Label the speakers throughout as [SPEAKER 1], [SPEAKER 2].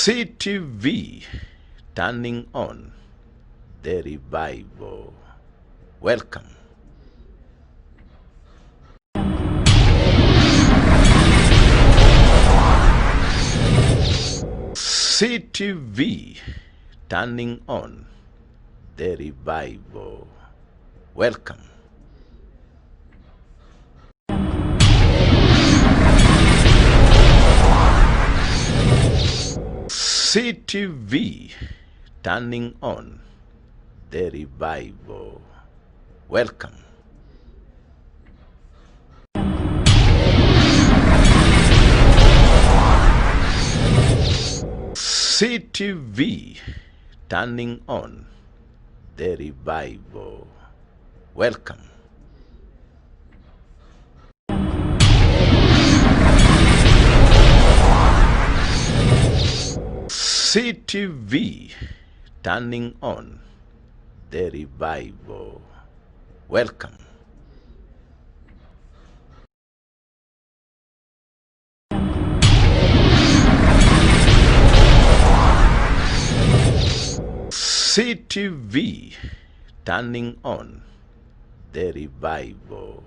[SPEAKER 1] CTV, turning on the revival. Welcome. CTV, turning on the revival. Welcome. CTV, turning on the revival. Welcome. CTV, turning on the revival. Welcome. CTV, turning on the revival. Welcome. CTV, turning on the revival.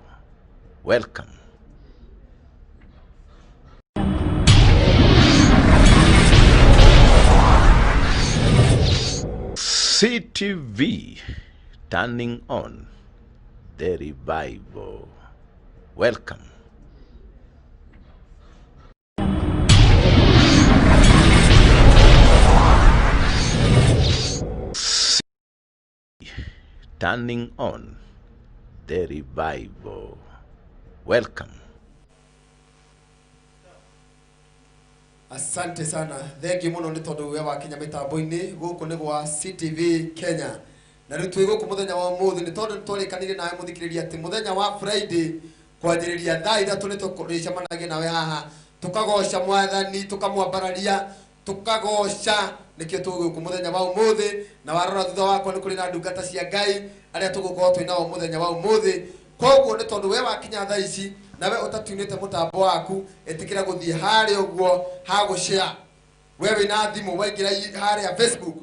[SPEAKER 1] Welcome. CTV, turning on the revival. Welcome. C- Turning on the revival. Welcome.
[SPEAKER 2] Asante sana, thengiå må no nä tondå we wakinya mä tambo-inä gå kå nä gwa CTV Kenya. Na rä u twä gå kå må thenya wa må thä nä tondå nä twarä kanire nawe må thikä rä ria atä må thenya wa Friday kwanjä rä ria thaa 3 nä tå cemanagia nawe haha tå kagoca mwathani tå kamwambararia tå kagoca nä kä o tå gå kå må thenya wa å må thä. Na warora thutha wakwa nä kå rä na ndungata cia Ngai arĩa tå gå korwo twä nao må thenya wa å må thä. Koguo nä tondå we wakinya thaa ici nawe ũtatunĩte mũtambo waku, ĩtĩkĩra gũthiĩ harĩa ũguo hagũshare. We wĩna thimũ waingĩra harĩa Facebook,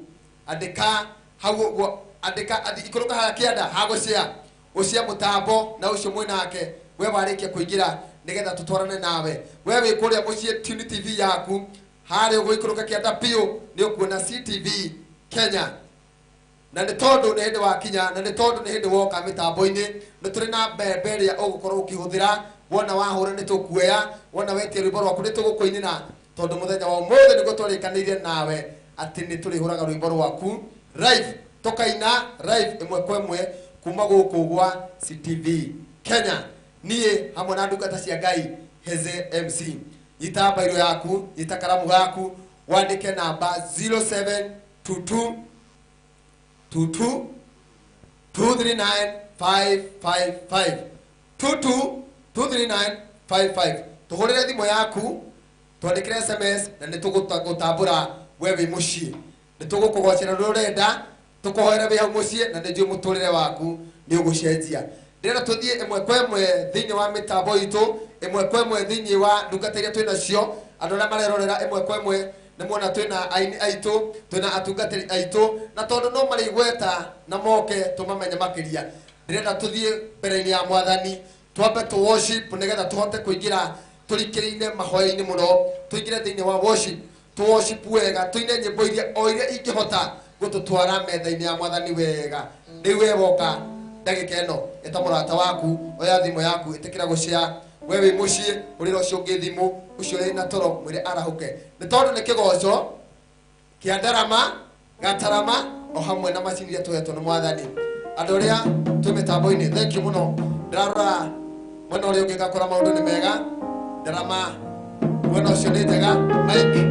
[SPEAKER 2] andĩka hau ũguo, andĩka ikũrũka harĩa kĩanda hagũshare, ũshare mũtambo na ũcio mwĩnake we warĩkia kũingĩra nĩgetha tũtwarane nawe. We wĩ kũrĩa mũciĩ tune TV yaku harĩa ũguo ikũrũka kĩanda biũ nĩ ũkuona CTV Kenya. Na nĩ tondũ nĩ hĩndĩ wakinya na nĩ tondũ nĩ hĩndĩ woka mĩtambo-inĩ, nĩ tũrĩ na mbembe ĩrĩa ũgũkorwo ũkĩhũthĩra. Wona wahũra nĩ tũkuoya, wona wetia rwĩmbo rwaku nĩ tũgũkũinĩra, tondũ mũthenya wa ũmũthĩ nĩguo twarĩkanĩire nawe atĩ nĩ tũrĩhũraga rwĩmbo rwaku live, tũkaina live ĩmwe kwa ĩmwe kuma gũkũ gwa CTV Kenya. Niĩ hamwe na ndungata cia Ngai Heze MC. Nyita mbairũ yaku, nyita karamu gaku, wandĩke namba 0722 22 239 555 22 239 55. Tũhũrĩre thimũ yaku, twandĩkĩre SMS na nĩ tũgũtambũra we wĩ mũciĩ. Nĩ tũgũkũgocera rũrĩa ũrenda, tũkũhoere wĩ hau mũciĩ na nĩ njũĩ mũtũrĩre waku nĩ ũgũcenjia. Ndĩrenda tũthiĩ ĩmwe kwa ĩmwe thĩinĩ wa mĩtambo itũ, ĩmwe kwa ĩmwe thĩinĩ wa ndungata iria twĩ nacio, andũ arĩa marerorera ĩmwe kwa ĩmwe nĩ muona twĩna aini aitũ, twĩna atungatĩri aitũ, na tondũ no marĩ igweta na moke tũmamenye makĩria. Ndĩrenda tũthiĩ mbere-inĩ ya mwathani, twambe tũ worship nĩgetha tũhote kũingĩra tũrikĩrĩine mahoya-inĩ mũno, tũingĩre thĩinĩ wa worship, tũ worship wega, tũine nyĩmbo iria o iria ingĩhota gũtũtwara metha-inĩ ya mwathani wega. Rĩu we woka ndagĩka ĩno, ĩta mũrata waku, oya thimũ yaku, ĩtĩkĩra gũshare. We wĩ mũciĩ, hũrĩra ũcio ũngĩ thimũ, ũcio wĩ na toro, mwĩre arahũke. Nĩ tondũ nĩ kĩgoco kĩa ndarama, gatarama, o hamwe na macini iria tũhetwo nĩ mwathani. Andũ arĩa twĩ mĩtambo-inĩ, thank you mũno. Ndĩrarora mwena ũrĩa ũngĩ ngakora maũndũ nĩ mega. Ndarama mwena ũcio nĩ njega. Mike.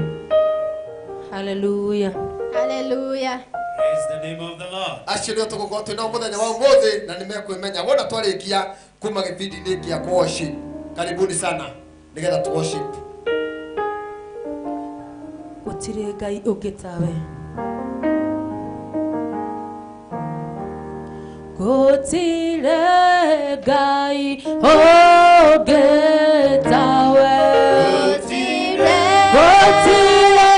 [SPEAKER 3] Hallelujah.
[SPEAKER 4] Hallelujah.
[SPEAKER 5] Praise the name of the Lord.
[SPEAKER 2] Acio nĩo tũgũkorwo twĩ nao mũthenya wa ũmũthĩ na nĩ mekwĩmenya wona twarĩkia kuma gĩbindi-inĩ kĩa worship. Karibuni sana nĩgetha tũ worship.
[SPEAKER 3] Gũtirĩ Ngai ũngĩ tawe. Gũtirĩ Ngai ũngĩ tawe.
[SPEAKER 4] Gũtirĩ.
[SPEAKER 3] Gũtirĩ.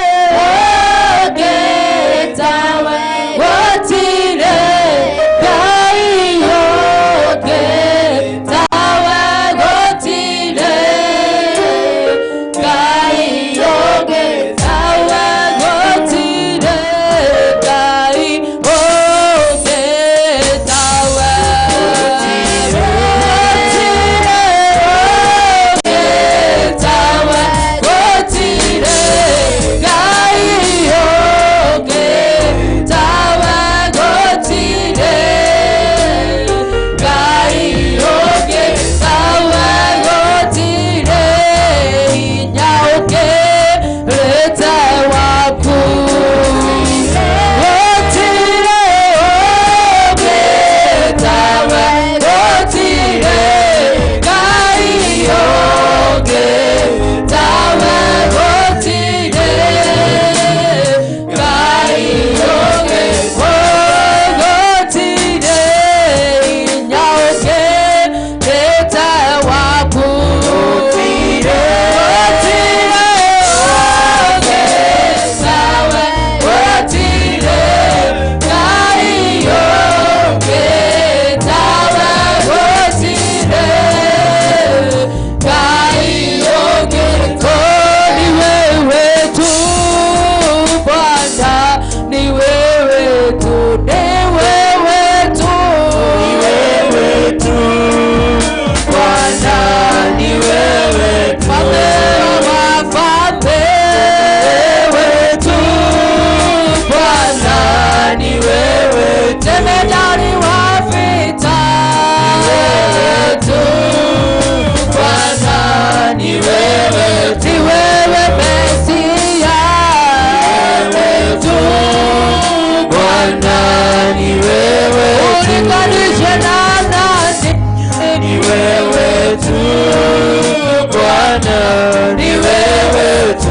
[SPEAKER 4] Bwana ni wewe tu,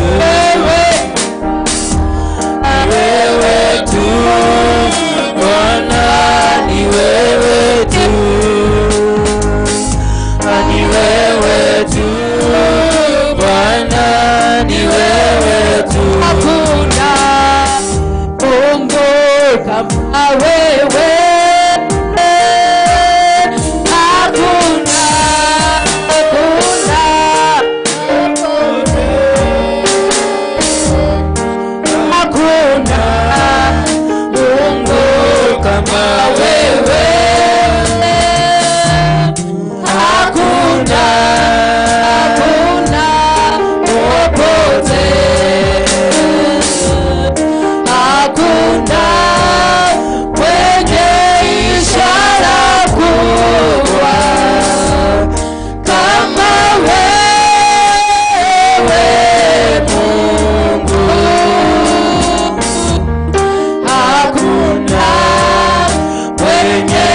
[SPEAKER 4] ni wewe tu Bwana, ni wewe tu, ni wewe tu Bwana, ni wewe tu.
[SPEAKER 3] Hakuna Mungu kama wewe, hakuna, hakuna, hakuna Mungu
[SPEAKER 4] kama
[SPEAKER 3] wewe, hakuna, hakuna popote, hakuna mwenye ishara kubwa kama wewe Mungu. Hakuna mwenye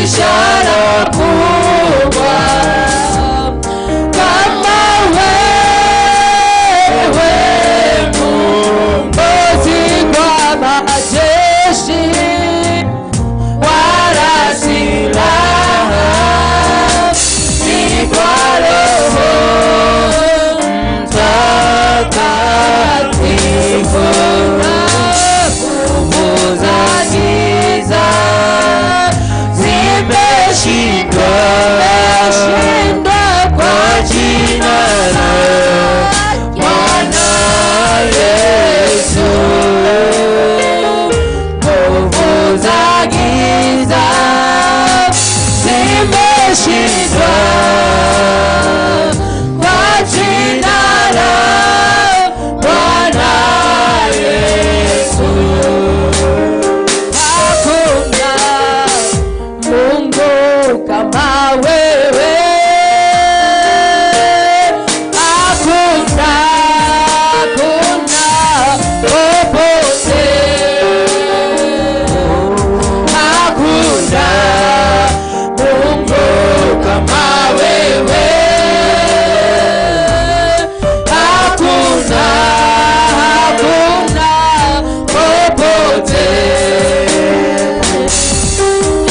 [SPEAKER 3] ishara kubwa kama wewe Mungu. Si kwa majeshi wala silaha, ni kwa Roho Mtakatifu. Nguvu za giza
[SPEAKER 4] zimeshindwa
[SPEAKER 3] kwa
[SPEAKER 4] jina la Bwana Yesu.
[SPEAKER 3] Nguvu za giza zimeshindwa kwa jina la Bwana Yesu. Hakuna Mungu kama wewe, hakuna, hakuna popote, hakuna Mungu kama wewe, hakuna, hakuna popote,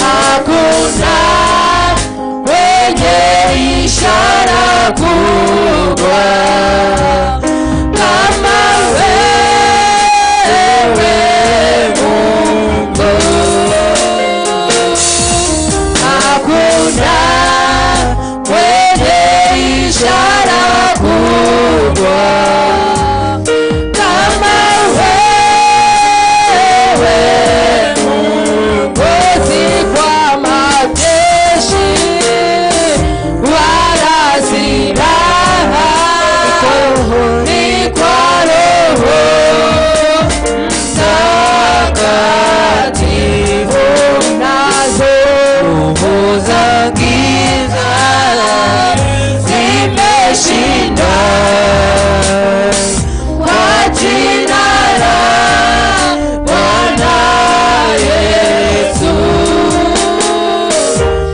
[SPEAKER 3] hakuna mwenye ishara kubwa kama wewe Mungu. Hakuna mwenye ishara kubwa kama wewe Mungu. Si kwa majeshi wala silaha, ni kwa Roho Mtakatifu. Nazo
[SPEAKER 4] Nguvu za giza zimeshindwa
[SPEAKER 3] kwa jina la Bwana Yesu.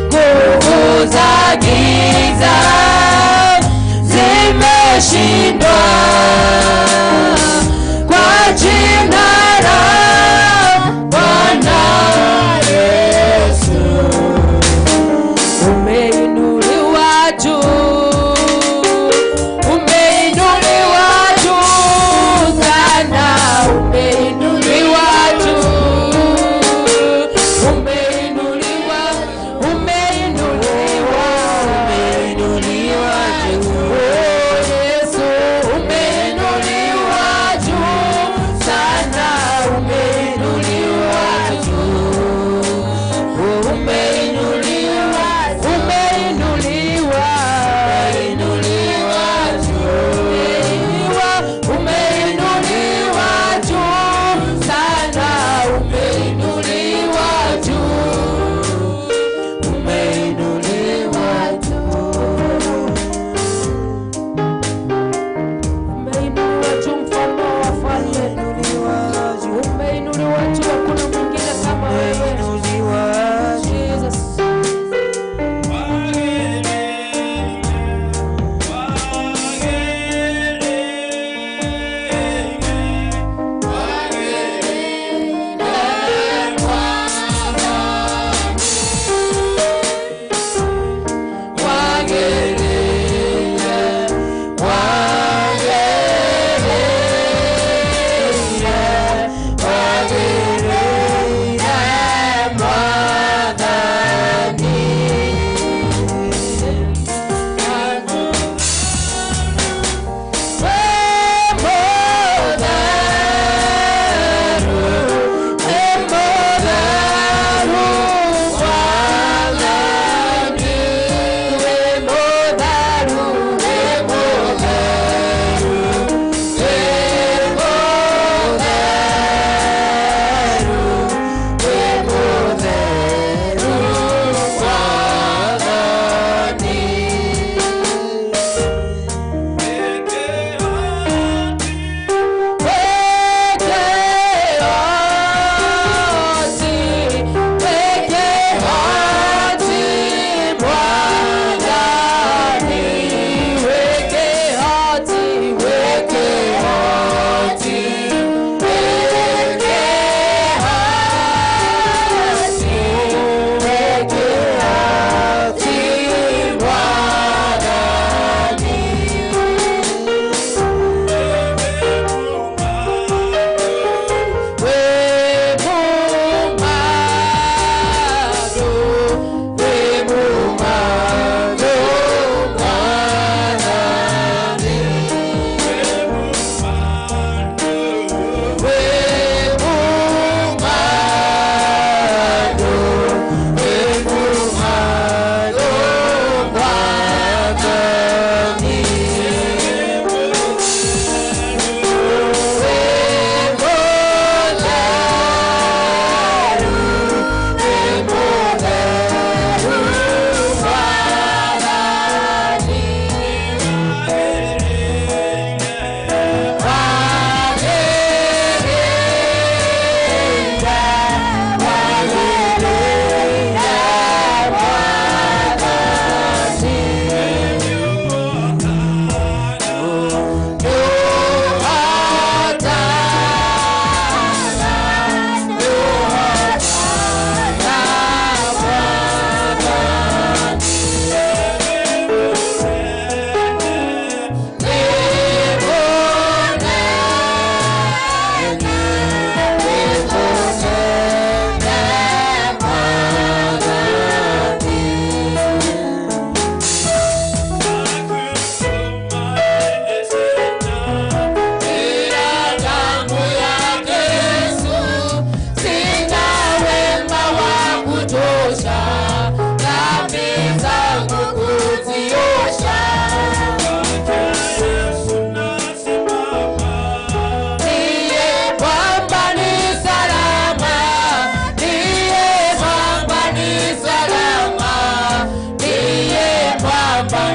[SPEAKER 3] Nguvu za giza zimeshindwa kwa jina la Bwana Yesu. Umeinuliwa juu, umeinuliwa juu sana, umeinuliwa juu, umeinuliwa, umeinuliwa, umeinuliwa juu. Oh, Yesu.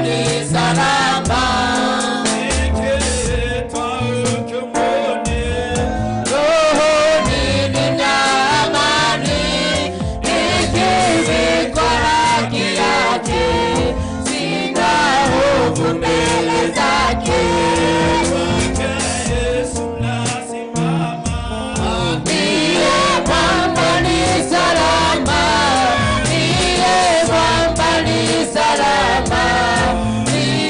[SPEAKER 4] ni salama. Rohoni nina amani, nikivikwa haki yake, sina hofu mbele zake. Ndiye mwamba ni salama, ndiye mwamba ni salama, ndiye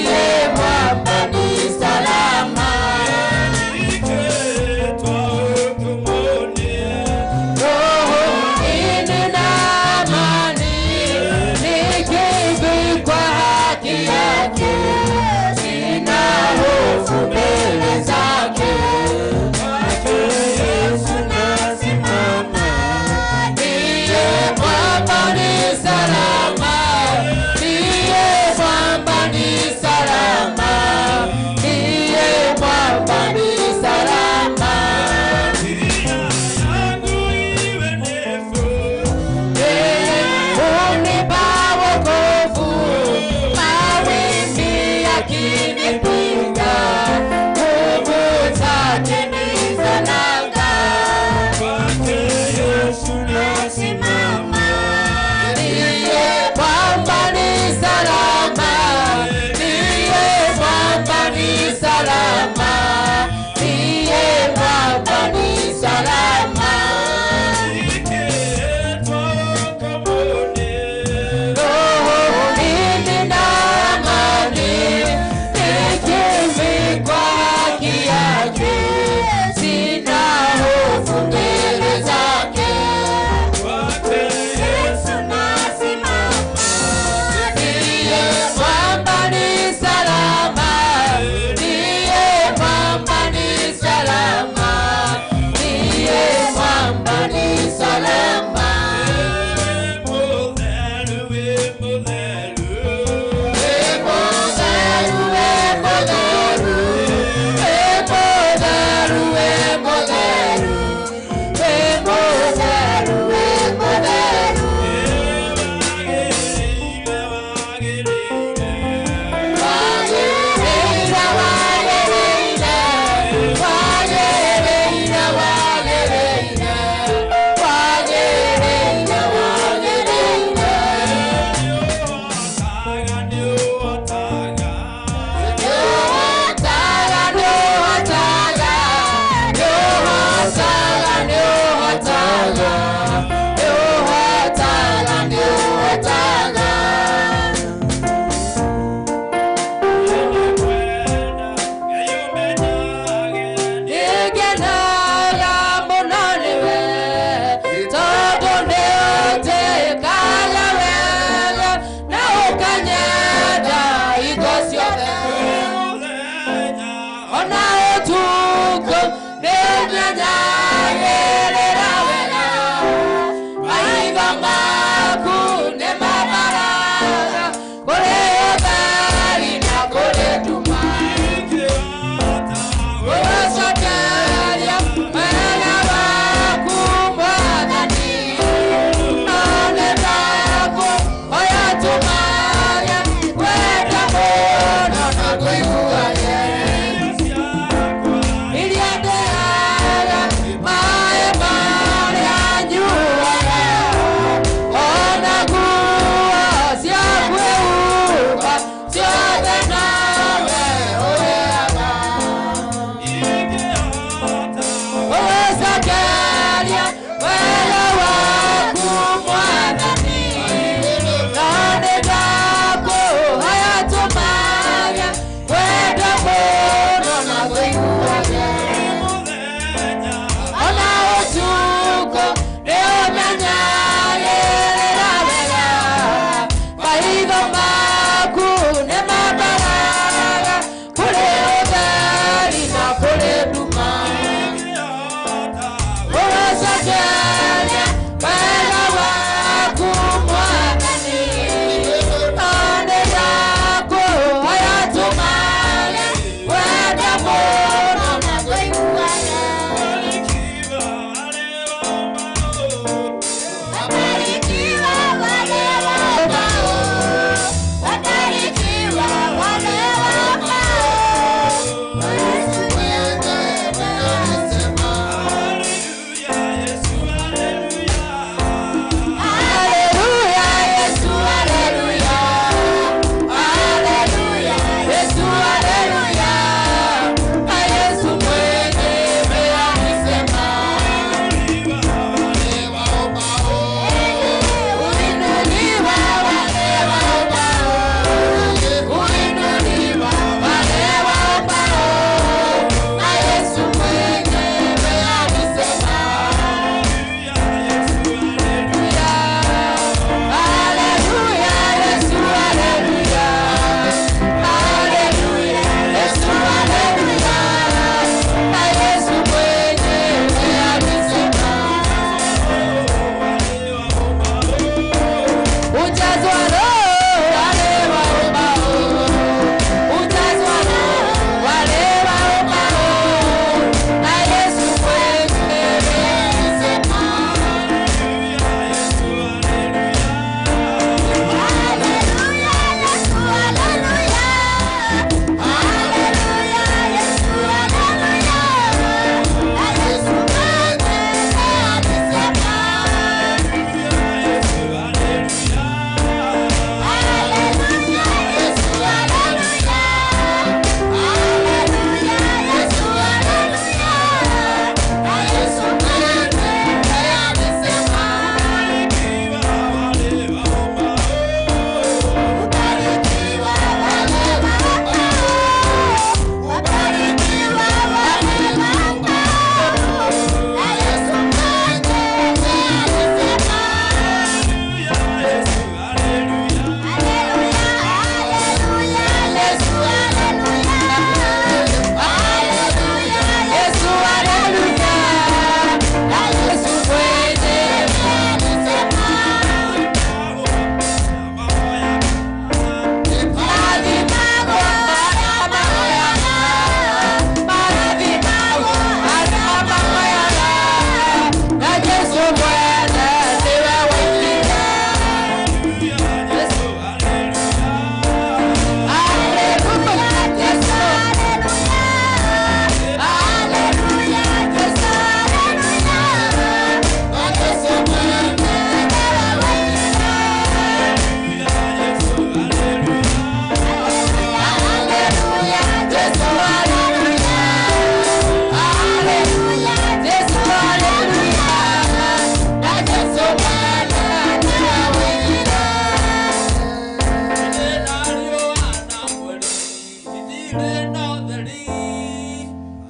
[SPEAKER 5] Ndĩ na ũtheri.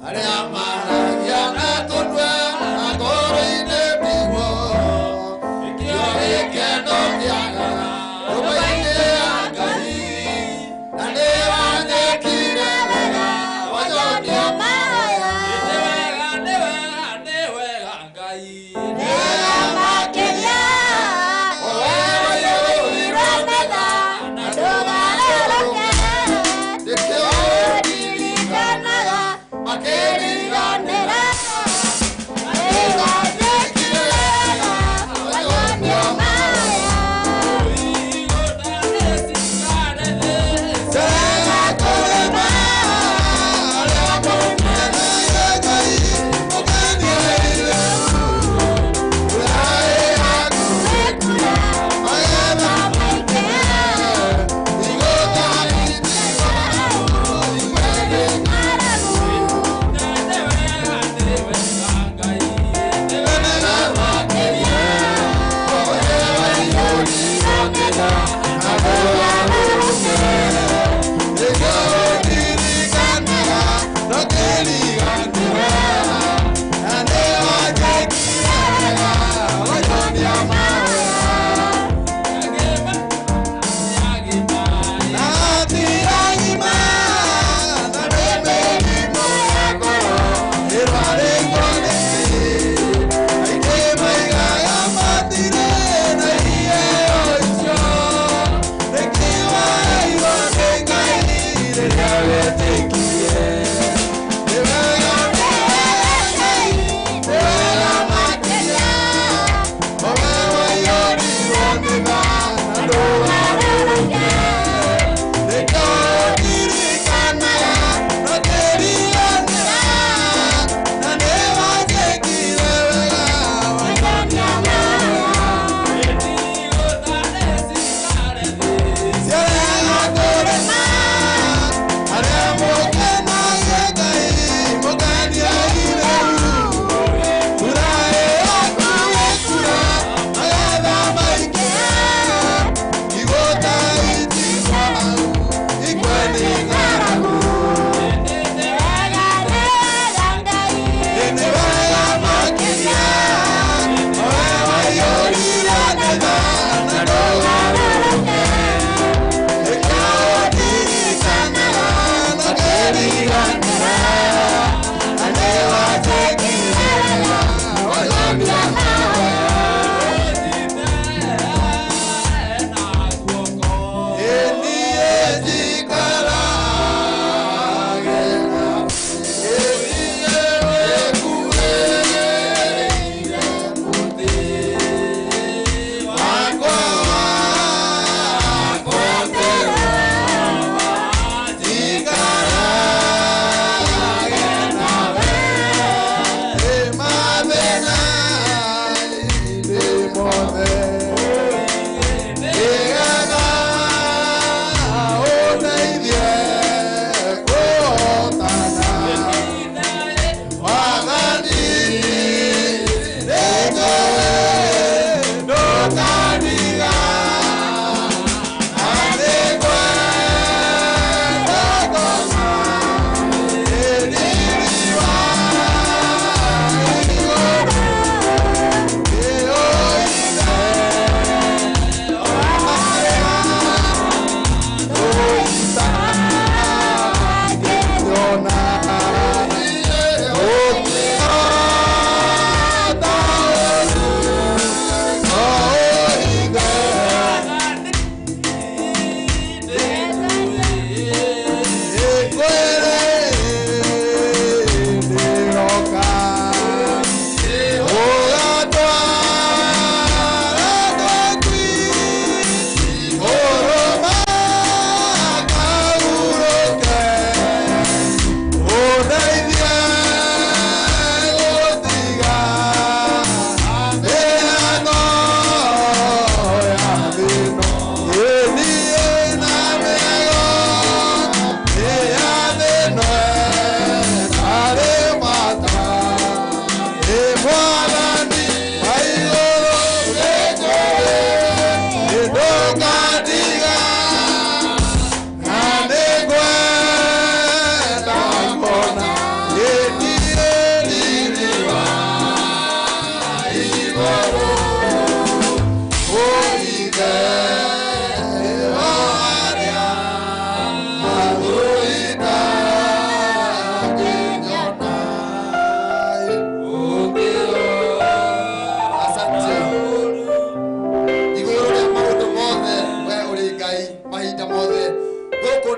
[SPEAKER 2] Arĩa maragia na tũnua na ngoro-inĩ tiguo. Nĩkĩo gĩkeno kĩagaga nyũmba-inĩ ya Ngai. Na nĩwanyĩkire wega, wanyonia
[SPEAKER 5] Nĩ wega, nĩ wega, nĩ wega Ngai.
[SPEAKER 2] Nĩkĩo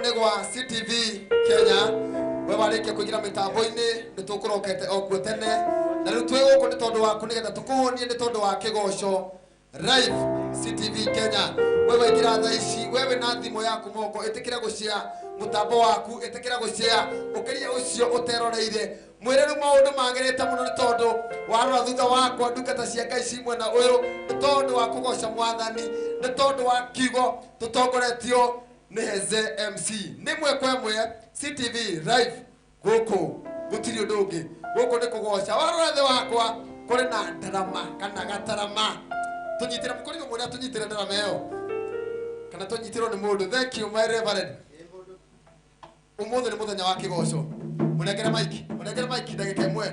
[SPEAKER 2] Nĩ gwa CTV Kenya. We warĩkia kũingĩra mĩtambo-inĩ nĩ tũkũrokete o kuo tene. Na rĩu twĩ gũkũ nĩ tondũ waku nĩgetha tũkũhũnie nĩ tondũ wa kĩgoco live CTV Kenya. We waingĩra thaa ici, we wĩna thimũ yaku moko, ĩtĩkĩra gũshare mũtambo waku, ĩtĩkĩra gũshare ũkĩria ũcio ũteroreire. Mwĩre rĩu maũndũ magĩrĩte mũno nĩ tondũ warora thutha wakwa ndungata cia Ngai ci mwena ũyũ nĩ tondũ wa kũgoca mwathani, nĩ tondũ wa kiugo tũtongoretio nĩ Heze MC. Nĩ mwe kwa ĩmwe CTV live gũkũ gũtirĩ ũndũ ũngĩ, gũkũ nĩ kũgoca. Warora thĩ wakwa kũrĩ na ndarama kana gatarama, tũnyitĩre mũkũringo mwene, tũnyitĩre ndarama ĩyo kana tũnyitĩrwo nĩ mũndũ. Thank you my reverend. Ũmũthĩ nĩ mũthenya wa kĩgoco. Mũnengere mic, mũnengere mic ndagĩka ĩmwe.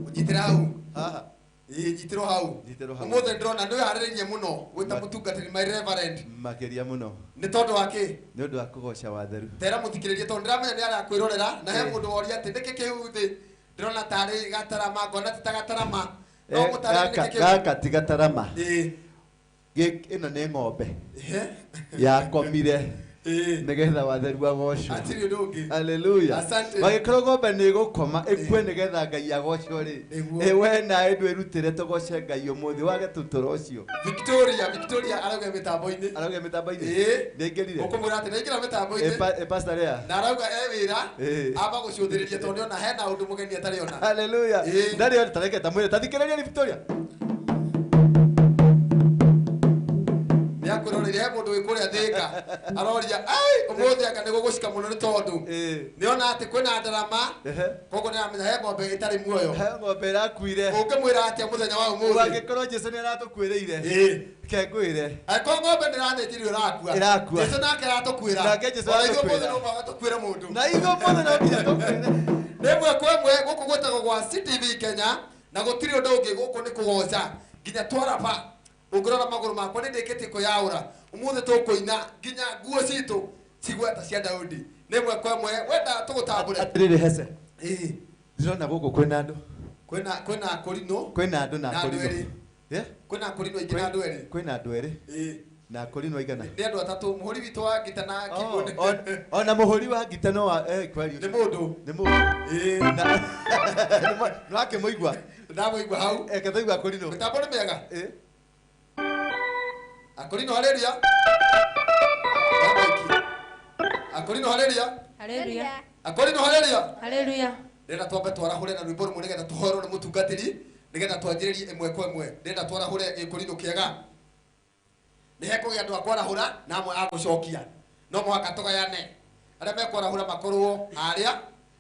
[SPEAKER 2] Ũnyitĩre hau.
[SPEAKER 6] Haha.
[SPEAKER 2] Ĩĩ, nyitĩrwo hau.
[SPEAKER 6] Nyitĩrwo hau.
[SPEAKER 2] Ũmũthĩ ndĩrona nĩ wĩharĩrĩirie mũno gwĩta mũtungatĩri my reverend.
[SPEAKER 6] Makĩria mũno.
[SPEAKER 2] Nĩ tondũ wa kĩ?
[SPEAKER 6] Nĩ ũndũ wa kũgoca watheru.
[SPEAKER 2] Tera mũthikĩrĩrie tondũ ndĩramenya nĩ arakwĩrorera na he mũndũ woria atĩ nĩkĩ kĩu thĩ ndĩrona tarĩ gatarama, ngona ti ta gatarama. No mũtarĩrie nĩkĩ kĩu?
[SPEAKER 6] Gaka ti gatarama.
[SPEAKER 2] Ĩĩ.
[SPEAKER 6] Ĩno nĩ ng'ombe. Yakomire. Nĩgetha watheru agocwo.
[SPEAKER 2] Hatirĩ ũndũ ũngĩ.
[SPEAKER 6] Hallelujah.
[SPEAKER 2] Asante.
[SPEAKER 6] Magĩkorwo ng'ombe nĩ ĩgũkoma ĩkue nĩgetha Ngai agocwo rĩ.
[SPEAKER 2] Nĩguo.
[SPEAKER 6] We nawe ndwĩrutĩre tũgoce Ngai ũmũthĩ wage tũtũro ũcio.
[SPEAKER 2] Victoria arauga mĩtambo-inĩ.
[SPEAKER 6] Arauga mĩtambo-inĩ?
[SPEAKER 2] Ĩĩ.
[SPEAKER 6] Nĩaingĩrire?
[SPEAKER 2] Ũkũmwĩra atĩ nĩaingĩra mĩtambo-inĩ.
[SPEAKER 6] Pastor Lea.
[SPEAKER 2] Na arauga e wĩra, amba gũcũthĩrĩria tondũ nĩona hena ũndũ mũgeni atarĩ ona.
[SPEAKER 6] Hallelujah. Ndarĩ ona, tareke tamwĩre, tathikĩrĩria ni Victoria.
[SPEAKER 2] Nĩakwĩroreire he mũndũ wĩ kũrĩa Thĩka aroria, ai ũmũthĩ anga nĩgũgũcika mũno nĩ tondũ nĩona atĩ kwĩna ndarama, koguo nĩaramenya he ng'ombe ĩtarĩ muoyo.
[SPEAKER 6] He ng'ombe ĩrakuire.
[SPEAKER 2] Ũngĩmwĩra atĩa mũthenya wa ũmũthĩ?
[SPEAKER 6] Angĩkorwo Jesũ nĩaratũkuĩrĩire. Reke ngwĩre.
[SPEAKER 2] Angĩkorwo ng'ombe ndĩrathĩnjirio ĩrakua.
[SPEAKER 6] Ĩrakua.
[SPEAKER 2] Jesũ nake aratũkuĩra.
[SPEAKER 6] Nake Jesũ
[SPEAKER 2] Ona ithuĩ
[SPEAKER 6] aratũkuĩra.
[SPEAKER 2] ũmũthĩ no mũhaka tũkuĩre mũndũ.
[SPEAKER 6] Na ithuĩ ũmũthĩ no nginya tũkuĩre.
[SPEAKER 2] Nĩ ĩmwe kwa ĩmwe gũkũ gwĩtagwo gwa CTV Kenya na gũtirĩ ũndũ ũngĩ, gũkũ nĩ kũgoca nginya twaraba. Ũngĩrora magũrũ makwa nĩ ndĩkĩtie kwĩyaũra. Ũmũthĩ tũkũina nginya nguo citũ cigweta cia Daudi. Nĩ ĩmwe kwa ĩmwe wenda tũgũtambũre.
[SPEAKER 6] Atĩrĩrĩ Heze.
[SPEAKER 2] Ĩĩ.
[SPEAKER 6] Ndĩrona gũkũ kwĩna andũ.
[SPEAKER 2] Kwĩna akũrinũ.
[SPEAKER 6] Kwĩna andũ na
[SPEAKER 2] Na andũ
[SPEAKER 6] akũrinũ.
[SPEAKER 2] erĩ. Kwĩna akũrinũ aingĩ na andũ erĩ.
[SPEAKER 6] Kwĩna andũ erĩ.
[SPEAKER 2] Ĩĩ.
[SPEAKER 6] Na akũrinũ aigana?
[SPEAKER 2] Nĩ andũ atatũ, mũhũri witũ wa ngita na keyboard.
[SPEAKER 6] Ona mũhũri wa ngita no wa, kweli.
[SPEAKER 2] Nĩ mũndũ.
[SPEAKER 6] Nĩ mũndũ.
[SPEAKER 2] Ĩĩ.
[SPEAKER 6] Na nĩ wakĩmũigua?
[SPEAKER 2] Ndamũigua hau.
[SPEAKER 6] Reke tũigue akũrinũ.
[SPEAKER 2] Mĩtambo nĩ mĩega? Akũrinũ haleluya. Akũrinũ haleluya.
[SPEAKER 3] Haleluya.
[SPEAKER 2] Akũrinũ haleluya.
[SPEAKER 3] Haleluya.
[SPEAKER 2] Ndĩrenda twambe twarahũre na rwĩmbo rũmwe nĩgetha tũhoerwo nĩ mũtungatĩri nĩgetha twanjĩrĩrie ĩmwe kwa ĩmwe. Ndĩrenda twarahũre gĩkũrinũ kĩega. Nĩ hekũgĩa andũ a kwarahũra na amwe a gũcokia. No mũhaka tũgayane. Arĩa mekwarahũra makorwo harĩa,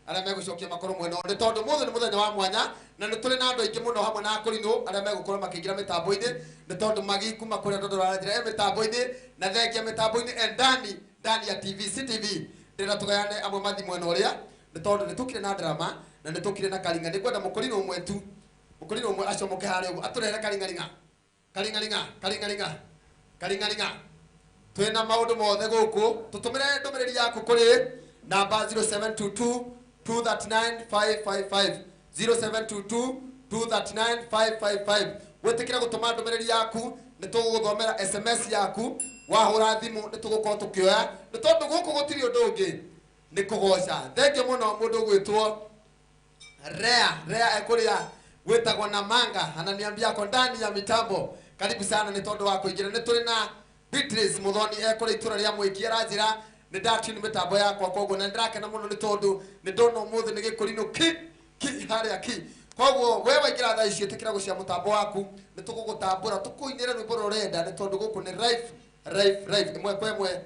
[SPEAKER 2] arĩa megũcokia makorwo mwena ũyũ. Nĩ tondũ ũmũthĩ nĩ mũthenya wa mwanya na nĩ tũrĩ na andũ aingĩ mũno hamwe na akũrinũ arĩa megũkorwo makĩingĩra mĩtambo-inĩ, nĩ tondũ magi kuma kũrĩa tondũ aranjĩra e mĩtambo-inĩ na thengia mĩtambo-inĩ e ndani, ndani ya TV, CTV. Ndĩrenda tũgayane amwe mathiĩ mwena ũrĩa, nĩ tondũ nĩ tũkire na drama na nĩ tũkire na karinga. Nĩ ngwenda mũkũrinũ ũmwe tu, mũkũrinũ ũmwe acomoke harĩa ũguo atũrehere karingaringa, karingaringa, karingaringa, karingaringa. Twĩna maũndũ mothe gũkũ, tũtũmĩre ndũmĩrĩri yaku kũrĩ namba 0722 239 555, 0722 239 555. Wĩtĩkĩre gũtũma ndũmĩrĩri yaku, nĩ tũgũgũthomera SMS yaku, wahũra thimũ nĩ tũgũkorwo tũkĩoya, nĩ tondũ gũkũ gũtirĩ ũndũ ũngĩ nĩ kũgoca. Thengiũ mũno mũndũ ũgwĩtwo Rea, Rea ekũrĩa gwĩtagwo Namanga, ananiambia ako ndani ya mitambo. Karibu sana nĩ tondũ wa kũingĩra. Nĩ tũrĩ na Beatrice Muthoni ekũrĩa itũra rĩa Mwĩki, aranjĩra nĩ ndatune mĩtambo yakwa, koguo na nĩndĩrakena mũno nĩ tondũ nĩ ndona ũmũthĩ nĩ gĩkũrinũ ki ki harĩa ki. Koguo we waingĩra thaa ici ĩtĩkĩra gũcia mũtambo waku, nĩ tũgũgũtambũra tũkũinĩre rwĩmbo rũrĩa ũrenda, nĩ tondũ gũkũ nĩ live, live, live ĩmwe kwa ĩmwe.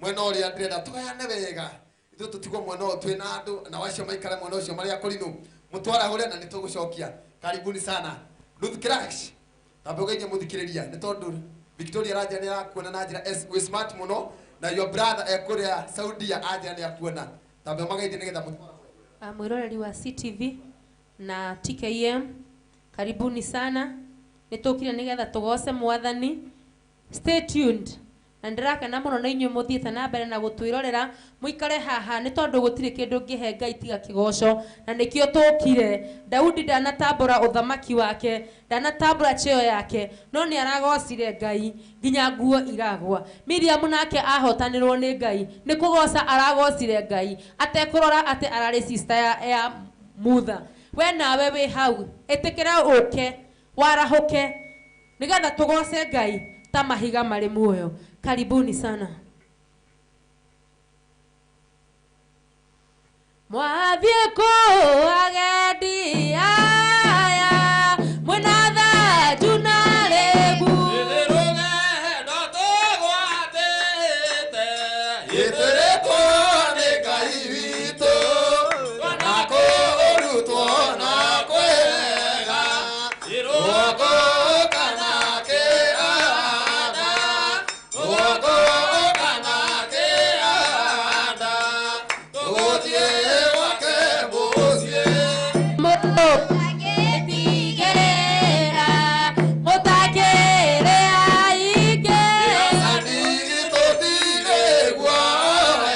[SPEAKER 2] Mwena ũrĩa ndĩrenda tũgayane wega, ithuĩ tũtigwo mwena ũyũ twĩna andũ na wacio maikare mwena ũcio marĩa akũrinũ, mũtwarahũre na nĩ tũgũcokia. Karibuni sana Ruth Crash, tamba ũgeithie mũthikĩrĩria nĩ tondũ Victoria aranjĩra nĩ arakuona na njĩra S, wĩ smart mũno, na your brother ekũrĩa Saudia anjĩra nĩ akuona. Tamba ũmageithie nĩgetha mũtwarahũre.
[SPEAKER 3] Mwĩroreri wa CTV na TKM, karibuni sana. Nĩ tũkire nĩgetha tũgoce mwathani. Stay tuned. Na ndĩrakena mũno na inyuĩ mũthiĩte na mbere na gũtwĩrorera mũikare haha nĩ tondũ gũtirĩ kĩndũ ngĩhe Ngai tiga kĩgoco na nĩkĩo tũkire. Daudi ndanatambũra ũthamaki wake, ndanatambũra cheo yake, no nĩ aragocire Ngai nginya nguo iragwa. Miriam nake ahotanĩrwo nĩ Ngai nĩ kũgoca aragocire Ngai atekũrora atĩ ararĩ sister ya Mutha. We nawe wĩ hau ĩtĩkĩra ũke warahũke nĩgetha tũgoce Ngai ta mahiga marĩ muoyo. Karibuni sana. Mwathiĩ kũu agendi aya mwĩna thanju na rĩgu.
[SPEAKER 5] Rũgendo tũgwatĩte
[SPEAKER 2] Gĩtĩrĩtwo nĩ Ngai witũ na kũrutwo na kwega rũgongo kana kĩanda, rũgongo kana kĩanda, tũgũthiĩ gwake mũciĩ.
[SPEAKER 3] Mũtagĩtigĩra, mũtakĩrĩ aingĩ.
[SPEAKER 2] Tũtirĩ guoya.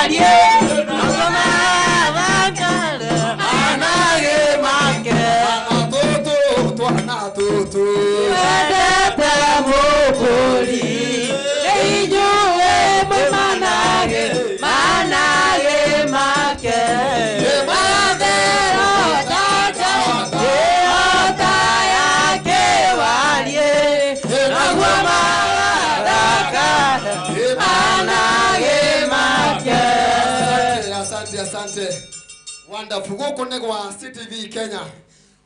[SPEAKER 4] kĩwarie naguo mathakare manage make
[SPEAKER 2] tũtũ twana tũtũ
[SPEAKER 4] wendete mũkũri inyuĩ mwĩ manage manage make mathero tata ĩhota ya kĩwarie naguo mathakare manage make.
[SPEAKER 2] Asante, asante. Wonderful. Gũkũ nĩ gwa CTV Kenya.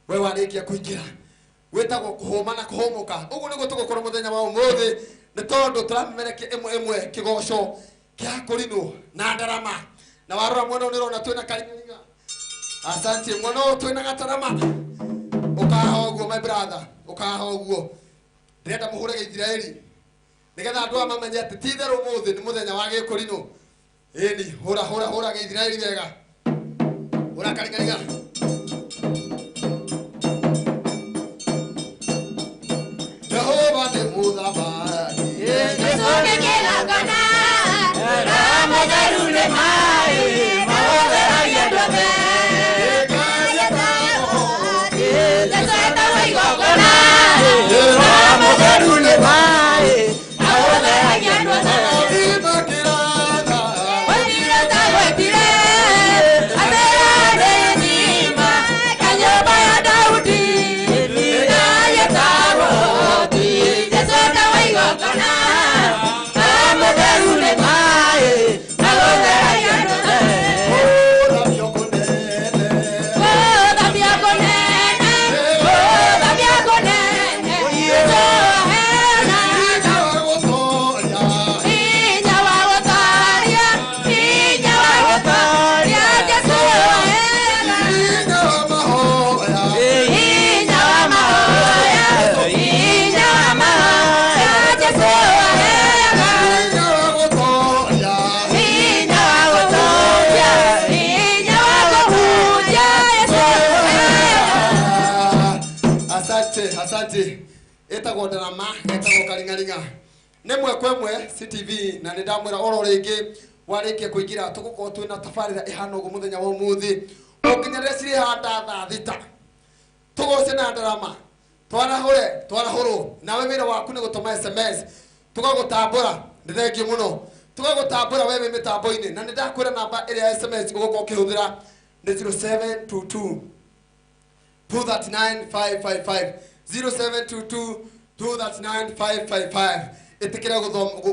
[SPEAKER 2] We warĩkia kũingĩra wĩtagwo kũhũma na kũhũmũka. Ũguo nĩguo tũgũkorwo mũthenya wa ũmũthĩ nĩ tondũ tũramemerekia ĩmwe ĩmwe kĩgoco kĩa kũrinwo na ndarama. Na warora mwena ũyũ nĩũrona twĩna karingaringa. Asante, mwena ũyũ twĩna gatarama. Ũkaha ũguo my brother, ũkaha ũguo. Ndĩrenda mũhũre gĩithiraeli nĩgetha andũ aya mamenye atĩ ti itherũ ũmũthĩ nĩ mũthenya wa gĩkũrinũ. Ĩni, hũra hũra hũra gĩithiraeli wega. Hũra karingaringa. Jehova nĩ mũthamaki.
[SPEAKER 4] Jesũ nĩ kĩgongona na mũtheru nĩ maĩ maũtheragia andũ othe. Jesũ etagwo igongona na mũtheru nĩ maĩ maũtheragia andũ othe.
[SPEAKER 2] Imakĩratha.
[SPEAKER 4] Gwetire ta gwetire atĩra nĩ ng'ima ya nyũmba ya Daudi na yetagwo hoti. Jesũ etagwo igongona na mũtheru nĩ maĩ maũtheragia andũ othe.
[SPEAKER 2] Gũthamio kũnene.
[SPEAKER 4] Gũthamio kũnene, gũthamio kũnene, Jesũ aheanaga.
[SPEAKER 2] Hinya wa gũtooria.
[SPEAKER 4] Hinya wa gũtooria, hinya wa gũtooria, Jesũ aheanaga.
[SPEAKER 2] Hinya wa mahoya.
[SPEAKER 4] Hinya wa mahoya, hinya wa mahoya, Jesũ aheanaga.
[SPEAKER 2] Hinya wa gũtooria.
[SPEAKER 4] Hinya wa gũtooria, hinya wa kũhunjia, Jesũ aheanaga.
[SPEAKER 2] Asante, asante. Ĩtagwo ndarama, ĩtagwo karingaringa. Nĩ mwe kwa ĩmwe CTV na nĩ ndamwĩra oro rĩngĩ warĩkia kũingĩra tũgũkorwo twĩna tabarĩra ĩhana ũguo mũthenya wa ũmũthĩ o nginya rĩrĩa cirĩhanda thaa thita. Tũgoce na ndarama twarahũre twarahũrwo nawe wĩra waku nĩ gũtũma SMS tũgagũtambũra. Nĩ thengiũ mũno tũgagũtambũra we wĩ mĩtambo-inĩ na nĩ ndakwĩra namba ĩrĩa ya SMS ũgũkorwo ũkĩhũthĩra nĩ 0722 239 555 0722 239 555. Ĩtĩkĩra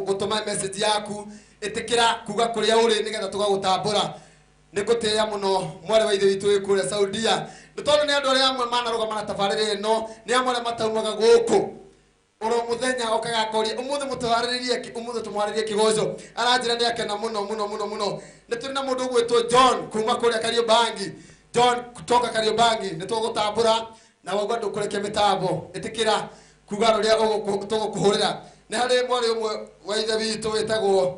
[SPEAKER 2] gũtũma message yaku, ĩtĩkĩra kuga kũrĩa ũrĩ nĩgetha tũgagũtambũra. Nĩ ngũtĩĩa mũno mwarĩ wa ithe witũ wĩ kũrĩa Saudia nĩ tondũ nĩ andũ arĩa amwe manarũgama na tabarĩra ĩno, nĩ amwe arĩa mataumaga gũkũ oro mũthenya okaga akoria ũmũthĩ mũtwarĩrĩrie kĩ, ũmũthĩ tũmwarĩrie kĩgoco. Aranjĩra nĩ akena mũno mũno mũno mũno. Nĩ tũrĩ na mũndũ ũgwĩtwo John kuma kũrĩa Kariobangi. John kutoka Kariobangi nĩ tũgũtambũra na wauga ndũkũrekia mĩtambo. Ĩtĩkĩra kuga rũrĩa tũgũkũhũrĩra. Nĩ harĩ mwarĩ ũmwe wa ithe witũ wĩtagwo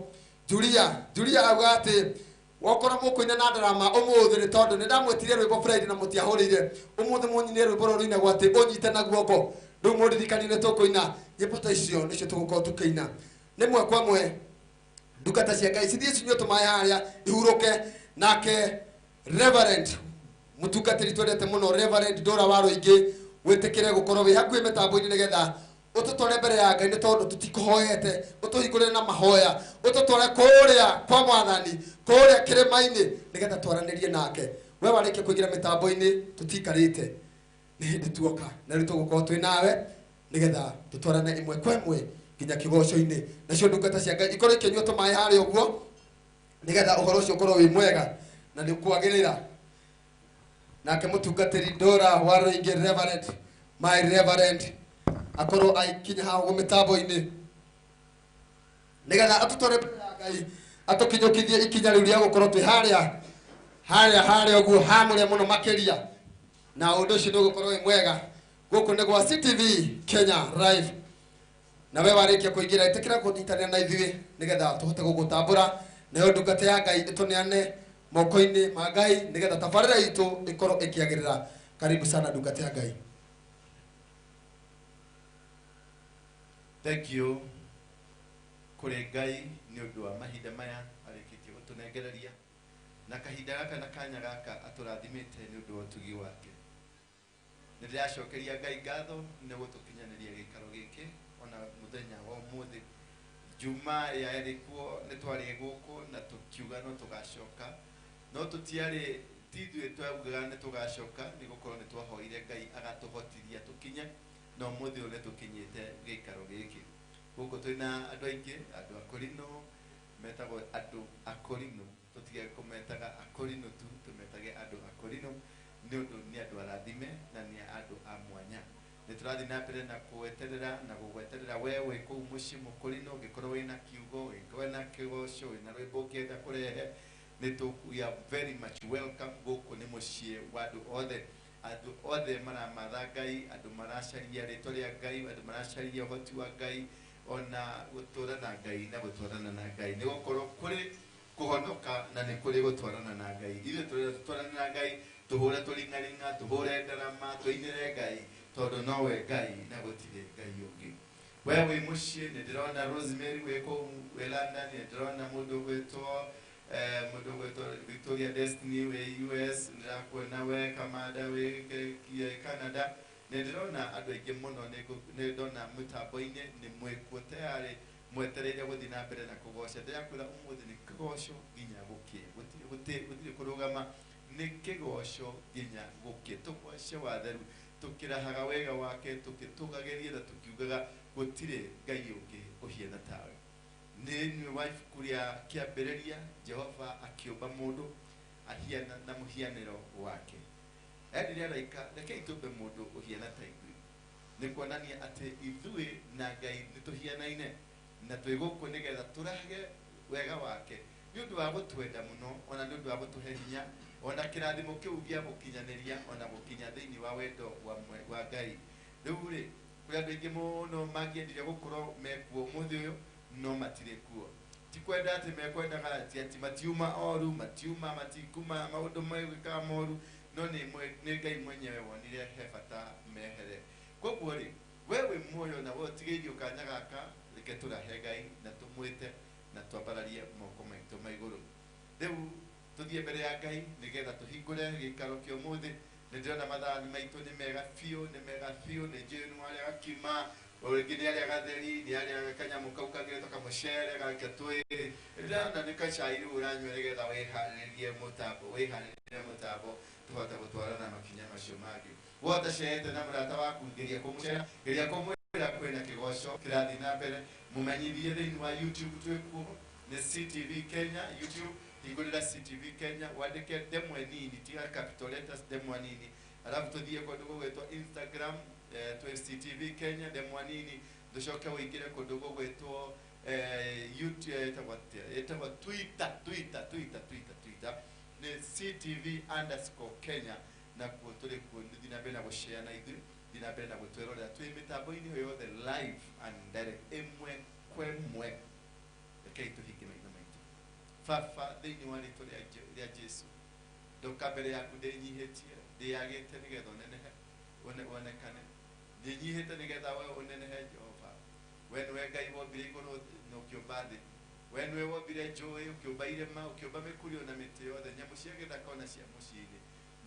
[SPEAKER 2] Julia. Julia auga atĩ wokorwo mũkũina na ndarama ũmũthĩ nĩ tondũ nĩ ndamwĩtirie rwĩmbo Friday na mũtiahũrĩire. Ũmũthĩ mũnyine rwĩmbo rũrũ rũinagwo atĩ ũnyite na guoko. Rĩu mũndirikanie nĩ tũkũina nyĩmbo ta icio nĩcio tũgũkorwo tũkĩina. Nĩ mwe kwa mwe ndungata cia Ngai cithiĩ cinyue tũmaĩ harĩa ihurũke. Nake Reverend mũtungatĩri twendete mũno Reverend Dora wa Rũingĩ wĩtĩkĩre gũkorwo wĩ hakuhĩ mĩtambo-inĩ nĩgetha ũtũtware mbere ya Ngai nĩ tondũ tũtikũhoete, ũtũhingũrĩre na mahoya, ũtũtware kũrĩa kwa mwathani kũrĩa kĩrĩma-inĩ nĩgetha twaranĩrie nake. We warĩkia kũingĩra mĩtambo-inĩ tũtikarĩte, nĩ hĩndĩ tuoka na rĩu tũgũkorwo twĩ nawe nĩgetha tũtwarane ĩmwe kwa ĩmwe nginya kĩgoco-inĩ. Nacio ndungata cia Ngai ikorwo ikĩnyua tũmaĩ harĩa ũguo nĩgetha ũhoro ũcio ũkorwo wĩ mwega na nĩ ũkwagĩrĩra. Nake mũtungatĩri Dora wa Rũingĩ Reverend, my Reverend, akorwo aikinya hau ũguo mĩtambo-inĩ nĩgetha atũtware mbere ya Ngai atũkinyũkithie ikinya rĩu rĩa gũkorwo twĩ harĩa harĩa harĩa ũguo hamũre mũno makĩria, na ũndũ ũcio nĩ ũgũkorwo wĩ mwega. Gũkũ nĩ gwa CTV Kenya Live. Na we warĩkia kũingĩra ĩtĩkĩra kũnyitanĩra na ithuĩ nĩgetha tũhote gũgũtambũra nayo ndungata ya Ngai ĩtũneane moko-inĩ ma Ngai nĩgetha tabarĩra itũ ĩkorwo ĩkĩagĩrĩra. Karibu sana ndungata ya Ngai.
[SPEAKER 6] Thank you. Kũrĩ Ngai nĩ ũndũ wa mahinda maya arĩkĩtie gũtũnengereria na kahinda gaka na kanya gaka atũrathimĩte nĩ ũndũ wa ũtugi wake. Nĩ ndĩracokeria Ngai ngatho nĩ gũtũkinyanĩria gĩikaro gĩkĩ ona mũthenya wa ũmũthĩ. Juma yarĩ kuo nĩ twarĩ gũkũ na tũkiuga no tũgacoka, no tũtiarĩ ti ithuĩ twaugaga nĩ tũgacoka, nĩ gũkorwo nĩ twahoire Ngai agatũhotithia tũkinye, na ũmũthĩ ũyũ nĩ tũkinyĩte gĩikaro gĩkĩ. Gũkũ twĩna andũ aingĩ, andũ a Korino, metagwo andũ a Korino, tũtige kũmetaga a Korino tu, tũmetage andũ a Korino nĩ ũndũ nĩ andũ arathime na nĩ andũ a mwanya. Nĩ tũrathiĩ na mbere na kũweterera na gũgweterera we wĩ kũu mũciĩ mũkorino, ũngĩkorwo wĩna kiugo, ũngĩkorwo wĩna kĩgoco, wĩna rwĩmbo ũngĩenda kũrehe, nĩ tũ we are very much welcome. Gũkũ nĩ mũciĩ wa andũ othe, andũ othe maramatha Ngai, andũ maracaria rĩtwa rĩa Ngai, andũ maracaria ũhoti wa Ngai, ona gũtũra na Ngai na gũtwarana na Ngai, nĩ gũkorwo kũrĩ kũhonoka na nĩ kũrĩ gũtwarana na Ngai. Ithuĩ tũrenda tũtwarane na Ngai, tũhũre tũring'aring'a, tũhũre ndarama, tũinĩre Ngai, tondũ nowe Ngai na gũtirĩ Ngai ũngĩ. We wĩ mũciĩ, nĩ ndĩrona Rosemary wĩ kũu wĩ London, nĩ ndĩrona mũndũ ũgwĩtwo mũndũ ũgwĩtwo Victoria Destiny wĩ US, ndĩrakuona we Kamanda wĩ Canada. Nĩ ndĩrona andũ aingĩ mũno, nĩ ndona mĩtambo-inĩ nĩ mwĩkuo tayarĩ mwetereire gũthiĩ na mbere na kũgoca. Ndĩrakwĩra ũmũthĩ nĩ kĩgoco nginya gũkĩe, gũtirĩ kũrũgama, nĩ kĩgoco nginya gũkĩe. Tũgoce watheru, tũkĩrahaga wega wake, tũgĩtũgagĩria na tũkiugaga gũtirĩ Ngai ũngĩ ũhiana tawe. Nĩ wa ibuku rĩa kĩambĩrĩria, Jehova akĩũmba mũndũ ahiana na mũhianĩro wake. Erire araika, rekei tũmbe mũndũ ũhiana ta ithuĩ. Nĩ kuonania atĩ ithuĩ na Ngai nĩ tũhianaine na twĩ gũkũ nĩgetha tũrahage wega wake, nĩ ũndũ wa gũtwenda mũno, ona nĩ ũndũ wa gũtũhe hinya, ona kĩrathimo kĩu gĩa gũkinyanĩria, ona gũkinya thĩinĩ wa wendo wa Ngai. Rĩu rĩ, kũrĩ andũ aingĩ mũno mangĩendire gũkorwo mekuo ũmũthĩ ũyũ, no matirĩ kuo. Ti kwenda atĩ mekwendaga, ti atĩ matiuma oru, matiuma matikuma maũndũ megwĩkaga moru, no nĩ Ngai mwenyewe wonire he bata mehere. Koguo rĩ, we wĩ muoyo na we ũtigĩirio kanya gaka, reke tũrahe Ngai na tũmwĩte na twambararie moko maitũ ma igũrũ. Rĩu tũthiĩ mbere ya Ngai nĩgetha tũhingũre gĩikaro kĩa ũmũthĩ. Nĩ ndĩrona mathaa maitũ nĩ mega biũ, nĩ mega biũ, nĩ njũĩ nĩ warĩa gakima, o rĩngĩ nĩ arĩa gatheri, nĩ arĩa kanyamũ kau kangĩ kamũcere gake twĩ. Ndĩrona nĩ gacai rĩu ũranyua nĩgetha wĩharĩrie mũtambo, wĩharĩrie mũtambo tũhote gũtwarana makinya macio mangĩ. Wota cerete na mũrata waku, geria kũmũcera, geria kũmwĩra kwĩna kĩgoco kĩrathiĩ na mbere, mũmenyithie thĩinĩ wa YouTube twĩ kuo, nĩ CTV Kenya YouTube, hingũrĩra CTV Kenya, wandĩke ndemwa nini, tiga capital letters, ndemwa nini, alafu tũthiĩ kũndũ gũgwĩtwo Instagram, twĩ CTV Kenya ndemwa nini, tũcoke ũingĩre kũndũ gũgwĩtwo YouTube, ĩtagwo atĩa? Ĩtagwo Twitter, Twitter, Twitter, Twitter, Twitter nĩ CTV_Kenya, nakuo tũrĩ kuo. Thiĩ na mbere na gũshare na ithuĩ, thiĩ na mbere na gũtwĩrorera twĩ mĩtambo-inĩ ĩyo yothe live and direct, ĩmwe kwa ĩmwe. Rekei tũhinge maitho maitũ. Baba, thĩinĩ wa rĩtwa rĩa Jesu, ndoka mbere yaku ndĩnyihĩtie, ndĩyagĩte nĩgetha ũnenehe, wonekane. Ndĩnyihĩte nĩgetha we ũnenehe, Jehova. We nĩwe Ngai wombire igũrũ na ũkĩũmba thĩ. We nĩwe wombire njũĩ, ũkĩũmba irĩma, ũkĩũmba mĩkuri na mĩtĩ yothe, nyamũ cia gĩthaka ona cia mũciĩ-inĩ.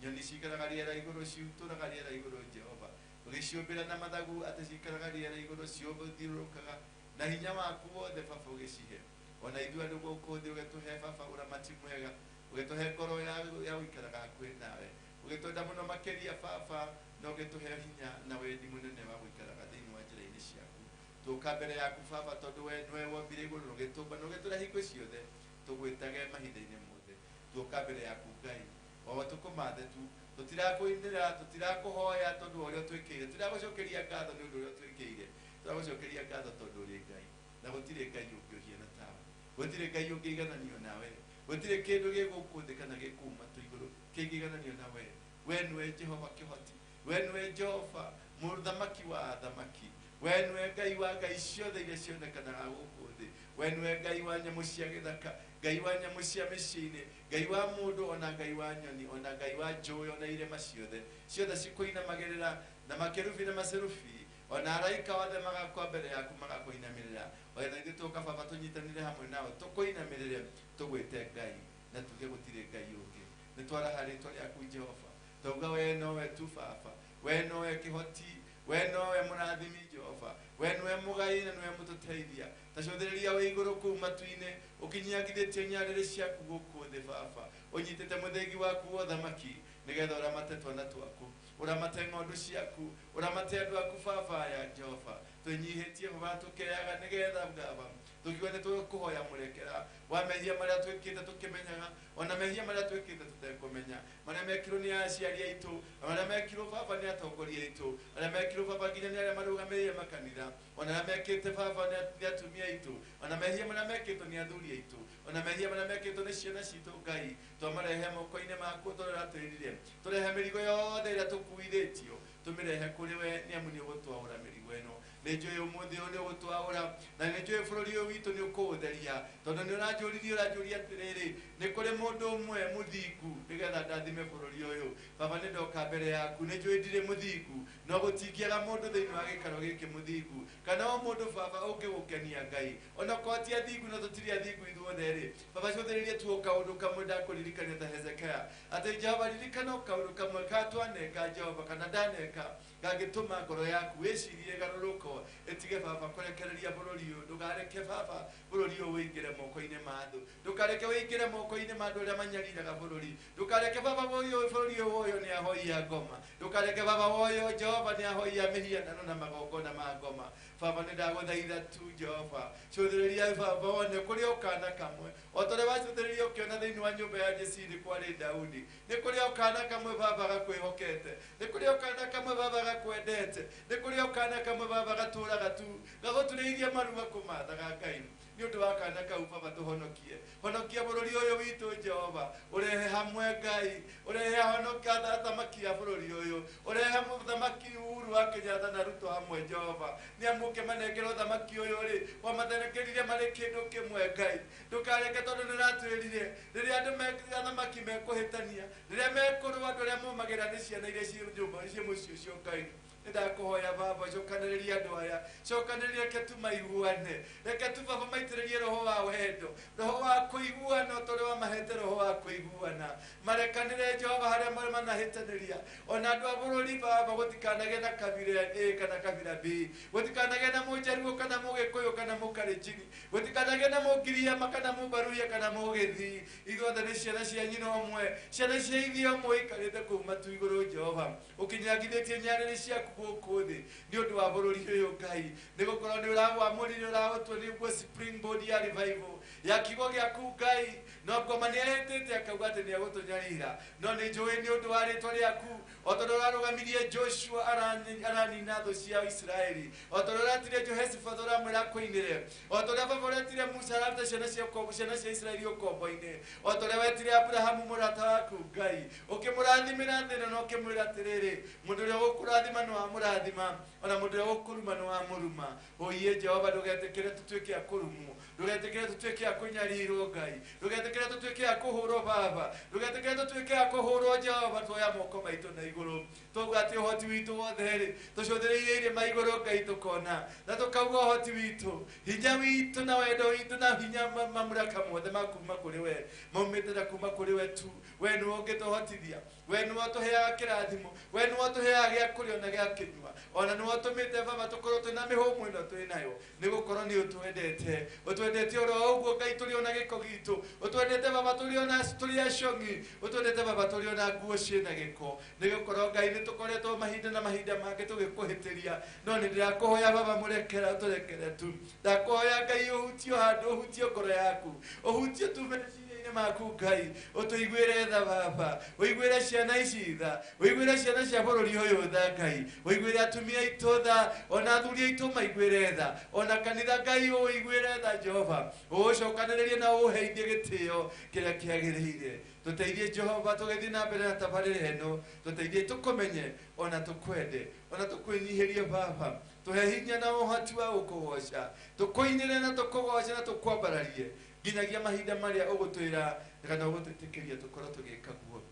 [SPEAKER 6] Nyoni cikaraga rĩera igũrũ, ciũtũraga rĩera igũrũ, Jehova. Ũgĩciũmbĩra na mathagu atĩ cikaraga rĩera igũrũ, ciũthiũrũrũkaga na hinya waku wothe, Baba, ũgĩcihe. Ona ithuĩ andũ gũkũ thĩ ũgĩtũhe, Baba, ũramati mwega, ũgĩtũhe ngoro ya gũikaraga hakuhĩ nawe, ũgĩtwenda mũno makĩria, Baba, na ũgĩtũhe hinya na wendi mũnene wa gũikaraga thĩinĩ wa njĩra-inĩ ciaku. Tũka mbere yaku, Baba, tondũ we nĩwe wombire igũrũ na ũgĩtũmba na ũgĩtũra hingo ciothe, tũgwĩtage mahinda-inĩ mothe. Tũka mbere yaku, Ngai, o tũkũmathe tu, tũtirakũinĩra, tũtirakũhoya tondũ wa ũrĩa ũtwĩkĩire, tũtiragũcokeria ngatho nĩ ũndũ ũrĩa ũtwĩkĩire, tũragũcokeria ngatho tondũ ũrĩ Ngai, na gũtirĩ Ngai ũngĩ ũhiana tawe, gũtirĩ Ngai ũngĩigananio nawe, gũtirĩ kĩndũ gĩ gũkũ thĩ kana gĩ kũu matu igũrũ kĩngĩigananio nawe. We nĩwe Jehova kĩhoti, we nĩwe Jehova mũthamaki wa athamaki, we nĩwe Ngai wa ngai ciothe iria cionekanaga gũkũ thĩ, we nĩwe Ngai wa nyamũ cia gĩthaka, Ngai wa nyamũ cia mĩciĩ-inĩ, Ngai wa mũndũ ona Ngai wa nyoni, ona Ngai wa njũĩ ona irĩma ciothe, ciothe cikũinamagĩrĩra na makerubi na macerubi, Ona araika othe magakwa mbere yaku magakũinamĩrĩra. Ona ithuĩ tũka baba tũnyitanĩre hamwe nao tũkũinamĩrĩre tũgwĩte Ngai na tuge gũtirĩ Ngai ũngĩ. Nĩ twaraha rĩtwa rĩaku Jehova. Twauga we nowe tu baba, we nowe kĩhoti, we nowe mũrathimi Jehova, we nowe mũgai na nowe mũtũteithia. Ta cũthĩrĩria wĩ igũrũ kũu matu-inĩ ũkinyangithĩtie nyarĩrĩ ciaku gũkũ thĩ baba, ũnyitĩte mũthĩgi waku wa ũthamaki nĩgetha ũramate twana twaku, ũramate ng'ondu ciaku, ũramate andũ aku baba ya Jehova. Twĩnyihĩtie baba tũkeaga nĩgetha baba tũkiuga nĩ tũkũhoya mũrekera wa mehia marĩa twĩkĩte tũkĩmenyaga, ona mehia marĩa twĩkĩte tũtekũmenya, marĩa mekirwo nĩ aciari aitũ, marĩa mekirwo baba nĩ atongoria aitũ, marĩa mekirwo baba nginya nĩ arĩa marũgamĩrĩire makanitha, ona arĩa mekĩte baba nĩ atumia aitũ, ona mehia marĩa mekĩtwo nĩ athuri aitũ, ona mehia marĩa mekĩtwo nĩ ciana citũ Ngai, twamarehe moko-inĩ maku tondũ ũratwĩrire tũrehe mĩrigo yothe ĩrĩa tũkuithĩtio tũmĩrehe kũrĩ we, nĩ amu nĩ ũgũtwaũra mĩrigo ĩno. Nĩ njũĩ ũmũthĩ ũyũ nĩ ũgũtwaũra, na nĩ njũĩ bũrũri ũyũ witũ nĩ ũkũũtheria, tondũ nĩ ũranjũririe ũranjũria atĩrĩrĩ, nĩ kũrĩ mũndũ ũmwe mũthingu nĩgetha ndathime bũrũri ũyũ. Baba nĩ ndoka mbere yaku, nĩ njũĩ ndirĩ mũthingu, no gũtingĩaga mũndũ thĩinĩ wa gĩikaro gĩkĩ mũthingu, kana o mũndũ baba ũngĩgũkenia Ngai, ona korwo ti athingu na tũtirĩ athingu ithuothe rĩ, baba cũthĩrĩrie tu o kaũndũ kamwe ndakũririkania ta Hezekia, atĩ Jehova ririkana o kaũndũ kamwe ka twaneka Jehova kana ndaneka gangĩtũma ngoro yaku ĩcirie ĩgarũrũko ĩtige baba kũrekereria bũrũri ũyũ. Ndũkareke baba bũrũri ũyũ ũingĩre moko-inĩ ma thũ, ndũkareke ũingĩre moko-inĩ ma andũ arĩa manyariraga bũrũri, ndũkareke baba bũrũri ũyũ woywo nĩ ahoi a ngoma, ndũkareke baba woywo Jehova nĩ ahoi a mĩhianano na magongona ma ngoma. Baba nĩ ndagũthaitha tu Jehova, cũthĩrĩria baba wone kũrĩ o kana kamwe, o ta ũrĩa wacũthĩrĩria ũkĩona thĩinĩ wa nyũmba ya Jesii kwarĩ Daudi, nĩ kũrĩ o kana kamwe baba gakwĩhokete, nĩ kũrĩ o kana kamwe baba gakwendete, nĩ kũrĩ o kana kamwe baba gatũraga tu gagũturĩirie maru gakũmathaga Ngai. Nĩ ũndũ wa kana kau baba tũhonokie, honokia bũrũri ũyũ witũ Jehova, ũrehe hamwe Ngai, ũrehe honokia athamaki a bũrũri ũyũ, ũrehe mũthamaki Uhuru wa Kenyatta na Ruto hamwe Jehova, nĩ amu ũkĩmanengera ũthamaki ũyũ rĩ, wamatherekerire marĩ kĩndũ kĩmwe Ngai. Ndũkareke tondũ nĩ ũratwĩrire rĩrĩa andũ athamaki mekũhĩtania, rĩrĩa mekũrũa andũ arĩa momagĩra nĩ ciana iria ciĩ nyũmba ciĩ mũciĩ ũcio Ngai. Nĩ ndakũhoya baba cokanĩrĩria andũ aya, cokanĩrĩria reke tu maiguane, reke tu baba maitĩrĩrie roho wa wendo, roho wa kũiguana o ta ũrĩa wamahete roho wa kũiguana, marekanĩre Jehova harĩa manahĩtanĩria, ona andũ a bũrũri baba gũtikanagĩe na kabira A kana kabira B, gũtikanagĩe na mũnjaruo kana mũgĩkũyũ kana mũkalenjini, gũtikanagĩe na mũngiriama kana mũmbaruya kana mũgĩthii, ithuothe nĩ ciana cia nyina ũmwe, ciana cia ithe ũmwe ikarĩte kũu matu igũrũ Jehova, ũkinyangithĩtie nyarĩrĩ ciaku gũkũ thĩ nĩ ũndũ wa bũrũri ũyũ Ngai, nĩ gũkorwo nĩ ũrawamũrire ũraũtua nĩguo springboard ya revival ya kiugo gĩaku Ngai. No ngoma nĩ ahĩtĩte akauga atĩ nĩ egũtũnyarira, no nĩ njũĩ nĩ ũndũ wa rĩtwa rĩaku, o tondũ ũrarũgamirie Joshua aranina thũ cia Isiraeli, o tondũ ũretire Jehoshaphat ũramwĩra akũinĩre, o ta ũrĩa baba ũretire Musa araruta ciana cia Isiraeli ũkombo-inĩ, o ta ũrĩa wetire Abrahamu mũrata waku Ngai, ũkĩmũrathimĩra thĩ ĩno na ũkĩmwĩra atĩrĩrĩ, mũndũ ũrĩa ũgũkũrathima nĩ wamũrathima, ona mũndũ ũrĩa ũgũkũruma nĩ wamũruma. Ũiye Jehova, ndũgetĩkĩre tũtuĩke a kũrumwo, ndũgetĩkĩre tũtuĩke a kũnyarirwo Ngai, ndũgetĩkĩre tũtuĩke a kũhũrwo baba, ndũgetĩkĩre tũtuĩke a kũhũrwo Jehova. Tuoya moko maitũ na igũrũ twauga atĩ ũhoti witũ wothe rĩ tũcũthĩrĩirie irĩma igũrũ Ngai, tũkona na tũkauga ũhoti witũ, hinya witũ na wendo witũ na hinya mamũraka mothe ma kuma kũrĩ we maumĩte na kuma kũrĩ we tu. We nĩwe ũngĩtũhotithia, we nĩwe ũtũheaga kĩrathimo, we nĩwe ũtũheaga gĩa kũrĩa na gĩa kũnyua, ona nĩwe ũtũmĩte baba tũkorwo twĩna mĩhũmũ ĩno twĩ nayo, nĩ gũkorwo nĩ ũtwendete, ũtwendete oro ũguo Ngai tũrĩ ona gĩko gitũ, ũtwendete baba tũrĩ ona tũrĩ acong'i, ũtwendete baba tũrĩ ona nguo ciĩna gĩko, nĩ gũkorwo Ngai nĩ tũkoretwo mahinda na mahinda mangĩ tũgĩkũhĩtĩria, no nĩ ndĩrakũhoya baba mũrekera ũtũrekere tu. Ndakũhoya Ngai ũhutio handũ, ũhutio ngoro yaku, ũhutio tu meciria-inĩ maku Ngai, ũtũiguĩre tha baba, ũiguĩre ciana ici tha, ũiguĩre ciana cia bũrũri ũyũ tha Ngai, ũiguĩre atumia aitũ tha, ona athuri aitũ maiguĩre tha, ona kanitha Ngai ũiguĩre tha Jehova, ũũcokanĩrĩrie na ũũheithie gĩtĩo kĩrĩa kĩagĩrĩire. Tũteithie Jehova tũgĩthiĩ na mbere na tabarĩra ĩno, tũteithie tũkũmenye ona tũkwende ona tũkwĩnyihĩrie baba, tũhe hinya na ũhoti wa gũkũgoca, tũkũinĩre na tũkũgoce na tũkwambararie nginyagia mahinda marĩa ũgũtwĩra kana ũgũtwĩtĩkĩria tũkorwo tũgĩka guo.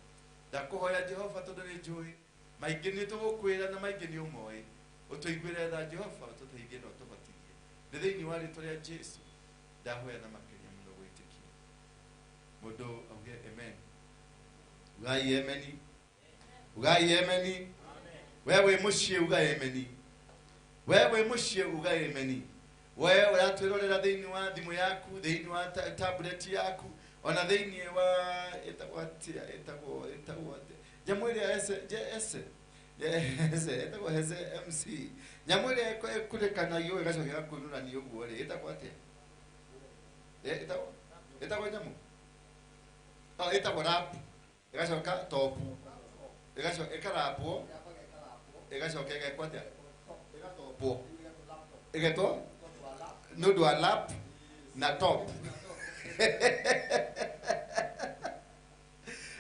[SPEAKER 6] Ndakũhoya Jehova tondũ nĩ njũĩ maingĩ nĩ tũgũkwĩra na maingĩ nĩ ũmoĩ. Ũtũiguĩre tha Jehova, ũtũteithie na ũtũhotithie. Nĩ thĩinĩ wa rĩtwa rĩa Jesu ndahoya na makĩria mũno gwĩtĩkia. Mũndũ auge amen. Ugai ameni. Ugai ameni. We wĩ mũciĩ ugai ameni. We wĩ mũciĩ ugai ameni. We ũratwĩrorera thĩinĩ wa thimũ yaku, thĩinĩ wa tablet yaku, ona thĩinĩ wa ĩtagwo atĩa, ĩtagwo atĩa, nyamũ ĩrĩa ese ese ĩtagwo heze MC, nyamũ ĩrĩa ĩkũrekanagio ĩgacoka ĩgakũinũranio ũguo rĩ, ĩtagwo atĩa? Ĩtagwo nyamũ? Ĩtagwo rap, ĩgacoka top, ĩgacoka ĩkarapwo, ĩgacoka ĩgekwo atĩa? Ĩgatopwo, ĩgetwo nĩ ũndũ wa lap na top.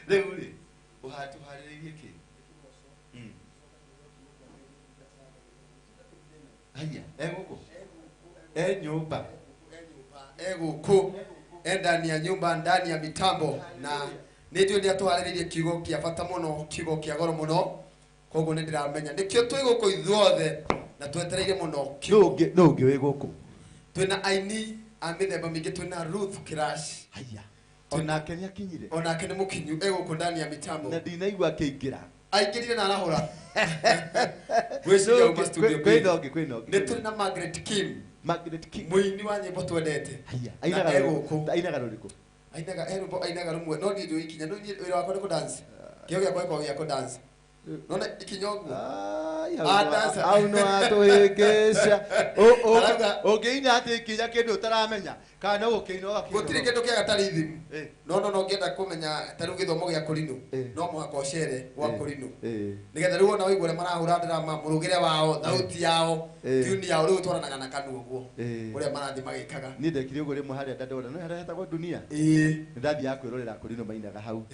[SPEAKER 6] Rĩu rĩ, ũharĩrĩirie kĩ? Haya, egũkũ? E nyũmba.
[SPEAKER 2] Egũkũ, e ndani ya nyũmba, ndani ya mitambo, na nĩ njũĩ nĩ atũharĩrĩirie kiugo kĩa bata mũno, kiugo kĩa goro mũno, koguo nĩ ndĩramenya nĩkĩo twĩ gũkũ ithuothe na twetereire mũno.
[SPEAKER 6] Nũ ũngĩ wĩ gũkũ?
[SPEAKER 2] Twĩna aini a mĩthemba mĩingĩ, twĩna Ruth Kirash.
[SPEAKER 6] Haya. Onake nĩ akinyire.
[SPEAKER 2] Onake nĩ mũkinyu, egũkũ ndani ya mitambo.
[SPEAKER 6] Na ndinaigua akĩingĩra.
[SPEAKER 2] Aingĩrire na arahũra. Gwĩciria uma studio B.
[SPEAKER 6] Kwĩna ũngĩ, kwĩna ũngĩ.
[SPEAKER 2] Nĩ tũrĩ na Margaret Kim.
[SPEAKER 6] Margaret Kim.
[SPEAKER 2] Mũini wa nyĩmbo twendete.
[SPEAKER 6] Haya. Ainaga rũrĩkũ?
[SPEAKER 2] Ainaga rwĩmbo, ainaga rũmwe, no niĩ njũĩ ikinya, no niĩ wĩra wakwa nĩ kũ-dance. Kĩo gĩakwa gĩkoragwo gĩa kũ-dance. Nona ikinya ũguo.
[SPEAKER 6] Au no atũhĩngĩca. Ũngĩina atĩ ikinya kĩndũ ũtaramenya, kana no gũkĩina ũgakĩina.
[SPEAKER 2] Gũtirĩ kĩndũ kĩega ta rhythm. No no ũngĩenda kũmenya ta rĩu gĩthomo gĩa kũrinũ, no mũhaka ũcere gwa kũrinũ. Nĩgetha rĩu ona ũigue ũrĩa marahũra ndarama, mũrũgĩre wao, thauti yao, tune yao, rĩu ũtwaranaga na kanua ũguo, ũrĩa marathiĩ magĩkaga.
[SPEAKER 6] Niĩ ndekire ũguo rĩmwe harĩa Dandora, no harĩa hetagwo Dunia. Nĩ ndathiaga kwĩrorera kũrinũ mainaga hau.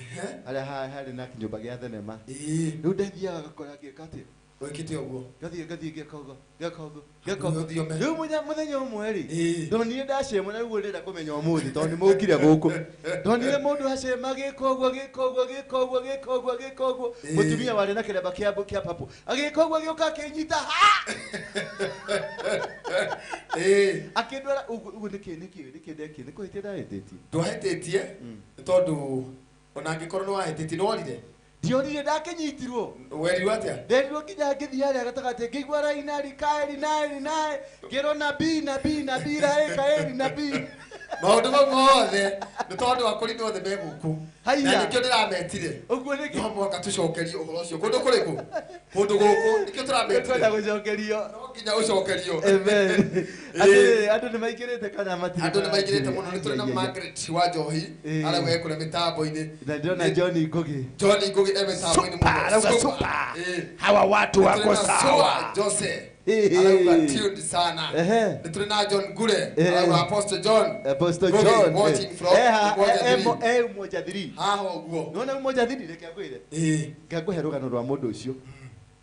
[SPEAKER 6] Harĩa harĩ na kĩnyũmba gĩa thenema. Rĩu ndathiaga ngakora ngĩka atĩa?
[SPEAKER 2] Wĩkĩte ũguo?
[SPEAKER 6] Ngathiĩ ngeka ũguo, ngeka ũguo, ngeka ũguo. Rĩu mũthenya ũmwe rĩ, ndonire ndacemwo na rĩu ndĩrenda kũmenya ũmũthĩ tondũ nĩ mũkire gũkũ. Ndonire mũndũ acema gĩka ũguo, gĩka ũguo, gĩka ũguo, gĩka ũguo, gĩka ũguo. Mũtumia warĩ na kĩremba kĩa purple. Agĩka ũguo agĩũka akĩnyita ha! Akĩndwara ũguo, ũguo nĩkĩ, nĩkĩ, nĩkĩ ndekire? Nĩ kũhĩtia ndahĩtĩtie?
[SPEAKER 2] Ndwahĩtĩtie, nĩ tondũ ona angĩkorwo nĩ wahĩtĩtie, nĩ worire?
[SPEAKER 6] Ndiorire, ndakĩnyitirwo.
[SPEAKER 2] Werirwo atĩa?
[SPEAKER 6] Nderirwo nginya ngĩthiĩ harĩa gatagatĩ, ngĩigua raina, rikaeri, naeri, nae, ngĩrwo nabii, nabii, nabii, rae, kaeri, nabii.
[SPEAKER 2] Maũndũ mau mothe nĩ tondũ akũrinũ othe me gũkũ.
[SPEAKER 6] Haiya.
[SPEAKER 2] Na nĩkĩo ndĩrametire.
[SPEAKER 6] Ũguo nĩkĩo.
[SPEAKER 2] No mũhaka tũcokerie ũhoro ũcio. Kũndũ kũrĩkũ? Kũndũ gũkũ nĩkĩo tũrametire.
[SPEAKER 6] Twenda gũcokerio.
[SPEAKER 2] No nginya ũcokerio.
[SPEAKER 6] Amen. Atĩrĩrĩ, andũ nĩ maingĩrĩte kana matirĩ?
[SPEAKER 2] Andũ nĩ maingĩrĩte mũno. Nĩ tũrĩ na Margaret wa Njohi, arĩa wĩ kũrĩa mĩtambo-inĩ.
[SPEAKER 6] Na ndĩrona John Ngugi.
[SPEAKER 2] John Ngugi e mĩtambo-inĩ mũno.
[SPEAKER 1] Arauga super. Hawa watu wako sawa.
[SPEAKER 2] Jose. Arauga tuned sana. Nĩ tũrĩ na John Ngure. Arauga Apostle John.
[SPEAKER 6] Apostle John.
[SPEAKER 2] Watching from
[SPEAKER 6] Umoja 3.
[SPEAKER 2] Haha ũguo.
[SPEAKER 6] Nona Umoja 3 reke ngwĩre. Ngakũhe rũgano rwa mũndũ ũcio.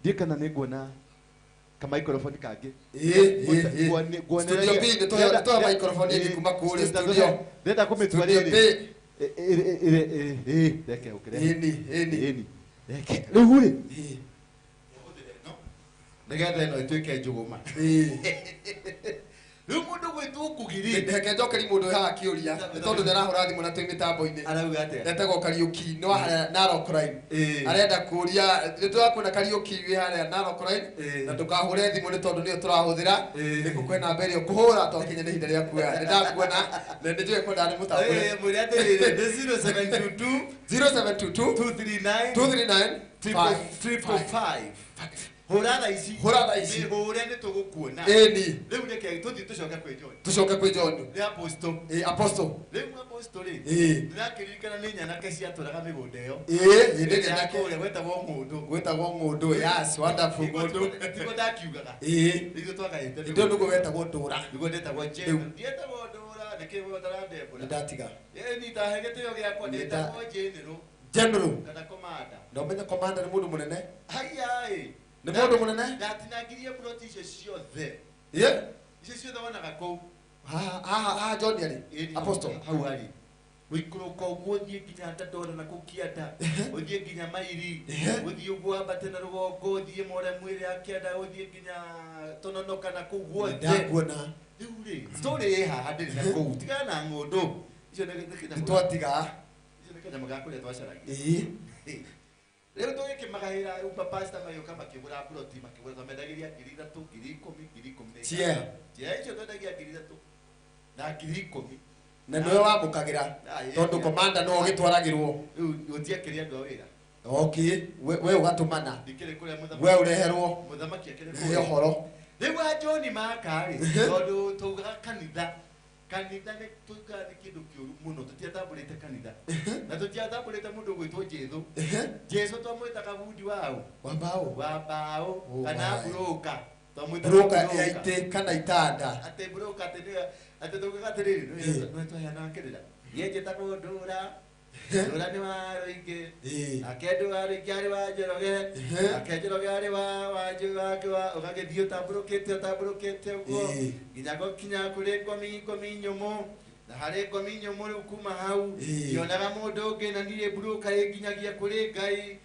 [SPEAKER 6] Ndiĩ kana nĩ nguona ka microphone kangĩ.
[SPEAKER 2] Studio B nĩ tũheo microphone ĩngĩ kuma kũrĩa studio.
[SPEAKER 6] Ndĩrenda kũmĩtua rĩrĩ. Reke ũkĩrehe.
[SPEAKER 2] Ĩni.
[SPEAKER 6] Reke. Rĩu rĩ. Nĩgetha ĩno ĩtuĩke njũgũma. Rĩu mũndũ gwĩtwo Ngugi rĩ.
[SPEAKER 2] Reke njokeri mũndũ haha kĩũria, nĩ tondũ nĩ arahũra thimũ na twĩ mĩtambo-inĩ.
[SPEAKER 6] Arauga atĩa?
[SPEAKER 2] Etagwo Kariũki, nĩ wa harĩa Narok Line. Arenda kũũria, nĩ tũrakuona Kariũki wĩ harĩa Narok Line, na ndũkahũre thimũ nĩ tondũ nĩyo tũrahũthĩra. Nĩ ngũkũhe namba ĩrĩa ũkũhũra twakinya nĩ ihinda rĩa kuoya. Nĩ ndakuona, na nĩ njũĩ kwenda nĩ mũtambũre.
[SPEAKER 6] Mwĩre atĩrĩrĩ, nĩ 0722
[SPEAKER 2] 0722
[SPEAKER 6] 239
[SPEAKER 2] 239
[SPEAKER 6] 555. Hũra thaa ici.
[SPEAKER 2] Hũra thaa ici.
[SPEAKER 6] Hũre nĩ tũgũkuona.
[SPEAKER 2] Ĩni.
[SPEAKER 6] Rĩu reke tũthiĩ tũcoke kwĩ John.
[SPEAKER 2] Tũcoke kwĩ John.
[SPEAKER 6] Nĩ Apostle.
[SPEAKER 2] Apostle.
[SPEAKER 6] Rĩu Apostle rĩ. Ndĩrakĩririkana nĩ nyanake ciatũraga mĩgũnda ĩyo.
[SPEAKER 2] Ĩ
[SPEAKER 6] nĩ nyanake ũrĩa gwetagwo Ng'ũndũ.
[SPEAKER 2] Gwetagwo Ng'ũndũ, yes, wonderful Ng'ũndũ.
[SPEAKER 6] Tiguo ndakiugaga. Nĩguo twagaĩte.
[SPEAKER 2] Nĩguo nĩguo wetagwo Ndũra.
[SPEAKER 6] Nĩguo ndetagwo General. Ndietagwo Ndũra, nĩkĩ we ũtarandembũra?
[SPEAKER 2] Nĩndatiga.
[SPEAKER 6] Ĩ, ndahe gĩtĩo gĩakwa, ndetagwo General.
[SPEAKER 2] General.
[SPEAKER 6] Kana commander.
[SPEAKER 2] Na ũmenye commander nĩ mũndũ mũnene.
[SPEAKER 6] Haiya ĩ.
[SPEAKER 2] Nĩ mũndũ mũnene?
[SPEAKER 6] Ndatinangirie plot icio ciothe.
[SPEAKER 2] Ĩ?
[SPEAKER 6] Icio ciothe wonaga kũu.
[SPEAKER 2] Haha John arĩ? Apostle.
[SPEAKER 6] Hau arĩ. Gũikũrũka ũguo ũthiĩ nginya Dandora na kũu kĩanda, ũthiĩ nginya Mairi, ũthiĩ ũguo wambate na rũgongo, ũthiĩ Moremu ĩrĩa ya kĩanda, ũthiĩ nginya Tononoka na kũu guothe.
[SPEAKER 2] Ndakuona.
[SPEAKER 6] Rĩu rĩ, story ĩ haha ndĩrĩ na kũu, tigana na ng'ũndũ. Icio nĩ kĩnyamũ.
[SPEAKER 2] Twatiga.
[SPEAKER 6] Icio nĩ kanyamũ ga kũrĩa twacaragia.
[SPEAKER 2] Ĩĩ.
[SPEAKER 6] Rĩu tũgĩkĩmagahĩra rĩu pastor magĩũka makĩgũra ploti, makĩgũra twamendagĩria 3,000, 10,000, 15,000.
[SPEAKER 2] Cie.
[SPEAKER 6] Cie icio twendagia 3,000 na 10,000.
[SPEAKER 2] Na nĩwe wamũkagĩra tondũ komanda no ũgĩtwaragĩrwo.
[SPEAKER 6] Rĩu gũtiakĩrĩ andũ a wĩra.
[SPEAKER 2] Okay, we ũgatũmana.
[SPEAKER 6] Ndikĩrĩ kũrĩa mũthamaki.
[SPEAKER 2] We ũreherwo.
[SPEAKER 6] Mũthamaki akĩrĩ
[SPEAKER 2] Nĩ
[SPEAKER 6] kũrĩa.
[SPEAKER 2] ũhoro.
[SPEAKER 6] Rĩu a John maka rĩ, tondũ taugaga kanitha. Kanitha nĩ tugaga nĩ kĩndũ kĩũru mũno, tũtiatambũrĩte kanitha. Na tũtiatambũrĩte mũndũ ũgwĩtwo Jesũ. Jesũ twamwĩtaga bundi waũ?
[SPEAKER 2] Wa mbaũ.
[SPEAKER 6] Wa mbaũ kana mburũka. Twamwĩtaga
[SPEAKER 2] Mburũka ya itĩ kana itanda.
[SPEAKER 6] Atĩ mburũka atĩ nĩwe, atĩ taugaga atĩrĩrĩ, nĩwe twaheanaga kĩrĩra. Niĩ njĩtagwo Ndũra. Ndũra nĩ wa Rũingĩ. Nake Ndũra Rũingĩ arĩ wa Njoroge. Nake Njoroge arĩ wa ũgagĩthiĩ ũtambũrũkĩte ũguo. Nginya gũkinya kũrĩ ngomi nyũmũ. Na harĩ ngomi nyũmũ rĩu kuma hau, ndionaga mũndũ ũngĩ na niĩ mburũka ĩnginyagia kũrĩ Ngai.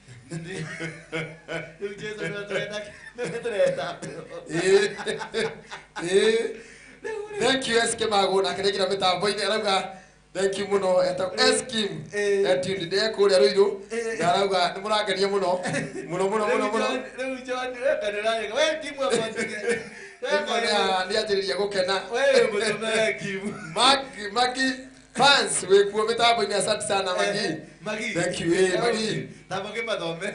[SPEAKER 6] Rĩu Jesũ nĩwe tũrenda.
[SPEAKER 2] Thank you SK Mago na kĩrĩkĩra mĩtambo-inĩ arauga thank you mũno etagwo Eskim etune ndĩ kũrĩa Rũirũ na arauga nĩ mũrangeria mũno mũno mũno mũno mũno.
[SPEAKER 6] Rĩu John we kanĩrarĩga we Kimu akwatire.
[SPEAKER 2] Nĩ anjĩrĩria gũkena.
[SPEAKER 6] We mũtũme we Kimu.
[SPEAKER 2] Magi fans wĩkuo mĩtambo-inĩ, asante sana Magi.
[SPEAKER 6] Magi.
[SPEAKER 2] Thank you Magi.
[SPEAKER 6] Tamba kĩmathome.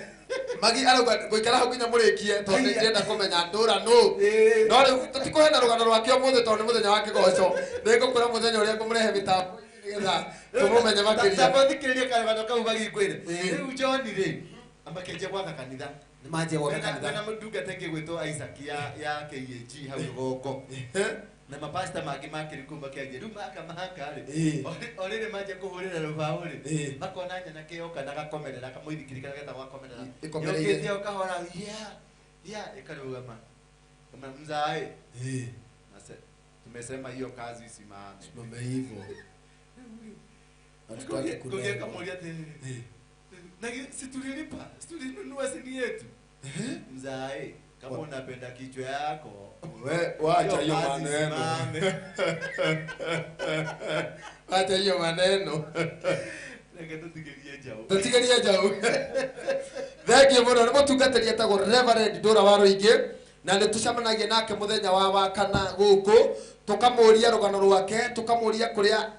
[SPEAKER 2] Magi arauga ngũikara hau nginya mũrĩkie tondũ nĩ ndĩrenda kũmenya Ndũra nũ. No rĩu tũtikũheana rũgano rwake ũmũthĩ tondũ nĩ mũthenya wa kĩgoco. Nĩngũkwĩra mũthenya ũrĩa ngũmũrehe mĩtambo nĩgetha tũmũmenye makĩria.
[SPEAKER 6] Tamba thikĩrĩrie karũgano kau Magi ngwĩre. Rĩu John rĩ, amakĩanjia gwaka kanitha.
[SPEAKER 2] Nĩ manjia gwaka kanitha.
[SPEAKER 6] Kwĩna ndungata ĩngĩ ĩgwĩtwo Isaac ya KAG hau rũgongo. Na mapasta mangĩ makĩrĩ kũu makĩanjia. Rĩu maka rĩ, o rĩrĩ manjia kũhũrĩra rũbaũ rĩ, makona nyanake yoka na gakomerera, kamũithikiri karĩa getagwo gakomerera.
[SPEAKER 2] Ĩkomereire.
[SPEAKER 6] Yũkĩte o kahora, yeah, ĩkarũgama. Kama mzae. Tumesema hiyo kazi isimame.
[SPEAKER 2] Simame hivyo. Hatutaki
[SPEAKER 6] Kũgĩa kamũria atĩrĩrĩ, na si tulilipa, si tulinunua sini yetu. Mzae, kama unapenda kichwa yako,
[SPEAKER 2] we wacha hiyo maneno. Wacha hiyo maneno.
[SPEAKER 6] Reke tũtigerie njaũ.
[SPEAKER 2] Tũtigerie njaũ. Thank you mũno. Nĩ mũtungatĩri etagwo Reverend Ndũra wa Rũingĩ na nĩ tũcemanagia nake mũthenya wa wakana gũkũ, tũkamũria rũgano rwake, tũkamũria kũrĩa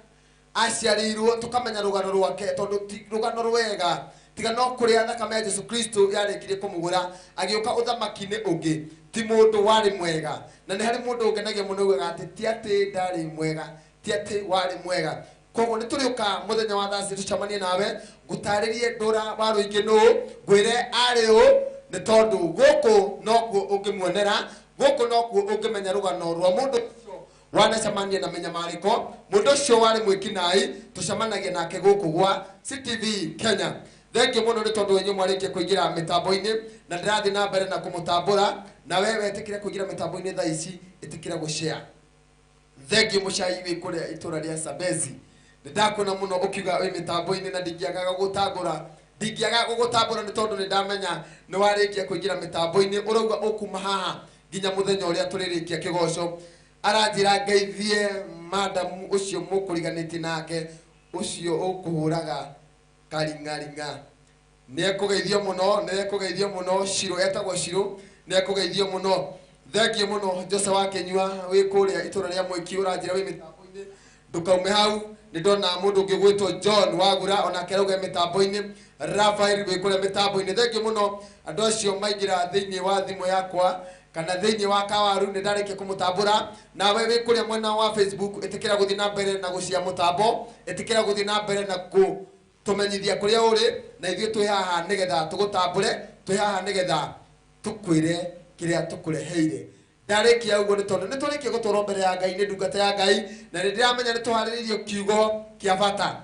[SPEAKER 2] aciarĩirwo, tũkamenya rũgano rwake tondũ ti rũgano rwega tiga no kũrĩa thakame ya Jesu Kristo yarĩkirie kũmũgũra agĩũka ũthamaki-inĩ ũngĩ. Ti mũndũ warĩ mwega, na nĩ harĩ mũndũ ũngenagia mũno ugaga atĩ ti atĩ ndarĩ mwega, ti atĩ warĩ mwega. Koguo nĩ tũrĩũka mũthenya wa Thursday tũcemanie nawe, ngũtarĩrie Ndũra wa Rũingĩ nũ, ngwĩre arĩ ũ, nĩ tondũ gũkũ nokuo ũngĩmuonera, gũkũ nokuo ũngĩmenya rũgano rwa mũndũ ũcio wanacemania na mĩnyamarĩko, mũndũ ũcio warĩ mwĩkinaĩ, tũcemanagia nake gũkũ gwa CTV Kenya. Thank you mũno nĩ tondũ inyuĩ mwarĩkia kũingĩra mĩtambo-inĩ na ndĩrathiĩ na mbere na kũmũtambũra, na we wetĩkĩre kũingĩra mĩtambo-inĩ thaa ici, ĩtĩkĩra gũshare. Thank you mũcai wĩ kũrĩa itũra rĩa Sabezi. Nĩ ndakuona mũno ũkiuga wĩ mĩtambo-inĩ na ndingĩagaga gũgũtambũra. Ndingĩaga gũgũtambũra nĩ tondũ nĩ ndamenya nĩ warĩkia kũingĩra mĩtambo-inĩ, ũrauga ũkuma haha nginya mũthenya ũrĩa tũrĩrĩkia kĩgoco. Aranjĩra ngeithie madam ũcio mũkũriganĩtie nake, ũcio ũkũhũraga karing'aring'a. Nĩ ekũgeithio mũno, nĩ ekũgeithio mũno, Shiro etagwo Shiro, nĩ ekũgeithio mũno. Thank you mũno Jose wa Kĩnyua wĩ kũrĩa itũra rĩa Mwĩki, ũranjĩra wĩ mĩtambo-inĩ, ndũkaume hau. Nĩ ndona mũndũ ũngĩ gwĩtwo John Wagura onake arauga mĩtambo-inĩ, Rafael wĩ kũrĩa mĩtambo-inĩ. Thank you mũno andũ acio maingĩra thĩinĩ wa thimũ yakwa kana thĩinĩ wa kawaru, nĩ ndarĩkia kũmũtambũra. Nawe wĩ kũrĩa mwena wa Facebook, ĩtĩkĩra gũthiĩ na mbere na gũcia mũtambo, ĩtĩkĩra gũthiĩ na mbere na kũtũmenyithia kũrĩa ũrĩ, na ithuĩ twĩ haha nĩgetha tũgũtambũre, twĩ haha nĩgetha tũkwĩre kĩrĩa tũkũreheire. Ndarĩkia ũguo nĩ tondũ nĩ tũrĩkie gũtwarwo mbere ya Ngai nĩ ndungata ya Ngai, na nĩ ndĩramenya nĩ tũharĩrĩirio kiugo kĩa bata.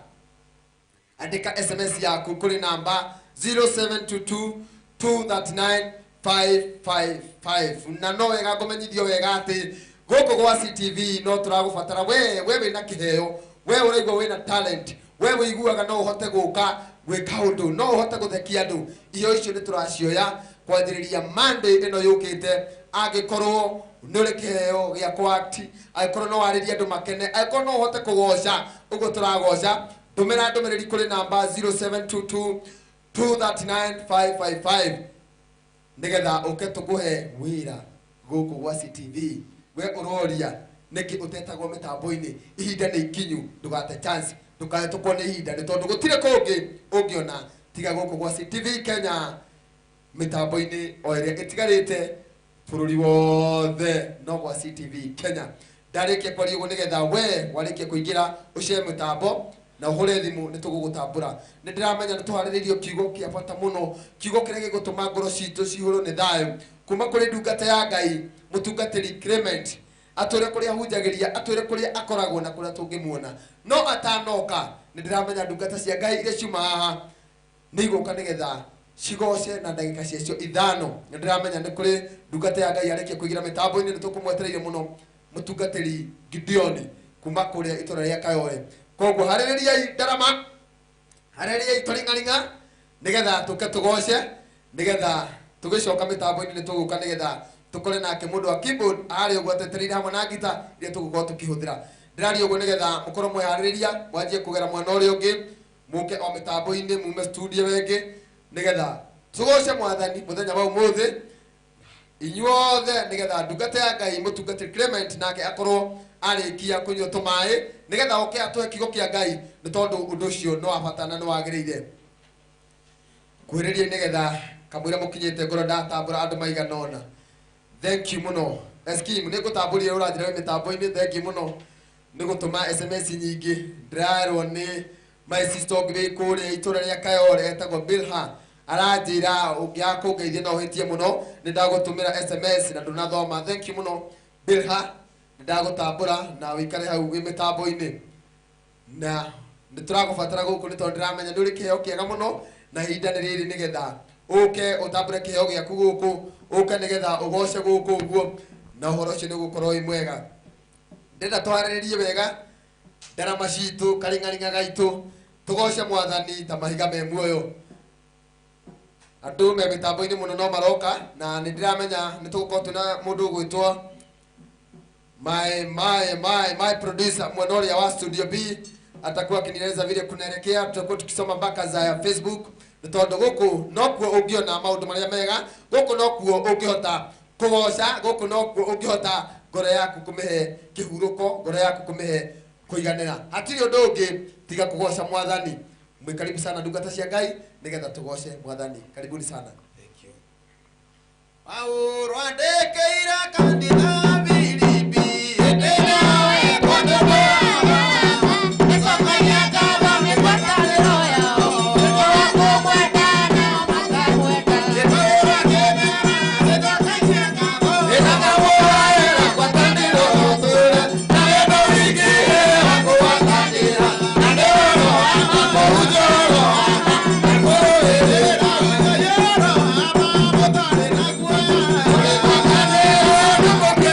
[SPEAKER 2] Andĩka SMS yaku kũrĩ namba 0722 239 555. Na no wega ngũmenyithio wega atĩ gũkũ gwa CTV no tũragũbatara we wĩna kĩheo, We ũraigua wĩna talent, we wĩiguaga no ũhote gũka gwĩka ũndũ, no ũhote gũthekia andũ, iheo icio nĩ tũracioya kwanjĩrĩria Monday ĩno yũkĩte. Angĩkorwo nĩ ũrĩ kĩheo gĩa kũ-act, angĩkorwo no warĩrie andũ makene, angĩkorwo no ũhote kũgoca ũguo tũragoca, ndũmĩra ndũmĩrĩri kũrĩ namba 0722 239 555 nĩgetha ũke tũkũhe wĩra gũkũ gwa CTV. We ũroria nĩkĩ ũtetagwo mĩtambo-inĩ, ihinda nĩ ikinyu, ndũgate chance, ndũkahetũkwo nĩ ihinda, nĩ tondũ gũtirĩ kũngĩ ũngĩona tiga gũkũ gwa CTV Kenya, mĩtambo-inĩ o ĩrĩa ĩtigarĩte bũrũri wothe no gwa CTV Kenya. Ndarĩkia kwaria ũguo nĩgetha we warĩkia kũingĩra ũcee mĩtambo na ũhũre thimũ, nĩ tũgũgũtambũra. Nĩ ndĩramenya nĩ tũharĩrĩirio kiugo kĩa bata mũno, kiugo kĩrĩa gĩgũtũma ngoro citũ cihũrwo nĩ thayũ kuma kũrĩ ndungata ya Ngai mũtungatĩri Clement, atwĩre kũrĩa ahunjagĩria, atwĩre kũrĩa akoragwo na kũrĩa tũngĩmuona. No atanoka nĩ ndĩramenya ndungata cia Ngai iria ciuma haha nĩ igũka nĩgetha cigoce na ndagĩka ciacio 5. Nĩ ndĩramenya nĩ kũrĩ ndungata ya Ngai yarĩkia kũingĩra mĩtambo-inĩ, nĩ tũkũmwetereire mũno mũtungatĩri Gideon kuma kũrĩa itũra rĩa Kayore. Koguo harĩrĩriai ndarama, harĩrĩriai tũring'aring'a nĩgetha tũke tũgoce, nĩgetha tũgĩcoka mĩtambo-inĩ nĩ tũgũka nĩgetha tũkore nake mũndũ wa keyboard arĩ ũguo atetereire hamwe na ngita iria tũgũkorwo tũkĩhũthĩra. Ndĩraria ũguo nĩgetha mũkorwo mwĩharĩrĩria mwanjie kũgera mwena ũrĩa ũngĩ, mũke o mĩtambo-inĩ, mume studio wengĩ nĩgetha tũgoce mwathani mũthenya wa ũmũthĩ inyuothe, nĩgetha ndungata ya Ngai mũtungatĩri Clement nake akorwo arĩkia kũnyua tũmaĩ nĩgetha oke atũhe kiugo kĩa Ngai, nĩ tondũ ũndũ ũcio nĩ wa bata na nĩ wagĩrĩire. Kwĩrĩria nĩgetha kamũira mũkinyĩte ngoro ndatambũra andũ maigana ũna. Thank you mũno Eskim, nĩ ngũtambũrire ũranjĩra wĩ mĩtambo-inĩ. Thank you mũno nĩ gũtũma SMS nyingĩ. Ndĩrerwo nĩ my sister ũngĩ wĩ kũrĩa itũra rĩa Kayore etagwo Bilha, aranjĩra ũngĩaga kũngeithia no ũhĩtie mũno, nĩ ndagũtũmĩra SMS na ndũnathoma. Thank you mũno Bilha, nĩ ndagũtambũra na ũikare hau wĩ mĩtambo-inĩ, na nĩ tũragũbatara gũkũ nĩ tondũ ndĩramenya nĩ ũrĩ kĩheo kĩega mũno, na ihinda nĩ rĩrĩ nĩgetha ũke ũtambũre kĩheo gĩaku gũkũ, ũke nĩgetha ũgoce gũkũ ũguo, na ũhoro ũcio nĩ ũgũkorwo wĩ mwega. Ndĩrenda twarĩrĩrie wega ndarama citũ, karĩng'aring'a gaitũ, tũgoce mwathani ta mahiga me muoyo. Andũ me mĩtambo-inĩ mũno no maroka, na nĩ ndĩramenya nĩ tũgũkorwo twĩna mũndũ ũgwĩtwo my producer mwena ũrĩa wa Studio B, atakuwa akinieleza vile kunaelekea. Tutakuwa tukisoma mpaka za Facebook, nĩ tondũ gũkũ nokuo ũngĩona maũndũ marĩa mega, gũkũ nokuo ũngĩhota kũgoca, gũkũ nokuo ũngĩhota ngoro yaku kũmĩhe kĩhurũko, ngoro yaku kũmĩhe kũiganĩra. Hatirĩ ũndũ ũngĩ tiga kũgoca mwathani. Mwĩ karibu sana ndungata cia Ngai nĩgetha tũgoce mwathani. Karibuni sana.
[SPEAKER 1] Thank you. Paulo andĩkĩire kanitha Filipi,
[SPEAKER 4] Thank you.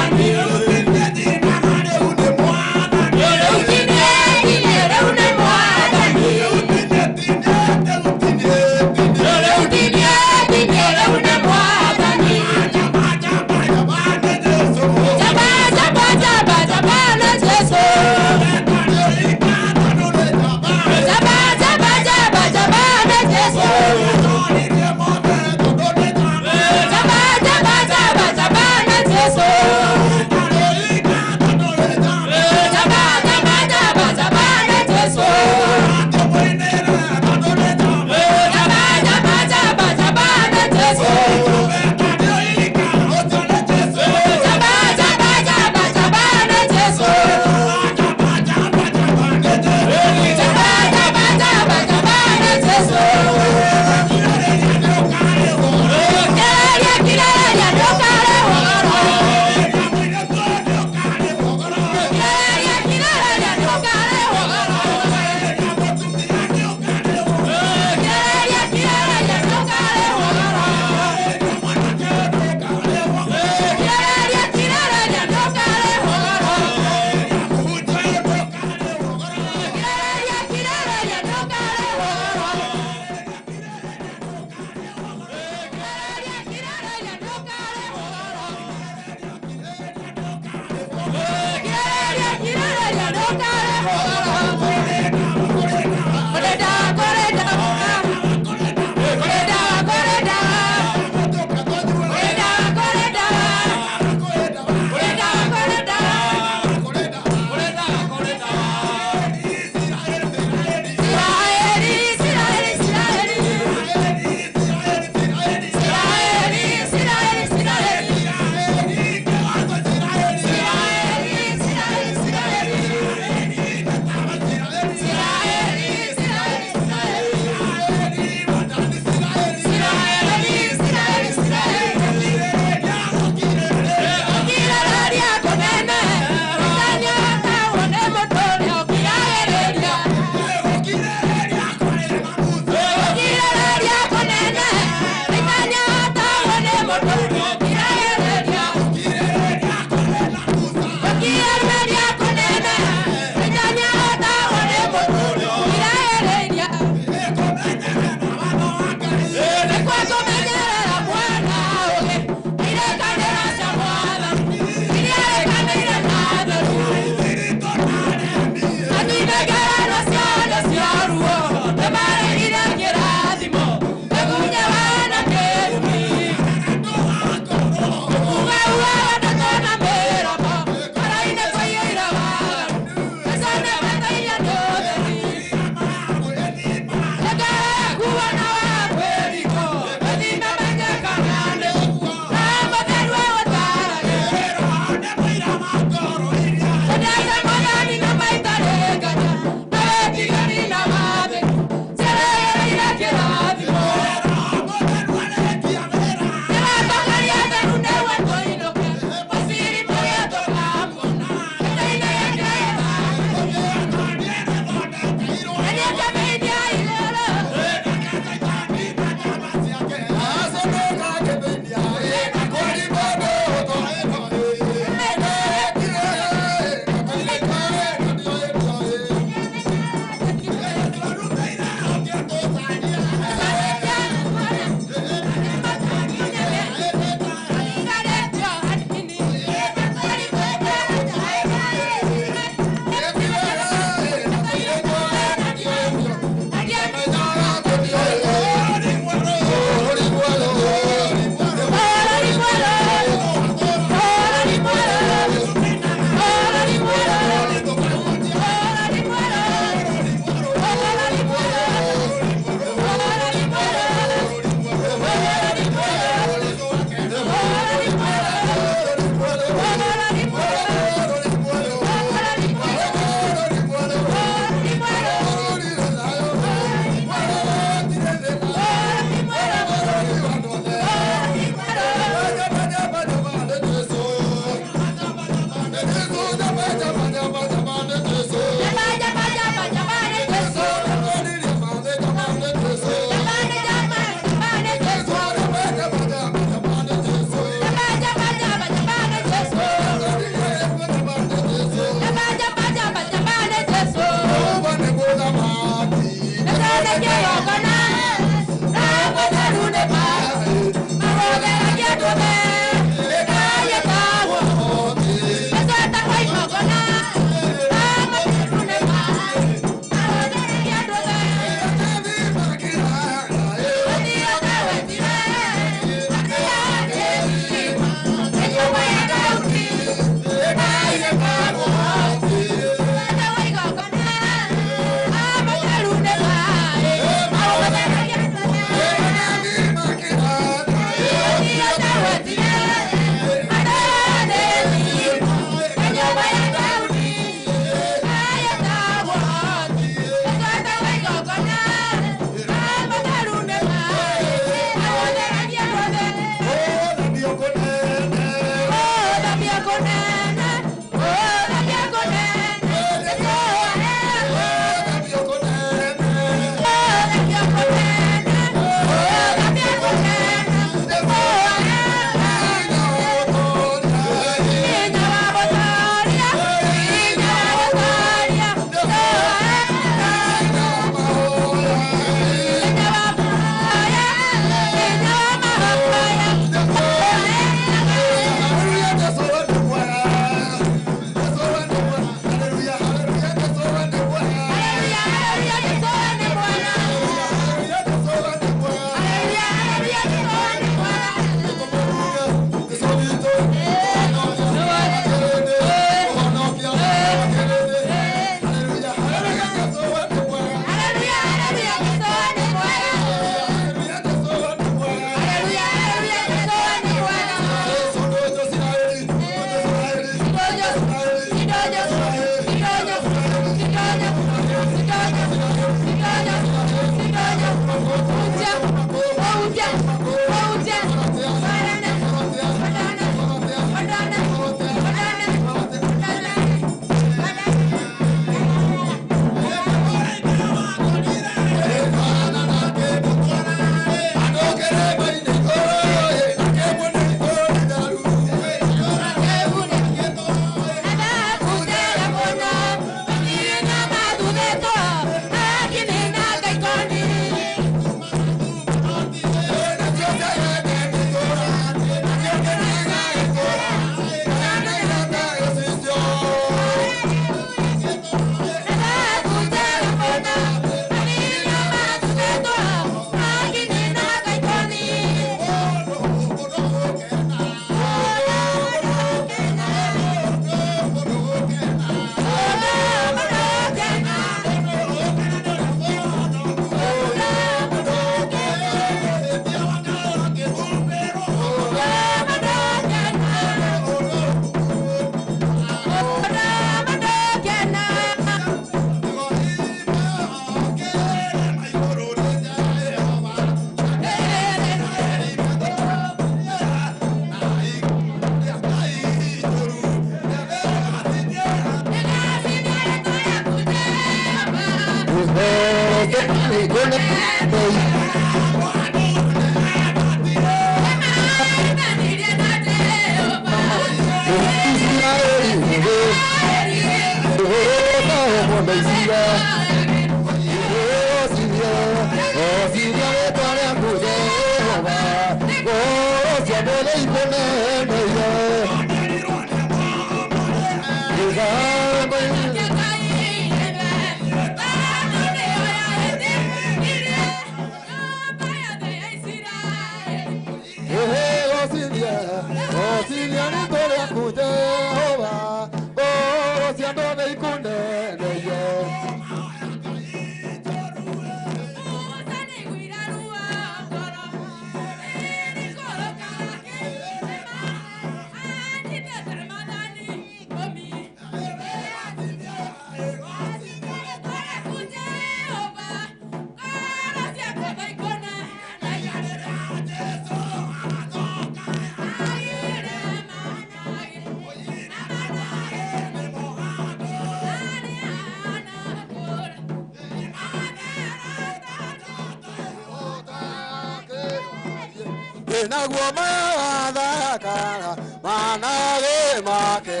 [SPEAKER 2] Naguo magathakara manage make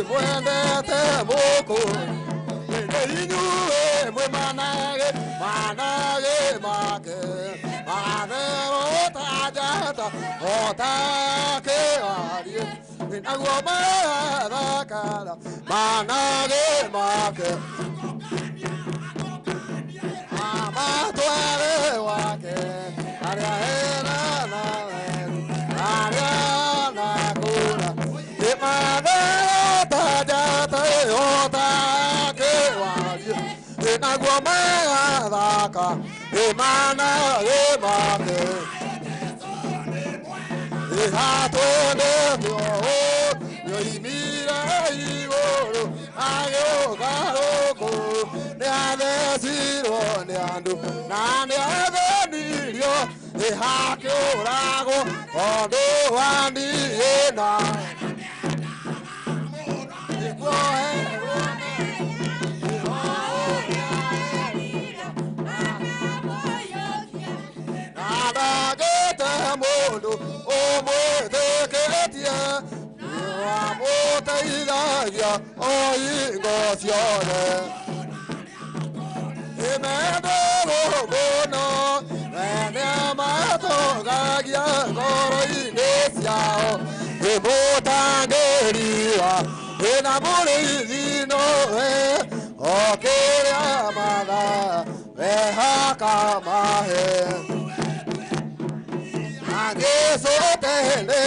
[SPEAKER 2] Mwendete mũkũri inyuĩ mwĩ manage manage make Matherũ ta njata o ta kĩwarie Naguo magathakara manage make Amatware wake arĩa hena na weru arĩa na kũra Matherũ ta njata o ta kĩwarie Naguo magathaka manage make Hatwendete nĩoimire igũrũ agĩũka gũkũ nĩathecirwo nĩ andũ na nĩathĩnirio nĩhakĩũragwo tondũ wa niĩ na nĩkuoherwo na ndagĩte mũndũ ũmwĩtĩkĩtie nĩwamũteithagia o hingo ciothe Imendwo mũno we nĩamatongagia ngoro-inĩ ciao Ĩmũtangĩriwa ĩna mũrĩithi nowe o kĩrĩa mathaa we hakamahe Jesu tene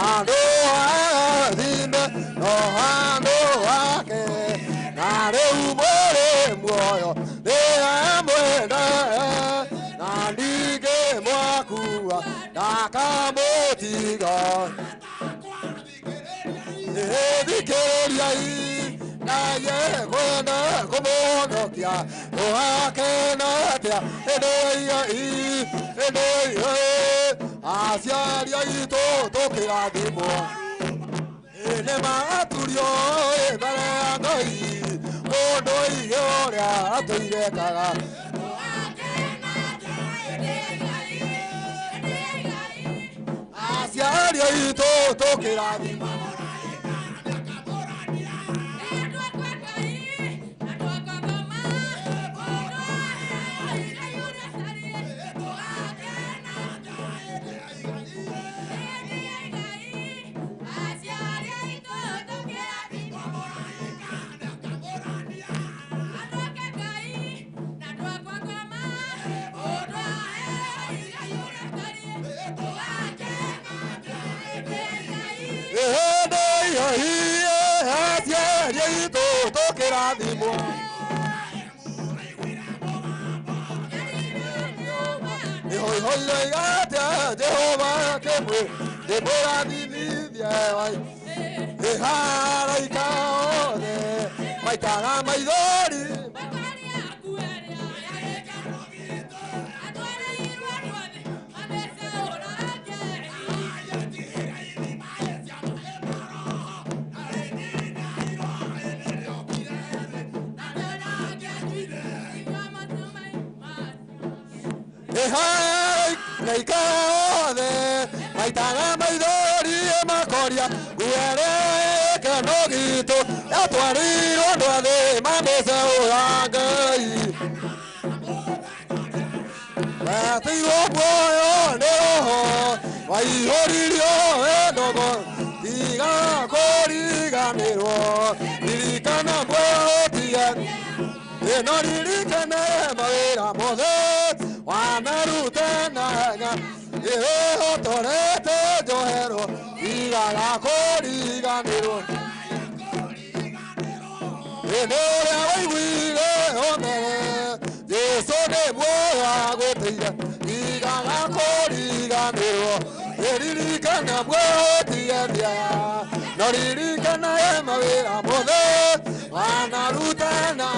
[SPEAKER 2] andũ arathime no andũ ake na rĩu mũrĩ muoyo nĩamwenda na ningĩ mwakua ndakamũtiga Thikĩrĩriai naye kwenda kũmũhonokia ũgakena atĩa hĩndĩ ĩyo hĩndĩ ĩyo aciari aitũ tũkĩrathimwo nĩmaturio mbere ya Ngai mũndũ oige ũrĩa atũirekaga aciari aitũ tũkĩrathimwo tũkĩrathimwo Nĩhoihoiroigatia Jehova kĩmwe ndĩmũrathimithie wai Ĩharaika othe maitaga maithori Ĩharaika othe maitaga maithori makoria nguere gĩkeno gitũ yatwarirwo andũ a thĩ mamĩceũra Ngai Wetĩirwo muoyo nĩ Roho waihũririo wendo tiga kũriganĩrwo ririkana muoyo ũtige ĩno ririkane mawĩra mothe wanarute na hinya ĩhotorete njohero tigaga kũriganĩrwo Nĩ ũrĩa waiguire o mbere Jesũ nĩ muoyo agwĩtĩire tigaga kũriganĩrwo ĩririkana muoyo ũtige no ririkana mawĩra mothe wanaruta na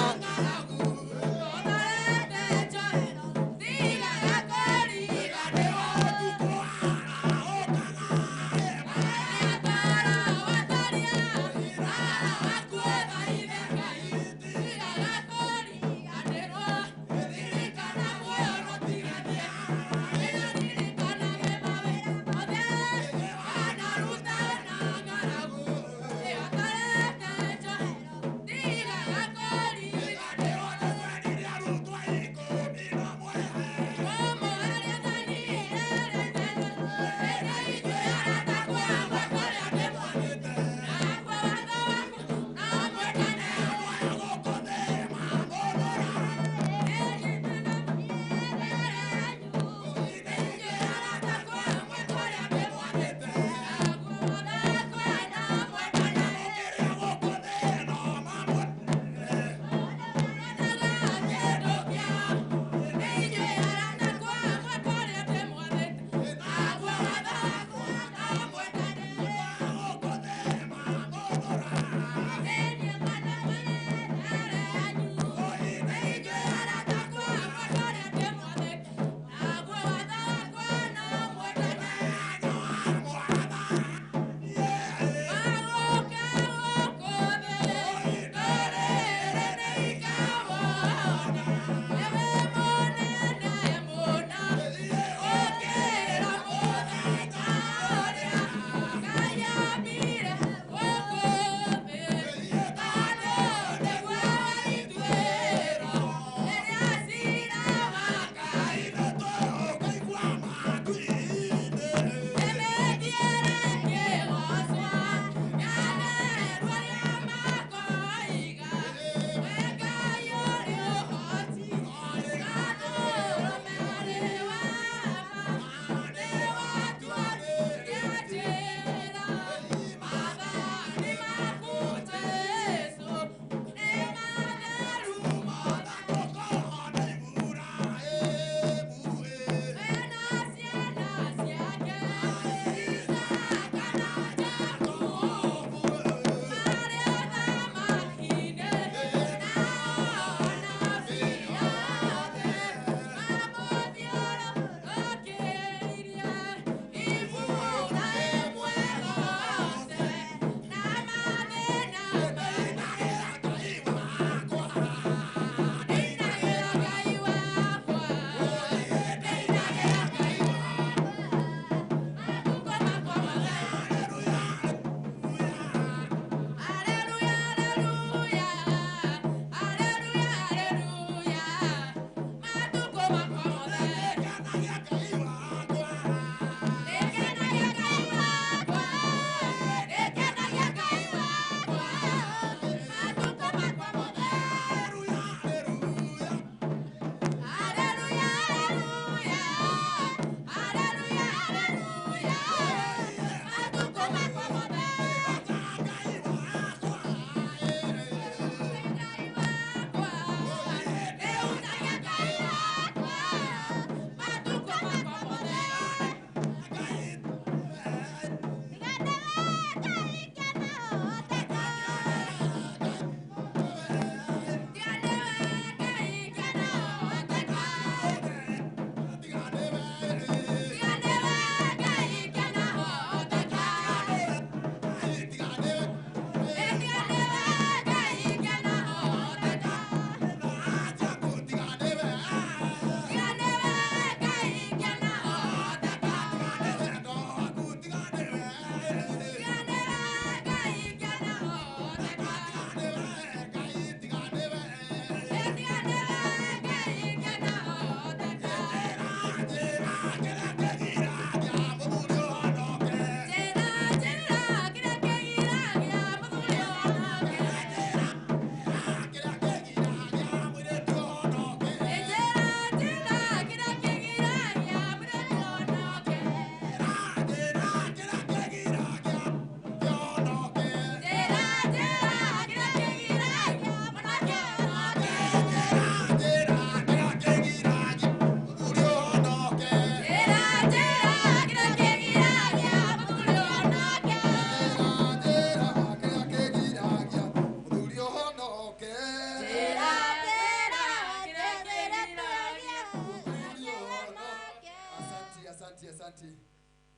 [SPEAKER 2] Asante.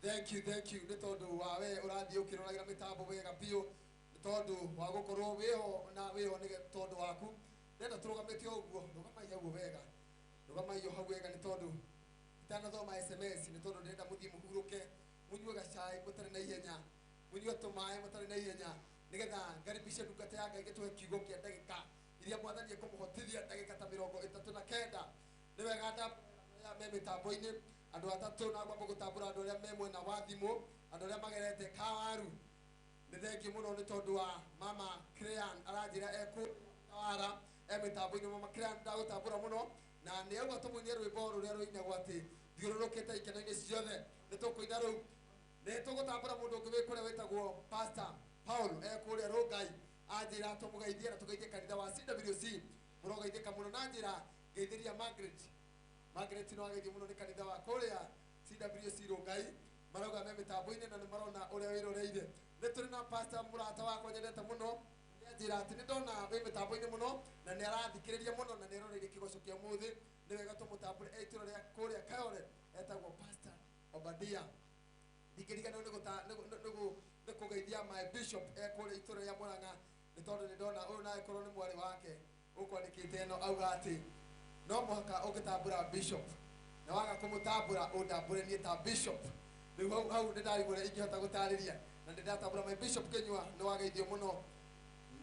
[SPEAKER 2] Thank you, thank you. Nĩ tondũ wa we ũrathiĩ ũkĩroragira mĩtambo wega biũ, nĩ tondũ wa gũkorwo wĩho na wĩho nĩ tondũ waku. Ndĩrenda tũrũgamĩte ũguo, rũgamai hau wega. Rũgamai hau wega nĩ tondũ itanathoma SMS, nĩ tondũ ndĩrenda mũthiĩ mũhurũke, mũnyue gacai mũtarĩ na ihenya, mũnyue tũmaĩ mũtarĩ na ihenya, nĩgetha ngaribishe ndungata ya Ngai gĩtũhe kiugo kĩa ndagĩka iria mwathani ekũmũhotithia ndagĩka ta 39. Nĩ wega nda me mĩtambo-inĩ andũ atatũ na ngwamba gũtambũra andũ arĩa me mwena wa thimũ, andũ arĩa magerete kawaru. Nĩ thengiũ mũno nĩ tondũ wa mama Crean aranjĩra ekũ Kawara e mĩtambo-inĩ. Mama Crean ndagũtambũra mũno na nĩ auga tũmũinie rwĩmbo rũrĩa rũinagwo atĩ thiũrũrũkĩte ikeno-inĩ ciothe. Nĩ tũkũina rũu. Nĩ tũgũtambũra mũndũ ũngĩ wĩ kũrĩa wĩtagwo Pastor Paul e kũrĩa Rũngai, anjĩra tũmũgeithie na tũgeithie kanitha wa CWC. Mũrogeithĩka mũno na njĩra ngeithĩria Margaret. Margaret no ageithio mũno nĩ kanitha wa kũrĩa CWC Rũngai, marauga me mĩtambo-inĩ na nĩ marona ũrĩa wĩroreire. Nĩ tũrĩ na pastor mũrata wakwa nyendete mũno, nĩanjĩra atĩ nĩ ndona wĩ mĩtambo-inĩ mũno na nĩ arathikĩrĩria mũno na nĩ eroreire kĩgoco kĩa ũmũthĩ. Nĩ wega tũmũtambũre e itũra rĩa kũrĩa Kayore, etagwo Pastor Obadia. Ndingĩriganĩrwo nĩ kũgeithia my bishop e kũrĩa itũra rĩa Mũrang'a, nĩ tondũ nĩ ndona ũyũ nawe korwo nĩ mwarĩ wake ũkwandĩkĩte ĩno, auga atĩ no mũhaka ũngĩtambũra bishop na waga kũmũtambũra ũndambũre niĩ ta bishop. Rĩu hau hau nĩ ndarigwo ũrĩa ingĩhota gũtarĩria na nĩ ndatambũra my bishop Kĩnyua, nĩ wageithio mũno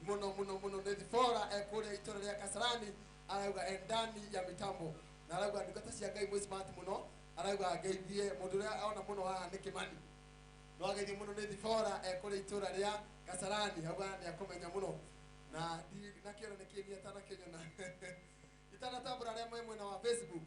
[SPEAKER 2] mũno mũno mũno. Nĩ Thibora e kũrĩa itũra rĩa Kasarani, arauga e ndani ya mitambo na arauga ndungata cia Ngai mwĩ smart mũno, arauga ngeithie mũndũ ũrĩa ona mũno haha nĩ Kĩmani. No ageithio mũno nĩ Thibora e kũrĩa itũra rĩa Kasarani, auga nĩ akũmenya mũno na nakĩona nĩ kĩĩ niĩ atanakĩnyona. Itanatambũra arĩa me mwena wa Facebook,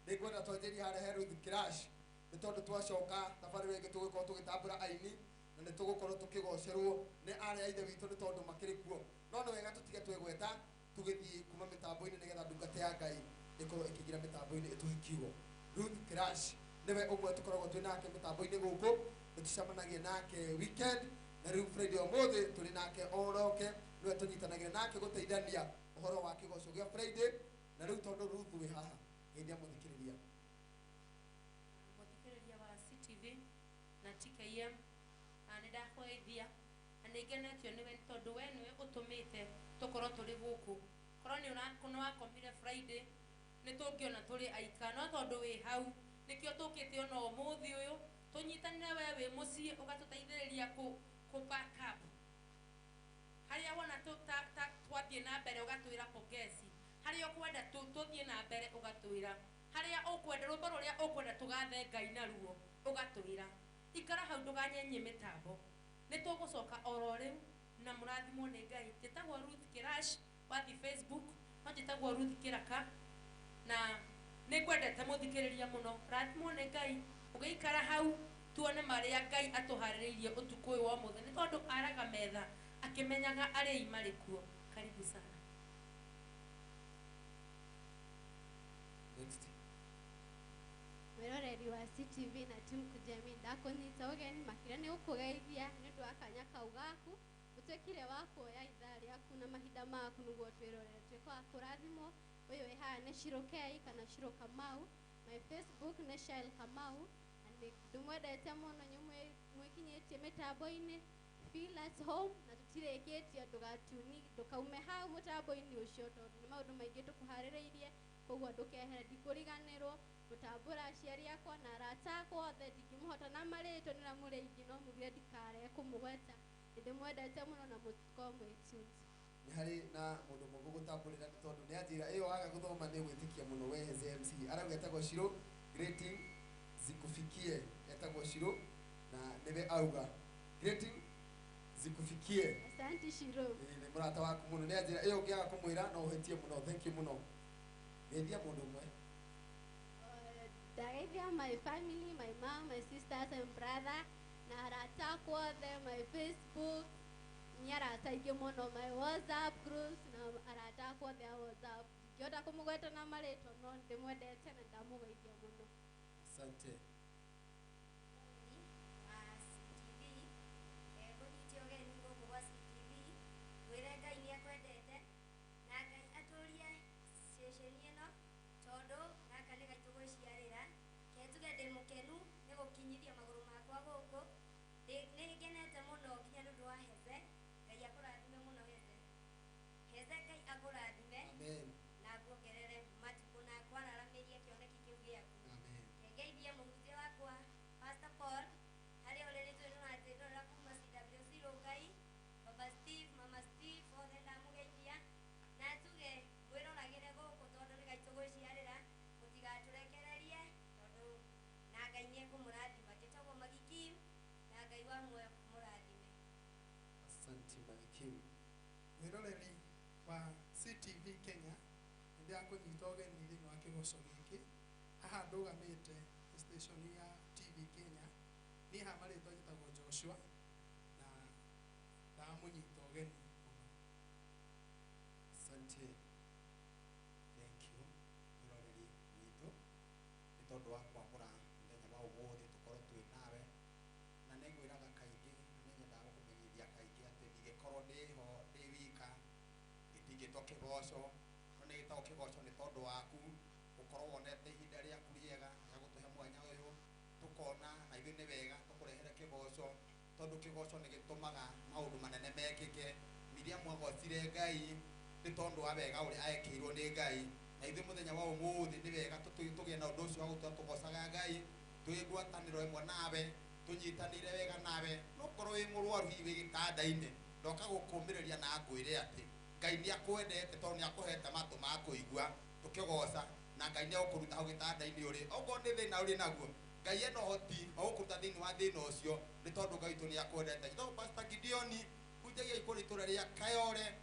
[SPEAKER 2] nĩ ngwenda twanjĩrie harĩa he Ruth Kirash, nĩ tondũ twacoka thabarĩ ĩngĩ tũgũkorwo tũgĩtambũra aini na nĩ tũgũkorwo tũkĩgocerwo nĩ arĩa a ithe witũ nĩ tondũ makĩrĩ kuo. No nĩ wega tũtige twĩgweta tũgĩthiĩ kuma mĩtambo-inĩ nĩgetha ndungata ya Ngai ĩkorwo ĩkĩingĩra mĩtambo-inĩ ĩtũhe kiugo. Ruth Kirash nĩwe ũmwe tũkoragwo twĩ nake mĩtambo-inĩ gũkũ, nĩ tũcemanagia nake weekend na rĩu Friday ũmũthĩ tũrĩ nake oroke, nĩwe tũnyitanagĩra nake gũteithania ũhoro wa kĩgoco gĩa Friday. Na rĩu tondũ Ruth wĩ haha, ngeithia mũthikĩrĩria.
[SPEAKER 3] Mũthikĩrĩria wa CTV na TKM, na nĩ ndakũgeithia na nĩ ngenetio nĩwe nĩ tondũ we nĩwe ũtũmĩte tũkorwo tũrĩ gũkũ. Korwo nĩ wakomire Friday nĩ tũngĩona tũrĩ aika, no tondũ wĩ hau nĩkĩo tũkĩte ona ũmũthĩ ũyũ tũnyitanĩre we wĩ mũciĩ ũgatũteithĩrĩria kũ back up harĩa wona twathiĩ na mbere ũgatwĩra pongezi, harĩa ũkwenda tũthiĩ na mbere ũgatwĩra, harĩa ũkwenda rwĩmbo rũrĩa ũkwenda tũgathe Ngai naruo ũgatwĩra. Ikara hau ndũkanyenyie mĩtambo, nĩ tũgũcoka oro rĩu na mũrathimwo nĩ Ngai. Njĩtagwo Ruth Kirash wathi Facebook, no njĩtagwo Ruth Kĩraka na nĩ ngwendete mũthikĩrĩria mũno. Rathimwo nĩ Ngai, ũgĩikara hau tuone marĩa Ngai atũharĩrĩirie ũtukũ ũyũ wa ũmũthĩ, nĩ tondũ araga metha akĩmenyaga arĩi marĩ kuo. Karibu sana.
[SPEAKER 2] Next.
[SPEAKER 7] Mwĩroreri wa CTV na Team Kujamii, ndakũnyita ũgeni makĩria nĩ gũkũgeithia nĩ ũndũ wa kanya kau gaku ũtuĩkire wa kuoya ithaa rĩaku na mahinda maku nĩguo twĩrorere. Tuĩke wa kũrathimwo. Ũyũ wĩ haha nĩ Shirokei kana Shiro Kamau, my Facebook nĩ Shail Kamau, na nĩ ndĩmwendete mũno inyuĩ mwĩkinyĩtie mĩtambo-inĩ. Feel at home na tũtirĩkĩtie, ndũgatuni ndũkaume hau mũtambo-inĩ ũcio tondũ nĩ maũndũ maingĩ tũkũharĩrĩirie, koguo ndũkehere. Ndikũriganĩrwo gũtambũra aciari akwa na arata akwa othe, ndingĩmũhota na marĩtwa nĩ ũrĩa mũrĩ aingĩ, no mugire ndikarege kũmũgweta. Nĩndĩmwendete mũno na mũtikorwo mwĩ tuned.
[SPEAKER 2] Nĩ harĩ na mũndũ ũmwe ngũgũtambũrĩra nĩ tondũ nĩ anjĩra ĩyo waga gũthoma nĩ gwĩtĩkia mũno we MC. Arauga etagwo Shiro, greeting zikufikie, etagwo Shiro na nĩwe auga greeting zikufikie.
[SPEAKER 7] Asante Shiro.
[SPEAKER 2] Nĩ mũrata waku mũno, nĩ anjĩra ĩyo ũngĩaga kũmwĩra no ũhĩtie mũno. Thank you mũno. Geithia mũndũ ũmwe.
[SPEAKER 7] Ndageithia my family, my mom, my sisters and brother, na arata akwa othe, my Facebook, nĩ arata aingĩ mũno, my WhatsApp groups na arata akwa othe a WhatsApp. Ndingĩhota kũmũgweta na marĩtwa no ndĩmwendete na ndamũgeithia mũno.
[SPEAKER 2] Asante.
[SPEAKER 8] Wa CTV, ngũnyite ũgeni gũkũ gwa CTV, ngwĩre Ngai nĩ akwendete na Ngai atũrie ceceni ĩno tondũ gaka nĩ gaitũ gwĩciarĩra. Ke njuge ndĩ mũkenu nĩ gũkinyia
[SPEAKER 2] you.
[SPEAKER 9] Mwiroreri wa CTV Kenya, nĩndĩrakũnyita ũgeni thĩinĩ wa kĩgoco gĩkĩ. Haha ndũgamĩte station ya TV Kenya. Niĩ haha marĩtwa njĩtagwo Joshua na ndamũnyita ũgeni mũno.
[SPEAKER 10] Asante. Thank you mwiroreri witũ nĩ tondũ wa kwamũra mũthenya wa ũmũthĩ tũkorwo twĩ nawe, na nĩngwĩraga kaingĩ na nĩnyendaga gũkũmenyithia kaingĩ atĩ ndingĩkorwo ndĩho ndĩ wika, gĩtingĩtwo kĩgoco, no nĩgĩtagwo kĩgoco nĩ tondũ waku gũkorwo wonete ihinda rĩaku rĩega rĩa gũtũhe mwanya ũyũ tũkona na ithuĩ nĩ wega tũkũrehere kĩgoco, tondũ kĩgoco nĩ gĩtũmaga maũndũ manene mekĩke. Miriamu agocire Ngai nĩ tondũ wa wega ũrĩa ekĩirwo nĩ Ngai, na ithuĩ mũthenya wa ũmũthĩ nĩ wega tũgĩe na ũndũ ũcio wa gũtũra tũgocaga Ngai, twĩ ngwatanĩro ĩmwe nawe, tũnyitanĩire wega nawe. No korwo wĩ mũrwaru hihi wĩ gĩtanda-inĩ, ndoka gũkũmĩrĩria na ngwĩre atĩ Ngai nĩ akwendete tondũ nĩ akũhete matũ ma kũigua tũkĩgoca, na Ngai nĩ egũkũruta hau gĩtanda-inĩ ũrĩ. Okorwo nĩ thĩna ũrĩ naguo, Ngai ena ũhoti wa gũkũruta thĩinĩ wa thĩna ũcio nĩ tondũ Ngai witũ nĩ akwendete. Njĩtagwo Pastor Gideon, hunjagia ikũrĩ itũũra rĩa Kayore,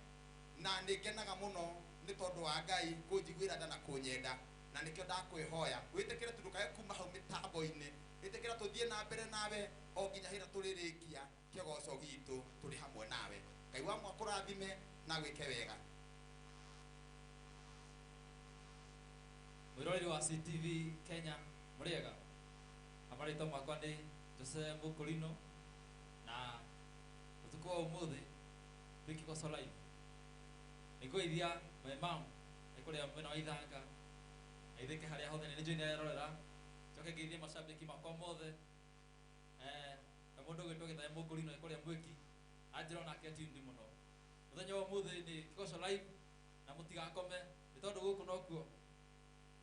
[SPEAKER 10] na nĩ ngenaga mũno nĩ tondũ wa Ngai kũnjiguĩra tha na kũnyenda, na nĩkĩo ndakwĩhoya wĩtĩkĩre tu ndũkae kuma hau mĩtambo-inĩ, wĩtĩkĩra tũthiĩ na mbere nawe o nginya hĩrĩa tũrĩrĩkia kĩgoco gitũ tũrĩ hamwe nawe. Ngai wa mwakũrathime na gwĩke wega.
[SPEAKER 5] Mwiroreri wa CTV Kenya, mũrĩega? Amarĩtwa makwa nĩ Jose Mũkũrinũ, na ũtukũ wa ũmũthĩ twĩ Kĩgoco Live. Nĩngũgeithia my mom nĩ kũrĩa mwena wa Ithanga, na ithĩke harĩa hothe nĩ njũĩ nĩarerorera. Njoke ngeithie macambĩki makwa mothe, na mũndũ ũgwĩtwo Gĩthae Mũkũrinũ nĩ kũrĩa Mwĩki, anjĩra onake tuned mũno. Mũthenya wa ũmũthĩ nĩ Kĩgoco Live, na mũtigakome nĩ tondũ gũkũ nokuo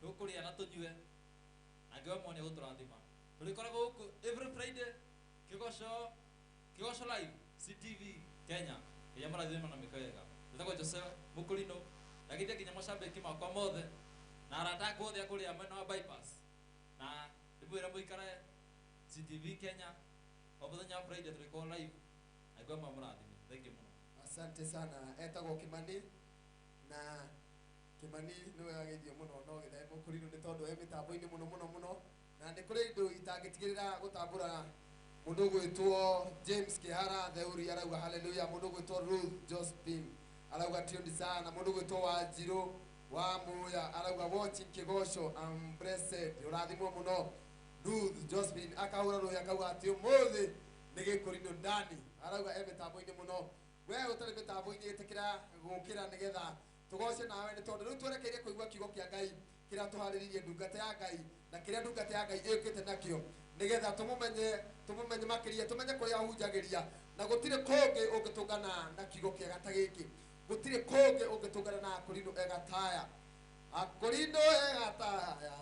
[SPEAKER 5] tũkũrĩa na tũnyue, na Ngai wa mwanya gũtũrathima. Tũrĩkoragwo gũkũ every Friday, Kĩgoco Live CTV Kenya. Ngai amũrathime na mĩko wega. Njĩtagwo Jose Mũkũrinũ, ndageithia nginya macambĩki makwa mothe na arata akwa othe a kũrĩa mwena wa bypass, na ndĩmwĩre mũikare CTV Kenya o mũthenya wa Friday tũrĩkorwo live, na Ngai amũrathime. Thank you mũno.
[SPEAKER 2] Asante sana. Etagwo Kimani, na Kimani nĩwe ageithio mũno no Gĩthae Mũkũrinũ nĩ tondũ e mĩtambo-inĩ mũno mũno mũno, na nĩ kũrĩ indo itangĩtigĩrĩra gũtambũra. Mũndũ ũgwĩtwo James Kĩhara Theuri arauga hallelujah. Mũndũ ũgwĩtwo Ruth Josephine arauga tuned sana. Mũndũ ũgwĩtwo Wanjirũ wa Muya arauga watching Kĩgoco, I'm blessed. Ũrathimwo mũno. Ruth Josephine akahũra rũhĩ akauga atĩ ũmũthĩ nĩ Gĩkũrinũ ndani, arauga e mĩtambo-inĩ mũno. We ũtarĩ mĩtambo-inĩ ĩtĩkĩra gũkĩra nĩgetha tũgoce nawe, nĩ tondũ rĩu twerekeire kũigua kiugo kĩa Ngai kĩrĩa tũharĩrĩirie ndungata ya Ngai, na kĩrĩa ndungata ya Ngai ĩũkĩte nakĩo, nĩgetha tũmũmenye makĩria, tũmenye kũrĩa ahunjagĩria, na gũtirĩ kũngĩ ũngĩtũngana na kiugo kĩega ta gĩkĩ, gũtirĩ kũngĩ ũngĩtũngana na Akũrinũ egataya. Akũrinũ egataya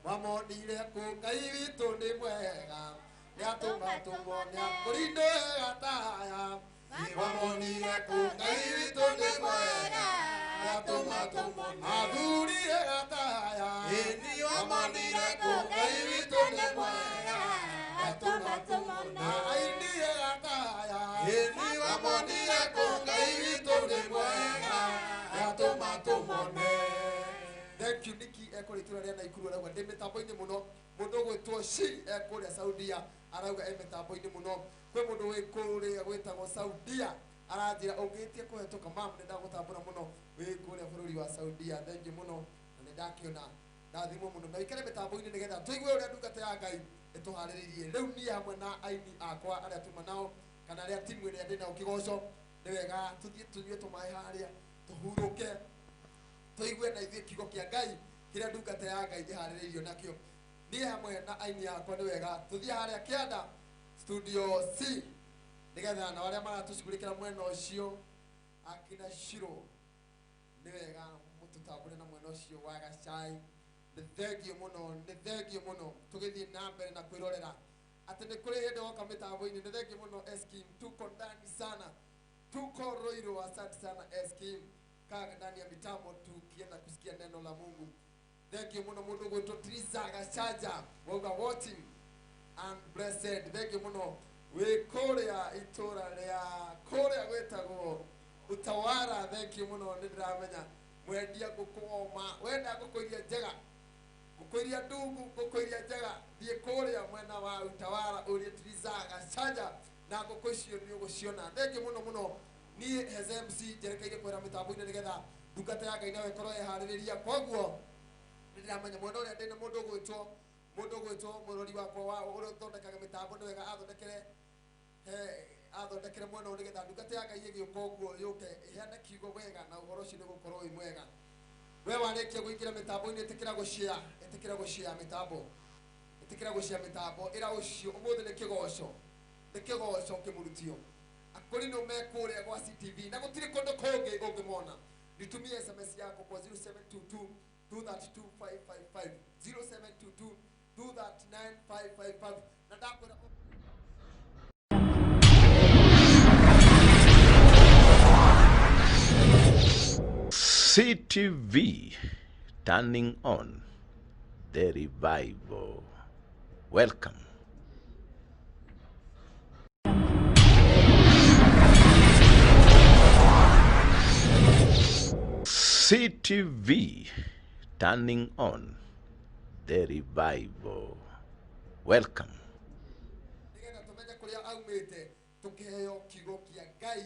[SPEAKER 2] mamonire kũ Ngai witũ nĩ mwega, nĩatũma tũmone. Akũrinũ egataya mamonire kũ Ngai witũ nĩ mwega, nĩatũma tũmone. Athuri egataya mamonire kũ Ngai witũ nĩ mwega, nĩatũma tũmone. Aini egataya mamonire kũ Ngai witũ nĩ mwega, nĩatũma tũmone. Thank you Nikki ekũrĩa itũũra rĩa Naikuru arauga ndĩ mĩtambo-inĩ mũno. Mũndũ ũgwĩtwo Shi ekũrĩa Saudia arauga e mĩtambo-inĩ mũno. Kwĩ mũndũ wĩ kũrĩa gwĩtagwo Saudia aranjĩra ũngĩtie kũhetũka mam, nĩ ndagũtambũra mũno, wĩ kũrĩa bũrũri wa Saudia. Thank you mũno, na nĩ ndakĩona ndathimwo mũno. Na wĩikare mĩtambo-inĩ nĩgetha tũigue ũrĩa ndungata ya Ngai ĩtũharĩrĩirie. Rĩu niĩ hamwe na aini akwa arĩa tuma nao kana arĩa timu ĩrĩa ndĩ nao Kĩgoco, nĩ wega tũthiĩ tũnyue tũmaĩ harĩa tũhurũke, tũigue na ithuĩ kiugo kĩa Ngai kĩrĩa ndungata ya Ngai ĩharĩrĩirio nakĩo. Niĩ hamwe na aini akwa nĩ wega tũthiĩ harĩa kĩanda studio C nĩgetha nao arĩa maratũcugurĩkĩra mwena ũcio akina Shiro nĩ wega mũtũtambũre na mwena ũcio wa gacai. Nĩ thengio mũno, nĩ thengio mũno tũgĩthiĩ na mbere na kwĩrorera atĩ nĩ kũrĩ hĩndĩ woka mĩtambo-inĩ. Nĩ thengio mũno Eskim, tuko ndani sana, tuko Roiro. Asante sana Eskim, kaa ndani ya mitambo tukienda kusikia neno la Mungu. Thank you muno mundu gwitwo Triza Gacaja wauga watching and blessed. Thank you muno Wĩ kũrĩa itũra rĩa kũrĩa gwĩtagwo Utawara, thank you mũno nĩ ndĩramenya mwendia ngũkũ oma wenda ngũkũ iria njega, ngũkũ iria ndungu, ngũkũ iria njega, thiĩ kũrĩa mwena wa Utawara ũrie Triza Gachanja na ngũkũ icio nĩ ũgũciona. Thank you mũno mũno. Niĩ Heze MC njerekeire kwĩra mĩtambo-inĩ nĩgetha ndungata ya Ngai nayo ĩkorwo ĩharĩrĩria. Koguo nĩ ndĩramenya mwena ũrĩa ndĩna mũndũ ũgwĩtwo mũrori wakwa wa ũrĩa ũthondekaga mĩtambo nĩ wega athondekere mwena ũyũ nĩgetha ndungata ya Ngai ĩgĩũka ũguo yũke ĩheane kiugo wega na ũhoro ũcio nĩ ũgũkorwo wĩ mwega. We warĩkia kũingĩra mĩtambo-inĩ ĩtĩkĩra gũshare, ĩtĩkĩra gũshare mĩtambo, ĩtĩkĩra gũshare mĩtambo, ĩra ũcio ũmũthĩ nĩ kĩgoco, nĩ kĩgoco kĩmũrutio. Akũrinũ me kũrĩa gwa CTV na gũtirĩ kũndũ kũngĩ ũngĩmona. Nitumie SMS yako kwa 0722 232 555 0722 239 555 na ndakwĩra
[SPEAKER 1] CTV, turning on the revival. Welcome. CTV, turning on the revival. Welcome.
[SPEAKER 2] Nĩgetha tũmenye kũrĩa aumĩte tũkĩheo kiugo kĩa Ngai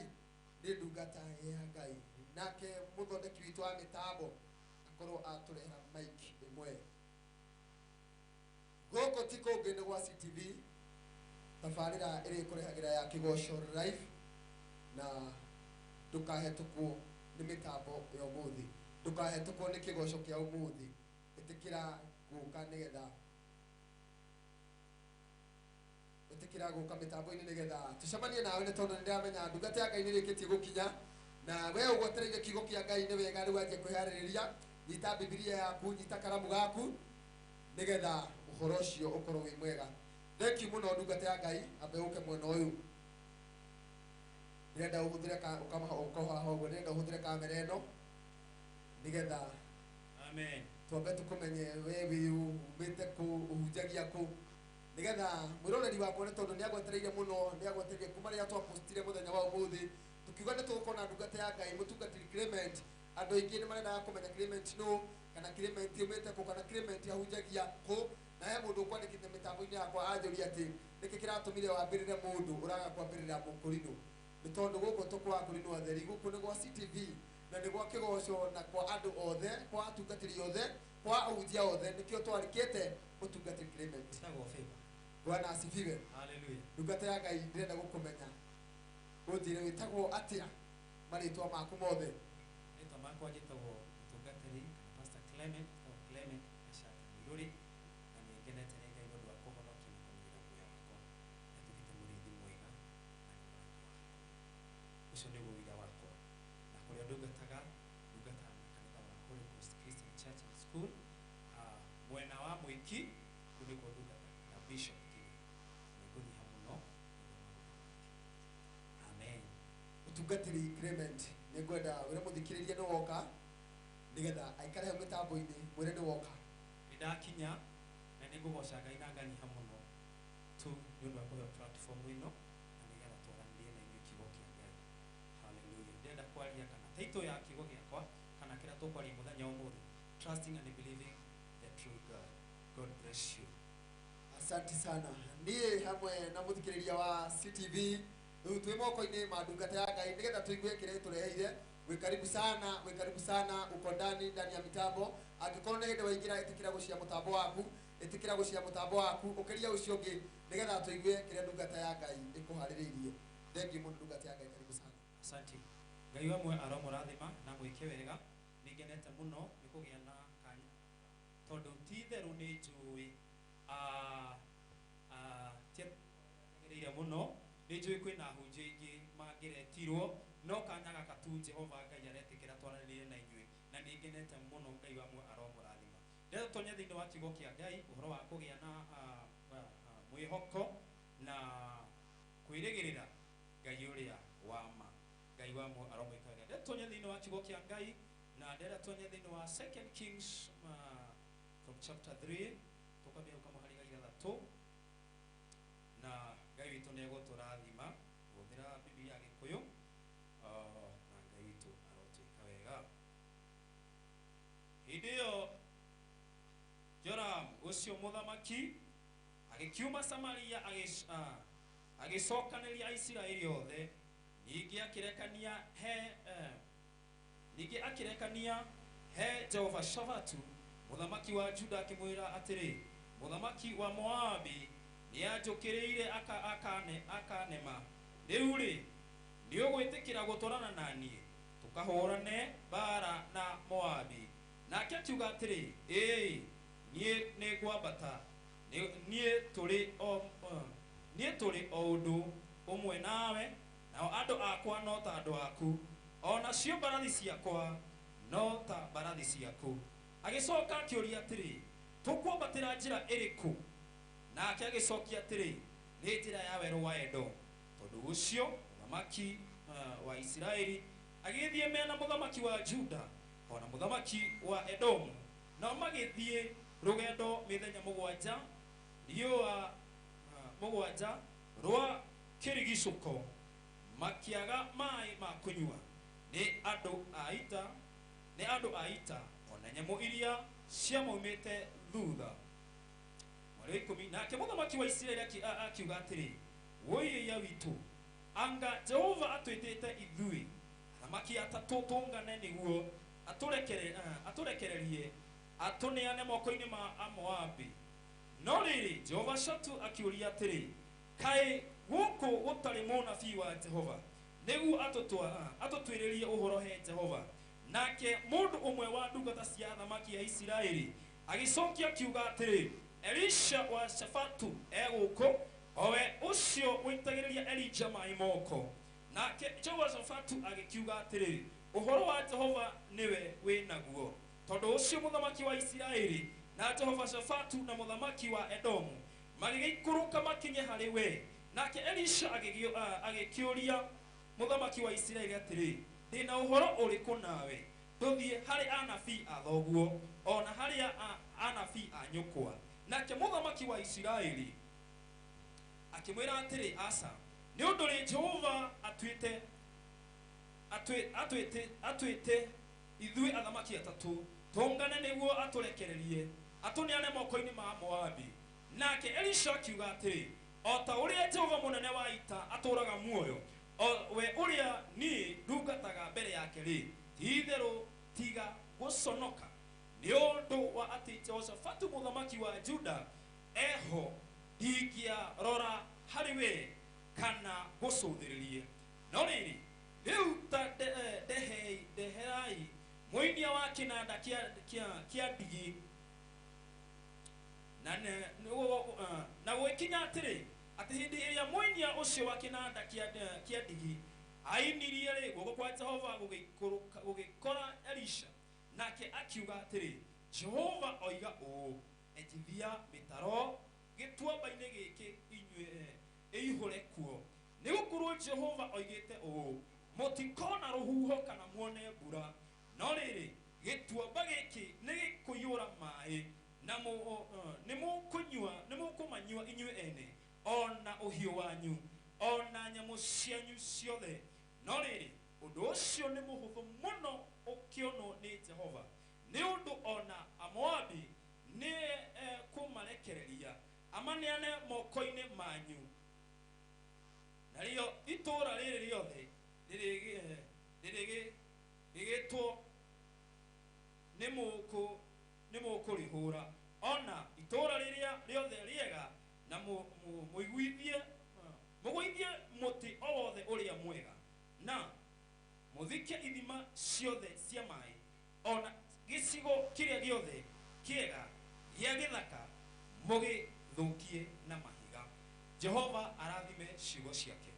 [SPEAKER 2] nĩ ndungata ya Ngai. Nake mũthondeki witũ wa mĩtambo akorwo atũrehera mic ĩmwe. Gũkũ ti kũngĩ nĩ gwa CTV, tabarĩra ĩrĩa ĩkũrehagĩra ya Kĩgoco Live, na ndũkahetũkwo nĩ mĩtambo ya ũmũthĩ, ndũkahetũkwo nĩ kĩgoco kĩa ũmũthĩ. Ĩtĩkĩra gũka nĩgetha ĩtĩkĩra gũka mĩtambo-inĩ nĩgetha tũcemanie nawe nĩ tondũ nĩndĩramenya ndungata ya Ngai nĩrĩkĩtie gũkinya na we ũgwetereire kiugo kĩa Ngai nĩ wega rĩu anjie kwĩharĩrĩria. Nyita Bibilia yaku, nyita karamu gaku nĩgetha ũhoro ũcio ũkorwo wĩ mwega. Thank you mũno ndungata ya Ngai, ambe ũke mwena ũyũ. Ndĩrenda ũhũthĩre ũkahaha ũguo, ndĩrenda ũhũthĩre kamera ĩno nĩgetha
[SPEAKER 5] amen
[SPEAKER 2] twambe tũkũmenye we wĩ ũ, umĩte kũ, ũhunjagia kũ, nĩgetha mwĩroreri wakwa nĩ tondũ nĩagwetereire mũno, nĩagwetereire kuma rĩrĩa twapostire mũthenya wa ũmũthĩ tukiuga nĩ tũgũkorwo na ndungata ya Ngai mũtungatĩri Clement. Andũ aingĩ nĩ marendaga kũmenya Clement nũ, kana Clement umĩte kũ, kana Clement ahunjagia kũ. Na he mũndũ ũkwandĩkĩte mĩtambo-inĩ yakwa anjũria atĩ nĩkĩ kĩratũmire wambĩrĩre mũndũ ũraga kwambĩrĩra mũkũrinũ. Nĩ tondũ gũkũ tũkwa akũrinũ atheri, gũkũ nĩ gwa CTV na nĩ gwa kĩgoco na kwa andũ othe, kwa atungatĩri othe, kwa ahunjia othe, nĩkĩo twarĩkĩte mũtungatĩri Clement. Bwana asifiwe.
[SPEAKER 5] Hallelujah.
[SPEAKER 2] Ndungata ya Ngai ndĩrenda gũkũmenya, ũnjĩre wĩtagwo atĩa, marĩtwa maku mothe.
[SPEAKER 5] Rĩtwa makwa njĩtagwo mũtungatĩri kana Pastor Clement, njĩtagwo Clement Gachanja Muiruri, na nĩ ngenete nĩ Ngai nĩ ũndũ wa kũhonokia na kũnyihĩra muoyo wakwa. Nĩatuĩkĩte mũrĩithi mwega na nĩ mũrata wakwa. Ũcio nĩguo wĩra wakwa. Na kũrĩa ndungataga, ndungataga na kanitha wa Holy Ghost Christian Church and School, mwena wa Mwiki, kũu nĩkuo ndungataga na Bishop Kibe. Nĩngũnyiha mũno nĩ ũndũ wa maũndũ make. Amen.
[SPEAKER 2] Mũtungatĩri Clement, nĩngwenda wĩre mũthikĩrĩria nĩ woka nĩgetha aikare hau mĩtambo-inĩ, mwĩre nĩ woka.
[SPEAKER 5] Nĩ ndakinya na nĩngũgoca Ngai na nganyiha mũno tu nĩ ũndũ wa kũheo platform ĩno na nĩgetha twaranĩrie na inyuĩ kiugo kĩa Ngai. Hallelujah. Ndĩrenda kwaria kana title ya kiugo gĩakwa kana kĩrĩa tũkwaria mũthenya wa ũmũthĩ, trusting and believing the true God. God bless you.
[SPEAKER 2] Asante sana. Niĩ hamwe na mũthikĩrĩria wa CTV rĩu twĩ moko-inĩ ma ndungata ya Ngai nĩgetha tũigue kĩrĩa ĩtũreheire. Wĩ karibu sana, wĩ karibu sana, uko ndani ndani ya mitambo. Angĩkorwo nĩ hĩndĩ waingĩra, ĩtĩkĩra gũcia mũtambo waku, ĩtĩkĩra gũcia mũtambo waku, ũkĩria ũcio ũngĩ nĩgetha tũigue kĩrĩa ndungata ya Ngai ĩkũharĩrĩirie. Thank you mũno ndungata ya Ngai, karibu sana.
[SPEAKER 5] Asante. Ngai wa mwe aromũrathima na mwĩke wega. Nĩngenete mũno nĩ kũgĩa na kanya tondũ ti itherũ nĩ njũĩ tiagĩrĩire mũno, nĩ njũĩ kwĩna ahunjia aingĩ mangĩretirwo, no kanya gaka tu Jehova Ngai aretĩkĩra twaranĩrie na inyuĩ, na nĩ ngenete mũno. Ngai wa mwe aromũrathima. Ndĩrenda tũtonye thĩinĩ wa kiugo kĩa Ngai ũhoro wa kũgĩa na mwĩhoko na kwĩrĩgĩrĩra Ngai ũrĩa wa ma. Ngai wa mwe aromwĩka wega. Ndĩrenda tũtonye thĩinĩ wa kiugo kĩa Ngai na ndĩrenda tũtonye thĩinĩ wa 2 Kings from chapter 3 tũkambia gũka mũhari wa ithathatũ, na Ngai witũ nĩ egũtũrathima. Hĩndĩ ĩyo Joramu ũcio mũthamaki agĩkiuma Samaria agĩcokanĩria Aisiraeli othe. Ningĩ akĩrekania he Jehoshafatu mũthamaki wa Juda akĩmwĩra atĩrĩ, mũthamaki wa Moabi nĩanjũkĩrĩire akanema. Rĩu rĩ, nĩũgwĩtĩkĩra gũtwarana na niĩ tũkahũrane mbaara na Moabi? Nake akiuga atĩrĩ, ĩĩ, niĩ nĩngwambata, niĩ tũrĩ o ũndũ ũmwe nawe, nao andũ akwa no ta andũ aku, o nacio mbarathi ciakwa no ta mbarathi ciaku. Agĩcoka akĩũria atĩrĩ, tũkwambatĩra njĩra ĩrĩkũ? Nake agĩcokia atĩrĩ, nĩ njĩra ya werũ wa Edomu. Tondũ ũcio mũthamaki wa Isiraeli agĩthiĩ mena mũthamaki wa Juda o na mũthamaki wa Edomu, nao magĩthiĩ rũgendo mĩthenya mũgwanja riũa mũgwanja rwa kĩrigicũko, makĩaga maĩ ma kũnyua nĩ andũ a ita o na nyamũ iria ciamaumĩte thutha. Mweri wa 10. Nake mũthamaki wa Isiraeli akiuga atĩrĩ, wũiya witũ, anga Jehova atwĩtĩte ithuĩ athamaki atatũ tũngane nĩguo atũrekererie atũneane moko-inĩ ma Amoabi. No rĩrĩ, Jehoshafatu akĩũria atĩrĩ, kaĩ gũkũ gũtarĩ mũnabii wa Jehova nĩguo atũtuĩrĩrie ũhoro he Jehova? Nake mũndũ ũmwe wa ndungata cia athamaki a Isiraeli agĩcokia akiuga atĩrĩ, Elisha wa Shafatu egũkũ, owe ũcio ũitagĩrĩria Elija maĩ moko. Nake Jehoshafatu agĩkiuga atĩrĩ, ũhoro wa Jehova nĩwe wĩ naguo. Tondũ ũcio mũthamaki wa Isiraeli na Jehoshafatu na mũthamaki wa Edomu magĩgĩikũrũka makinye harĩ we. Nake Elisha agĩkĩũria mũthamaki wa Isiraeli atĩrĩ, ndĩna ũhoro ũrĩkũ nawe? Tũthiĩ harĩ anabii a thoguo o na harĩ anabii a nyũkwa. Nake mũthamaki wa Isiraeli akĩmwĩra atĩrĩ, aca, nĩ ũndũ rĩ Jehova atwĩte ithuĩ athamaki atatũ tũngane nĩguo atũrekererie atũneane moko-inĩ ma Moabi. Nake Elisha akiuga atĩrĩ, o ta ũrĩa Jehova mũnene wa ita atũũraga muoyo, o we ũrĩa niĩ ndungataga mbere yake rĩ, ti-itherũ tiga gũconoka nĩ ũndũ wa atĩ Jehoshafatu mũthamaki wa Juda eho, ndingĩarora harĩ we kana gũcũthĩrĩrie. No rĩrĩ, rĩu ta ndeherai mũinia wa kĩnanda kĩa ndigi. Na gũgĩkinya atĩrĩ, atĩ hĩndĩ ĩrĩa mũinia ũcio wa kĩnanda kĩa ndigi ainirie rĩ, guoko kwa Jehova gũgĩkora Elisha. Nake akiuga atĩrĩ, Jehova oiga ũũ, enjithia mĩtaro gĩtuamba-inĩ gĩkĩ inyuĩ ĩihũre kuo, nĩgũkorwo Jehova oigĩte ũũ, mũtikona rũhuho kana muone mbura, no rĩrĩ, gĩtuamba gĩkĩ nĩgĩkũiyũra maĩ, na nĩmũkũmanyua inyuĩ ene o na ũhiũ wanyu o na nyamũ cianyu ciothe. No rĩrĩ, ũndũ ũcio nĩ mũhũthũ mũno ũkĩonwo nĩ Jehova, nĩ ũndũ ona Amoabi nĩ kũmarekereria amaneane moko-inĩ manyu. Narĩo itũũra rĩrĩ rĩothe rĩrĩgĩtwo nĩ mũkũrĩhũra, ona itũũra rĩrĩa rĩothe rĩega, na mũiguithie mũgũithie mũtĩ o wothe ũrĩa mwega, na mũthike ithima ciothe cia maĩ, ona gĩcigo kĩrĩa gĩothe kĩega gĩa gĩthaka mũgĩthũkie na mahiga. Jehova arathime ciugo ciake.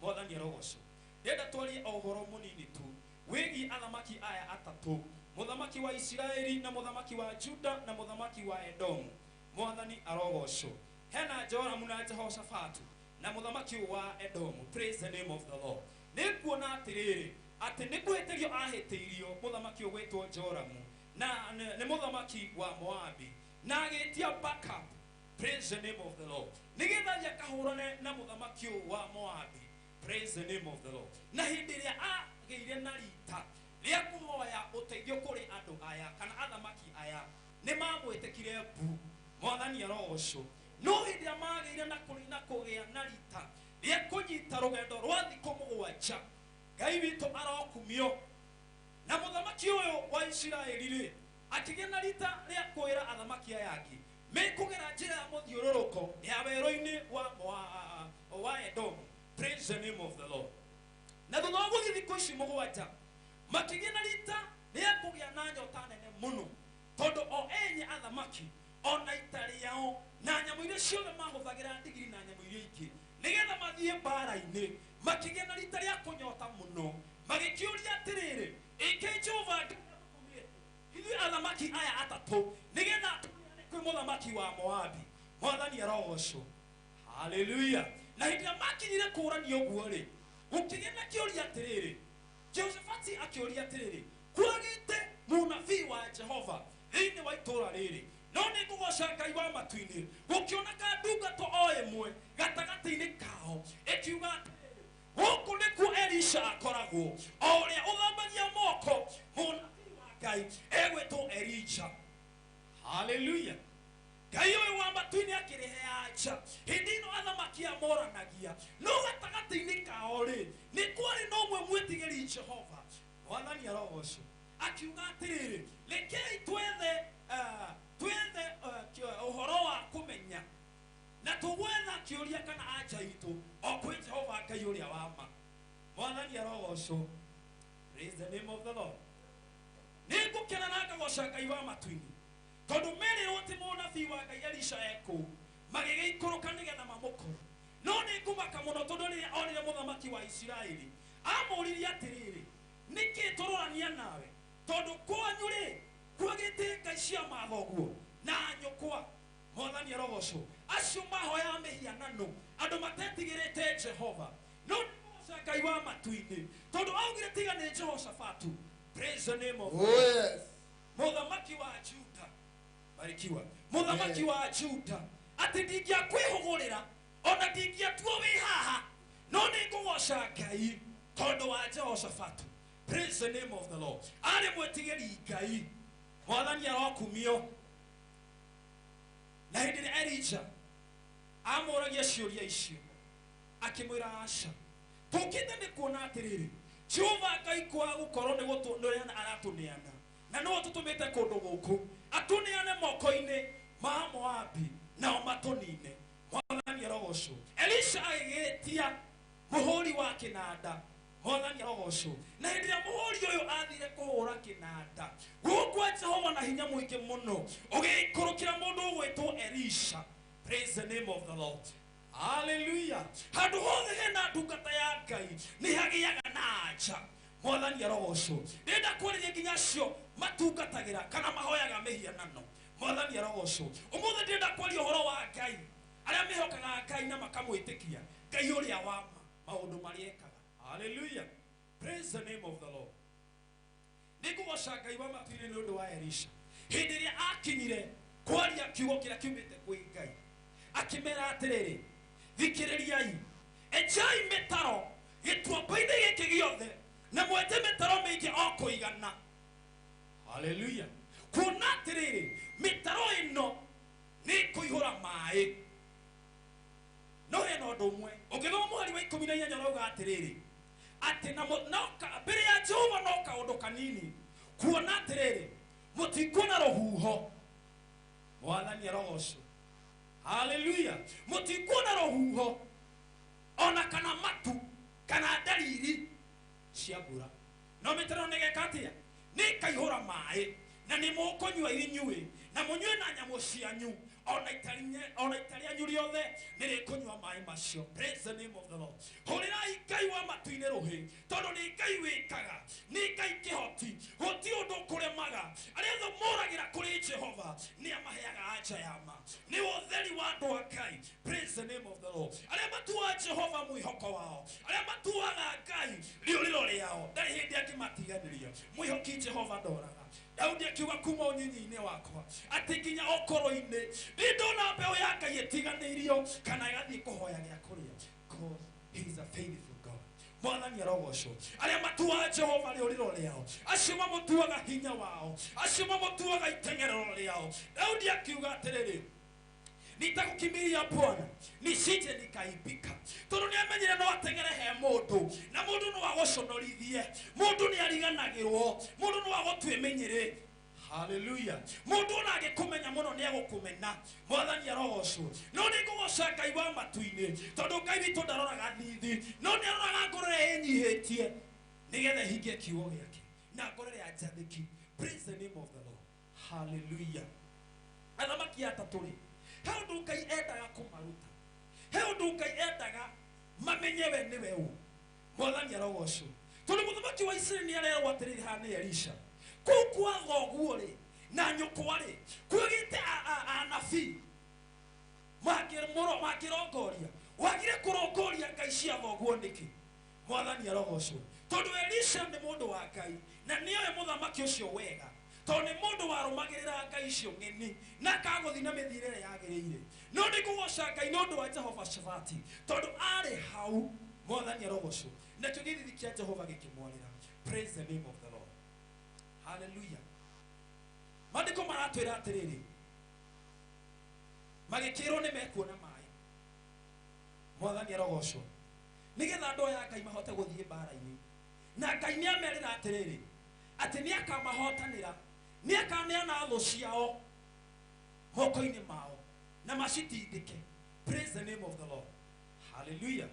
[SPEAKER 5] Mwathani arogocwo. Ndĩrenda twarie o ũhoro mũnini tu wĩgiĩ athamaki aya atatũ, mũthamaki wa Isiraeli na mũthamaki wa Juda na mũthamaki wa Edomu. Mwathani arogocwo. Hena Joramu na Jehoshafatu na mũthamaki wa Edomu. Praise the name of the Lord. Nĩ kuona atĩrĩrĩ atĩ nĩ kũhĩtĩrio ahĩtĩirio mũthamaki ũgwĩtwo Joramu na nĩ mũthamaki wa Moabi, na agĩtia backup. Praise the name of the Lord. Nĩgetha athiĩ akahũrane na mũthamaki wa Moabi. Praise the name of the Lord. Na hĩndĩ ĩrĩa agĩire na rita Rĩa kũhoya ũteithio kũrĩ andũ aya kana athamaki aya nĩ mamwĩtĩkire mbu mwathani arogocwo no hĩndĩ ĩrĩa magĩire na kũrĩ na kũgĩa na rita rĩa kũnyita rũgendo rwa thikũ mũgwanja Ngai witũ arokumio na mũthamaki ũyũ wa Isiraeli rĩ akĩgĩa na rita rĩa kwĩra athamaki aya angĩ mekũgera njĩra ya mũthiũrũrũko ya werũ-inĩ wa Edomu. Praise the name of the Lord. Na thutha wa gũthiĩ thikũ ici mũgwanja makĩgĩa na rita rĩa kũgĩa na nyota nene mũno tondũ o enye athamaki ona ita rĩao na nyamũ iria ciothe mahũthagĩra ndigiri na nyamũ iria ingĩ nĩgetha mathiĩ mbara-inĩ makĩgĩa na rita rĩa kũnyota mũno magĩkĩũria atĩrĩrĩ ĩkĩ Jehova ithuĩ athamaki aya atatũ nĩgetha tũneane kwĩ mũthamaki wa Moabi mwathani arogocwo haleluya na hĩndĩ ĩrĩa makinyire kũũrania ũguo rĩ gũkĩgĩa na kĩũria atĩrĩrĩ Jehoshafati akĩũria atĩrĩrĩ kwagĩte mũnabii wa Jehova thĩinĩ wa itũũra rĩrĩ no nĩ ngũgoca Ngai wa matu-inĩ gũkĩoneka ndungato o ĩmwe gatagatĩ-inĩ kao ĩkiuga atĩrĩrĩ gũkũ nĩkuo Elisha akoragwo o ũrĩa ũthambagia moko mũnabii wa Ngai egwĩtwo Elija haleluya Ngai ũyũ wa matu-inĩ akĩrehe anja hĩndĩ ĩno athamaki amoranagia no gatagatĩ-inĩ kao rĩ nĩ kwarĩ na ũmwe mwĩtigĩri Jehova mwathani arogocwo akiuga atĩrĩrĩ rekei twethe ũhoro wa kũmenya na tũgwetha kĩũria kana anja itũ o kwĩ Jehova Ngai ũrĩa wa ma mwathani arogocwo. Praise the name of the Lord. Nĩ ngũkena na ngagoca Ngai wa matu-inĩ tondũ merirwo atĩ mũnabii wa Ngai Elisha ekũu magĩgĩikũrũka nĩgetha mamũkore no nĩ ngũmaka mũno tondũ rĩrĩa onire mũthamaki wa Isiraeli amũririe atĩrĩrĩ nĩkĩ tũrorania nawe tondũ kwanyu rĩ kwagĩte ngai cia mathoguo na nyũkwa mwathani arogocwo acio mahoyaga mĩhianano andũ matetigĩrĩte Jehova no nĩ ngũgoca Ngai wa matu-inĩ tondũ augire tiga nĩ Jehoshafatu. Praise the name of
[SPEAKER 2] Oh, yes.
[SPEAKER 5] mũthamaki wa Juda barikiwa mũthamaki wa Juda atĩ ndingĩakwĩhũgũrĩra ona ndingĩatua wĩ haha no nĩ ngũgoca Ngai tondũ wa Jehoshafatu. Praise the name of the Lord. Arĩ mwĩtigĩri Ngai mwathani arokumio na hĩndĩ ĩrĩa Elija amũragia ciũria icio akĩmwĩra aca tũkĩte nĩ kuona atĩrĩrĩ Jehova Ngai kwaga gũkorwo nĩ gũtũneana aratũneana na nĩwe tũtũmĩte kũndũ gũkũ atũneane moko-inĩ ma Moabi nao matũnine mwathani arogocwo Elisha agĩgĩtia mũhũri wa kĩnanda mwathani arogocwo na hĩndĩ ĩrĩa mũhũri ũyũ athire kũhũra kĩnanda guoko kwa Jehova na hinya mũingĩ mũno ũgĩikũrũkĩra mũndũ ũgwĩtwo Elisha. Praise the name of the Lord. Hallelujah. Handũ hothe hena ndungata ya Ngai nĩ hagĩaga na anja mwathani arogocwo ndĩrenda kwarĩria nginya acio matungatagĩra kana mahoyaga mĩhianano mwathani arogocwo ũmũthĩ ndĩrenda kwaria ũhoro wa Ngai arĩa mehokaga Ngai na makamwĩtĩkia Ngai ũrĩa wa ma maũndũ marĩa ekaga. Hallelujah. Praise the name of the Lord. Nĩ ngũgoca Ngai wa matu-inĩ nĩ ũndũ wa Elisha hĩndĩ ĩrĩa akinyire kwaria kiugo kĩrĩa kiumĩte kwĩ Ngai akĩmera atĩrĩrĩ thikĩrĩriai enjai mĩtaro gĩtuamba-inĩ gĩkĩ gĩothe na mwenje mĩtaro mĩingĩ o kũigana. Hallelujah. Kuona atĩrĩrĩ mĩtaro ĩno nĩ kũihũra maĩ no hena ũndũ ũmwe ũngĩthoma mũhari wa 18 ũrauga atĩrĩrĩ atĩ na mbere ya Jehova no kaũndũ kanini kuona atĩrĩrĩ mũtikuona rũhuho mwathani arogocwo. Hallelujah. Mũtikuona rũhuho ona kana matu kana ndariri cia mbura no mĩtaro nĩgeka atĩa nĩ ĩkaihũra maĩ na nĩ mũkũnyua inyuĩ na mũnyue na nyamũ cianyu ona ita rĩanyu rĩothe nĩ rĩkũnyua maĩ macio. Praise the name of the Lord. Hũrĩrai Ngai wa matu-inĩ rũhĩ tondũ nĩ Ngai wĩkaga nĩ Ngai kĩhoti gũtirĩ ũndũ ũkũremaga arĩa othe moragĩra kũrĩ Jehova nĩ amaheaga anja ya ma nĩ ũtheri wa andũ a Ngai. Praise the name of the Lord. Arĩa matuaga Jehova mwĩhoko wao arĩa matuaga Ngai rĩũrĩro rĩao ndarĩ hĩndĩ angĩmatiganĩria mwĩhoki Jehova ndoraga. Daudi akiuga kuma ũnyinyi-inĩ wakwa atĩ nginya ũkũrũ-inĩ ndĩ ndona mbeũ ya Ngai ĩtiganĩirio kana ĩgathiĩ kũhoya gĩa kũrĩa. Because he is a faithful God.
[SPEAKER 11] Mwathani arogocwo. Arĩa matuaga Jehova rĩũrĩro rĩao, acio mamũtuaga hinya wao, acio mamũtuaga iteng'erero rĩao. Daudi akiuga atĩrĩrĩ, nitakukimbilia Bwana nisije nikaibika. Tondu niamenyire no ateng'ere he mundu, na mundu no aguconorithie, mundu ni ariganagirwo, mundu no agutue menyere. Hallelujah. Mundu ona agikumenya muno ni agukumena. Mwathani arogocwo. No ni ngugoca Ngai wa matu-ini, tondu Ngai witũ ndaroraga thithi, no ni aroraga ngoro ĩrĩa ĩnyihĩtie nigetha hingie kiugo gĩake na ngoro ĩrĩa njathĩki. Praise the name of the Lord. Hallelujah. Athamaki atatũ rĩ, he ũndũ Ngai endaga kũmaruta, he ũndũ Ngai endaga mamenye we nĩwe ũ. Mwathani arogocwo. Tondũ mũthamaki wa Isiraeli nĩ arerwo atĩrĩrĩ haha nĩ Elisha, kũu kwa thoguo rĩ na nyũkwa rĩ kwĩgĩte anabii makĩrongoria, wagire kũrongoria ngai cia thoguo nĩkĩ? Mwathani arogocwo. Tondũ Elisha nĩ mũndũ wa Ngai na nĩoĩ mũthamaki ũcio wega, tondũ nĩ mũndũ warũmagĩrĩra ngai icio ng'eni na akagũthiĩ na mĩthiĩre ĩrĩa yagĩrĩire. No nĩ ngũgoca Ngai nĩ ũndũ wa Jehova Shafati, tondũ arĩ hau. Mwathani arogocwo. Nakĩo gĩthithi kĩa Jehova gĩkĩmwarĩra. Praise the name of the Lord. Hallelujah. Maandĩko maratwĩra atĩrĩrĩ, magĩkĩrwo nĩ mekuona maĩ. Mwathani arogocwo. Nĩgetha andũ aya a Ngai mahote gũthiĩ mbara-inĩ, na Ngai nĩ amerira atĩrĩrĩ, atĩ nĩ akamahotanĩra, nĩ akaneana thũ ciao moko-inĩ mao na macitindĩke. Praise the name of the Lord. Hallelujah.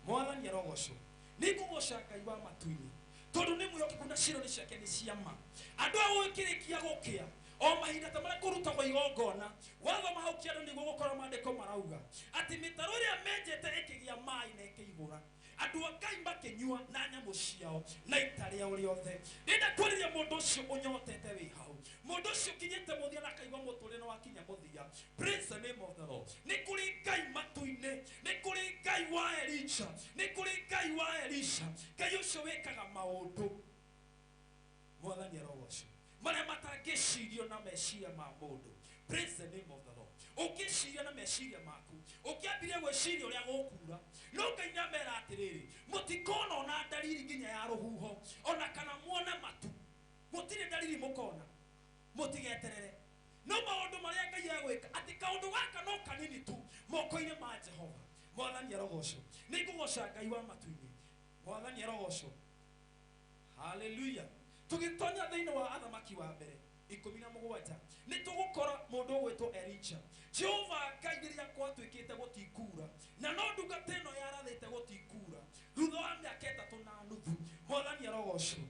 [SPEAKER 11] Mwathani arogocwo. Nĩ ngũgoca Ngai wa matu-inĩ, tondũ nĩ mwĩhokeku na ciĩranĩro ciake nĩ cia ma. Andũ aya gũgĩkĩrĩkia gũkĩa o mahinda ta marĩa kũrutagwo igongona, wathoma hau kĩanda nĩguo gũkora maandĩko marauga atĩ mĩtaro ĩrĩa menjete ĩkĩgĩa maĩ na ĩkĩihũra, andũ a Ngai makĩnyua na nyamũ ciao na ita rĩao rĩothe. Ndĩrenda kwarĩria mũndũ ũcio ũnyotete wĩ hau, mũndũ ũcio ũkinyĩte mũthia na akaigua mũtũrĩre nĩ wakinya mũthia. Praise the name of the Lord. Nĩ kũrĩ Ngai matu-inĩ, nĩ kũrĩ Ngai wa Elisha, nĩ kũrĩ Ngai wa Elisha, Ngai ũcio wĩkaga maũndũ. Mwathani arogocwo. Marĩa matangĩcirio na meciria ma mũndũ. Praise the name of the Lord. Ũngĩciria na meciria maku, ũngĩambirie gwĩciria ũrĩa gũkura, no Ngai nĩamera atĩrĩrĩ, mũtikona ona ndariri nginya ya rũhuho, ona kana muone matu. Mũtirĩ ndariri mũkona, mũtigeterere. No maũndũ marĩa Ngai egwĩka, atĩ kaũndũ gaka no kanini tu moko-inĩ ma Jehova. Mwathani arogocwo. Nĩ ngũgoca Ngai wa matu-inĩ. Mwathani arogocwo. Hallelujah. Tũgĩtonya thĩinĩ wa athamaki wa mbere 17 nĩ tũgũkora mũndũ ũgwĩtwo Elija. Jehova Ngai rĩrĩa gwatuĩkĩte gũtikura, na no ndungata ĩno yarathĩte gũtikura thutha wa mĩaka 3.5. Mwathani arogocwo.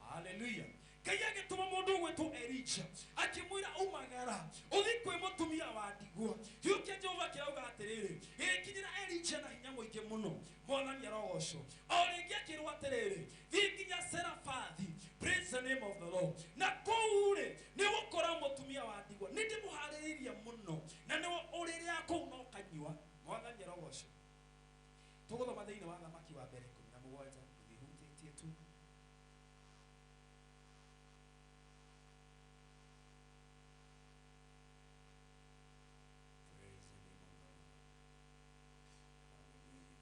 [SPEAKER 11] Hallelujah. Ngai agĩtũma mũndũ ũgwĩtwo Elija akĩmwĩra umagara ũthiĩ kwĩ mũtumia wa ndigwa. Kiugo kĩa Jehova kĩrauga atĩrĩrĩ, gĩgĩkinyĩra Elija na hinya mũingĩ mũno. Mwathani arogocwo. O rĩngĩ akĩrwo atĩrĩrĩ, thiĩ nginya Serafathi. Praise the name of the Lord. Na kũu rĩ nĩ ũgũkora mũtumia wa ndigwa, nĩ ndĩmũharĩrĩirie mũno, na nĩ ũrĩrĩa kũu no kanyua. Mwathani arogocwo. Tũgũthoma thĩinĩ wa Athamaki wa mbere 17 tũthihutĩtie tu. Praise the name of the Lord. Hallelujah.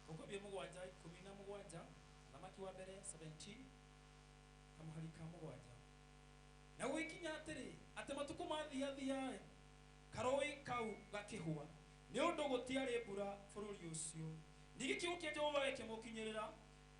[SPEAKER 11] Tũkwambia mũgwanja 17, Athamaki wa mbere 17 kamũhari ka 7. Na gũgĩkinya atĩrĩ, atĩ matukũ mathiathia-rĩ, karũũĩ kau gakĩhũa, nĩ ũndũ gũtiarĩ mbura bũrũri ũcio. Ningĩ kiugo kĩa Jehova gĩkĩmũkinyĩrĩra,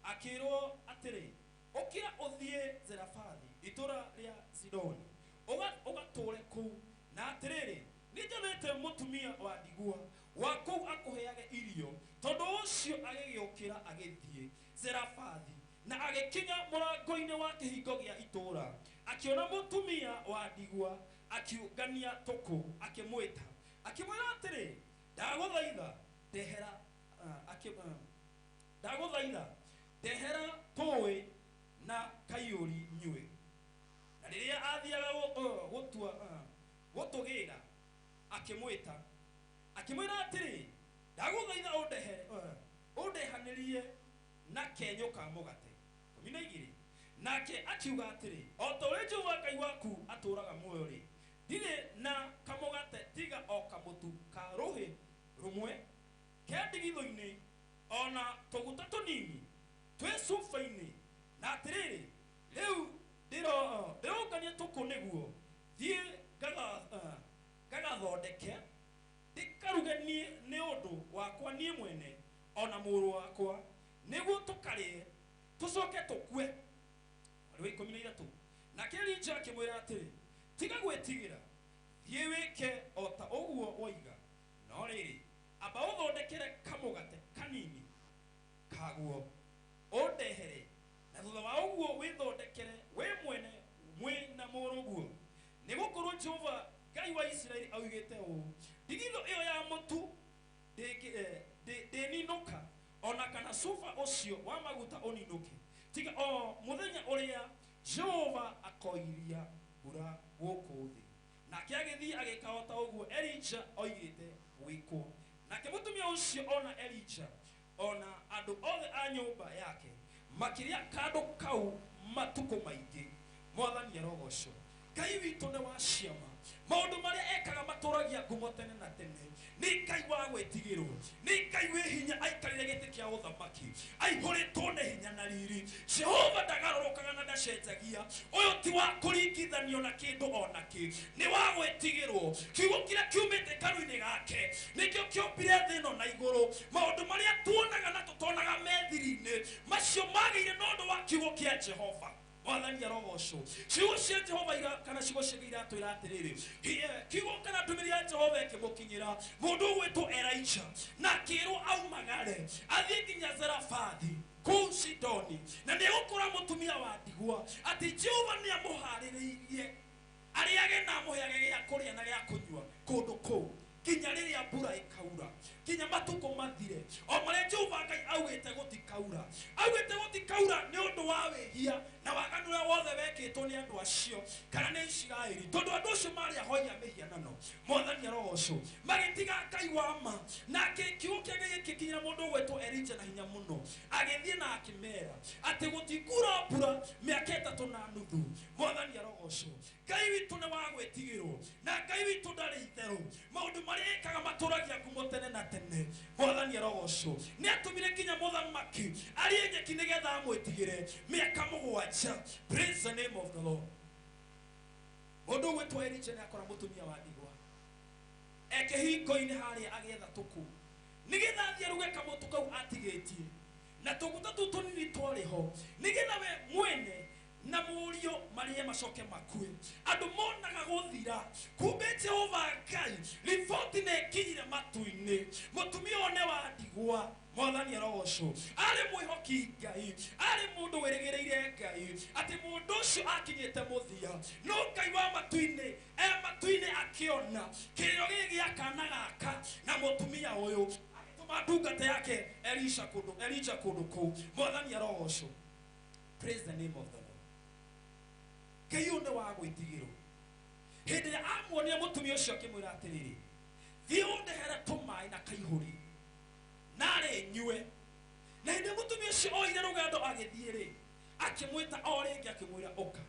[SPEAKER 11] akĩĩrwo atĩrĩ, ũkĩra ũthiĩ Zerafathi, itũũra rĩa Sidoni, ũgatũũre kũu. Na atĩrĩrĩ, nĩnjathĩte mũtumia wa ndigwa wa kũu akũheage irio. Tondũ ũcio agĩgĩũkĩra agĩthiĩ Zerafathi, na agĩkinya mũrango-inĩ wa kĩhingo gĩa itũũra, akĩona mũtumia wa ndigwa akiũngania tũkũ, akĩmwĩta akĩmwĩra atĩrĩ, ndagũthaitha ndehera ndagũthaitha ndehera tũũĩ na kaiyũri nyue. Na rĩrĩa athiaga gũtũgĩra, akĩmwĩta akĩmwĩra atĩrĩ, ndagũthaitha ũndehanĩrie na kenyũ ka mũgate 12. Nake akiuga atĩrĩ, o ta ũrĩa Jehova Ngai waku atũũraga muoyo rĩ, ndirĩ na kamũgate tiga o kamũtu ka rũhĩ rũmwe ke ndigithũ-inĩ, ona tũguta tũnini twĩ cuba-inĩ. Na atĩrĩrĩ, rĩu ndĩrongania tũkũ nĩguo thiĩ ngagathondeke ndĩkaruge nĩ ũndũ wakwa niĩ mwene ona mũrũ wakwa, nĩguo tũkarĩe tũcoke tũkue. Mweri wa 13. Nake Elija akĩmwĩra atĩrĩ, tiga gwĩtigĩra, thiĩ wĩke o ta ũguo woiga, no rĩrĩ, amba ũthondekere kamũgate kanini kaguo ũndehere, na thutha wa ũguo wĩthondekere we mwene mwĩ na mũrũguo. Nĩgũkorwo Jehova Ngai wa Isiraeli augĩte ũũ, ndigithũ ĩyo ya mũtu ndĩninũka, ona kana cuba ũcio wa maguta ũninũke, tiga o mũthenya ũrĩa Jehova akoiria mbura gũkũ thĩ. Nake agĩthiĩ agĩka o ta ũguo Elija oigĩte gwĩkwo. Nake mũtumia ũcio ona Elija ona andũ othe a nyũmba yake makĩrĩa kandũ kau matukũ maingĩ. Mwathani arogocwo. Ngai witũ nĩ wa ciama, maũndũ marĩa ekaga matũragia ngumo tene na tene. Nĩ Ngai wa gwĩtigĩrwo, nĩ Ngai wĩ hinya, aikarĩire gĩtĩ kĩa ũthamaki, aihũrĩtwo nĩ hinya na riri. Jehova ndagarũrũkaga na ndacenjagia. Ũyũ ti wa kũringithanio na kĩndũ ona kĩ, nĩ wa gwĩtigĩrwo. Kiugo kĩrĩa kiumĩte kanua-inĩ gake nĩkĩo kĩombire thĩ ĩno na igũrũ. Maũndũ marĩa tuonaga na tũtonaga methiri-inĩ macio magĩire na ũndũ wa kiugo kĩa Jehova. Mwathani arogocwo. Ciugo cia Jehova kana ciugo cia Ngai iratwĩra atĩrĩrĩ, kiugo kana ndũmĩrĩri ya Jehova ĩkĩmũkinyĩra mũndũ ũgwĩtwo Elija, na akĩrwo aumagare athiĩ nginya Zerafathi kũu Sidoni, na nĩegũkora mũtumia wa ndigwa, atĩ Jehova nĩamũharĩrĩirie arĩage na amũheage gĩa kũrĩa na gĩa kũnyua kũndũ kũu nginya rĩrĩa mbura ĩkaura, nginya matukũ mathire o marĩa Jehova Ngai augĩte gũtikaura. Augĩte gũtikaura nĩ ũndũ wa wĩhia na waganu ũrĩa wothe wekĩtwo nĩ andũ acio kana nĩ Isiraeli, tondũ andũ acio marĩ ahoya mĩhianano. Mwathani arogocwo. Magĩtiga Ngai wa ma. Nake kiugo kĩa Ngai gĩkĩkinyĩra mũndũ ũgwĩtwo Elija na hinya mũno, agĩthiĩ na akĩmera atĩ gũtikura mbura mĩaka 3.5. Mwathani arogocwo. Ngai witũ nĩ wa gwĩtigĩrwo, na Ngai witũ ndarĩ itherũ. Maũndũ marĩa ekaga matũragia ngumo tene na tene. Mwathani arogocwo. Nĩ atũmire nginya mũthamaki arĩe nyeki nĩgetha amwĩtigĩre mĩaka 7. Praise the name of the Lord. Mũndũ ũgwĩtwo Elija nĩ akora mũtumia wa ndigwa ekĩhingo-inĩ harĩa agĩetha tũkũ nĩgetha athiĩ aruge kamũtũ kau atigĩtie na tũguta tũu tũnini twarĩ ho, nĩgetha we mwene na mũriũ marĩe macoke makue. Andũ monaga gũthira, kumbe Jehova Ngai riboti nĩ ĩkinyire matu-inĩ. Mũtumia ũyũ nĩ wa ndigwa. Mwathani arogocwo. Arĩ mwĩhoki Ngai, arĩ mũndũ wĩrĩgĩrĩire Ngai, atĩ mũndũ ũcio akinyĩte mũthia, no Ngai wa matu-inĩ e matu-inĩ akĩona kĩrĩro gĩkĩ gĩa kana gaka na mũtumia ũyũ, agĩtũma ndungata yake Elisha kũndũ, Elija kũndũ kũu. Mwathani arogocwo. Praise the name of the Lord. Ngai ũyũ nĩ wa gwĩtigĩrwo. Hĩndĩ ĩrĩa amuonire mũtumia ũcio akĩmwĩra atĩrĩrĩ, thiĩ ũndehere tũmaĩ na kaihũri narĩ nyue. Na hĩndĩ mũtumia ũcio oire rũgendo agĩthiĩ rĩ, akĩmwĩta o rĩngĩ akĩmwĩra, ũka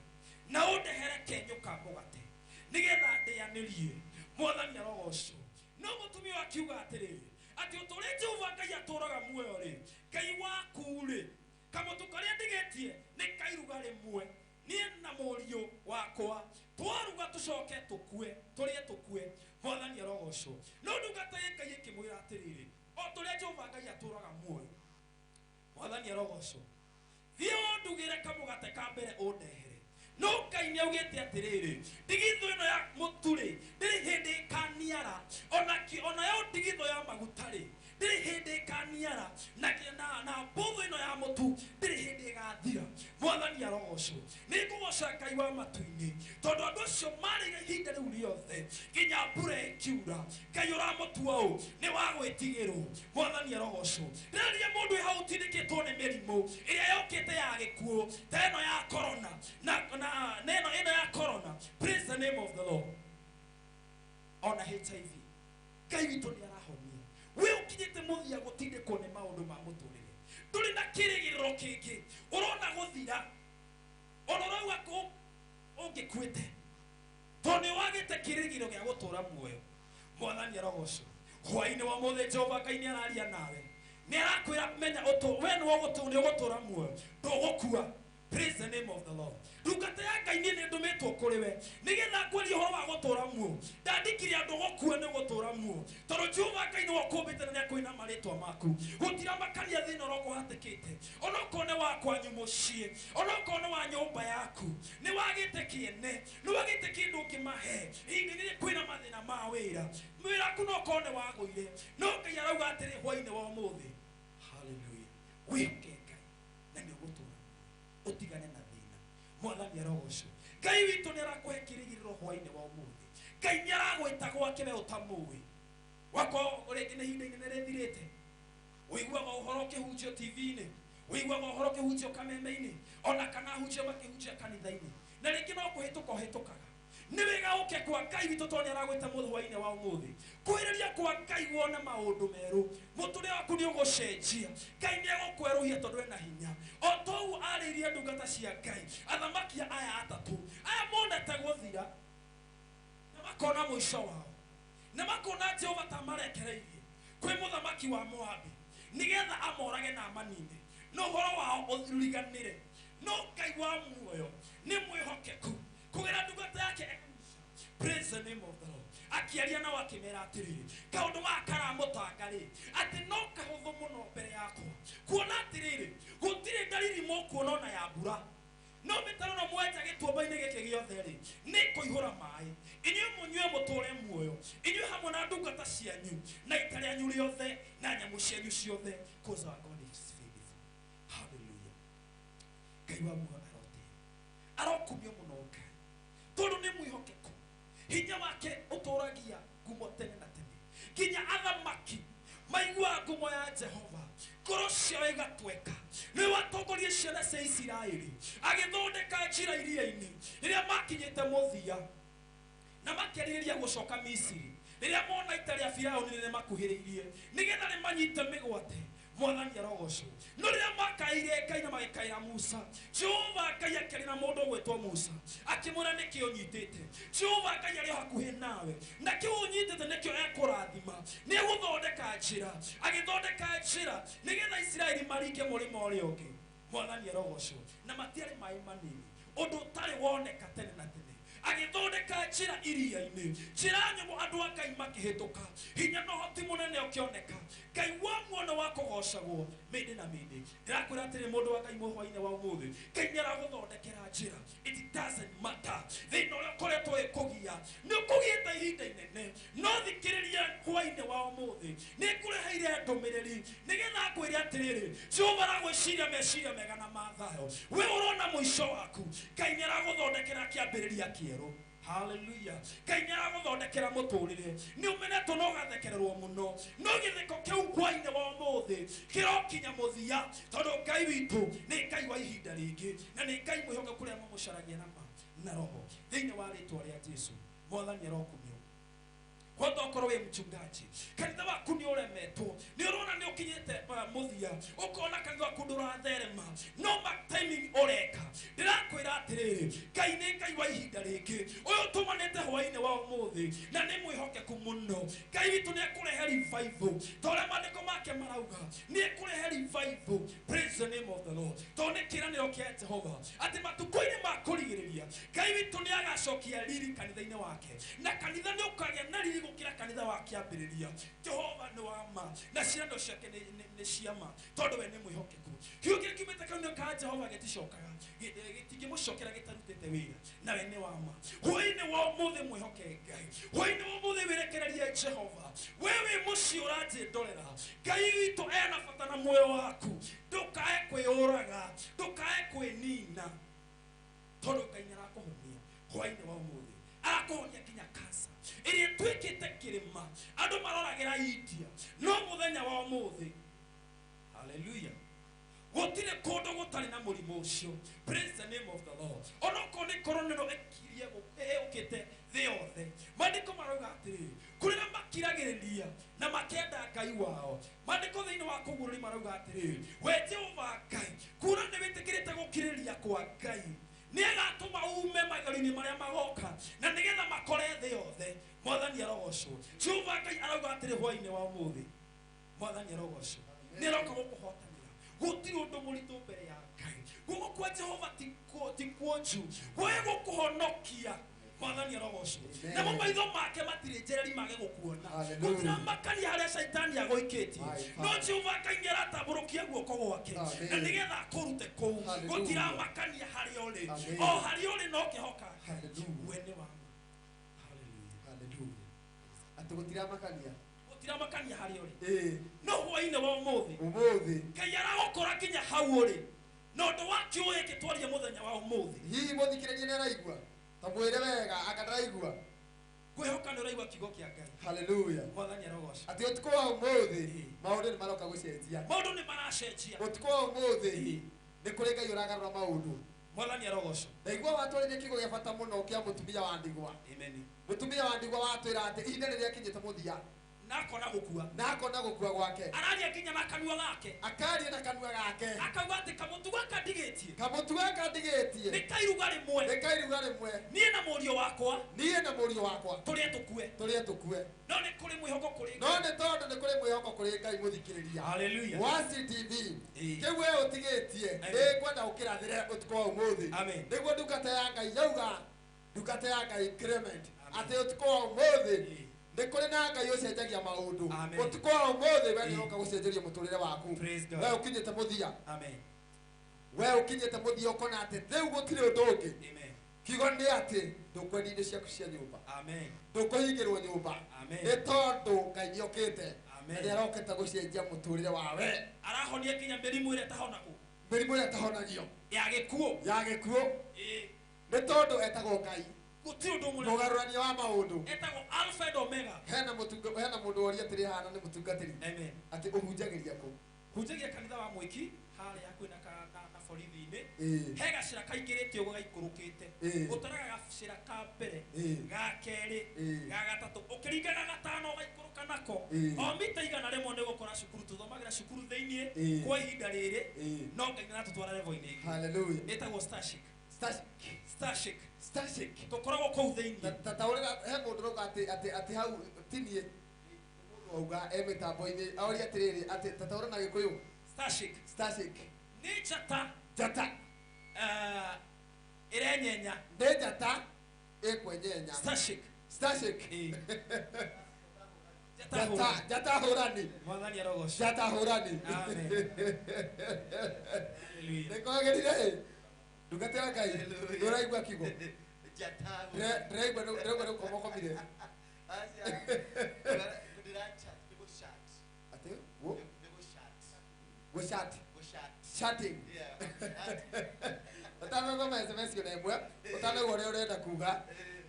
[SPEAKER 11] na ũndehere kenyũ ka mũgate nĩgetha ndĩanĩrie. Mwathani arogocwo. No mũtumia ũyũ akiuga atĩrĩrĩ, atĩ ũtũrĩa Jehova Ngai atũũraga muoyo rĩ, Ngai waku rĩ, kamũtũ karĩa ndigĩtie nĩ kairuga rĩmwe, niĩ na mũriũ wakwa twaruga tũcoke tũkue, tũrĩe tũkue. Mwathani arogocwo. No ndungata ya Ngai ĩkĩmwĩra atĩrĩrĩ, o tũrĩa Jehova Ngai atũũraga muoyo, Mwathani arogocwo, thiĩ ũndugĩre kamũgate ka mbere ũndehere. No Ngai nĩ augĩte atĩrĩrĩ, ndigithũ ĩno ya mũtu rĩ, ndĩrĩ hĩndĩ ĩkaniara, onayo ndigithũ ya maguta rĩ, ndĩrĩ hĩndĩ ĩkaniara, na mbũthũ ĩno ya mũtu ndĩrĩ hĩndĩ ĩgathira. Mwathani arogocwo. Nĩ ngũgoca Ngai wa matu-inĩ, tondũ andũ acio marĩire ihinda rĩu rĩothe nginya mbura ĩkiura. Ngai ũramũtua ũũ nĩ wa gwĩtigĩrwo. Mwathani arogocwo. Rĩrĩa mũndũ wĩ hau ũtindĩkĩtwo nĩ mĩrimũ ĩrĩa yũkĩte ya gĩkuũ ta ĩno ya corona na ĩno ya corona, praise the name of the Lord, ona HIV, Ngai witũ nĩ arahonia. We ũkinyĩte mũthia gũtindĩkwo nĩ maũndũ ma mũtũrĩre, ndũrĩ na kĩrĩgĩrĩro kĩngĩ, ũrona gũthira. Ona ũrauga ũngĩkuĩte tondũ nĩ wagĩte kĩrĩgĩrĩro gĩa gũtũũra muoyo. Mwathani arogocwo. Hwaĩ-inĩ wa ũmũthĩ Jehova Ngai nĩ araria nawe, nĩ arakwĩra menya we nĩ ũgũtũũra muoyo, ndũgũkua. Praise the name of the Lord. Ndungata ya Ngai niĩ nĩ ndũmĩtwo kũrĩ we nĩgetha ngwarie ũhoro wa gũtũũra muoyo. Ndandĩkire andũ gũkua nĩ gũtũũra muoyo, tondũ Jehova Ngai nĩwe ũkũmbĩte na nĩakũĩ na marĩtwa maku. Gũtiramakania thĩna ũrĩa ũkũhatĩkĩte, onokorwo nĩ wa kwanyu mũciĩ, onokorwo nĩ wa nyũmba yaku, nĩ wagĩte kĩene, nĩ wagĩte kĩndũ ũngĩmahe. Ihinda rĩrĩ kwĩna mathĩna ma wĩra, wĩra waku no ũkorwo nĩ wagũire, no Ngai arauga atĩrĩ hwaĩ-inĩ wa ũmũthĩ, haleluya, wĩhoke Ngai na nĩ ũgũtũũra utigane na thĩna. Mwathani arogocwo. Ngai witũ nĩ arakũhe kĩrĩgĩrĩro hwaĩ-inĩ wa ũmũthĩ. Ngai nĩ aragwĩta gwake we ũtamũĩ. Wakorwo rĩngĩ nĩ ihinda inene rĩthirĩte, ũiguaga ũhoro ũkĩhunjio TV-inĩ, ũiguaga ũhoro ũkĩhunjio kameme-inĩ, ona kana ahunjia makĩhunjia kanitha-inĩ, na rĩngĩ no kũhĩtũka ũhĩtũkaga. Nĩ wega ũke kwa Ngai witũ tondũ nĩ aragwĩta mũthĩ hwaĩ-inĩ wa ũmũthĩ. Kwĩrĩria kwa Ngai wone maũndũ merũ, mũtũrĩre waku nĩ ũgũcenjia. Ngai nĩ egũkwerũhia tondũ ena hinya. O tou arĩirie ndungata cia Ngai, athamaki aya atatũ, aya monete gũthira na makona mũico wao, na makona Jehova ta marekereirie kwĩ mũthamaki wa Moabi nĩgetha amorage na amanine, no ũhoro wao ũriganĩre. No Ngai wa muoyo nĩ mwĩhokeku kũgera ndungata yake Elisha. Praise the name of the Lord. Akĩaria nao akĩmera atĩrĩrĩ, kaũndũ gaka karamũtanga rĩ, atĩ no kahũthũ mũno mbere yakwa, kuona atĩrĩrĩ, gũtirĩ ndariri mũkuona ona ya mbura, no mĩtaro no mwenja gĩtuamba-inĩ gĩkĩ gĩothe rĩ, nĩ kũihũra maĩ. Inyuĩ mũnyue mũtũũre muoyo, inyuĩ hamwe na ndungata cianyu na ita rĩanyu rĩothe na nyamũ cianyu ciothe, 'cause our God is faithful. Hallelujah. Ngai wa muoyo arote arokumio mũno Ngai, tondũ nĩ mwĩhokeku. Hinya wake ũtũũragia ngumo tene na tene, nginya athamaki maiguaga ngumo ya Jehova, ngoro ciao igatweka. Nĩwe watongorie ciana cia Isiraeli agĩthondeka njĩra iria-inĩ rĩrĩa makinyĩte mũthia na makĩarĩrĩria gũcoka Misiri, rĩrĩa mona ita rĩa Firaũni rĩrĩa makuhĩrĩirie nĩgetha rĩmanyite mĩgwate. Mwathani arogocwo. No rĩrĩa makaire Ngai na magĩkaĩra Musa, Jehova Ngai akĩaria na mũndũ ũgwĩtwo Musa akĩmwĩra nĩkĩ ũnyitĩte. Jehova Ngai arĩ o hakuhĩ nawe, na kĩu ũnyitĩte nĩkĩo ekũrathima. Nĩ egũthondeka njĩra, agĩthondeka njĩra nĩgetha Isiraeli maringe mũrĩmo ũrĩa ũngĩ. Mwathani arogocwo. Na matiarĩ maĩ manini, ũndũ ũtarĩ woneka tene na tene. Agĩthondeka njĩra iria-inĩ, njĩra nyũmũ, andũ a Ngai makĩhĩtũka, hinya na ũhoti mũnene ũkĩoneka. Ngai wa muono wa kũgocagwo mĩndĩ na mĩndĩ. Ndĩrakwĩra atĩrĩ mũndũ wa Ngai hwaĩ-inĩ wa ũmũthĩ, Ngai nĩ aragũthondekera njĩra. It doesn't matter thĩna ũrĩa ũkoretwo ũgĩkũgia, nĩ ũkũgĩte ihinda inene, no thikĩrĩria hwaĩ-inĩ wa ũmũthĩ, nĩ ngũreheire ndũmĩrĩri nĩgetha ngwĩre atĩrĩrĩ, Jehova aragwĩciria meciria mega na ma thayũ. We ũrona mũico waku, Ngai nĩ aragũthondekera kĩambĩrĩria kĩerũ. Hallelujah. Ngai nĩ aragũthondekera mũtũrĩre. Nĩ ũmenetwo na ũgathekererwo mũno, no gĩtheko kĩu hwaĩ-inĩ wa ũmũthĩ kĩrokinya mũthia, tondũ Ngai witũ nĩ Ngai wa ihinda rĩngĩ, na nĩ Ngai mwĩhokeku kũrĩa mamũcaragia na ma na roho. Thĩinĩ wa rĩtwa rĩa Jesũ, Mwathani arokumio. Kwanza okorwo wĩ mchungaji, kanitha waku nĩ ũremetwo, nĩ ũrona nĩ ũkinyĩte mũthia, ũkona kanitha waku ndũratherema, no ma timing ũreka. Ndĩrakwĩra atĩrĩrĩ, Ngai nĩ Ngai wa ihinda rĩngĩ, ũyũ ũtũmanĩte hwaĩ-inĩ wa ũmũthĩ, na nĩ mwĩhokeku mũno. Ngai witũ nĩ ekũrehe revival, ta ũrĩa maandĩko make marauga, nĩ ekũrehe revival. Praise the name of the Lord. Tondũ nĩ kĩĩranĩro kĩa Jehova atĩ matukũ-inĩ ma kũrigĩrĩria Ngai witũ nĩ agacokia riri kanitha-inĩ wake, na kanitha nĩ ũkagĩa na riri gũkĩra kanitha wa kĩambĩrĩria. Jehova nĩ wa ma na ciĩranĩro ciake nĩ cia ma, tondũ we nĩ mwĩhokeku. Kiugo kĩrĩa kiumĩte kanua ka Jehova gĩticokaga, gĩtingĩmũcokera gĩtarutĩte wĩra, na we nĩ wa ma. Hwaĩ-inĩ wa ũmũthĩ mwĩhoke Ngai, hwaĩ-inĩ wa ũmũthĩ wĩrekererie Jehova. We wĩ mũciĩ ũranjĩndorera, Ngai witũ ena bata na muoyo waku. Ndũkae kwĩyũraga, ndũkae kwĩnina, tondũ Ngai nĩ arakũhonia hwaĩ-inĩ wa ũmũthĩ. Arakũhonia nginya cancer ĩrĩa ĩtuĩkĩte kĩrĩma, andũ maroragĩra India, no mũthenya wa ũmũthĩ, haleluya, gũtirĩ kũndũ gũtarĩ na mũrimũ ũcio. Praise the name of the Lord. Onokorwo nĩ korona ĩno ĩkirie ĩũkĩte thĩ yothe, maandĩko marauga atĩrĩrĩ, kũrĩa makiragĩrĩria na makenda Ngai wao. Maandĩko thĩinĩ wa kũguũrĩrio marauga atĩrĩrĩ, we Jehova Ngai, kuona nĩ wĩtĩkĩrĩte gũkirĩrĩria kwa Ngai, Nĩagatũma ume magerio-inĩ marĩa magoka na nĩgetha makore thĩ yothe. Mwathani arogocwo. Jehova Ngai arauga atĩrĩ hwaĩ-inĩ wa ũmũthĩ, Mwathani arogocwo, nĩaroka gũkũhotanĩra. Gũtirĩ ũndũ mũritũ mbere ya Ngai. Guoko kwa Jehova ti kuonju, we gũkũhonokia. Mwathani arogocwo. Namo maitho make matirĩ njereri mage gũkuona. Gũtiramakania harĩa caitani agũikĩtie, no Jehova Ngai nĩaratambũrũkia guoko gwake na nĩgetha akũrute kũu. Gũtiramakania harĩa ũrĩ, o harĩa ũrĩ no kĩhoka Ngai. We nĩ wa ma.
[SPEAKER 2] Hallelujah. Atĩ gũtiramakania,
[SPEAKER 11] gũtiramakania harĩa ũrĩ, no hwaĩ-inĩ wa ũmũthĩ Ngai aragũkora nginya hau ũrĩ na ũndũ wa kiugo gĩkĩ twarie mũthenya wa ũmũthĩ.
[SPEAKER 2] Hihi mũthikĩrĩria nĩaraigua? Ta mwĩre wega anga ndaraigua.
[SPEAKER 11] Ngwĩhoka nĩ ũraigua kiugo kĩa Ngai.
[SPEAKER 2] Hallelujah.
[SPEAKER 11] Mwathani arogocwo.
[SPEAKER 2] Atĩ ũtukũ wa ũmũthĩ maũndũ nĩ maroka gũcenjia.
[SPEAKER 11] Maũndũ nĩ maracenjia.
[SPEAKER 2] Ũtukũ wa ũmũthĩ nĩ kũrĩ Ngai ũragarũra maũndũ.
[SPEAKER 11] Mwathani arogocwo.
[SPEAKER 2] Ndaigua watwarire kiugo gĩa bata mũno kĩa mũtumia wa ndigwa.
[SPEAKER 11] Amen.
[SPEAKER 2] Mũtumia wa ndigwa watwĩra atĩ ihinda rĩrĩa akinyĩte mũthia
[SPEAKER 11] na akona gũkua,
[SPEAKER 2] na akona gũkua gwake,
[SPEAKER 11] araria nginya na kanua gake,
[SPEAKER 2] akaria na kanua gake,
[SPEAKER 11] akauga atĩ kamũtu gaka ndigĩtie,
[SPEAKER 2] kamũtu gaka ndigĩtie
[SPEAKER 11] nĩ kairuga rĩmwe,
[SPEAKER 2] nĩ kairuga rĩmwe,
[SPEAKER 11] niĩ na mũriũ wakwa,
[SPEAKER 2] niĩ na mũriũ wakwa
[SPEAKER 11] tũrĩe tũkue,
[SPEAKER 2] tũrĩe tũkue.
[SPEAKER 11] No nĩ kũrĩ mwĩhoko kũrĩ
[SPEAKER 2] no nĩ tondũ nĩ kũrĩ mwĩhoko kũrĩ Ngai mũthikĩrĩria.
[SPEAKER 11] Hallelujah.
[SPEAKER 2] Wa CTV kĩu we ũtigĩtie nĩngwenda ũkĩrathĩre ũtukũ wa ũmũthĩ. Nĩguo ndungata ya Ngai yauga, ndungata ya Ngai Clement, atĩ ũtukũ wa ũmũthĩ nĩ kũrĩ na Ngai ũcenjagia maũndũ. Ũtukũ wa ũmũthĩ we nĩũroka gũcenjeria mũtũrĩre waku. We ũkinyĩte mũthia. We ũkinyĩte mũthia ũkona atĩ rĩu gũtirĩ ũndũ ũngĩ. Kiugo nĩ atĩ ndũkwendia indo ciaku cia nyũmba, ndũkũhingĩrwo nyũmba, nĩ tondũ Ngai nĩokĩte na nĩarokĩte gũcenjia mũtũrĩre wawe.
[SPEAKER 11] Arahonia nginya mĩrimũ ĩrĩa ĩtahonagwo,
[SPEAKER 2] mĩrimũ ĩrĩa ĩtahonagio
[SPEAKER 11] ya gĩkuũ,
[SPEAKER 2] ya gĩkuũ, nĩ tondũ etagwo Ngai
[SPEAKER 11] gũtirĩ ũndũ mũnene
[SPEAKER 2] mũgarũrania wa maũndũ.
[SPEAKER 11] Etagwo Alpha and Omega.
[SPEAKER 2] Hena mũtunga, hena mũndũ woria atĩrĩ hana nĩ mũtungatĩri.
[SPEAKER 11] Amen.
[SPEAKER 2] Atĩ ũhunjagĩria kũ?
[SPEAKER 11] Hunjagia kanitha wa Mwĩki harĩa hakuhĩ na borithi-inĩ. He gacĩra kaingĩrĩte ũguo gaikũrũkĩte. Ũtaraga gacĩra ka mbere, ga kerĩ, ga gatatũ, ũkĩringaga gatano ũgaikũrũka nako. O mita 100 nĩ ũgũkora cukuru. Tũthomagĩra cukuru thĩiniĩ kwa ihinda rĩrĩ, no Ngai nĩaratũtwara level-inĩ ĩngĩ.
[SPEAKER 2] Hallelujah.
[SPEAKER 11] Ĩtagwo Starship.
[SPEAKER 2] Starship.
[SPEAKER 11] Starship. Tũkoragwo kũu thĩiniĩ.
[SPEAKER 2] Ta taũrĩra he mũndũ ũrauga atĩ atĩ atĩ hau tinie auga e mĩtambo-inĩ aũria atĩrĩrĩ atĩ ta taũra na Gĩkũyũ.
[SPEAKER 11] Starship.
[SPEAKER 2] Starship.
[SPEAKER 11] Nĩ njata.
[SPEAKER 2] Njata.
[SPEAKER 11] Ĩrenyenya.
[SPEAKER 2] Nĩ njata ĩkwenyenya.
[SPEAKER 11] Starship.
[SPEAKER 2] Starship. Njata, njata hũrani.
[SPEAKER 11] Mwathani arogocwo.
[SPEAKER 2] Njata hũrani.
[SPEAKER 11] Amen. Hallelujah.
[SPEAKER 2] Nĩ kwagĩrĩire ndungata ya Ngai ndũraigua kiugo. Ndĩraigua nĩ gũkoma ũkomire. Atĩ gũ-chat. Chatting. Ũtanathoma SMS ona ĩmwe, ũtanaigua ũrĩa ũrenda kuga.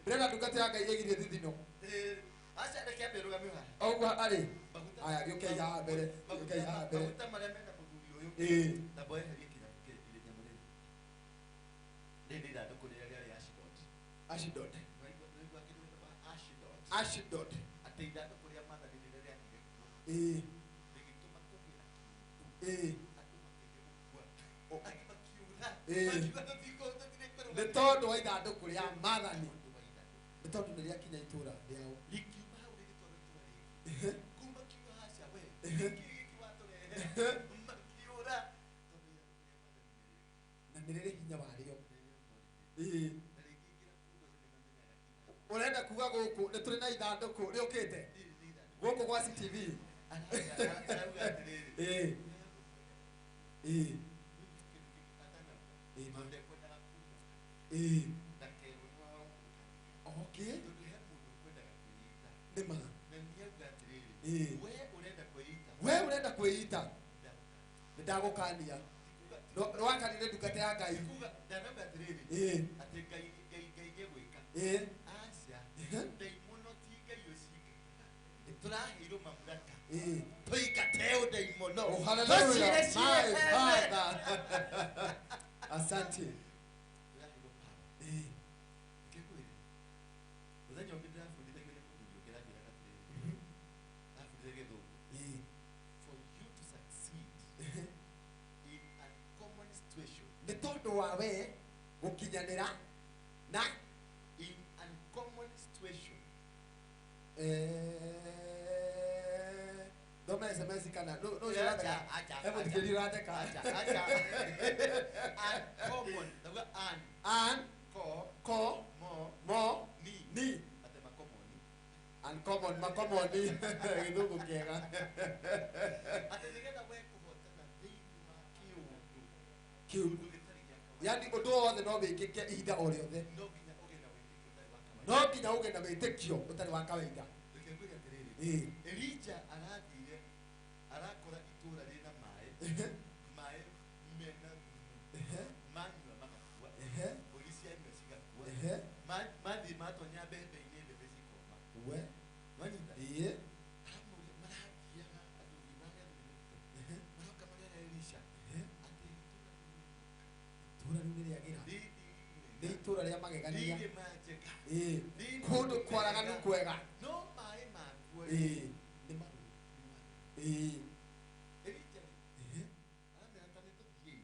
[SPEAKER 2] Ndĩrenda ndungata ya Ngai ĩgirie thithino. Ũguo arĩ. Aya, gĩũkei haha mbere. Gĩũkei haha mbere.
[SPEAKER 6] Maguta marĩa mena mũthuri ũyũ. Tamba weherie kĩnyamũ kĩrĩa nyamũ rĩrĩ. Rĩrĩ nĩ ithandũkũ rĩrĩa rĩarĩ Ashdod.
[SPEAKER 2] Ashdod.
[SPEAKER 6] Waigua kĩndũ gĩtagwo Ashdod.
[SPEAKER 2] Ashdod.
[SPEAKER 6] Atĩ ithandũkũ rĩa maathani rĩrĩa rĩathire kuo. Rĩgĩtũma kũgĩe na kĩndũ. Andũ makĩgeria gũkua. Angĩ makiura. Makiuga tũtirĩ
[SPEAKER 2] Nĩ tondũ wa ithandũkũ rĩa maathani. Nĩ tondũ nĩ rĩakinya itũũra rĩao.
[SPEAKER 6] Rĩkiuma hau rĩgĩtwarwo itũũra rĩngĩ. Kũu makiuga aca we. Gĩkĩ gĩkĩ watũrehera. Makiura. Tondũ ithandũkũ rĩa maathani
[SPEAKER 2] na nĩ rĩrĩ hinya warĩo. Ũrenda kuga gũkũ nĩ tũrĩ na ithandũkũ rĩũkĩte gũkũ gwa CTV. Okay. Nĩ ma. We ũrenda kwĩita. Nĩ ndagũkania. Nĩwakanire ndungata ya Ngai.
[SPEAKER 6] Ndanauga atĩrĩrĩ atĩ Ngai Ngai nĩegwĩka. Aca ndaimono ti Ngai ũcingataga. Tũraheirwo mamlaka. Tũingate ũndaimono.
[SPEAKER 2] Oh, hallelujah. My Father. Asante.
[SPEAKER 6] Tũraheirwo power. Ngĩkwĩre. Mũthenya ũngĩ ndĩrabundithagio nĩ mũthuri ũngĩ aranjĩraga atĩrĩrĩ. Arabundithagia Gĩthũngũ. For you to succeed in uncommon situation.
[SPEAKER 2] Nĩ tondũ wa we Gũkinyanĩra na
[SPEAKER 6] in uncommon situation.
[SPEAKER 2] Thoma SMS kana no no acha acha hebu acha
[SPEAKER 6] acha acha uncommon ndaga an
[SPEAKER 2] an
[SPEAKER 6] ko
[SPEAKER 2] ko
[SPEAKER 6] mo
[SPEAKER 2] mo
[SPEAKER 6] ni
[SPEAKER 2] ni
[SPEAKER 6] ate makomoni
[SPEAKER 2] uncommon makomoni githungu kiega
[SPEAKER 6] ate nigetha we kuhotana thiini wa kiundu
[SPEAKER 2] kiundu yani undu wothe no wikike ihinda o riothe
[SPEAKER 6] no nginya uge na witĩkio ũtarĩ wa kawaida
[SPEAKER 2] no nginya uge na wĩtĩkio ũtarĩ wa kawaida.
[SPEAKER 6] Reke ngwĩre atĩrĩrĩ, Elijah arathire arakora itũra rĩna maĩ maĩ mena thumu manyua magakua mbũri cianyua cigakua mathiĩ matonya mbembe-inĩ mbembe cikoma
[SPEAKER 2] we
[SPEAKER 6] wanyita
[SPEAKER 2] ĩĩ
[SPEAKER 6] aramũria marathiaga athuri marĩa maroka marera Elisha atĩ
[SPEAKER 2] itũra rĩu nĩ rĩagĩra nĩ itũra rĩa magegania
[SPEAKER 6] rĩrĩ manjega
[SPEAKER 2] ĩĩ kũndũ kwaraganu kwega
[SPEAKER 6] no maĩ makuo
[SPEAKER 2] ĩĩ nĩ marũrũ ĩĩ
[SPEAKER 6] Elijah rĩ aramera ta nĩ tũthiĩ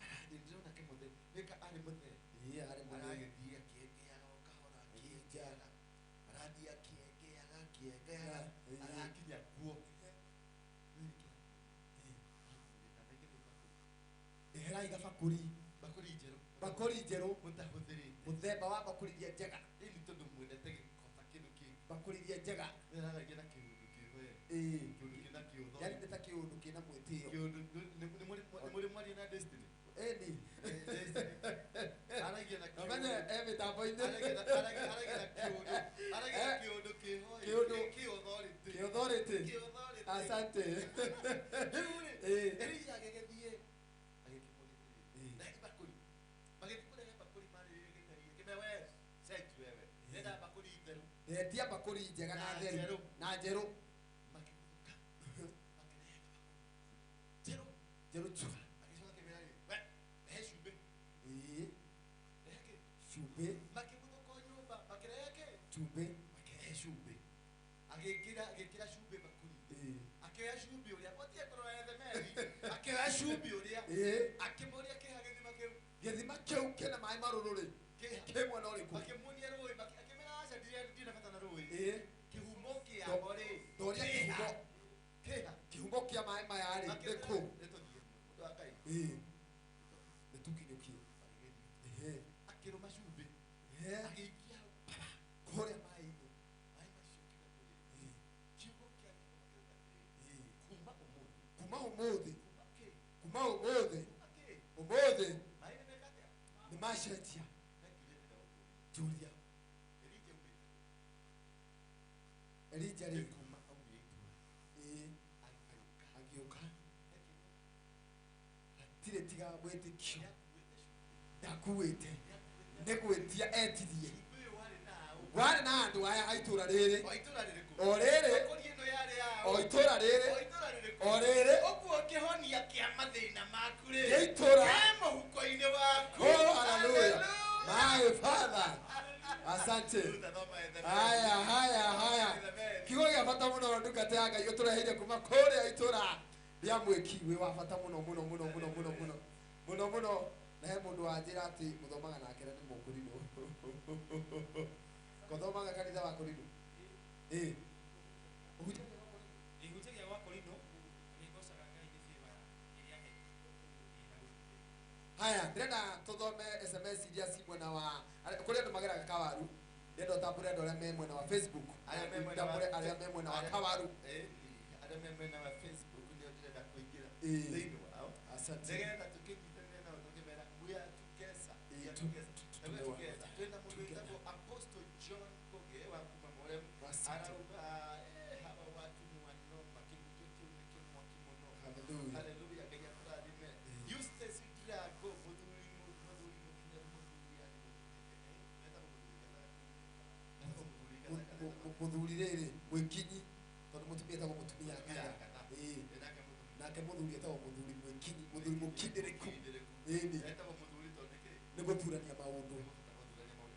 [SPEAKER 6] arathiĩ ndĩrona kĩmũthee nĩka arĩ mũthee
[SPEAKER 2] ĩĩ arĩ mũthee
[SPEAKER 6] aragĩthiĩ akĩengeaga o kahora akĩenjaga arathiĩ akĩengeaga akĩengeaga arakinya kuo
[SPEAKER 2] eherai gabakũri
[SPEAKER 6] bakũri njerũ
[SPEAKER 2] bakũri njerũ
[SPEAKER 6] mũtahũthĩrĩte
[SPEAKER 2] mũthemba wa bakũri iria njega
[SPEAKER 6] ĩni tondũ mwendete gĩkota kĩndũ kĩngĩ
[SPEAKER 2] bakũri iria njega
[SPEAKER 6] araragia na kĩũndũ kĩhoe
[SPEAKER 2] ĩĩ
[SPEAKER 6] kĩũndũ kĩna kĩũtho
[SPEAKER 2] yani nĩ ta kĩũndũ kĩna mwĩtĩo
[SPEAKER 6] kĩũndũ nĩ mũrĩ mwaria na destiny
[SPEAKER 2] ĩni
[SPEAKER 6] destiny aragia na
[SPEAKER 2] kĩũndũ menye e mĩtambo-inĩ
[SPEAKER 6] aragia na kĩũndũ aragia na kĩũndũ kĩhoe
[SPEAKER 2] kĩũndũ
[SPEAKER 6] kĩauthority
[SPEAKER 2] kĩauthority
[SPEAKER 6] kĩauthority
[SPEAKER 2] asante
[SPEAKER 6] rĩu rĩ Elijah agĩgĩthiĩ agĩkĩmũrĩtĩrĩ bakũri magĩthiĩ kũrehe bakũri marĩrĩrie gĩtari kĩme we cenji wewe ndenda bakũri theru
[SPEAKER 2] ndetia bakũri njega na theru na njerũ
[SPEAKER 6] makĩgũthũka makĩrehe njerũ
[SPEAKER 2] njerũ tu
[SPEAKER 6] agĩcoka akĩmera rĩ we rehe cumbĩ
[SPEAKER 2] ĩĩ
[SPEAKER 6] rehe kĩ
[SPEAKER 2] cumbĩ
[SPEAKER 6] makĩgũthũka o nyũmba makĩrehe kĩ
[SPEAKER 2] cumbĩ
[SPEAKER 6] makĩrehe cumbĩ agĩkĩra agĩkĩra cumbĩ bakũri akĩoya cumbĩ ũrĩa ũtige kũrora ethemeri akĩoya cumbĩ ũrĩa akĩmũria kĩha gĩthima kĩu
[SPEAKER 2] gĩthima kĩu kĩna maĩ marũrũ rĩ kĩ mwena ũrĩkũ
[SPEAKER 6] makĩmuonia rũĩ akĩmera aca ndirĩ bata na rũĩ
[SPEAKER 2] ĩĩ
[SPEAKER 6] kĩhumo kĩao rĩ
[SPEAKER 2] ndoria kĩhumo
[SPEAKER 6] kĩha
[SPEAKER 2] kĩhumo kĩa maĩ maya rĩ nĩ kũ
[SPEAKER 6] nĩtũthiĩ mũndũ wa Ngai
[SPEAKER 2] ĩĩ nĩtũkinyũkie ĩĩ
[SPEAKER 6] akĩrũma cumbĩ agĩikia hau
[SPEAKER 2] kũrĩa maĩ-inĩ
[SPEAKER 6] maĩ macio kĩga kiugo kĩa Jehova kĩrauga kuma ũmũthĩ
[SPEAKER 2] kuma ũmũthĩ kuma ũmũthĩ ũmũthĩ
[SPEAKER 6] maĩ nĩ meka atĩa
[SPEAKER 2] nĩ macenjia Julia Elijah rĩ
[SPEAKER 6] kuma aumire itũũra
[SPEAKER 2] ĩĩ agĩũka hatirĩ tiga wĩtĩkio ndakuĩte nĩ gwĩtia etirie warĩ na andũ aya a itũũra rĩrĩ o rĩrĩ o itũũra rĩrĩ o rĩrĩ
[SPEAKER 6] ũguo kĩhonia kĩa mathĩna maku rĩ
[SPEAKER 2] kĩa itũũra
[SPEAKER 6] kĩ mũhuko-inĩ waku.
[SPEAKER 2] Oh, hallelujah. My father. Asante. Haya haya haya kiugo gĩa bata mũno ndungata ya Ngai ũtũreheire kuma kũrĩa itũũra rĩa mwĩki wĩ wa bata mũno mũno mũno mũno mũno mũno mũno mũno na he mũndũ wanjĩra atĩ mũthomaga nake na nĩ mũkũrinũ gũthomaga kanitha wa Kũrinũ ĩĩ
[SPEAKER 5] ihunjagia gwa Kũrinũ nĩ ngocaga Ngai nĩ favor ĩrĩa ahete.
[SPEAKER 2] Haya ndĩrenda tũthome SMS iria ci mwena wa kũrĩa andũ mageraga Kawaru ndĩrenda ũtambũre andũ arĩa me mwena wa Facebook ũtambũre arĩa me mwena wa Kawaru
[SPEAKER 6] arĩa me mwena wa Facebook nĩo ndĩrenda kũingĩra thĩinĩ wao
[SPEAKER 2] asante
[SPEAKER 6] nĩgetha tũkĩnyitanĩre nao tũkĩmera we are together we are together we are together twĩna mũndũ wĩtagwo Apostle John Koge wa kuma Moremu arauga hawa watu ni wanoma kĩhunjio kĩu nĩ kĩmwaki mũno.
[SPEAKER 2] Hallelujah.
[SPEAKER 6] Hallelujah. Ngai akũrathime. Eustace Drago mũthuri mũthuri mũkinyaru mũthuri yani mũthuri
[SPEAKER 2] mũthuri rĩrĩ mwĩkinyi tondũ mũtumia etagwo mũtumia akatha ĩĩ nake mũthuri etagwo mũthuri mwĩkinyi mũthuri mũkindĩrĩku ĩĩ
[SPEAKER 6] etagwo mũthuri tondũ nĩkĩ
[SPEAKER 2] nĩ gũthurania maũndũ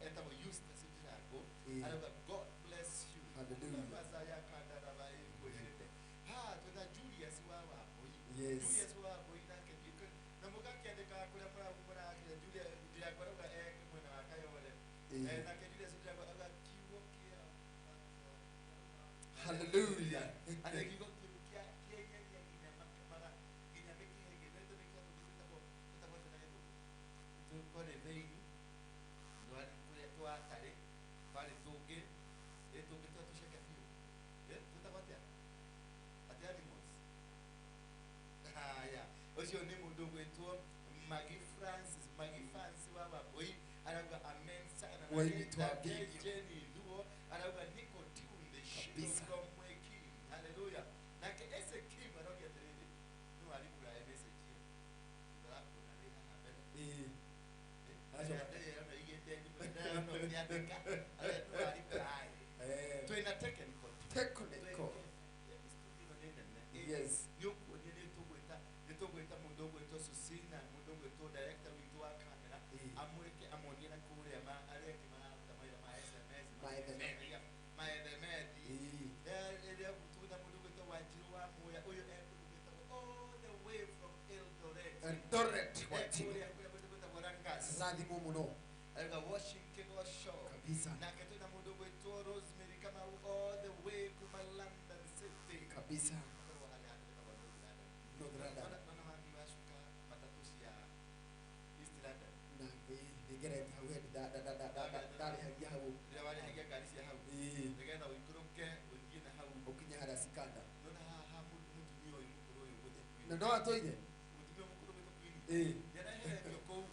[SPEAKER 6] etagwo Eustace Drago arauga God bless you.
[SPEAKER 2] Hallelujah.
[SPEAKER 6] Masaya kandaraba ĩkwĩrĩte ha twĩna Julius wa Wambui
[SPEAKER 2] Yes.
[SPEAKER 6] Julius wa Wambui nake na mũgakĩandĩka kũrĩa mũrakĩra Julius Ndirango arauga mwena wa Kayole. Nake Julius Ndirango arauga kiugo kĩa
[SPEAKER 2] Hallelujah.
[SPEAKER 6] Atĩ kiugo kĩu kĩa kĩenyeria nginya mara nginya mĩkiha ĩngĩ. Nĩ tũmĩkiha tũngĩ twĩtagwo atĩa na Gĩthũngũ? Twarĩ vein, twarĩ kũrĩa twatarĩ, twarĩ tũngĩ, tũngĩ twa tũceke biũ. Twĩtagwo atĩa? Atĩ animals. Haya, ũcio nĩ mũndũ ũgwĩtwo Maggie Francis, Maggie Francis wa Wambui, arauga amen sana.
[SPEAKER 2] Wai witũ wa
[SPEAKER 6] Nake
[SPEAKER 2] Mbingi.
[SPEAKER 6] Jenny Luo arauga niko tunde
[SPEAKER 2] Kabisa.
[SPEAKER 6] from Mweki. Hallelujah. Nake Ese Kim arauga atĩrĩrĩ, no ariply message ĩyo. Ndĩrakuona wĩ haha mbere. Twĩna technical.
[SPEAKER 2] Technical. Yes.
[SPEAKER 6] Nĩ ũkuonia nĩ tũgwĩta mũndũ ũgwĩtwo Susina, mũndũ ũgwĩtwo director witũ wa kamera, amũrĩke amuonie na kũrĩa arĩa angĩ mararuta mawĩra ma SMS,
[SPEAKER 2] Ma SMS.
[SPEAKER 6] ma SMS. Ĩrĩa twĩna mũndũ ũgwĩtwo Wanjiru wa Muya, ũyũ e kũndũ gwĩtagwo all the way from Eldoret.
[SPEAKER 2] Eldoret, Wanjiru.
[SPEAKER 6] Kũrĩa kũrĩa gwĩtagwo Rangas.
[SPEAKER 2] Rathimwo mũno.
[SPEAKER 6] Arauga washing kĩgoco.
[SPEAKER 2] Kabisa.
[SPEAKER 6] Nake twĩna mũndũ ũgwĩtwo Rosemary Kamau all the way kuma London City.
[SPEAKER 2] Kabisa.
[SPEAKER 6] Akorwo harĩa handũ hetagwo North London.
[SPEAKER 2] North London.
[SPEAKER 6] Nona wathiĩ wacuka matatũ cia East London.
[SPEAKER 2] Na nĩngerete hau hĩndĩ ndarĩhagia hau.
[SPEAKER 6] Rĩrĩa warĩhagia ngari cia hau. Nĩgetha ũikũrũke ũthiĩ na hau.
[SPEAKER 2] Ũkinye harĩa Cikanda.
[SPEAKER 6] Nona haha mũtumia ũyũ mũkũrũ ũyũ ũgwĩtwo Queen.
[SPEAKER 2] Na no atũire?
[SPEAKER 6] Mũtumia mũkũrũ ũgwĩtwo Queen. Nĩareheretio kũu.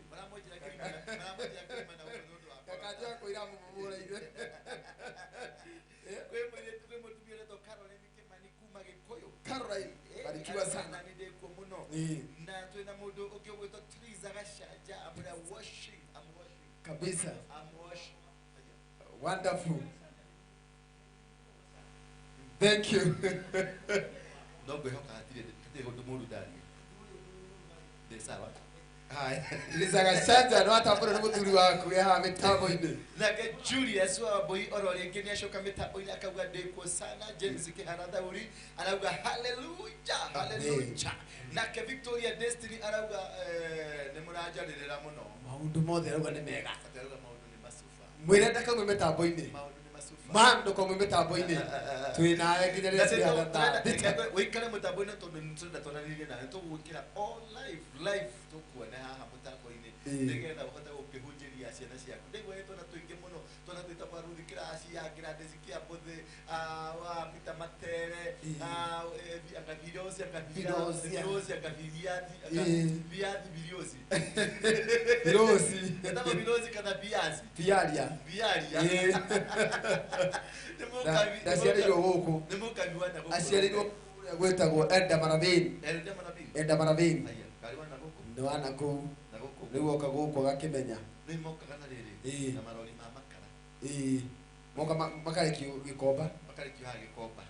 [SPEAKER 6] Maramwenjera kĩrima na gũkũ nĩ ũndũ wa corona.
[SPEAKER 2] Gakanjũ gakwĩra mũmũhũre ithuĩ.
[SPEAKER 6] Kwĩ mũirĩtu, kwĩ mũtumia ũretwo Caroline Kimani kuma Gĩkũyũ.
[SPEAKER 2] Caroline, barikiwa sana.
[SPEAKER 6] Na nĩ ndĩkuo mũno. Na twĩna mũndũ ũngĩ ũgwĩtwo Triza Gacanja, amũrĩa washing, I'm washing.
[SPEAKER 2] Kabisa.
[SPEAKER 6] I'm washing.
[SPEAKER 2] Wonderful. Thank you.
[SPEAKER 6] No ngwĩhoka hatirĩ ũndũ mũũru ndaria. Ndĩ sawa. Haya.
[SPEAKER 2] Triza Gacanja no atambũre nĩ mũthuri waku wĩ haha mĩtambo-inĩ.
[SPEAKER 6] Nake Julius wa Wambui oro rĩngĩ nĩacoka mĩtambo-inĩ akauga ndĩkuo sana. James Kĩhara Thauri arauga hallelujah, hallelujah. Nake Victoria Destiny arauga nĩ mũranjarĩrĩra mũno.
[SPEAKER 2] Maũndũ mothe arauga nĩ mega.
[SPEAKER 6] Atĩ arauga maũndũ nĩ macuba.
[SPEAKER 2] Mwĩre ndakaumwe mĩtambo-inĩ.
[SPEAKER 6] Maũndũ nĩ macuba.
[SPEAKER 2] Ma ndũkaumwe mĩtambo-inĩ. Twĩ nawe nginya rĩrĩa tũrĩhana thaa thita.
[SPEAKER 6] Wĩikare mũtambo-inĩ tondũ nĩ tũrenda twaranĩrie nawe, tũgwĩkĩra all live, live tũkuone haha mũtambo-inĩ nĩgetha ũhote gũkĩhunjĩria ciana ciaku. Ndaigua nĩ twana tũingĩ mũno, twana twĩtagwo Ruth Kĩraci, Gladys Kĩambũthĩ, wa Peter Matere, anga Virosi, anga Virosi, anga Viriathi, anga Viathi Virosi.
[SPEAKER 2] Virosi.
[SPEAKER 6] Etagwo Virosi kana Viazi?
[SPEAKER 2] Viaria.
[SPEAKER 6] Viaria.
[SPEAKER 2] Ndaciarĩirwo gũkũ.
[SPEAKER 6] Nĩ mũkabi wa na gũkũ.
[SPEAKER 2] Aciarĩirwo kũrĩa gwĩtagwo Elda Maravini.
[SPEAKER 6] Elda Maravini.
[SPEAKER 2] Elda Maravini.
[SPEAKER 6] Aya, ngari wa na gũkũ.
[SPEAKER 2] Nĩ wa na kũu.
[SPEAKER 6] Na gũkũ.
[SPEAKER 2] Rĩu oka gũkũ agakĩmenya.
[SPEAKER 6] Nĩ mokaga na rĩrĩ. Na marori ma makara.
[SPEAKER 2] Moka makarekio Gĩkomba.
[SPEAKER 6] Makarekio haha Gĩkomba.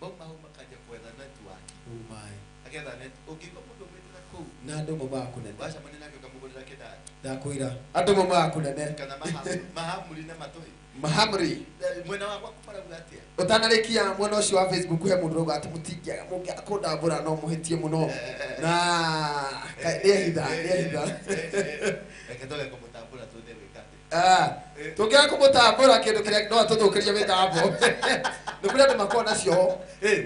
[SPEAKER 6] Mauma hau makanjia kwetha network.
[SPEAKER 2] Umaĩ.
[SPEAKER 6] Agetha net. Ũngĩigua mũndũ umĩte na kũu.
[SPEAKER 2] Na andũ maumaga kũnene.
[SPEAKER 6] Wacemania nake ũkamũgũrĩra kĩndani.
[SPEAKER 2] Ndakwĩra. Andũ maumaga kũnene.
[SPEAKER 6] Kana mahamuri na matũhi.
[SPEAKER 2] Mahamuri.
[SPEAKER 6] Mwena wa gwaku marauga atĩa?
[SPEAKER 2] Ũtanarĩkia mwena ũcio wa Facebook he mũndũ ũrauga atĩ mũtingĩaga mũngĩaga kũndambũra no mũhĩtie mũno. Na nĩehitha, nĩehitha.
[SPEAKER 6] Reke twage kũmũtambũra tũthiĩ gwĩka atĩa?
[SPEAKER 2] Tũngĩaga kũmũtambũra kĩndũ kĩrĩa no atũthũkĩrie mĩtambo. Nĩ kũrĩ andũ makoragwo nacio.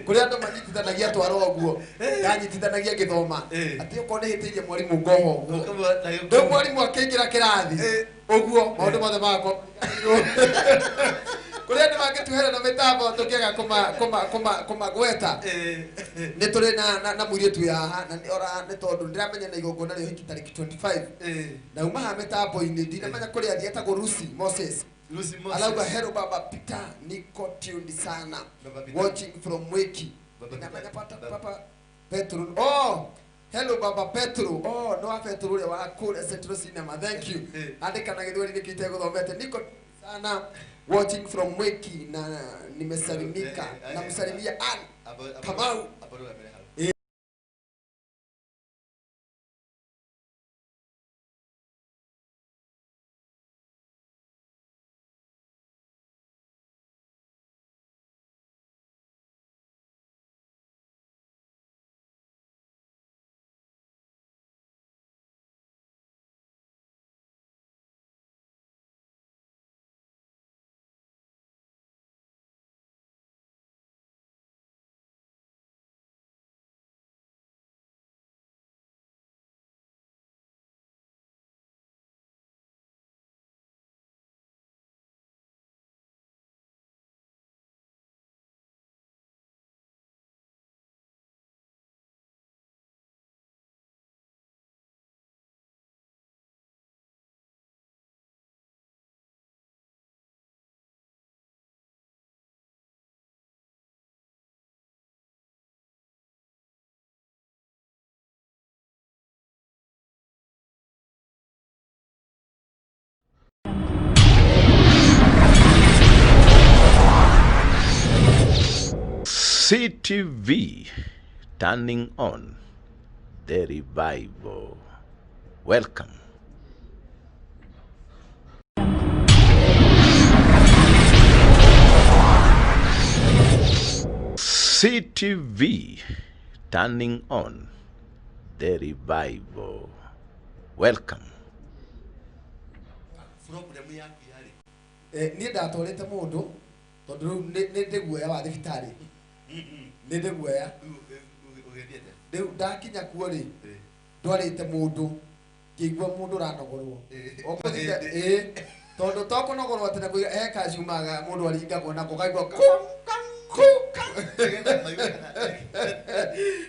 [SPEAKER 2] Kũrĩ andũ manyitithanagia twaro ũguo. Ndanyitithanagia ngĩthoma. Atĩ okorwo nĩhĩtĩirie mwarimũ ngoha ũguo. Rĩu mwarimũ akĩingĩra kĩrathi ũguo maũndũ mothe magakorwo kũrĩ andũ mangĩtuhere na mĩtambo tũngĩaga kũmagweta. Nĩ tũrĩ na mũirĩtu wĩ haha na ora nĩ tondũ ndĩramenya na igongona rĩa ũhiki tarĩki 25. Na uma haha mĩtambo-inĩ ndinamenya kũrĩa athiĩ etagwo Lucy Moses.
[SPEAKER 6] Lucy Moses.
[SPEAKER 2] Alauga hello Baba Peter, niko tuned sana. Watching from Mwiki. Ndinamenya Papa Petro. Oh, hello Baba Petro. Oh, no Petro ũrĩa wa kũrĩa Central Cinema. Thank you. Andĩka na gĩthweri nĩkĩo itegũthomete. Niko sana watching from Mwiki na nimesalimika. Namsalimia Ann Kamau.
[SPEAKER 1] CTV, turning on the revival. Welcome. CTV, turning on the revival. Welcome.
[SPEAKER 6] Problem yaku yarĩ
[SPEAKER 2] Niĩ ndatwarĩte mũndũ tondũ rĩu nĩ ndĩ guoya wa thibitarĩ, nĩ ndĩ guoya.
[SPEAKER 6] Ũgĩthiĩte?
[SPEAKER 2] Rĩu ndakinya kuo rĩ, ndwarĩte mũndũ, ngĩigua mũndũ ũranogorwo. Ũkũthite ĩĩ, tondũ to kũnogorwo atĩ na kũiga he kacumaga mũndũ aringagwo nako kaigua ku ku
[SPEAKER 6] Nĩgetha maigue kana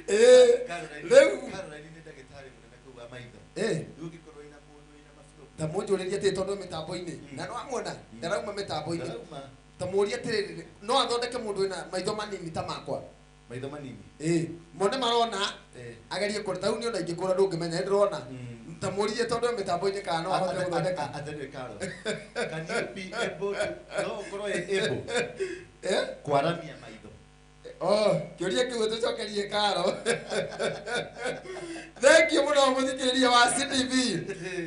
[SPEAKER 2] ĩĩ.
[SPEAKER 6] Caroline.
[SPEAKER 2] Rĩu
[SPEAKER 6] Caroline nĩ ndagĩtarĩ mũnene kũu wa maitho.
[SPEAKER 2] Ĩĩ.
[SPEAKER 6] Rĩu ũngĩkorwo wĩna mũndũ wĩna maburũ
[SPEAKER 2] Ta mũnjũrĩrie atĩrĩ, tondũ mĩtambo-inĩ na nĩwamwona ndarauma mĩtambo-inĩ.
[SPEAKER 6] Ndarauma.
[SPEAKER 2] Ta mũrie atĩrĩrĩ, no athondeke mũndũ wĩna maitho manini ta makwa?
[SPEAKER 6] Maitho manini?
[SPEAKER 2] Ĩĩ, mone marona. Agerie kũrora ta rĩu niĩ ona ingĩkũra ndũngĩmenya nĩndĩrona. Ta mũrie tondũ mĩtambo-inĩ kana no ahote gũthondeka.
[SPEAKER 6] Atĩrĩrĩ Carol, can you be able to, no ũkorwo wĩ able kwaramia maitho?
[SPEAKER 2] Oh, kĩũria kĩu tũcokerie Karo. Thank you mũno mũthikĩrĩria wa CTV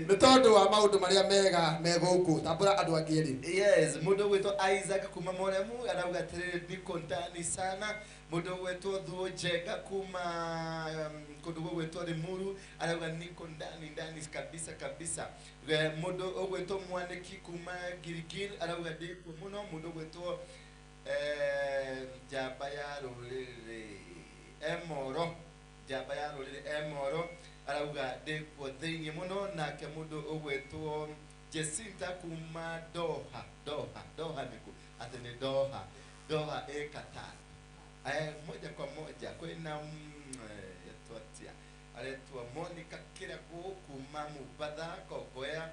[SPEAKER 2] nĩ tondũ wa maũndũ marĩa mega me gũkũ. Tambũra andũ angĩ erĩ.
[SPEAKER 6] Yes, mũndũ ũgwĩtwo Isaac kuma Moremu arauga atĩrĩrĩ, niko ndani sana. Mũndũ ũgwĩtwo Thuo Njenga kuma kũndũ gũgwĩtwo Limuru arauga niko ndani ndani kabisa kabisa. Mũndũ ũgwĩtwo Mwaniki kuma Gilgil arauga ndĩkuo mũno. Mũndũ ũgwĩtwo njamba ya rũrĩrĩ Emoro, njamba ya rũrĩrĩ Emoro arauga ndĩkuo thĩiniĩ mũno. Nake mũndũ ũgwĩtwo Jacinta kuma Doha, Doha, Doha nĩkũ? Atĩ nĩ Doha, Doha ĩ Qatar. Moja kwa moja kwĩna etwo atĩa, aretwo Monica Kĩragu kuma Mumbatha Kongoya,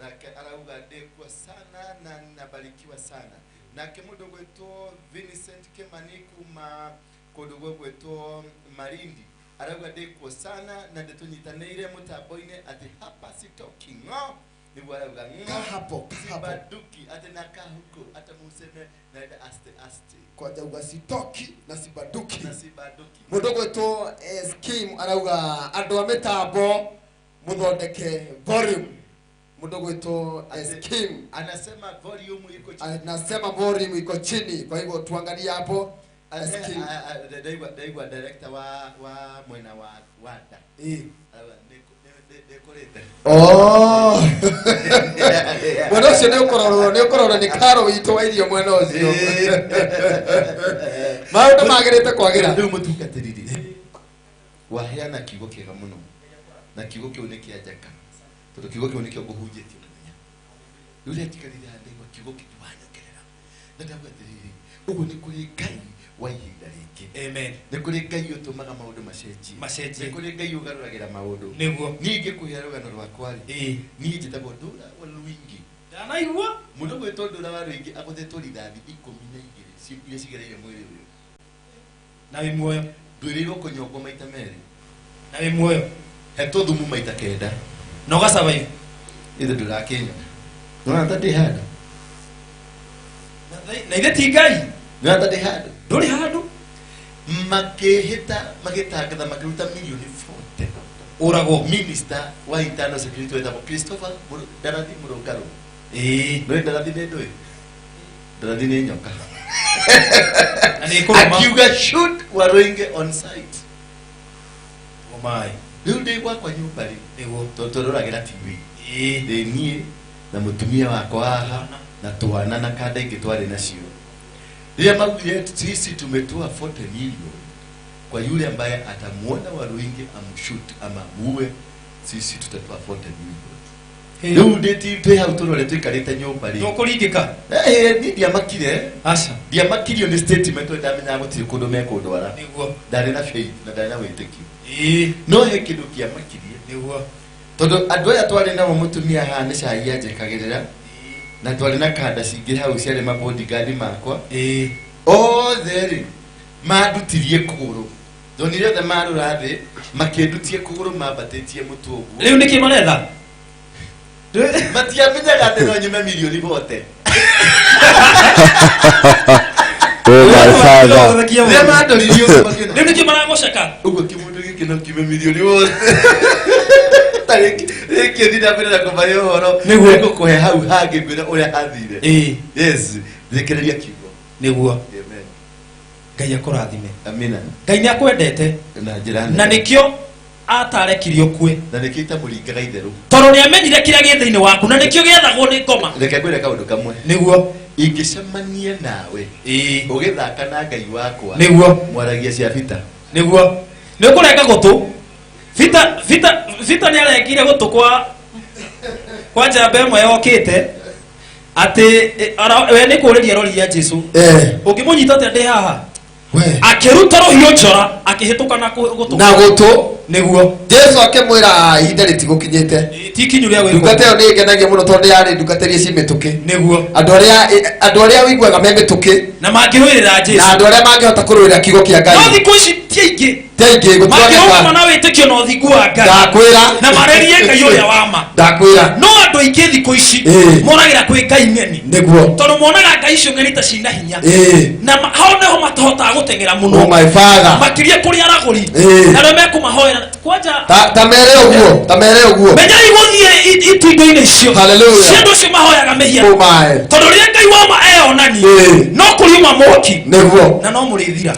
[SPEAKER 6] nake arauga ndĩkuo sana na nabarikiwa sana. Nake mũndũ ũgwĩtwo Vincent Kimani kuma kũndũ gũgwĩtwo Malindi arauga ndĩkuo sana na ndĩtũnyitanĩire mũtambo-inĩ, atĩ hapa sitoki ng'o, nĩguo arauga ng'o.
[SPEAKER 2] Kahapo, kahapo.
[SPEAKER 6] Sibanduki atĩ na kahuko ata museme naenda aste aste.
[SPEAKER 2] Kwanja uga sitoki na sibanduki.
[SPEAKER 6] Na sibanduki.
[SPEAKER 2] Mũndũ ũgwĩtwo Skim arauga andũ a mĩtambo mũthondeke volume. Mũndũ ũgwĩtwo Skim
[SPEAKER 6] anasema volume iko chini.
[SPEAKER 2] Anasema volume iko chini, kwa hivyo tuangalie hapo. Skim.
[SPEAKER 6] Ndaigua director wa mwena wa Wanda. Arauga nĩkũrĩte.
[SPEAKER 2] Oh. Mwena ũcio nĩ ũkũrorwo, nĩ ũkũrorwo nĩ Karo witũ wa irio mwena ũcio. Maũndũ magĩrĩte kwagĩra.
[SPEAKER 6] Rĩu mũtungatĩri waheana kiugo kĩega mũno, na kiugo kĩu nĩ kĩa njaka, tondũ kiugo kĩu nĩkĩo ngũhunjĩtie mũthenya. Rĩu rĩrĩa njikarire haha ndaigua kiugo kĩu wanyongerera, na ndauga atĩrĩrĩ, ũguo nĩ kũrĩ Ngai wa ihinda rĩngĩ.
[SPEAKER 11] Amen.
[SPEAKER 6] Nĩ kũrĩ Ngai ũtũmaga maũndũ macenjie.
[SPEAKER 11] Macenjie.
[SPEAKER 6] Nĩ kũrĩ Ngai ũgarũragĩra maũndũ.
[SPEAKER 11] Nĩguo.
[SPEAKER 6] Niĩ ingĩkũhe rũgano rwakwa rĩ, niĩ njĩtagwo Ndũra wa Luingi.
[SPEAKER 11] Ndanaigua.
[SPEAKER 6] Mũndũ ũgwĩtwo Ndũra wa Luingi agũthĩtwo rithathi 12 iria cigereire mwĩrĩ ũyũ.
[SPEAKER 11] Na wĩ muoyo.
[SPEAKER 6] Ndwĩrĩirwo kũnyongwo maita merĩ.
[SPEAKER 11] Na wĩ muoyo.
[SPEAKER 6] Hetwo thumu maita 9.
[SPEAKER 11] Na ũga survive.
[SPEAKER 6] Ithe ndũrakĩnyona. Nĩwona ta ndĩ handũ?
[SPEAKER 11] Na ithe ti Ngai.
[SPEAKER 6] Nĩwona ta ndĩ handũ?
[SPEAKER 11] Ndũrĩ handũ.
[SPEAKER 6] Makĩhĩta, magĩtangatha, makĩruta mirioni 40.
[SPEAKER 11] Ũragwo.
[SPEAKER 6] Minister wa internal security wetagwo Christopher Ndarathi Mũrũngarũ.
[SPEAKER 11] Ĩĩ.
[SPEAKER 6] Nĩũĩ Ndarathi nĩ ndũĩ? Ndarathi nĩ nyoka.
[SPEAKER 11] Na nĩ ĩkũrũma.
[SPEAKER 6] Akiuga shoot Waruinge on site.
[SPEAKER 11] Oh my.
[SPEAKER 6] Rĩu ndĩ gwakwa nyũmba rĩ,
[SPEAKER 11] Nĩguo.
[SPEAKER 6] tondũ tũroragĩra TV.
[SPEAKER 11] Ĩĩ.
[SPEAKER 6] Ndĩ niĩ na mũtumia wakwa haha na twana na kanda ingĩ twarĩ nacio. Rĩrĩa maugire sisi tumetoa 40 million kwa yule ambaye atamuona Waruinge amshoot ama muue, sisi tutatoa 40 million. Rĩu ndĩ twĩ hau tũrore tũikarĩte nyũmba rĩ.
[SPEAKER 11] Tũkũringĩka.
[SPEAKER 6] Niĩ ndiamakire.
[SPEAKER 11] Aca.
[SPEAKER 6] Ndiamakirio nĩ statement tondũ ndamenyaga gũtirĩ kũndũ mekũndwara.
[SPEAKER 11] Nĩguo.
[SPEAKER 6] Ndarĩ na faith na ndarĩ na wĩtĩkio.
[SPEAKER 11] Ĩĩ.
[SPEAKER 6] No he kĩndũ kĩamakirie.
[SPEAKER 11] Nĩguo.
[SPEAKER 6] Tondũ andũ aya twarĩ nao mũtumia haha nĩ cai anjĩkagĩrĩra, na twarĩ na kanda cingĩ hau ciarĩ mabodyguard makwa.
[SPEAKER 11] Ĩĩ.
[SPEAKER 6] Othe rĩ mandutirie kũgũrũ. Ndonire othe marũra thĩ makĩndutie kũgũrũ mambatĩtie mũtwe ũguo.
[SPEAKER 11] Rĩu nĩkĩ maretha?
[SPEAKER 6] Matiamenyaga atĩ no nyume mirioni bote.
[SPEAKER 12] Oh my.
[SPEAKER 2] father.
[SPEAKER 6] Rĩrĩa mandoririe ũguo makĩona
[SPEAKER 5] Rĩu nĩkĩo maragũceka.
[SPEAKER 6] Ũguo kĩmũndũ gĩkĩ no kiume mirioni wothe. Ta rĩngĩ thiĩ na mbere na kũmahe ũhoro.
[SPEAKER 11] Nĩguo.
[SPEAKER 6] Nĩngũkũhe hau hangĩ ngwĩre ũrĩa hathire.
[SPEAKER 11] Ĩĩ.
[SPEAKER 6] Yes, thikĩrĩria kiugo.
[SPEAKER 11] Nĩguo.
[SPEAKER 6] Amen.
[SPEAKER 11] Ngai akũrathime.
[SPEAKER 6] Amina.
[SPEAKER 11] Ngai nĩ akwendete.
[SPEAKER 6] Na njĩra nene.
[SPEAKER 11] Na nĩkĩo atarekirie ũkue.
[SPEAKER 6] Na nĩkĩo itamũringaga itherũ.
[SPEAKER 11] Tondũ nĩ amenyire kĩrĩa gĩ thĩinĩ waku na nĩkĩo gĩethagwo nĩ ngoma.
[SPEAKER 6] Reke ngwĩre kaũndũ kamwe.
[SPEAKER 11] Nĩguo.
[SPEAKER 6] Ingĩcemania nawe.
[SPEAKER 11] Ĩĩ.
[SPEAKER 6] Ũgĩthaka na Ngai wakwa.
[SPEAKER 11] Nĩguo.
[SPEAKER 6] Mwaragia cia bita.
[SPEAKER 11] Nĩguo. Nĩ ũkũrenga gũtũ. Bita bita bita nĩ arengire gũtũ kwa njamba ĩmwe yokĩte atĩ we nĩ kũũrĩria aroria Jesũ. Ũngĩmũnyita atĩa ndĩ haha? Akĩruta rũhiũ njora akĩhĩtũka na gũtũ.
[SPEAKER 2] Na gũtũ.
[SPEAKER 11] Nĩguo.
[SPEAKER 2] Jesu akĩmwĩra ihinda rĩtigũkinyĩte.
[SPEAKER 11] Ti ikinyu rĩa gwĩkwo.
[SPEAKER 2] Ndungata ĩyo nĩ ĩngenagia mũno tondũ yarĩ ndungata iria ci mĩtũkĩ.
[SPEAKER 11] Nĩguo.
[SPEAKER 2] Andũ arĩa ũiguaga me mĩtũkĩ.
[SPEAKER 11] Na mangĩrũĩrĩra Jesũ.
[SPEAKER 2] Na andũ arĩa mangĩhota kũrũĩrĩra kiugo kĩa Ngai.
[SPEAKER 11] No thikũ ici ti aingĩ.
[SPEAKER 2] Ti aingĩ, gũtuanĩka.
[SPEAKER 11] Mangĩrũgama na wĩtĩkio na ũthingu wa Ngai.
[SPEAKER 2] Ndakwĩra.
[SPEAKER 11] Na marĩrie Ngai ũrĩa wa ma.
[SPEAKER 2] Ndakwĩra.
[SPEAKER 11] No andũ aingĩ thikũ ici moragĩra kwĩ Ngai ng'eni.
[SPEAKER 2] Nĩguo.
[SPEAKER 11] Tondũ monaga Ngai icio ng'eni ta cina hinya. Na hau nĩho matahotaga gũteng'era mũno.
[SPEAKER 2] Oh my father.
[SPEAKER 11] Makĩria kũrĩ aragũri. Na arĩa mekũmahoera. Kwanja.
[SPEAKER 2] Ta mere ũguo, ta mere ũguo.
[SPEAKER 11] Menyai gũthiĩ itindo-inĩ icio.
[SPEAKER 2] Hallelujah.
[SPEAKER 11] Cia andũ acio mahoyaga mĩhianano.
[SPEAKER 2] Oh my.
[SPEAKER 11] Tondũ rĩrĩa Ngai wa ma eyonania, no kũriuma mwaki.
[SPEAKER 2] Nĩguo.
[SPEAKER 11] Na no mũrĩthira.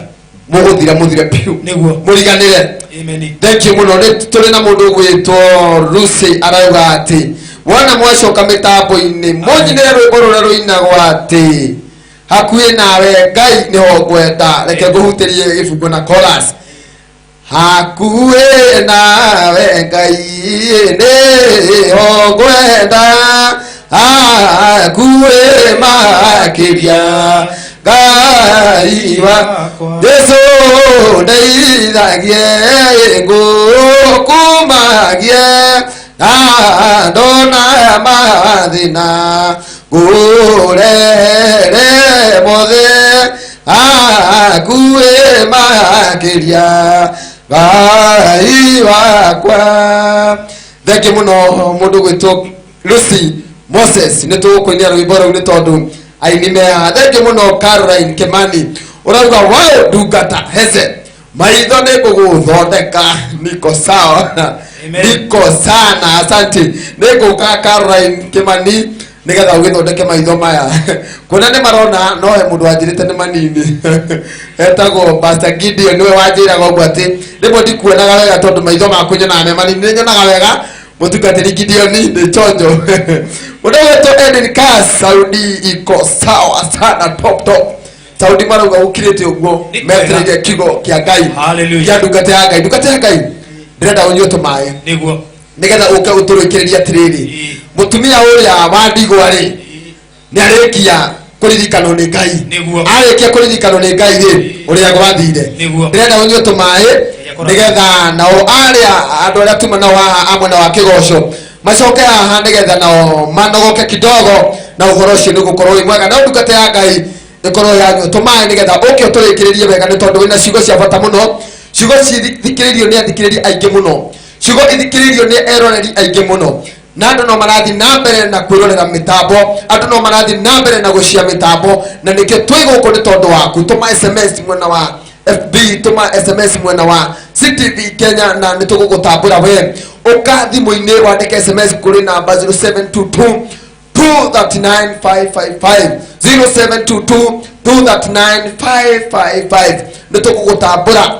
[SPEAKER 2] Mũgũthira mũthire biũ.
[SPEAKER 11] Nĩguo.
[SPEAKER 2] Mũriganĩre.
[SPEAKER 11] Amen.
[SPEAKER 2] Thank you mũno. Nĩ tũrĩ na mũndũ ũgwĩtwo Lucy arauga atĩ wona mwacoka mĩtambo-inĩ mũnyinĩre rwĩmbo rũrĩa rũinagwo atĩ hakuhĩ nawe Ngai nĩho ngwenda. Reke ngũhutĩrie gĩbungo na chorus. Hakuhĩ nawe Ngai nĩho ngwenda, hakuhĩ makĩria Ngai wakwa. Jesu ndeithagie ngũkumagie na ndona mathĩna ngũrehere mothe hakuhĩ makĩria Ngai wakwa. Thengiũ mũno mũndũ gwĩtwo Lucy Moses nĩ tũgũkũinĩra rwĩmbo rũu nĩ tondũ aini me haha. Thengiũ mũno Caroline Kimani ũrauga wow ndungata heze maitho nĩ ngũgũthondeka niko sawa. Niko sana asante. Nĩ ngũka Caroline Kimani nĩgetha ũgĩthondeke maitho maya. Kuona nĩ marona no he mũndũ wanjĩrĩte nĩ manini. Etagwo Pastor Gideon nĩwe wanjĩraga ũguo atĩ rĩmwe ndikuonaga wega tondũ maitho maku nyonaga me manini. Nĩ nyonaga wega mũtungatĩri Gideon nĩ chonjo. Mũndũ ũgwĩtwo Eden Kass Saudi iko sawa sana top top. Saudi marauga gũkirĩte ũguo metereire kiugo kĩa Ngai. Kĩa ndungata ya Ngai. Ndungata ya Ngai ndĩrenda ũnyue tũmaĩ.
[SPEAKER 11] Nĩguo.
[SPEAKER 2] Nĩgetha ũke ũtũrĩkĩrĩrie atĩrĩrĩ mũtumia ũrĩa wa ndigwa rĩ nĩ arĩkia kũririkanwo nĩ Ngai. Arĩkia kũririkanwo nĩ Ngai rĩ ũrĩa gwathire. Ndĩrenda ũnyue tũmaĩ nĩgetha nao arĩa andũ arĩa tuma nao haha a mwena wa kĩgoco macoke haha nĩgetha nao manogoke kidogo na ũhoro ũcio nĩ gũkorwo wĩ mwega. No ndungata ya Ngai ĩkorwo yanyua tũmaĩ nĩgetha ũke ũtũrĩkĩrĩrie wega nĩ tondũ wĩna ciugo cia bata mũno. Ciugo cithikĩrĩirio nĩ athikĩrĩria aingĩ mũno. Ciugo ithikĩrĩirio nĩ eroreri aingĩ mũno. Na andũ no marathiĩ na mbere na kwĩrorera mĩtambo, andũ no marathiĩ na mbere na gũcia mĩtambo, na nĩkĩo twĩ gũkũ nĩ tondũ waku. Tũma SMS mwena wa FB, tũma SMS mwena wa CTV Kenya na nĩ tũgũgũtambũra we. Ũka thimũ-inĩ wandĩke SMS kũrĩ namba 0722 239 555 0722 239 555. Nĩ tũgũgũtambũra,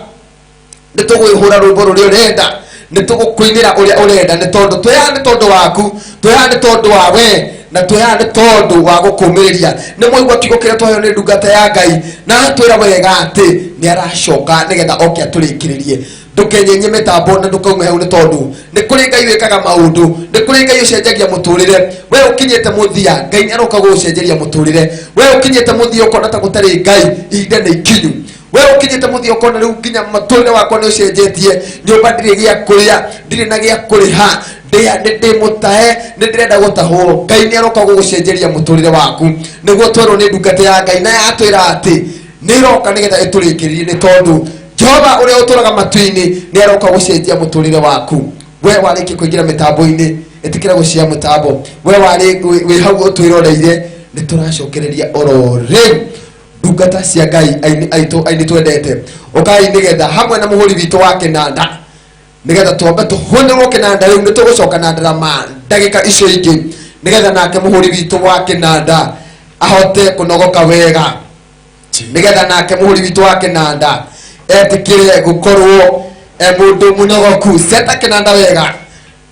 [SPEAKER 2] nĩ tũgwĩhũra rwĩmbo rũrĩa ũrenda, nĩ tũgũkũinĩra ũrĩa ũrenda, nĩ tondũ twĩ haha nĩ tondũ waku, twĩ haha nĩ tondũ wa we, na twĩ haha nĩ tondũ wa gũkũmĩrĩria. Nĩ mwaigua kiugo kĩrĩa twaheo nĩ ndungata ya Ngai na atwĩra wega atĩ nĩ aracoka nĩgetha oke atũrĩkĩrĩrie. Ndũkenyenye mĩtambo na ndũkaume hau nĩ tondũ nĩ kũrĩ Ngai wĩkaga maũndũ, nĩ kũrĩ Ngai ũcenjagia mũtũrĩre. We ũkinyĩte mũthia, Ngai nĩ aroka gũgũcenjeria mũtũrĩre. We ũkinyĩte mũthia ũkona ta gũtarĩ Ngai, ihinda nĩ ikinyu. We ũkinyĩte mũthia ũkona rĩu nginya mũtũrĩre wakwa nĩ ũcenjetie, nyũmba ndirĩ gĩa kũrĩa, ndirĩ na gĩa kũrĩha, ndĩ mũtahe, nĩ ndĩrenda gũtahwo. Ngai nĩ aroka gũgũcenjeria mũtũrĩre waku. Nĩguo twerwo nĩ ndungata ya Ngai na yatwĩra atĩ nĩ ĩroka nĩgetha ĩtũrĩkĩrĩrie nĩ tondũ Jehova ũrĩa ũtũraga matu-inĩ nĩ aroka gũcenjia mũtũrĩre waku. We warĩkia kũingĩra mĩtambo-inĩ, ĩtĩkĩra gũcia mũtambo. We warĩ wĩ hau ũtwĩroreire, nĩ tũracokereria oro rĩu. Ndungata cia Ngai aini aitũ aini twendete ũkai nĩgetha hamwe na mũhũri witũ wa kĩnanda nĩgetha twambe tũhũnĩrwo kĩnanda rĩu nĩtũgũcoka na ndarama ndagĩka icio ingĩ nĩgetha nake mũhũri witũ wa kĩnanda ahote kũnogoka wega nĩgetha nake mũhũri witũ wa kĩnanda etĩkĩre gũkorwo e mũndũ mũnogoku ceta kĩnanda wega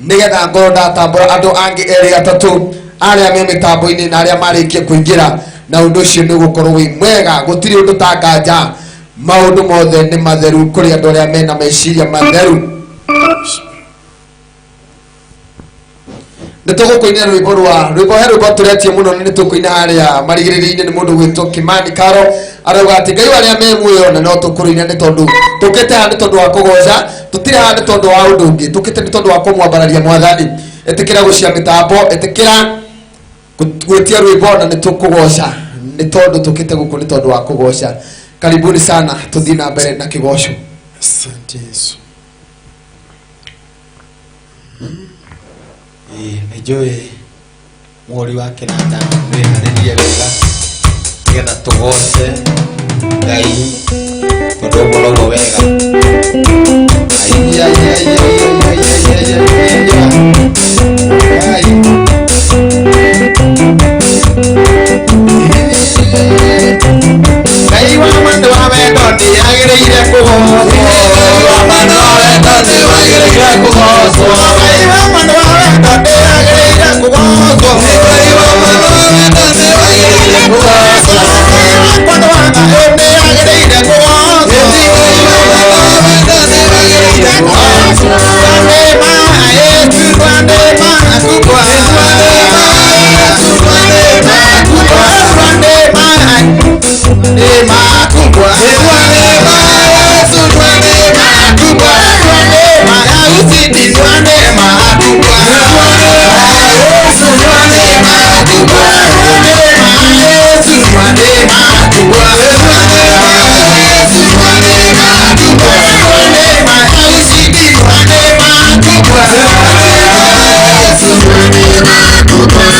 [SPEAKER 2] nĩgetha ngorwo ndatambũra andũ angĩ erĩ atatũ arĩa me mĩtambo-inĩ na arĩa marĩkie kũingĩra na ũndũ ũcio nĩ ũgũkorwo wĩ mwega gũtirĩ ũndũ ta nganja maũndũ mothe nĩ matheru kũrĩ andũ arĩa mena meciria matheru. Nĩ tũgũkũinĩra rwĩmbo rwa rwĩmbo he rwĩmbo tũretie mũno na nĩ tũkũina harĩa marigĩrĩrio-inĩ nĩ mũndũ gwĩtwo Kimani Karo arauga atĩ Ngai arĩa me muoyo na no tũkũrũina nĩ tondũ tũkĩte haha nĩ tondũ wa kũgoca tũtirĩ haha nĩ tondũ wa ũndũ ũngĩ tũkĩte nĩ tondũ wa kũmwambararia mwathani. Ĩtĩkĩra gũcia mĩtambo ĩtĩkĩra gwĩtia rwĩmbo na nĩ tũkũgoca nĩ tondũ tũkĩte gũkũ nĩ tondũ wa kũgoca. Karibuni sana tũthiĩ na mbere na kĩgoco.
[SPEAKER 9] Asante Yesu.
[SPEAKER 10] Nĩ njũĩ mũhũri wa kĩnanda nĩwĩharĩrie wega nĩgetha tũgoce Ngai tondũ ũguo noguo wega. Ai, ai, ai, ai, ai, ai, ai, ai, ai. Ngai wa mandũ wa wendo nĩagĩrĩire kũgocwo. Ngai wa mandũ wa wendo nĩagĩrĩire kũgocwo. Ngai wa mandũ wa wendo nĩagĩrĩire kũgocwo. Ngai wa mandũ wa wendo nĩagĩrĩire kũgocwo. Ngai wa mandũ wa wendo nĩagĩrĩire kũgocwo. Ngai wa mandũ wa wendo nĩagĩrĩire kũgocwo. Neema yetu neema kubwa. Neema kubwa. Neema neema kubwa. Neema Yesu neema kubwa. Neema ya uzidi neema kubwa. Yesu neema kubwa. Neema Yesu neema kubwa. Yesu neema kubwa. Neema ya uzidi neema kubwa. Yesu neema kubwa.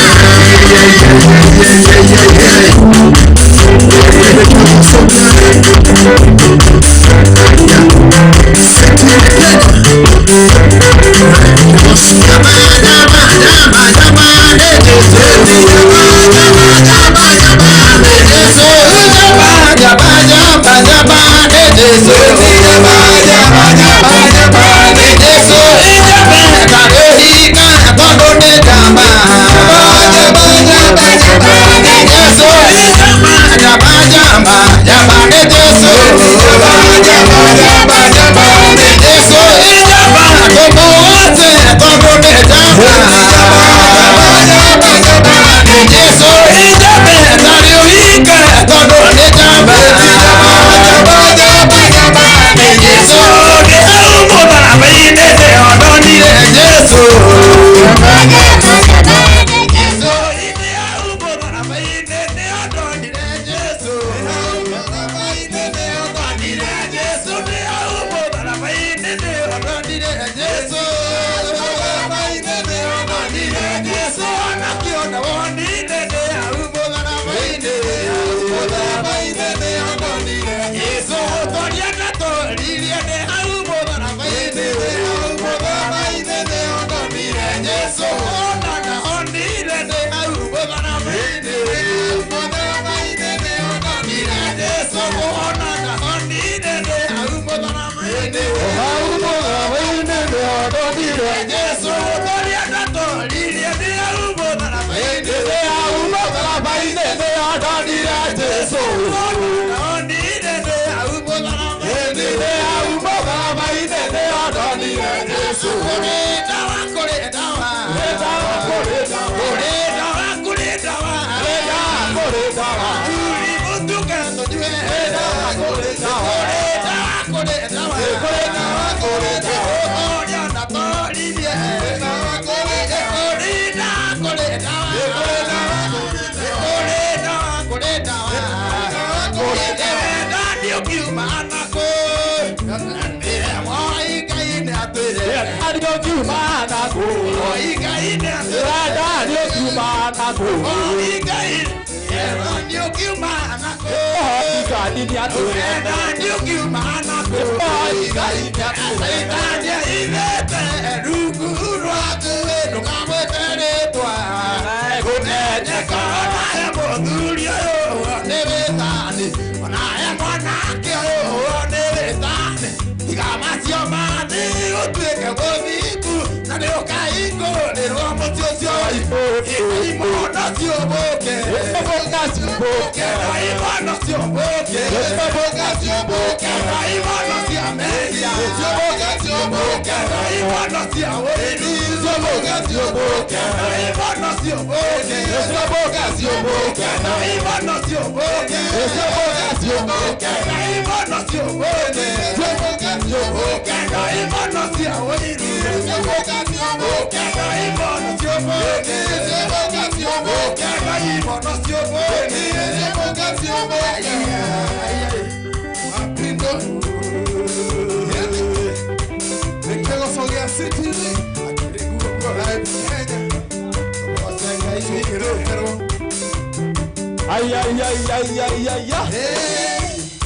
[SPEAKER 5] Ay ay ay ay ay ay ay.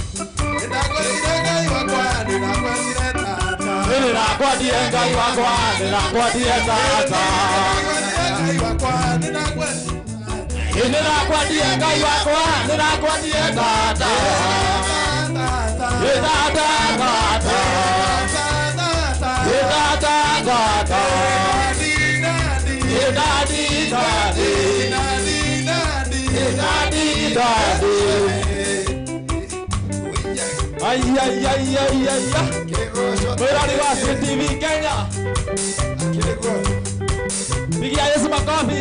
[SPEAKER 5] Ay ay ay ay ay ay. Mwirari wa CTV Kenya. Pigia Yesu makofi.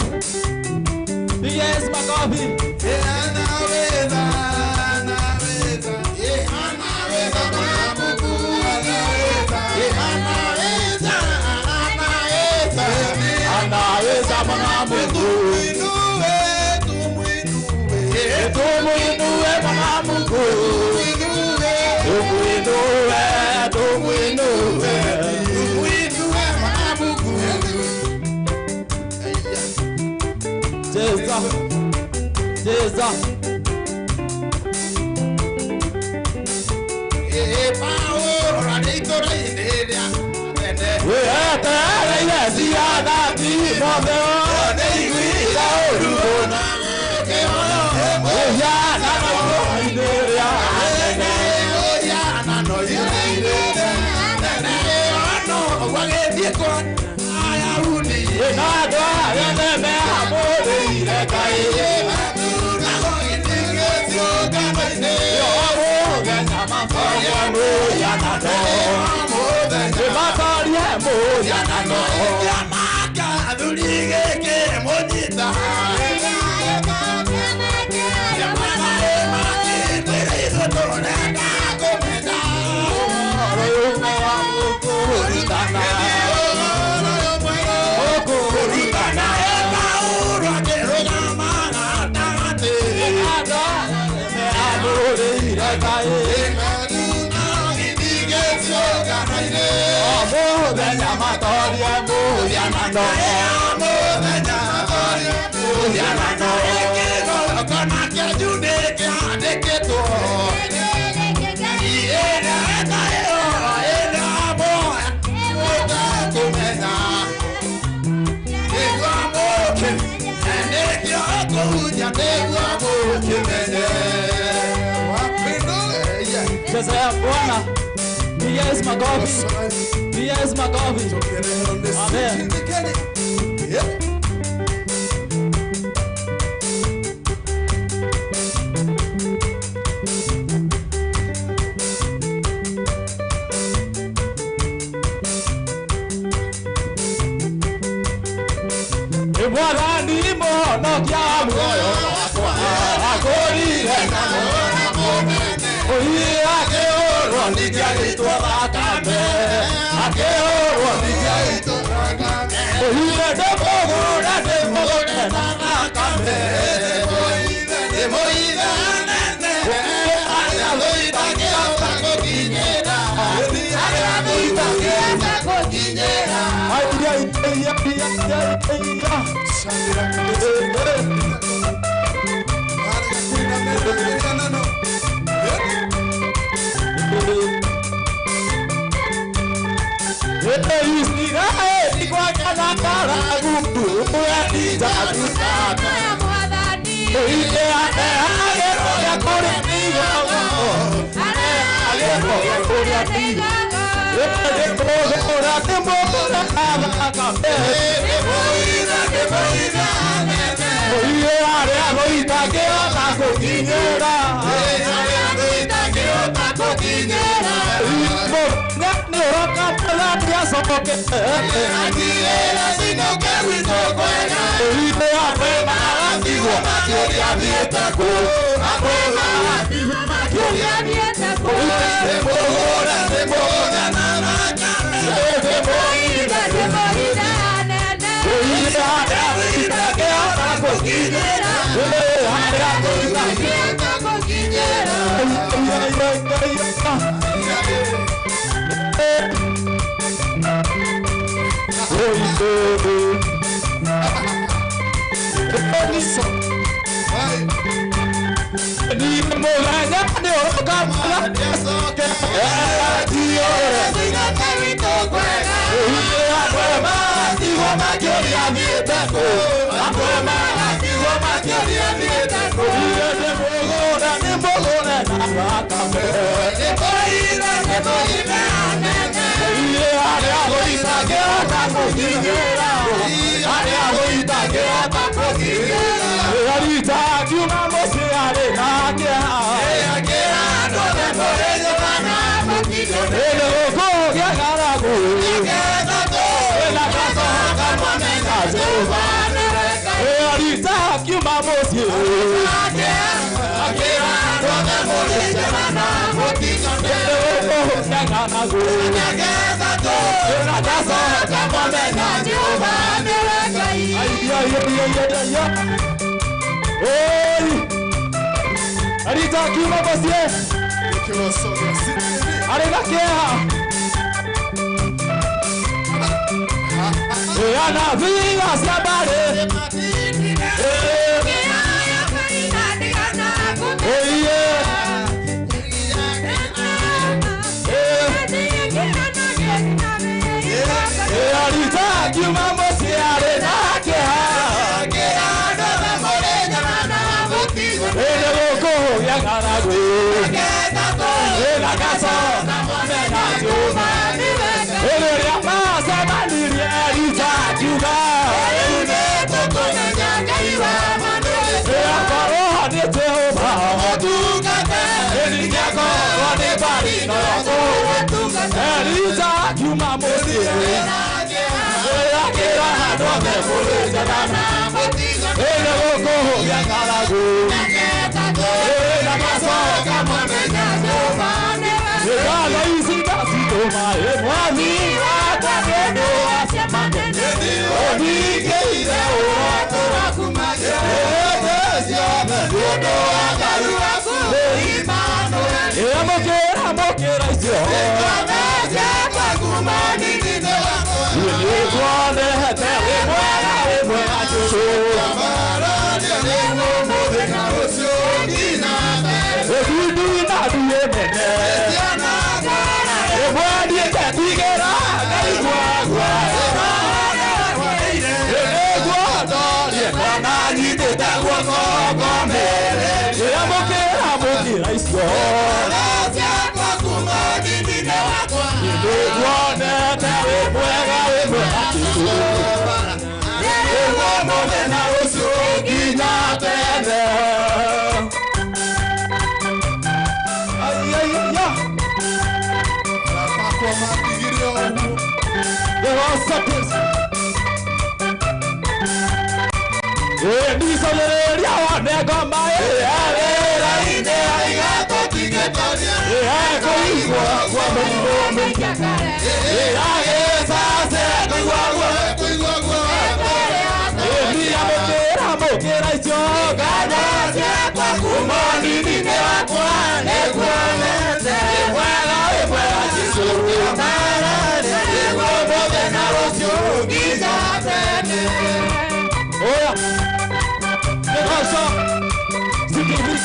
[SPEAKER 5] Pigia Yesu makofi.
[SPEAKER 9] Anaweza, anaweza. Anaweza Mungu anaweza. Anaweza, anaweza.
[SPEAKER 5] Anaweza Bwana Mungu. Tumuinue, tumuinue Bwana Mungu. Tumuinue, tumuinue,
[SPEAKER 9] tumuinue Bwana Mungu.
[SPEAKER 5] Jeza, Jeza. Yes, my God. Yes, my God. Amen.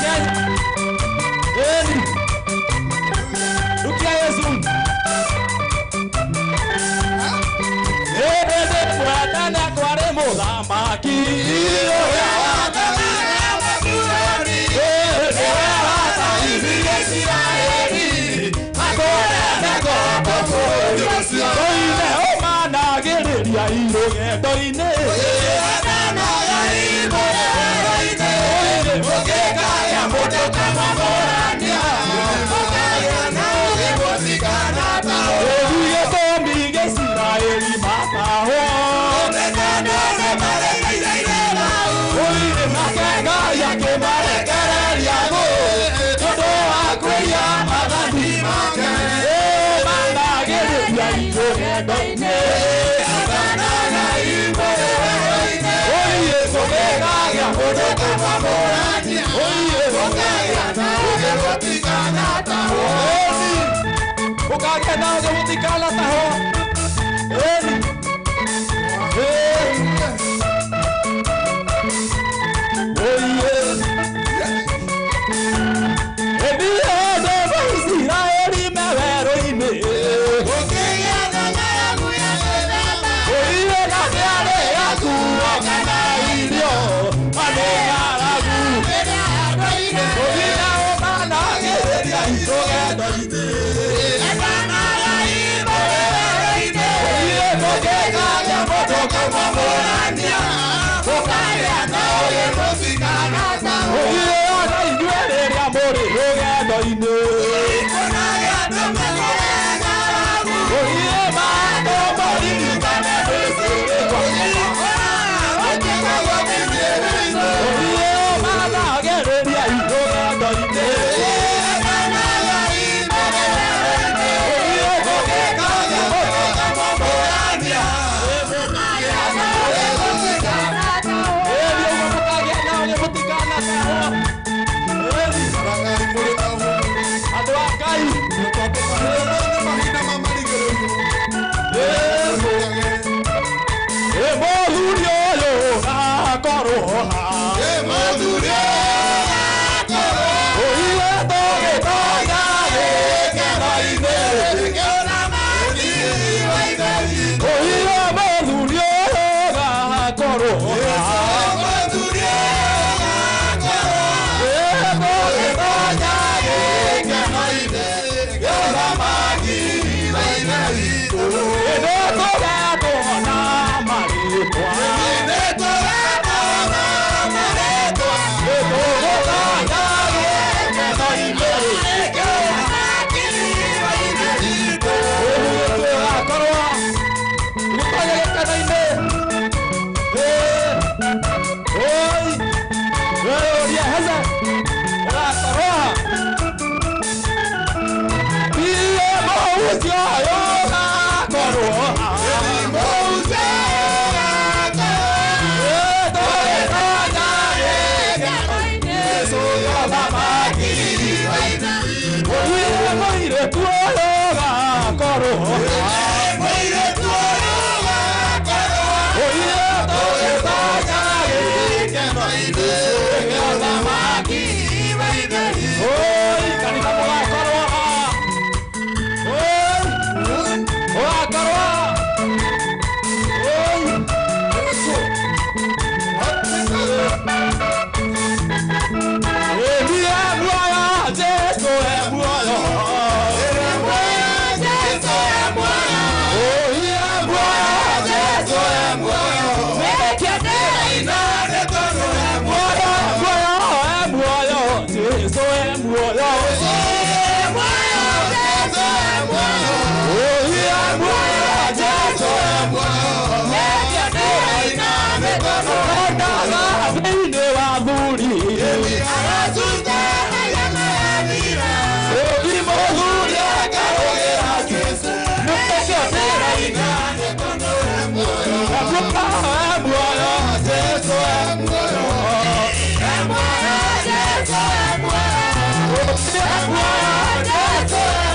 [SPEAKER 11] Oya, Ũthamaki ũrĩa wateithirie Isiraeli matũũre ngombo bũrũri ũcio. Oine ũmanagĩrĩria irũgendo-inĩ. Oine ũngĩkagĩa mũndũ kamamũrania Rĩu gĩtũmi gĩciraĩri matahwo. Oire nake Ngai akĩmarekereria thũ tondũ wa kwĩhia maathani make. Managĩrĩria irũgendo-inĩ. Oire kũngĩkagĩa mũndũ kamamũrania. Oire ũkagĩa na ũgĩgũtikana taho. Ĩni. Oiye. Ĩni andũ a Isiraeli me werũ-inĩ. Oiye na kĩarĩ akuo kana irio marĩ ng'aragu. Oiye na ũmanagĩrĩria irũgendo-inĩ. Oiye kũngĩkagĩa mũndũ kamamũrania. Oiye ona inyuĩ rĩrĩa mũrĩ rũgendo-inĩ. Oiye mandũ mũririkane mĩciĩ. Oiye ũmanagĩrĩria irũgendo-inĩ. Oiye kũngĩkagĩa mũndũ kamamũrania. Ĩni ũguo mũkagĩa na ũgĩmũtikana taho. Ĩni andũ a Ngai. Ĩ mũthuri ũyũ akorwo ha. Oiye tũgĩtonya gĩkeno-inĩ. Oiye mũthuri ũyũ akorwo ha. Tũgĩtonya gĩkeno-inĩ. Ĩno tũgatũona marĩtwa. Tũgũtonya gĩkeno-inĩ. Tũgakorwo tũgĩtonya gĩkeno-inĩ. Oi, weũria heze ũgakorwo ha. Iye mũũcio ũyũ ũgakorwo ha. Tũgĩtonya gĩkeno-inĩ. Ũthamaki. Oiye mũirĩtu ũyũ ũgakorwo ha. Oiye tũgĩtonya gĩkeno-inĩ. Ũthamaki. Oi, kanitha mũgakorwo ha. Oi, ũgakorwo ha. Oi. Ĩni e muoyo, Jesũ e muoyo. Oi, e muoyo, Jesũ e muoyo. Muoyo, muoyo, e muoyo, Jesũ e muoyo. Oi, e muoyo, Jesũ e muoyo. Ondaga thĩinĩ wa thuri. Oi, mũthuri akarũgĩra Jesũ. Nĩkĩo ndĩraina. E muoyo, e muoyo, Jesũ e muoyo. E muoyo, Jesũ e muoyo. E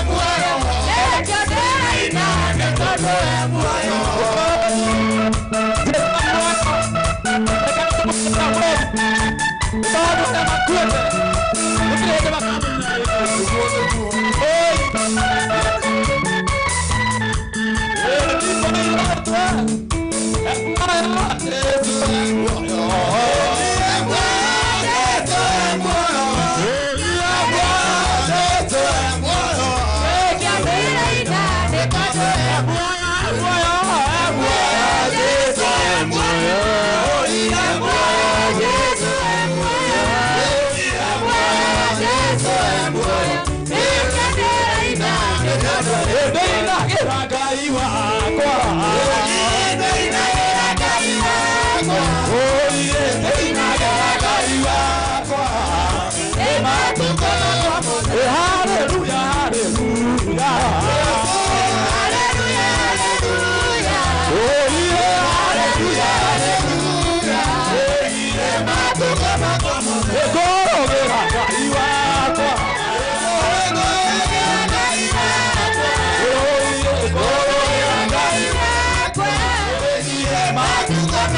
[SPEAKER 11] muoyo, Jesũ e muoyo. Oi.
[SPEAKER 4] Mwathani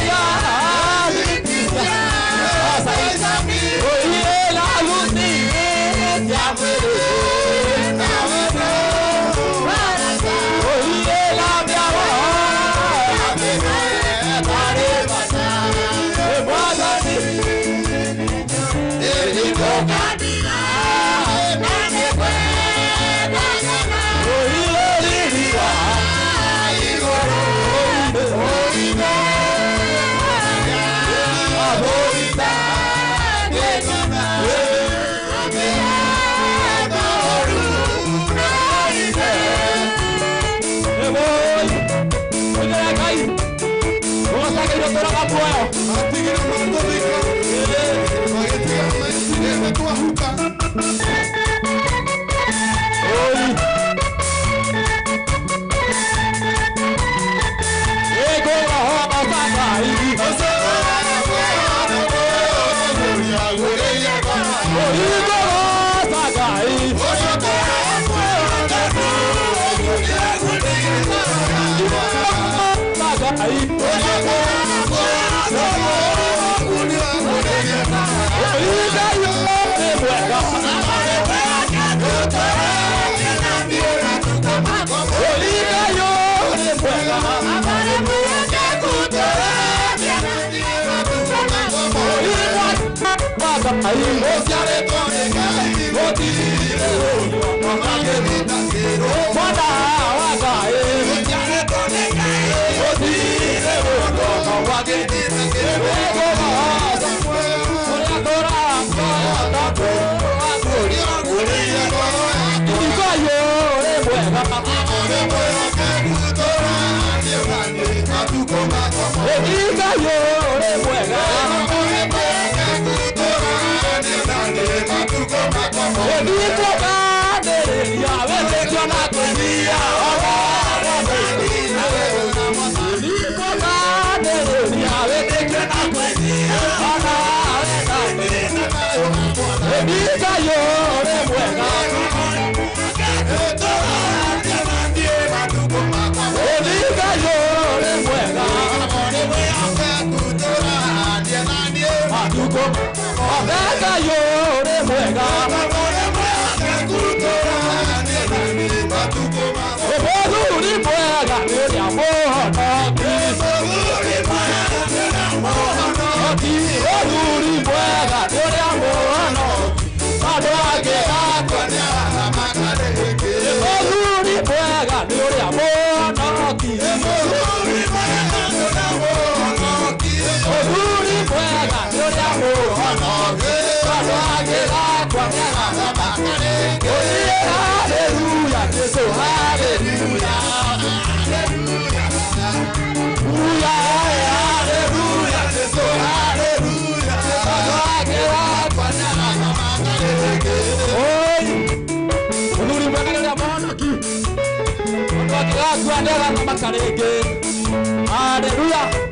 [SPEAKER 4] wa
[SPEAKER 5] Ngai ũgocagĩirwo tũraga muoyo
[SPEAKER 6] Matigire matũthika magĩtiga matigĩte twahuka.
[SPEAKER 5] Oi. Ĩngũgoca Ngai. Ĩngũgoca Ngai. Hallelujah.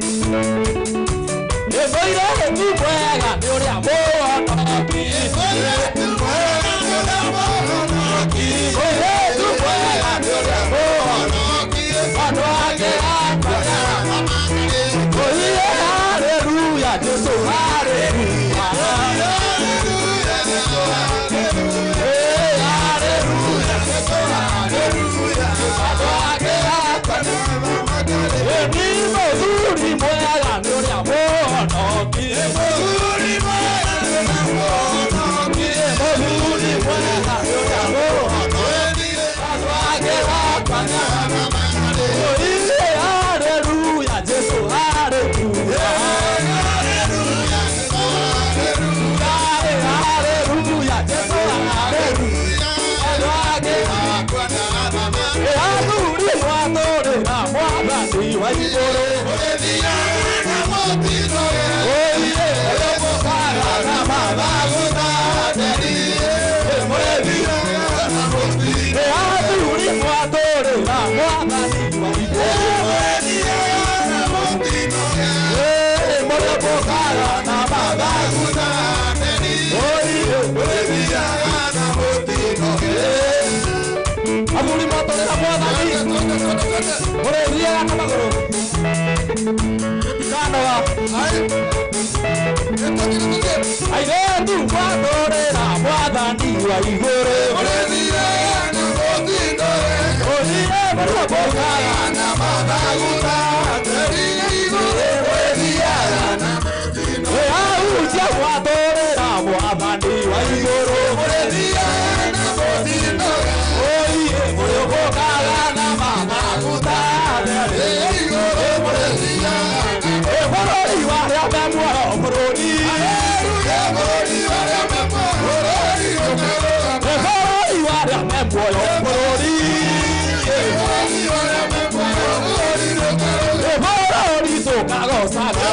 [SPEAKER 11] Ndũkagocaga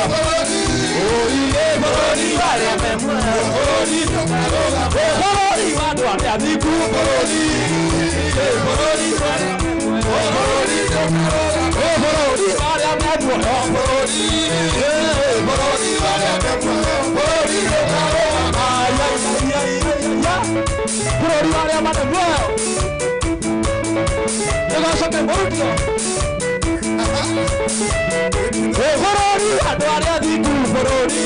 [SPEAKER 11] Oiye bũrũri wa arĩa me muoyo Bũrũri ndũkarũgama Bũrũri wa andũ arĩa athingu Bũrũri Bũrũri wa arĩa me muoyo Bũrũri ndũkarũgama Bũrũri wa arĩa me muoyo Bũrũri Bũrũri wa arĩa me muoyo Bũrũri ndũkarũgama Bũrũri wa arĩa marĩ muoyo Nĩgũcoke mũrutwo Bũrũri wa andũ arĩa athingu bũrũri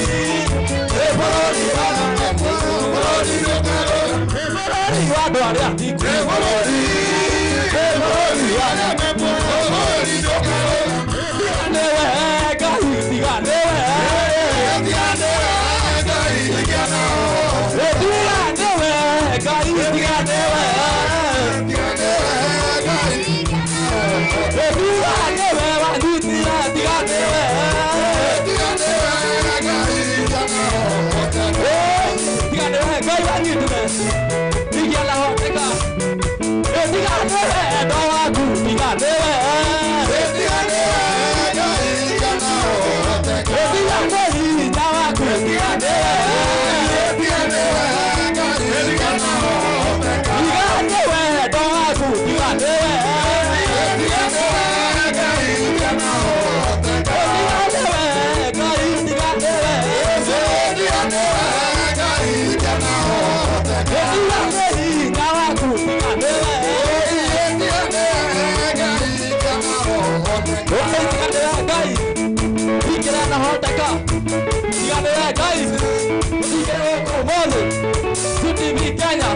[SPEAKER 11] Bũrũri wa bũrũri bũrũri wa andũ arĩa athingu bũrũri bũrũri wa arĩa me muoyo bũrũri ndũkarũgama Tiga nĩwe Ngai tiga nĩwe tiga nĩwe Ngai tiga nĩwe tiga nĩwe Ngai tiga nĩwe tiga nĩwe Ngai tiga nĩwe wanditia tiga nĩwe tiga nĩwe Ngai tiga nĩwe Ngai wanyitire tiga tiga nĩwe endo waku tiga nĩwe tiga nĩwe Ngai tiga nĩwe hinya waku tiga nĩwe tiga nĩwe Ngai tiga nĩwe endo waku tiga nĩwe tiga nĩwe Ngai tiga nĩwe Ngai tiga nĩwe tiga nĩwe Ngai tiga nĩwe hinya waku tiga nĩwe tiga nĩwe Ngai tiga nĩwe Ngai ikira na hoteka tiga nĩwe Ngai ikira gũkũ ũmũthĩ CTV Kenya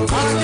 [SPEAKER 4] Bye.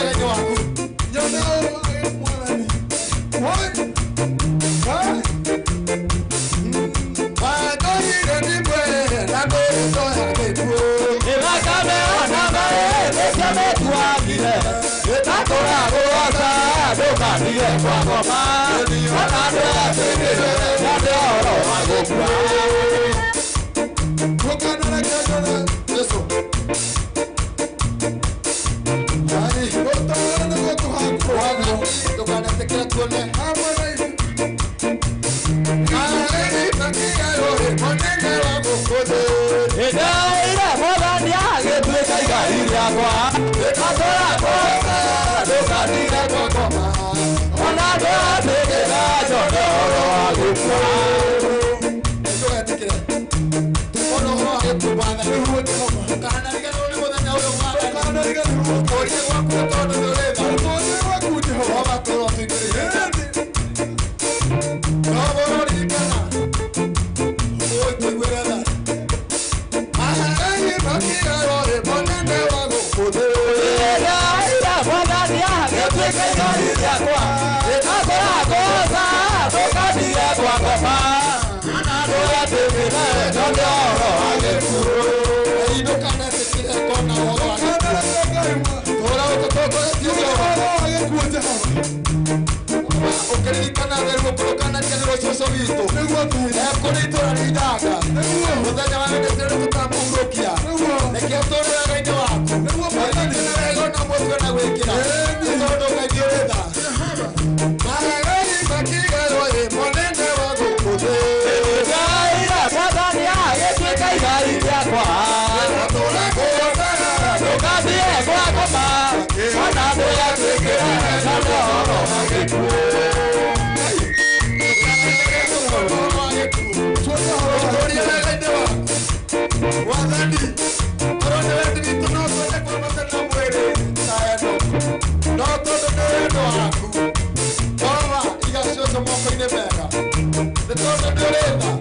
[SPEAKER 2] wega-inĩ waku.
[SPEAKER 9] Nyona ũhoro wa mwathani. Woi. Woi.
[SPEAKER 2] Watũire nĩ mwere na mĩto ya gĩkuũ.
[SPEAKER 4] Ĩthakame ona maĩ nĩcio mĩtuagire. Ĩtakũragũoca ndũkandige kwagoma. Ona ndũgatwĩkĩre nyone ũhoro wa gũkua.
[SPEAKER 9] Ndũkanareke nyone
[SPEAKER 2] Yesu. Ai,
[SPEAKER 9] ũtũũre nĩguo tũhakuo.
[SPEAKER 2] Ndũkanetĩkĩre tuone
[SPEAKER 9] Hamwe na ithuĩ.
[SPEAKER 2] Arĩmi makigarũrĩ mũnene wa gũkũ thĩ.
[SPEAKER 4] Ĩndaĩra mwathani agĩtuĩka igai rĩakwa. Ĩtakũragũoca ndũkandige kwagoma. Ona ndũgatwĩkĩre nyone ũhoro wa gũkua.
[SPEAKER 2] Ndũgetĩkĩre tuone ũhoro wa gĩkuũ mwathani. Ndũkanariganĩrwo nĩ mũthenya ũyũ mwathani.
[SPEAKER 9] Ndũkanariganĩrwo.
[SPEAKER 2] Ũtũũrie gwaku tondũ nĩ ũrĩ tha.
[SPEAKER 9] Ũtũũrie gwaku Jehova.
[SPEAKER 2] Jehova tũũra ũtũingĩrĩire.
[SPEAKER 9] Ĩndĩ.
[SPEAKER 2] Jehova ũroririkana. Ũtũiguĩre tha. Arĩmi makigarũrĩ mũnene wa gũkũ thĩ.
[SPEAKER 4] Ĩndaĩra mwathani agĩtuĩka igai rĩakwa. Ĩtakũragũoca ndũkandige kwagoma. Ona ndũgatwĩkĩre nyone ũhoro wa gĩkuũ.
[SPEAKER 2] Ngai ndũkanetĩkĩre kuona ũhoro wa gĩkuũ.
[SPEAKER 9] Ndũkanareke Ngai mwa.
[SPEAKER 2] Tũũra ũtũtongoretie
[SPEAKER 9] Nyone
[SPEAKER 2] Jehova.
[SPEAKER 9] ũhoro wa gĩkuũ Jehova.
[SPEAKER 2] Ũkĩririkana theru ũkũrũkanariganĩrwo cũcũ witũ.
[SPEAKER 9] Nĩguo twĩre.
[SPEAKER 2] Ekũrĩ itũũra rĩa Ithanga.
[SPEAKER 9] Nĩguo.
[SPEAKER 2] Mũthenya wa wendete nĩ tũkamũhurũkia.
[SPEAKER 9] Nĩguo.
[SPEAKER 2] Reke ũtũũre wega-inĩ waku.
[SPEAKER 9] Nĩguo mwathani.
[SPEAKER 2] Wĩkĩre wega ona mũtwe na gwĩkĩra.
[SPEAKER 9] Ĩĩ.
[SPEAKER 2] Nĩ tondũ Ngai nĩ ũrĩ tha.
[SPEAKER 9] Jehova.
[SPEAKER 2] Arĩmi makigarũrĩ mũnene wa gũkũ thĩ.
[SPEAKER 4] Ĩndaĩra mwathani agĩtuĩka igai rĩakwa.
[SPEAKER 2] Tũũra kũũraga.
[SPEAKER 4] Ndũgathiĩ kwagoma. Ona ndũgatwĩkĩre nyone ũhoro wa gĩkuũ.
[SPEAKER 2] Ũtũũrie wega-inĩ waku. Wathani, korwo nĩ wendi witũ no twende kwambata na mwĩrĩ ta Enoku. No tondũ nĩ wendo waku, Jehova, iga cũcũ moko-inĩ mega. Nĩ tondũ nĩ ũrĩ tha,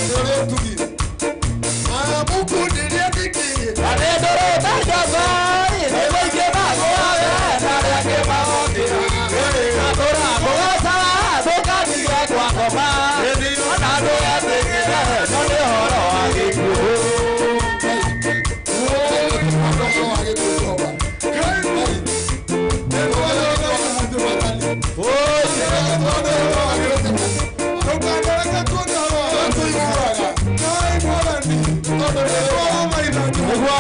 [SPEAKER 2] nĩ ũrĩ ũtugi. Amũkundirie ndiki,
[SPEAKER 4] Na nĩ ndũrĩte njobori, nĩguo ingĩ magũage na arĩa angĩ magokĩra. Natũramũgoca, ndũkandige kwagoma. Ona ndũgetĩkĩre nyone ũhoro wa gĩkuũ.
[SPEAKER 2] ũhoro wa gĩkuũ, Jehova.
[SPEAKER 9] Ngai. Ndũkanareke tuone ũhoro wa gĩkuũ. Ngai mwathani. Nĩtũra maitho Jehova.
[SPEAKER 4] Nĩguo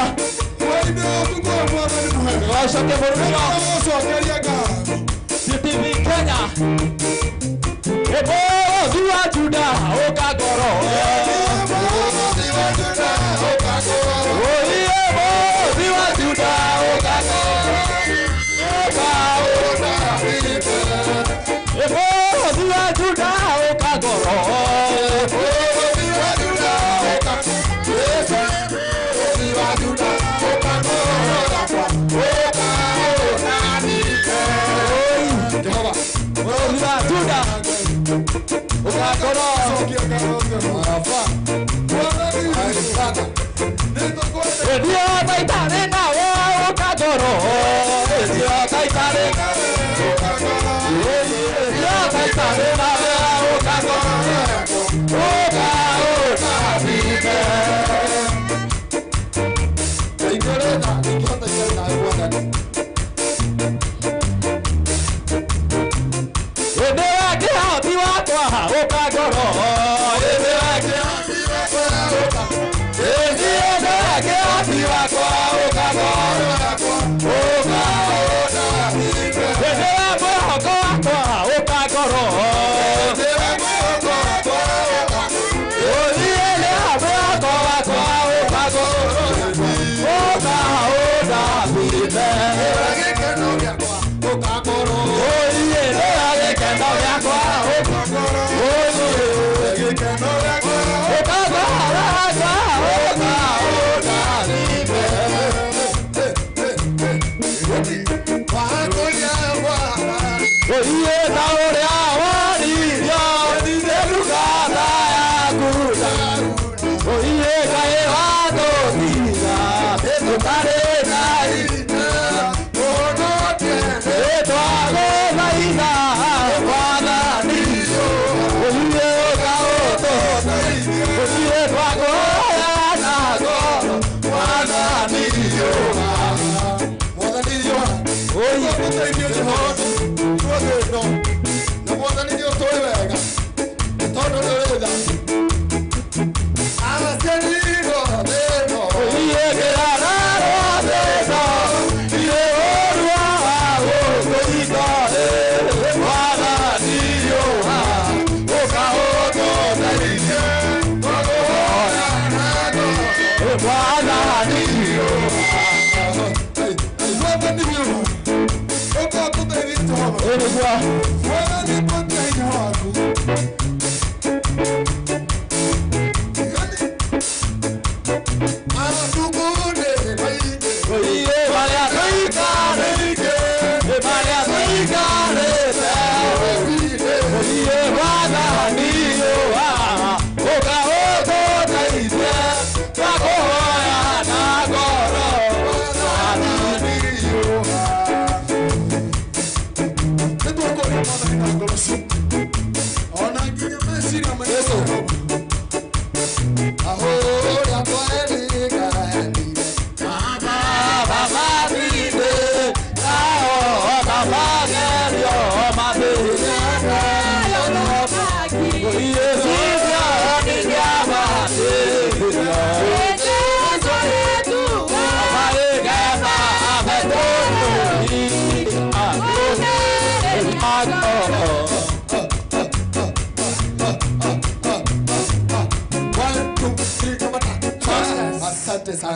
[SPEAKER 9] Wĩinde ũtukũ wa mwathani mũhega.
[SPEAKER 4] wacoke bũrũri wa
[SPEAKER 9] Nĩtũragũcokeria ngatho.
[SPEAKER 4] CTV Kenya. Mũrũthi wa Juda ũka ngoro.
[SPEAKER 9] Mũrũthi wa Juda ũka ngoro.
[SPEAKER 4] Ũiye mũrũthi wa Juda ũka ngoro. Ũka
[SPEAKER 9] Ũka.
[SPEAKER 4] Mũrũthi wa Juda ũka ngoro.
[SPEAKER 9] Mũrũthi wa Juda ũka. Yesu. Mũrũthi wa Juda ũka ngoro yakwa. Ũka ũnanike.
[SPEAKER 2] Jehova.
[SPEAKER 4] Mũrũthi wa Juda ũka ngoro.
[SPEAKER 9] Cokia ngatho Jehova.
[SPEAKER 2] Baba,
[SPEAKER 9] Mwathani.
[SPEAKER 2] Baba.
[SPEAKER 9] Nĩtũkwenda.
[SPEAKER 4] Ĩthio taitarĩ nawe ũka ngoro. Ĩthio taitarĩ
[SPEAKER 9] Ũka ngoro.
[SPEAKER 4] Ĩthio taitarĩ nawe ũka ngoro. Ũka ũnanike.
[SPEAKER 2] Ngai nĩ ũrĩ tha, ndingĩhota ikare nawe mwathani.
[SPEAKER 4] Ĩndĩ we kĩhoti wakwa ũka ngoro. Ĩndĩ we kĩhoti wakwa ũka. Ĩndĩ we kĩhoti wakwa ũka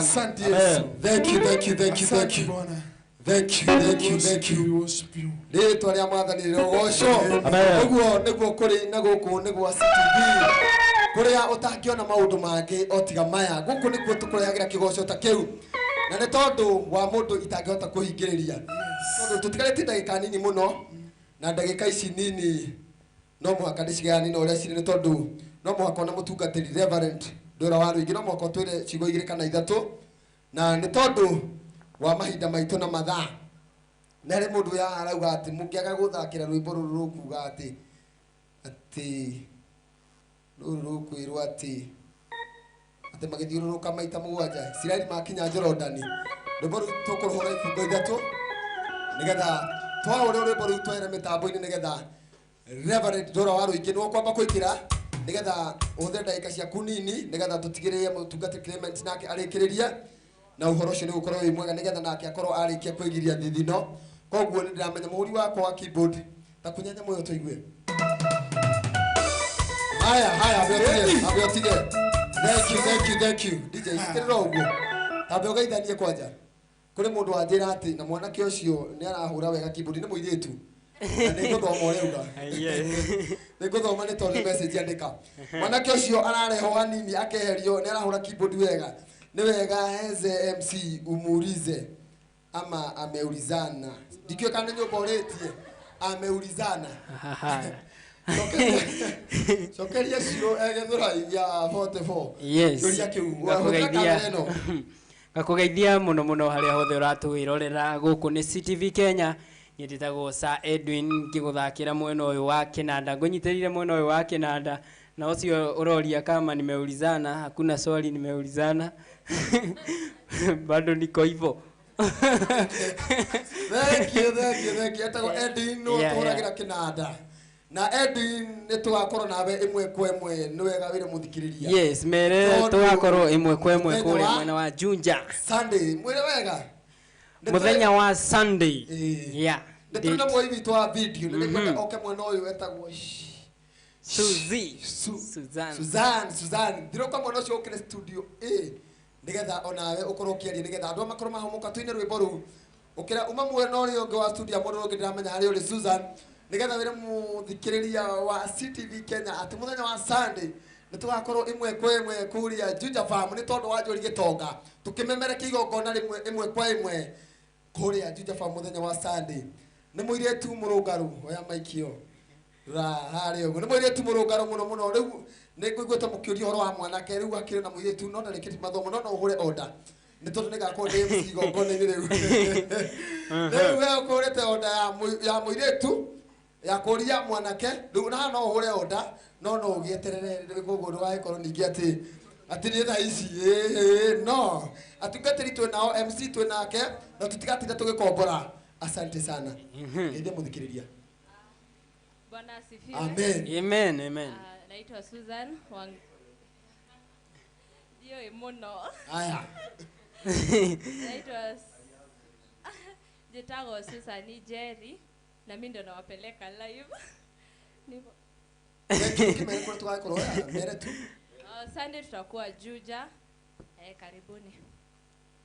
[SPEAKER 2] sana.
[SPEAKER 9] Asante Yesu.
[SPEAKER 2] Thank you, thank you, thank you, thank you.
[SPEAKER 9] Bwana.
[SPEAKER 2] Thank you, thank you, thank you. Rĩtwa rĩa mwathani rĩrogocwo. Ũguo nĩguo kũrĩ na gũkũ nĩ gwa CTV kũrĩa ũtangĩona maũndũ mangĩ o tiga maya. Gũkũ nĩkuo tũkũrehagĩra kĩgoco ta kĩu, na nĩ tondũ wa mũndũ itangĩhota kũhingĩrĩria, tondũ tũtigarĩtie ndagĩka nini mũno, na ndagĩka ici nini no mũhaka ndĩcigayanine na ũrĩa cirĩ, nĩ tondũ no mũhaka ona mũtungatĩri Reverend Ndũra wa Rũingĩ no mũhaka ũtwĩre ciugo igĩrĩ kana ithatũ, na nĩ tondũ wa mahinda maitũ na mathaa. Na harĩ mũndũ ya arauga atĩ mũngĩaga gũthakĩra rwĩmbo rũrũ rũkuga atĩ rũrũ rũkwĩrwo atĩ magĩthiũrũrũka maita mũgwanja Isiraeli makinya Jorodani. Rwĩmbo rũu tũkũrũhũra ibungo ithatũ nĩgetha twahũra rwĩmbo rũu twehere mĩtambo-inĩ, nĩgetha Reverend Ndũra wa Rũingĩ nĩwe ũkwamba kũingĩra, nĩgetha ũhũthĩre ndagĩka ciaku nini, nĩgetha tũtigĩrĩre mũtungatĩri Clement nake arĩkĩrĩrie, na ũhoro ũcio nĩ ũgũkorwo wĩ mwega, nĩgetha nake akorwo arĩkia kwĩgiria thithino. Koguo nĩ ndĩramenya mũhũri wakwa wa keyboard ta kunya nyamũ ĩyo tũigue. Haya, haya, ambe ũtige. Thank you, thank you, thank you. DJ, itĩrĩra ũguo. Ambe ũgeithanie kwanja. Kũrĩ mũndũ wanjĩra atĩ na mwanake ũcio nĩ arahũra wega keyboard, nĩ mũirĩtu. Na nĩ ngũthoma ũrĩa auga. Nĩ ngũthoma nĩ tondũ nĩ message andĩka. Mwanake ũcio ararehwo hanini akeherio, nĩ arahũra keyboard wega. Nĩ wega heze MC umuulize ama ameulizana. Ndikĩũĩ kana nĩ nyũmba ũrĩtie. Ameulizana. Cokeria cio egethũra ya 44.
[SPEAKER 12] Yes.
[SPEAKER 2] Kĩũria kĩu wahũthĩra kamera ĩno.
[SPEAKER 12] Ngakũgeithia mũno mũno harĩa hothe ũratwĩrorera. Gũkũ nĩ CTV Kenya. Niĩ njĩtagwo Sir Edwin, ngĩgũthakĩra mwena ũyũ wa kĩnanda, ngũnyitĩrĩire mwena ũyũ wa kĩnanda, na ũcio ũroria kama nimeulizana, hakuna swali nimeulizana. Bado niko hivyo.
[SPEAKER 2] Thank you, thank you, thank you. Etagwo Edwin, no tũhũragĩra kĩnanda. Na Edwin nĩ tũgakorwo nawe ĩmwe kwa ĩmwe, nĩ wega wĩre mũthikĩrĩria.
[SPEAKER 12] Yes, mere tũgakorwo ĩmwe kwa ĩmwe kũrĩa mwena wa Juja.
[SPEAKER 2] Sunday, mwĩre wega.
[SPEAKER 12] Mũthenya wa Sunday. Yeah.
[SPEAKER 2] Nĩ tũrĩ na mwoi witũ wa video, nĩ ngwenda oke mwena ũyũ etagwo
[SPEAKER 12] Suzy. Suzanne.
[SPEAKER 2] Suzanne, Suzanne. Ndiroka mwena ũcio ũkĩre studio A nĩgetha onawe ũkorwo ũkĩaria, nĩgetha andũ makorwo mahomoka tũine rwĩmbo rũu. Ũkĩra uma mwena ũrĩa ũngĩ wa studio mũndũ ũngĩ ndĩramenya harĩa ũrĩ Susan, nĩgetha wĩre mũthikĩrĩria wa CTV Kenya atĩ mũthenya wa Sunday nĩ tũgakorwo ĩmwe kwa ĩmwe kũrĩa Juja Farm, nĩ tondũ wa Njũri Gĩtonga tũkĩmemerekia igongona rĩmwe ĩmwe kwa ĩmwe kũrĩa Juja Farm mũthenya wa Sunday. Nĩ mũirĩtu mũrũngarũ, oya maikio ra harĩa ũguo, nĩ mũirĩtu mũrũngarũ mũno mũno. Rĩu nĩ ngũiguĩte mũkĩũria ũhoro wa mwanake, rĩu akĩrĩ na mũirĩtu no ndarĩkĩtie mathomo, no no ũhũre order nĩ tondũ nĩngakorwo ndĩ MC igongona-inĩ rĩu. Rĩu we ũkũrĩte order ya mũirĩtu ya kũria mwanake, rĩu na no ũhũre order no no ũgĩeterere koguo ndũgagĩkorwo ningĩ atĩ nĩ thaa ici no atungatĩri twĩ nao, MC twĩ nake, na tũtigatinda tũgĩkombora. Asante sana. Geithia mũthikĩrĩria.
[SPEAKER 13] Bwana asifiwe.
[SPEAKER 2] Amen.
[SPEAKER 12] Amen, amen.
[SPEAKER 13] Naitwa Susan Wang. Ndio muno.
[SPEAKER 2] Haya.
[SPEAKER 13] Naitwa Jetago Susan Jerry, na mimi ndo nawapeleka live. Nipo. Sunday tutakuwa Juja. Karibuni.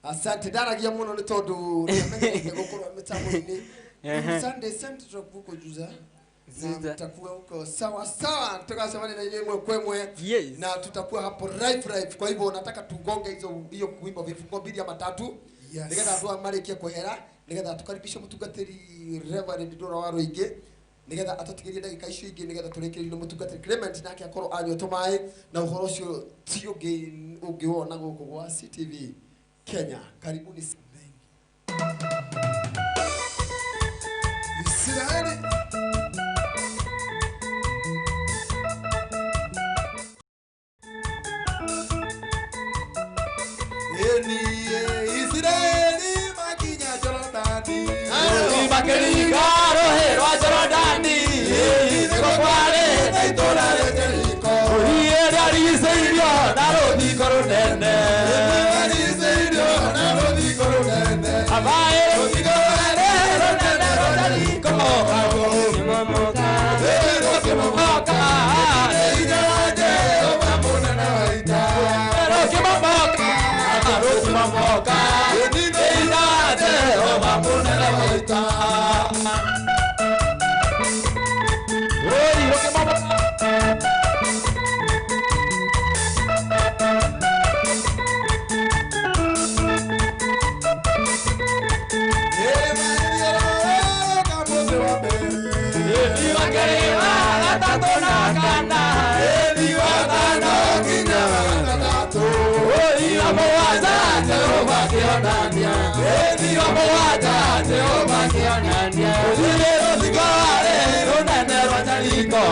[SPEAKER 2] Asante ndaragia muno nĩ tondũ nĩamenyerete gũkorwo mĩtambo-inĩ. Sunday tutakuwa huko Juja. Tutakuwa huko sawa sawa, tukasema na yeye mwe kwemwe.
[SPEAKER 12] Yes.
[SPEAKER 2] Na tutakuwa hapo live live. Kwa hivyo nataka tugonge hizo hiyo wimbo vifungo mbili ama tatu.
[SPEAKER 9] Yes.
[SPEAKER 2] Nigetha andũ marĩkie kwehera, nigetha tukaribishe mũtungatĩri Reverend Ndũra wa Rũingĩ, nigetha atũtigĩrie ndagĩka icio ingĩ, nigetha tũrĩkĩrĩrie mũtungatĩri Clement nake akorwo anyua tũmaĩ, na ũhoro ũcio ti ũngĩ ũngĩwona gũkũ gwa CTV Kenya. Karibuni.
[SPEAKER 9] Israeli Israeli makinya Jorodani,
[SPEAKER 4] makĩringa rũhĩ rwa Jorodani, nĩguo kwarĩ na itũũra rĩa Jeriko, rĩarigicĩirio na rũthingo rũnene,
[SPEAKER 9] rĩarigicĩirio na rũthingo rũnene,
[SPEAKER 4] abaĩ rũthingo rũnene rũnene rwa Jeriko,
[SPEAKER 12] Rũkĩmomoka,
[SPEAKER 4] rũkĩmomoka,
[SPEAKER 9] nĩ hinya wa Jehova mũnene wa ita,
[SPEAKER 4] rũkĩmomoka, rũkĩmomoka. kĩonania ĩthiro mũgwanja Jehova kĩonania ũthire rũthingo rũnene rwa Jeriko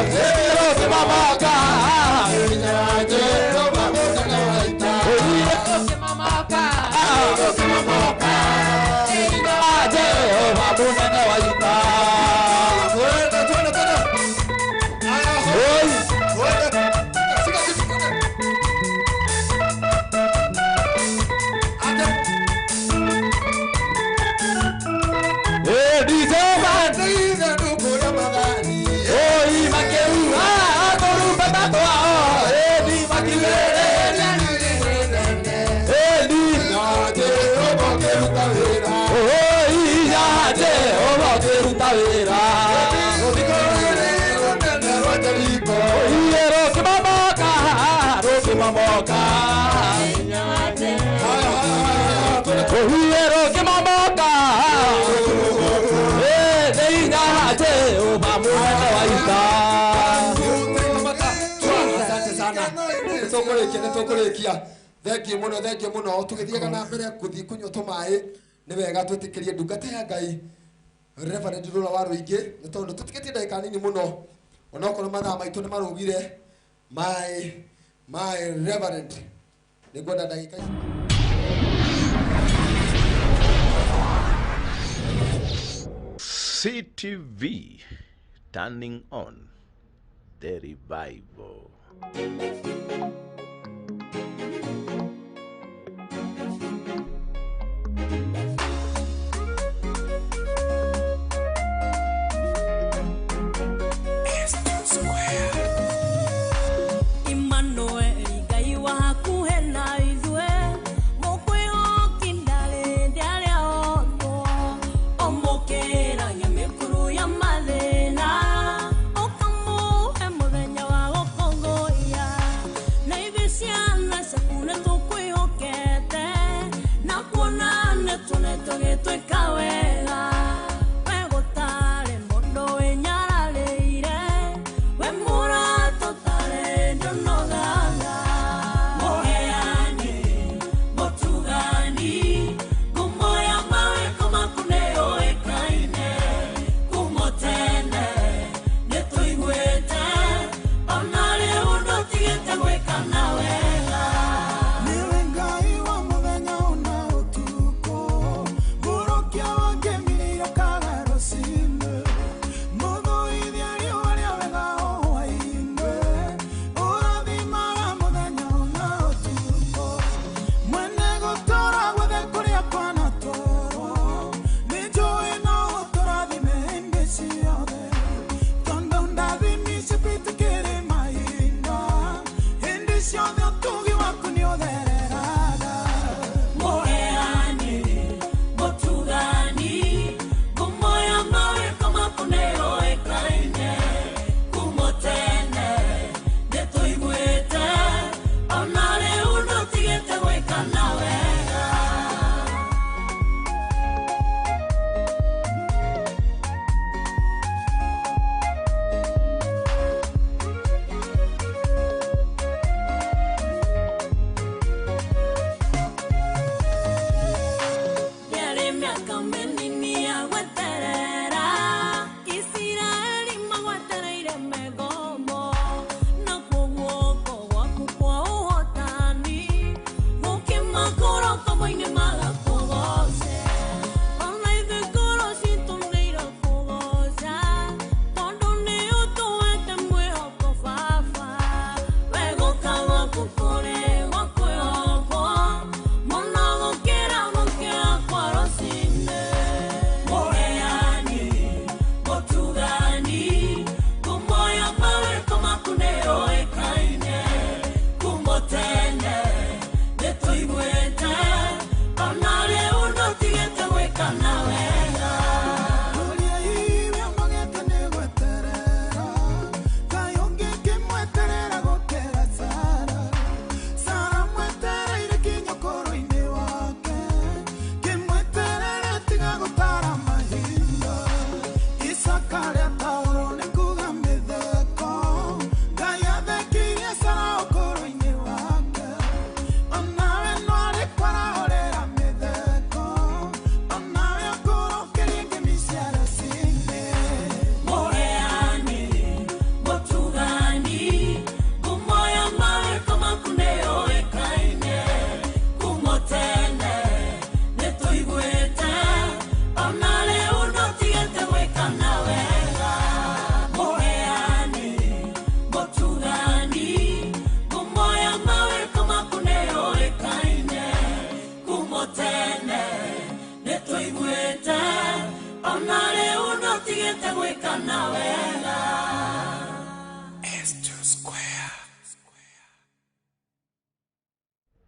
[SPEAKER 4] ũthire rũkĩmomoka hinya wa Jehova mũnene wa ita ũthire rũkĩmomoka rũkĩmomoka hinya wa Jehova mũnene wa ita.
[SPEAKER 2] Nĩtũkũrĩkia thengiũ mũno thengiũ mũno tũgĩthiaga na mbere gũthiĩ kũnyua tũmaĩ nĩ wega twĩtĩkĩrie ndungata ya Ngai Reverend Rũra wa Rũingĩ nĩ tondũ tũtigĩtie ndagĩka nini mũno onokorwo mathaa maitũ nĩ marũgire my Reverend nĩngwenda ndagĩka ici.
[SPEAKER 14] CTV, turning on the revival.
[SPEAKER 15] Na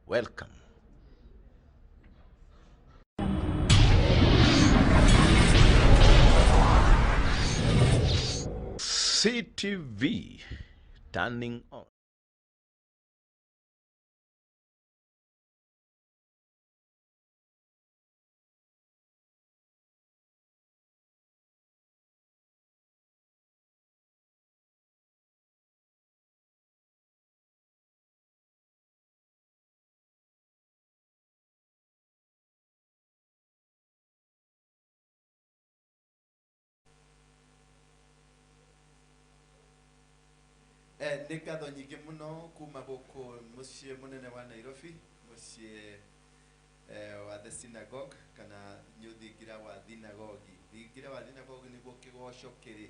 [SPEAKER 14] Welcome. CTV, turning on.
[SPEAKER 6] Nĩ ngatho nyingĩ mũno kuma gũkũ mũciĩ mũnene wa Nairobi, mũciĩ wa the synagogue kana thingira wa thinagogi. Thingira wa thinagogi nĩguo kĩgoco kĩrĩ,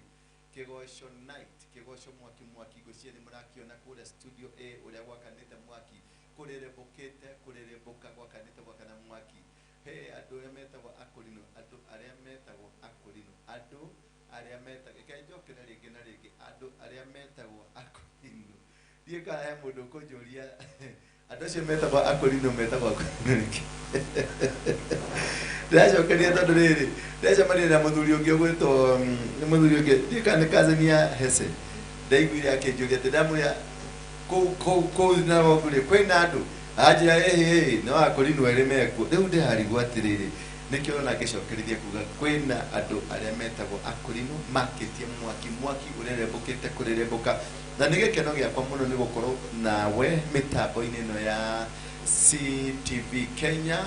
[SPEAKER 6] kĩgoco night, kĩgoco mwaki mwaki. Ngwĩciria nĩ mũrakĩona kũrĩa studio A ũrĩa gwakanĩte mwaki, kũrĩrĩmbũkĩte, kũrĩrĩmbũka gwakanĩte gwakana mwaki. He andũ arĩa metagwo akũrinũ, andũ arĩa metagwo akũrinũ, andũ arĩa metagwo, reke njokere rĩngĩ na rĩngĩ, andũ arĩa metagwo akũrinũ. Ndiũĩ kana he mũndũ ũkũnjũria andũ acio metagwo akũrinũ metagwo akũrinũ nĩkĩ. Ndĩracokeria tondũ rĩrĩ, ndĩracemania na mũthuri ũngĩ ũgwĩtwo, nĩ mũthuri ũngĩ, ndiũĩ kana nĩ cousin ya Hese. Ndaiguire akĩnjũria atĩ ndamwĩra kũu kũu kũu Nairobi rĩ kwĩna andũ, anjĩra ĩhĩ no akũrinũ erĩ mekuo. Rĩu ndĩrarigwo atĩrĩrĩ, nĩkĩo ũrona ngĩcokerithia kuga kwĩna andũ arĩa metagwo akũrinũ makĩtie mwaki, mwaki ũrerembũkĩte kũrĩrĩmbũka. Na nĩ gĩkeno gĩakwa mũno nĩ gũkorwo nawe mĩtambo-inĩ ĩno ya CTV Kenya,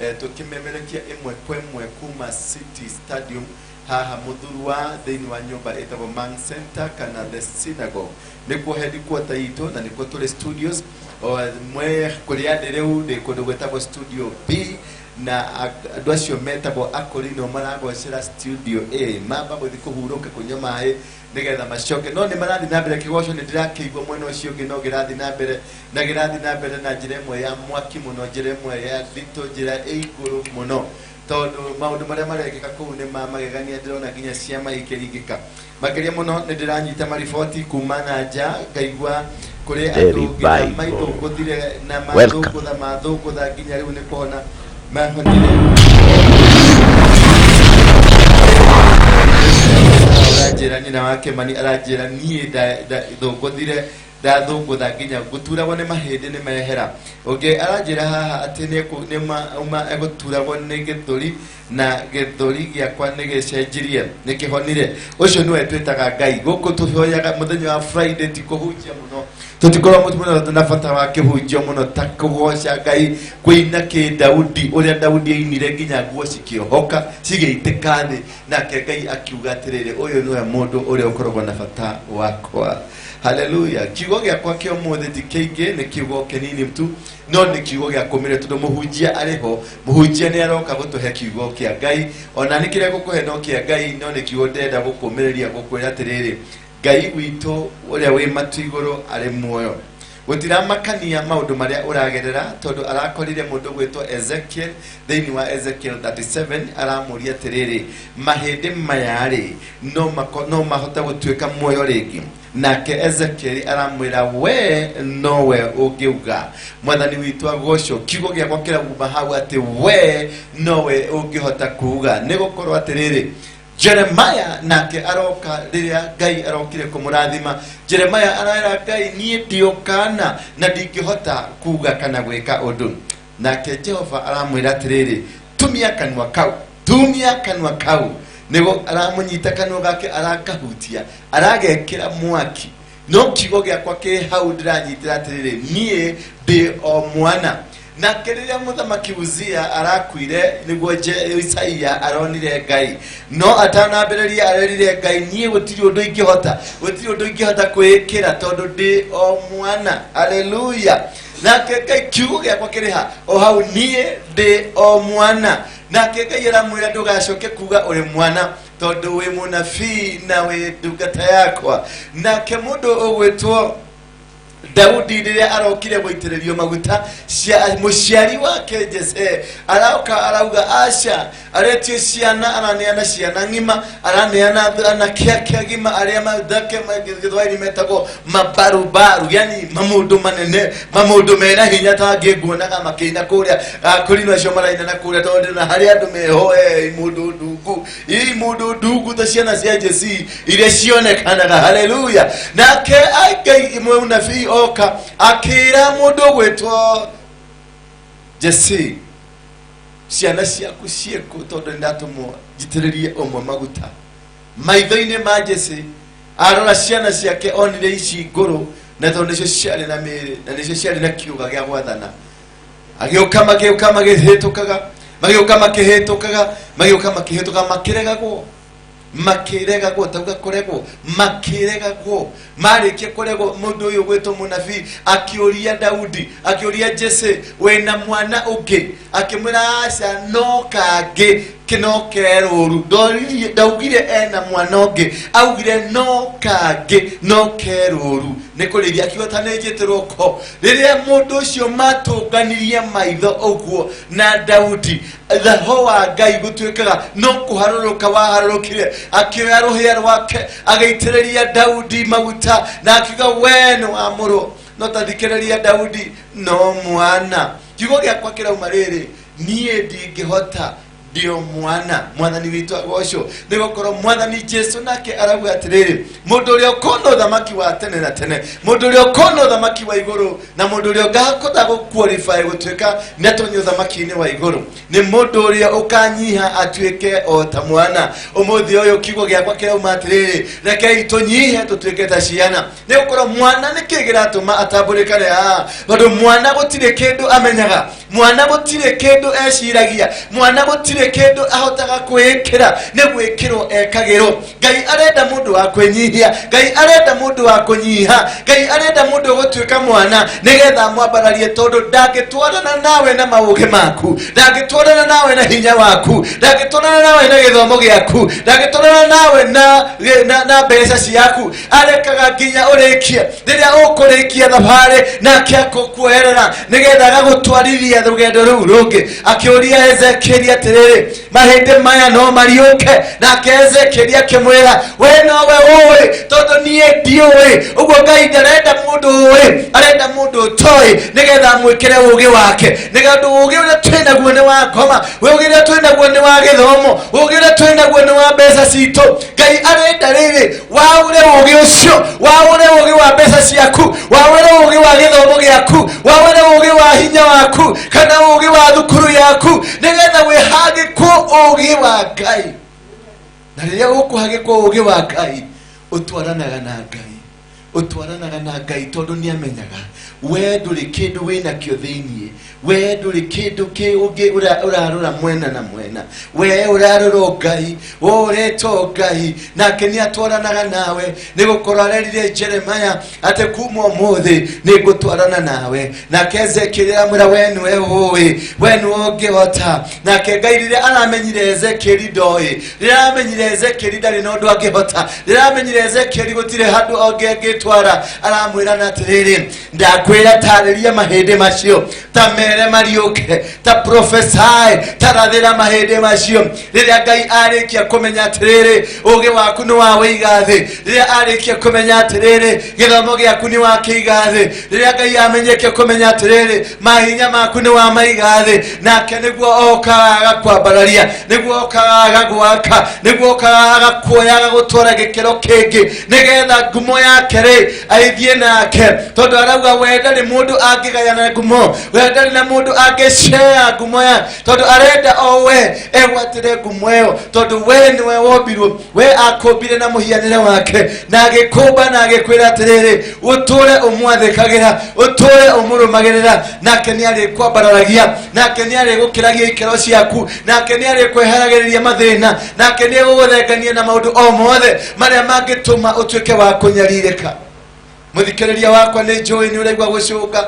[SPEAKER 6] tũkĩmemerekia ĩmwe kwa ĩmwe kuma City Stadium haha Muthurwa thĩinĩ wa nyũmba ĩtagwo Mang Center kana the Synagogue. Nĩkuo headquarter itũ na nĩkuo tũrĩ studios. Mwe kũrĩa ndĩ rĩu ndĩ kũndũ gwĩtagwo studio B, na andũ acio metagwo akũrinũ maragocera studio A, mamba gũthiĩ kũhurũka kũnyua maĩ nĩgetha macoke. No nĩ marathiĩ na mbere kĩgoco, nĩ ndĩrakĩigua mwena ũcio ũngĩ no kĩrathiĩ na mbere na kĩrathiĩ na mbere na njĩra ĩmwe ya mwaki mũno, njĩra ĩmwe ya nditũ, njĩra ĩ igũrũ mũno, tondũ maũndũ marĩa marekĩka kũu nĩ ma magegania. Ndĩrona nginya ciama ikĩringĩka. Makĩria mũno nĩ ndĩranyita mariboti kuma na nja, ngaigua kũrĩ
[SPEAKER 14] The
[SPEAKER 6] andũ nginya
[SPEAKER 14] revival.
[SPEAKER 6] maithũngũthire na
[SPEAKER 14] Welcome.
[SPEAKER 6] mathũngũtha mathũngũtha nginya rĩu nĩ kũhona mahonire. Aranjĩra nyina wa Kĩmani aranjĩra niĩ thũngũthire ndathũngũtha nginya ngũturagwo nĩ mahĩndĩ nĩ mehera. Ũngĩ aranjĩra haha atĩ nĩ egũturagwo nĩ gĩthũri na gĩthũri gĩakwa nĩ gĩcenjirie, nĩ kĩhonire. Ũcio nĩwe twĩtaga Ngai. Gũkũ tũhoyaga mũthenya wa Friday ti kũhunjia mũno, tũtikoragwo mũno na bata wa kĩhunjio mũno ta kũgoca Ngai, kũina kĩ Daudi, ũrĩa Daudi ainire nginya nguo cikĩohoka cigĩitĩka thĩ, nake Ngai akiuga atĩrĩrĩ, ũyũ nĩwe mũndũ ũrĩa ũkoragwo na bata wakwa. Haleluya. Kiugo gĩakwa kĩa ũmũthĩ ti kĩingĩ, nĩ kiugo kĩnini tu, no nĩ kiugo gĩa kũmĩrĩria tondũ mũhunjia arĩ ho. Mũhunjia nĩ aroka gũtũhe kiugo kĩa Ngai, ona nĩ kĩrĩa gũkũhe no kĩa Ngai, no nĩ kiugo ndĩrenda gũkũmĩrĩria gũkwĩra atĩrĩrĩ, Ngai witũ ũrĩa wĩ matu igũrũ arĩ muoyo. Gũtiramakania maũndũ marĩa ũragerera, tondũ arakorire mũndũ gwĩtwo Ezekiel thĩinĩ wa Ezekiel 37, aramũria atĩrĩrĩ, mahĩndĩ maya rĩ no mahote gũtuĩka muoyo rĩngĩ? Nake Ezekiel aramwĩra we nowe ũngĩuga. Mwathani witũ agocwo. Kiugo gĩakwa kĩrauma hau atĩ we nowe ũngĩhota kuuga, nĩ gũkorwo atĩrĩrĩ, Jeremiah nake aroka rĩrĩa Ngai arokire kũmũrathima. Jeremiah arera Ngai niĩ ndiũkana na ndingĩhota kuuga kana gwĩka ũndũ. Nake Jehova aramwĩra atĩrĩrĩ, tumia kanua kau, tumia kanua kau. Nĩguo aramũnyita kanua gake, arakahutia, aragekĩra mwaki. No kiugo gĩakwa kĩ hau ndĩranyitĩra atĩrĩrĩ, niĩ ndĩ o mwana. Nake rĩrĩa mũthamaki Uzia arakuire, nĩguo Isaia aronire Ngai. No atanambĩrĩria arerire Ngai, niĩ gũtirĩ ũndũ ingĩhota, gũtirĩ ũndũ ingĩhota kwĩĩkĩra tondũ ndĩ o mwana. Haleluya. Nake Ngai kiugo gĩakwa kĩrĩ ha? O hau, niĩ ndĩ o mwana. Nake Ngai aramwĩra ndũgacoke kuga ũrĩ mwana, tondũ wĩ mũnabii na wĩ ndungata yakwa. Nake mũndũ ũgwĩtwo Daudi rĩrĩa arokire gũitĩrĩrio maguta mũciari wake Jese aroka arauga aca, aretio ciana, araneana ciana ng'ima, araneana anake ake agima arĩa mathake gĩthwaĩri metagwo mabarubaru, yani mamundu manene, mamundu mena hinya ta ngĩ nguonaga makĩina kũrĩa akũrinũ acio maraina na kũrĩa, tondũ na harĩ andũ meho mũndũ ndungu, ii mũndũ ndungu ta ciana cia Jesi iria cionekanaga. Haleluya. Nake Ngai mũnabii oka akĩra mũndũ ũgwĩtwo Jesi, ciana ciaku ciĩkũ? Tondũ nĩndatũmwo njitĩrĩrie ũmwe maguta. Maitho-inĩ ma Jesi arora ciana ciake onire ici ngũrũ, na tondũ nĩcio ciarĩ na mĩĩrĩ na nĩcio ciarĩ na kĩũga gĩa gwathana. Agĩũka magĩũka magĩhĩtũkaga, magĩũka makĩhĩtũkaga, magĩũka makĩhĩtũkaga, makĩregagwo, makĩregagwo, tauga kũregwo, makĩregagwo. Marĩkia kũregwo, mũndũ ũyũ gwĩtwo mũnabii akĩũria Daudi, akĩũria Jese, wĩna mwana ũngĩ? Akĩmwĩra aca, no kangĩ kĩno kerũru. Ndaugire ena mwana ũngĩ, augire no kangĩ no kerũru. Nĩ kũrĩria akiuga ta nĩ njĩtĩrwo ko. Rĩrĩa mũndũ ũcio matũnganirie maitho ũguo na Daudi, roho wa Ngai gũtuĩkaga no kũharũrũka waharũrũkire, akĩoya rũhĩa rwake agĩitĩrĩria Daudi maguta na akiuga we nĩ wamũrwo. No tathikĩrĩria Daudi, no mwana. Kiugo gĩakwa kĩrauma rĩrĩ, niĩ ndingĩhota, ndio mwana. Mwathani witũ agocwo, nĩ gũkorwo Mwathani Jesu nake arauga atĩrĩrĩ, mũndũ ũrĩa ũkona ũthamaki wa tene na tene, mũndũ ũrĩa ũkona ũthamaki wa igũrũ, na mũndũ ũrĩa ũngahota gũqualify gũtuĩka nĩ atonye ũthamaki-inĩ wa igũrũ, nĩ mũndũ ũrĩa ũkanyiha atuĩke o ta mwana. Ũmũthĩ ũyũ kiugo gĩakwa kĩrauma atĩrĩrĩ, rekei tũnyihe tũtuĩke ta ciana, nĩ gũkorwo mwana nĩ kĩĩ kĩratũma atambũrĩkane haha? Tondũ mwana gũtirĩ kĩndũ amenyaga, mwana gũtirĩ kĩndũ eciragia, mwana gũtirĩ kĩndũ ahotaga kwĩĩkĩra, nĩ gwĩkĩrwo ekagĩrwo. Ngai arenda mũndũ wa kwĩnyihia, Ngai arenda mũndũ wa kũnyiha, Ngai arenda mũndũ ũgũtuĩka mwana nĩgetha amwambararie, tondũ ndangĩtwarana nawe na maũgĩ maku, ndangĩtwarana nawe na hinya waku, ndangĩtwarana nawe na gĩthomo gĩaku, ndangĩtwarana nawe na mbeca ciaku. Arekaga nginya ũrĩkie. Rĩrĩa ũkũrĩkia thabarĩ nake akũkuoerera nĩgetha agagũtwarithia rũgendo rũu rũngĩ. Akĩũria Ezekieli atĩrĩrĩ, mahĩndĩ maya no mariũke? Nake Ezekieli akĩmwĩra, we nowe ũĩ, tondũ niĩ ndiũĩ. Ũguo Ngai ndarenda mũndũ ũĩ, arenda mũndũ ũtoĩ, nĩgetha amwĩkĩre ũgĩ wake. Nĩgetha ũgĩ ũrĩa twĩ naguo nĩ wa ngoma, ũgĩ ũrĩa twĩ naguo nĩ wa gĩthomo, ũgĩ ũrĩa twĩ naguo nĩ wa mbeca citũ. Ngai arenda rĩrĩ waũre ũgĩ ũcio, waũre ũgĩ wa mbeca ciaku, waũre ũgĩ wa gĩthomo gĩaku, waũre ũgĩ wa hinya waku, kana ũgĩ wa thukuru yaku, nĩgetha wĩhagĩkwo ũgĩ wa Ngai. Na rĩrĩa ũkũhagĩkwo ũgĩ wa Ngai, ũtwaranaga na Ngai, ũtwaranaga na Ngai, tondũ nĩ amenyaga we ndũrĩ kĩndũ wĩnakĩo thĩiniĩ, we ndũrĩ kĩndũ kĩ ũngĩ ũrarora mwena na mwena, we ũrarora Ngai, we ũretwo Ngai, nake nĩ atwaranaga nawe. Nĩ gũkorwo arerire Jeremiah atĩ kuma ũmũthĩ nĩ ngũtwarana nawe. Nake Ezekiel aramwĩra we nĩwe ũĩ, we nĩwe ũngĩhota. Nake Ngai rĩrĩa aramenyire Ezekiel ndoĩ, rĩrĩa aramenyire Ezekiel ndarĩ na ũndũ angĩhota, rĩrĩa aramenyire Ezekiel gũtirĩ handũ angĩtwara, aramwĩra na atĩrĩrĩ, ndakwĩra tarĩria mahĩndĩ macio, ta mere mariũke, ta prophesy, ta rathĩra mahĩndĩ macio. Rĩrĩa Ngai arĩkia kũmenya atĩrĩrĩ, ũgĩ waku nĩ wawĩiga thĩ, rĩrĩa arĩkia kũmenya atĩrĩrĩ, gĩthomo gĩaku nĩ wakĩiga thĩ, rĩrĩa Ngai amenyeke kũmenya atĩrĩrĩ, mahinya maku nĩ wamaiga thĩ, nake nĩguo okaga agakwambararia, nĩguo okaga agagwaka, nĩguo okaga agakuoya agagũtwara gĩkĩro kĩngĩ, nĩgetha ngumo yake rĩ aithiĩ nake. Tondũ arauga we ndarĩ mũndũ angĩgayana ngumo, we ndarĩ na mũndũ angĩshare ngumo ya, tondũ arenda o we egwatĩre ngumo ĩyo, tondũ we nĩwe wombirwo, we akũmbire na mũhianĩre wake, na agĩkũmba na agĩkwĩra atĩrĩrĩ, ũtũre ũmwathĩkagĩra, ũtũre ũmũrũmagĩrĩra, nake nĩ arĩkwambararagia, nake nĩ arĩgũkĩragia ikĩro ciaku, nake nĩ arĩkweheragĩrĩria mathĩna, nake nĩ egũgũthengania na maũndũ o mothe marĩa mangĩtũma ũtuĩke wa kũnyarirĩka. Mũthikĩrĩria wakwa, nĩ njũĩ nĩ ũraigua gũcũnga,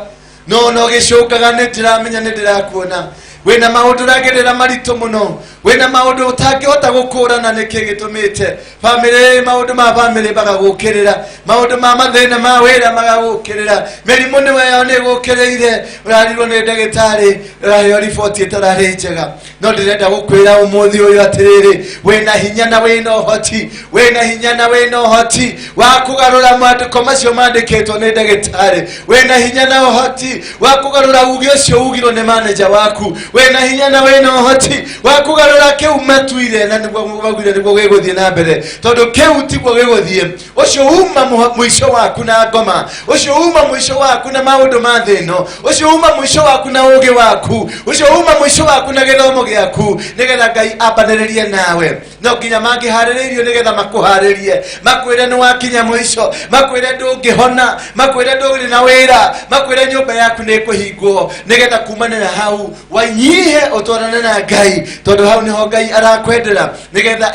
[SPEAKER 6] no no gĩcũngaga nĩ ndĩramenya nĩ ndĩrakuona wĩna maũndũ ũragerera maritũ mũno. Wĩna maũndũ ũtangĩhota gũkũrana nĩkĩ gĩtũmĩte bamĩrĩ, maũndũ ma bamĩrĩ magagũkĩrĩra, maũndũ ma mathĩna ma wĩra magagũkĩrĩra, mĩrimũ nĩweyo nĩ ĩgũkĩrĩire, ũrarirwo nĩ ndagĩtarĩ, ũraheo riboti ĩtararĩ njega. No ndĩrenda gũkwĩra ũmũthĩ ũyũ atĩrĩrĩ, wĩna hinya na wĩna ũhoti, wĩna hinya na wĩna ũhoti wa kũgarũra maandĩko macio mandĩkĩtwo nĩ ndagĩtarĩ. Wĩna hinya na ũhoti wa kũgarũra uge ũcio ugirwo nĩ manager waku. Wĩna hinya na wĩna ũhoti wa kũgarũra kĩu matuire na nĩguo maugire nĩguo gĩgũthiĩ na mbere, tondũ kĩu tiguo gĩgũthiĩ. Ũcio uma mũico waku na ngoma, ũcio uma mũico waku na maũndũ ma thĩ ĩno, ũcio uma mũico waku na ũũgĩ waku, ũcio uma mũico waku na gĩthomo gĩaku, nĩgetha Ngai ambanĩrĩrie nawe. No nginya mangĩharĩrĩirio nĩgetha makũharĩrie, makwĩre nĩ wakinya mũico, makwĩre ndũngĩhona, makwĩre ndũrĩ na wĩra, makwĩre nyũmba yaku nĩ ĩkũhingwo, nĩgetha kumanĩra hau wanyihe ũtwarane na Ngai, tondũ hau nĩho Ngai arakwendera, nĩgetha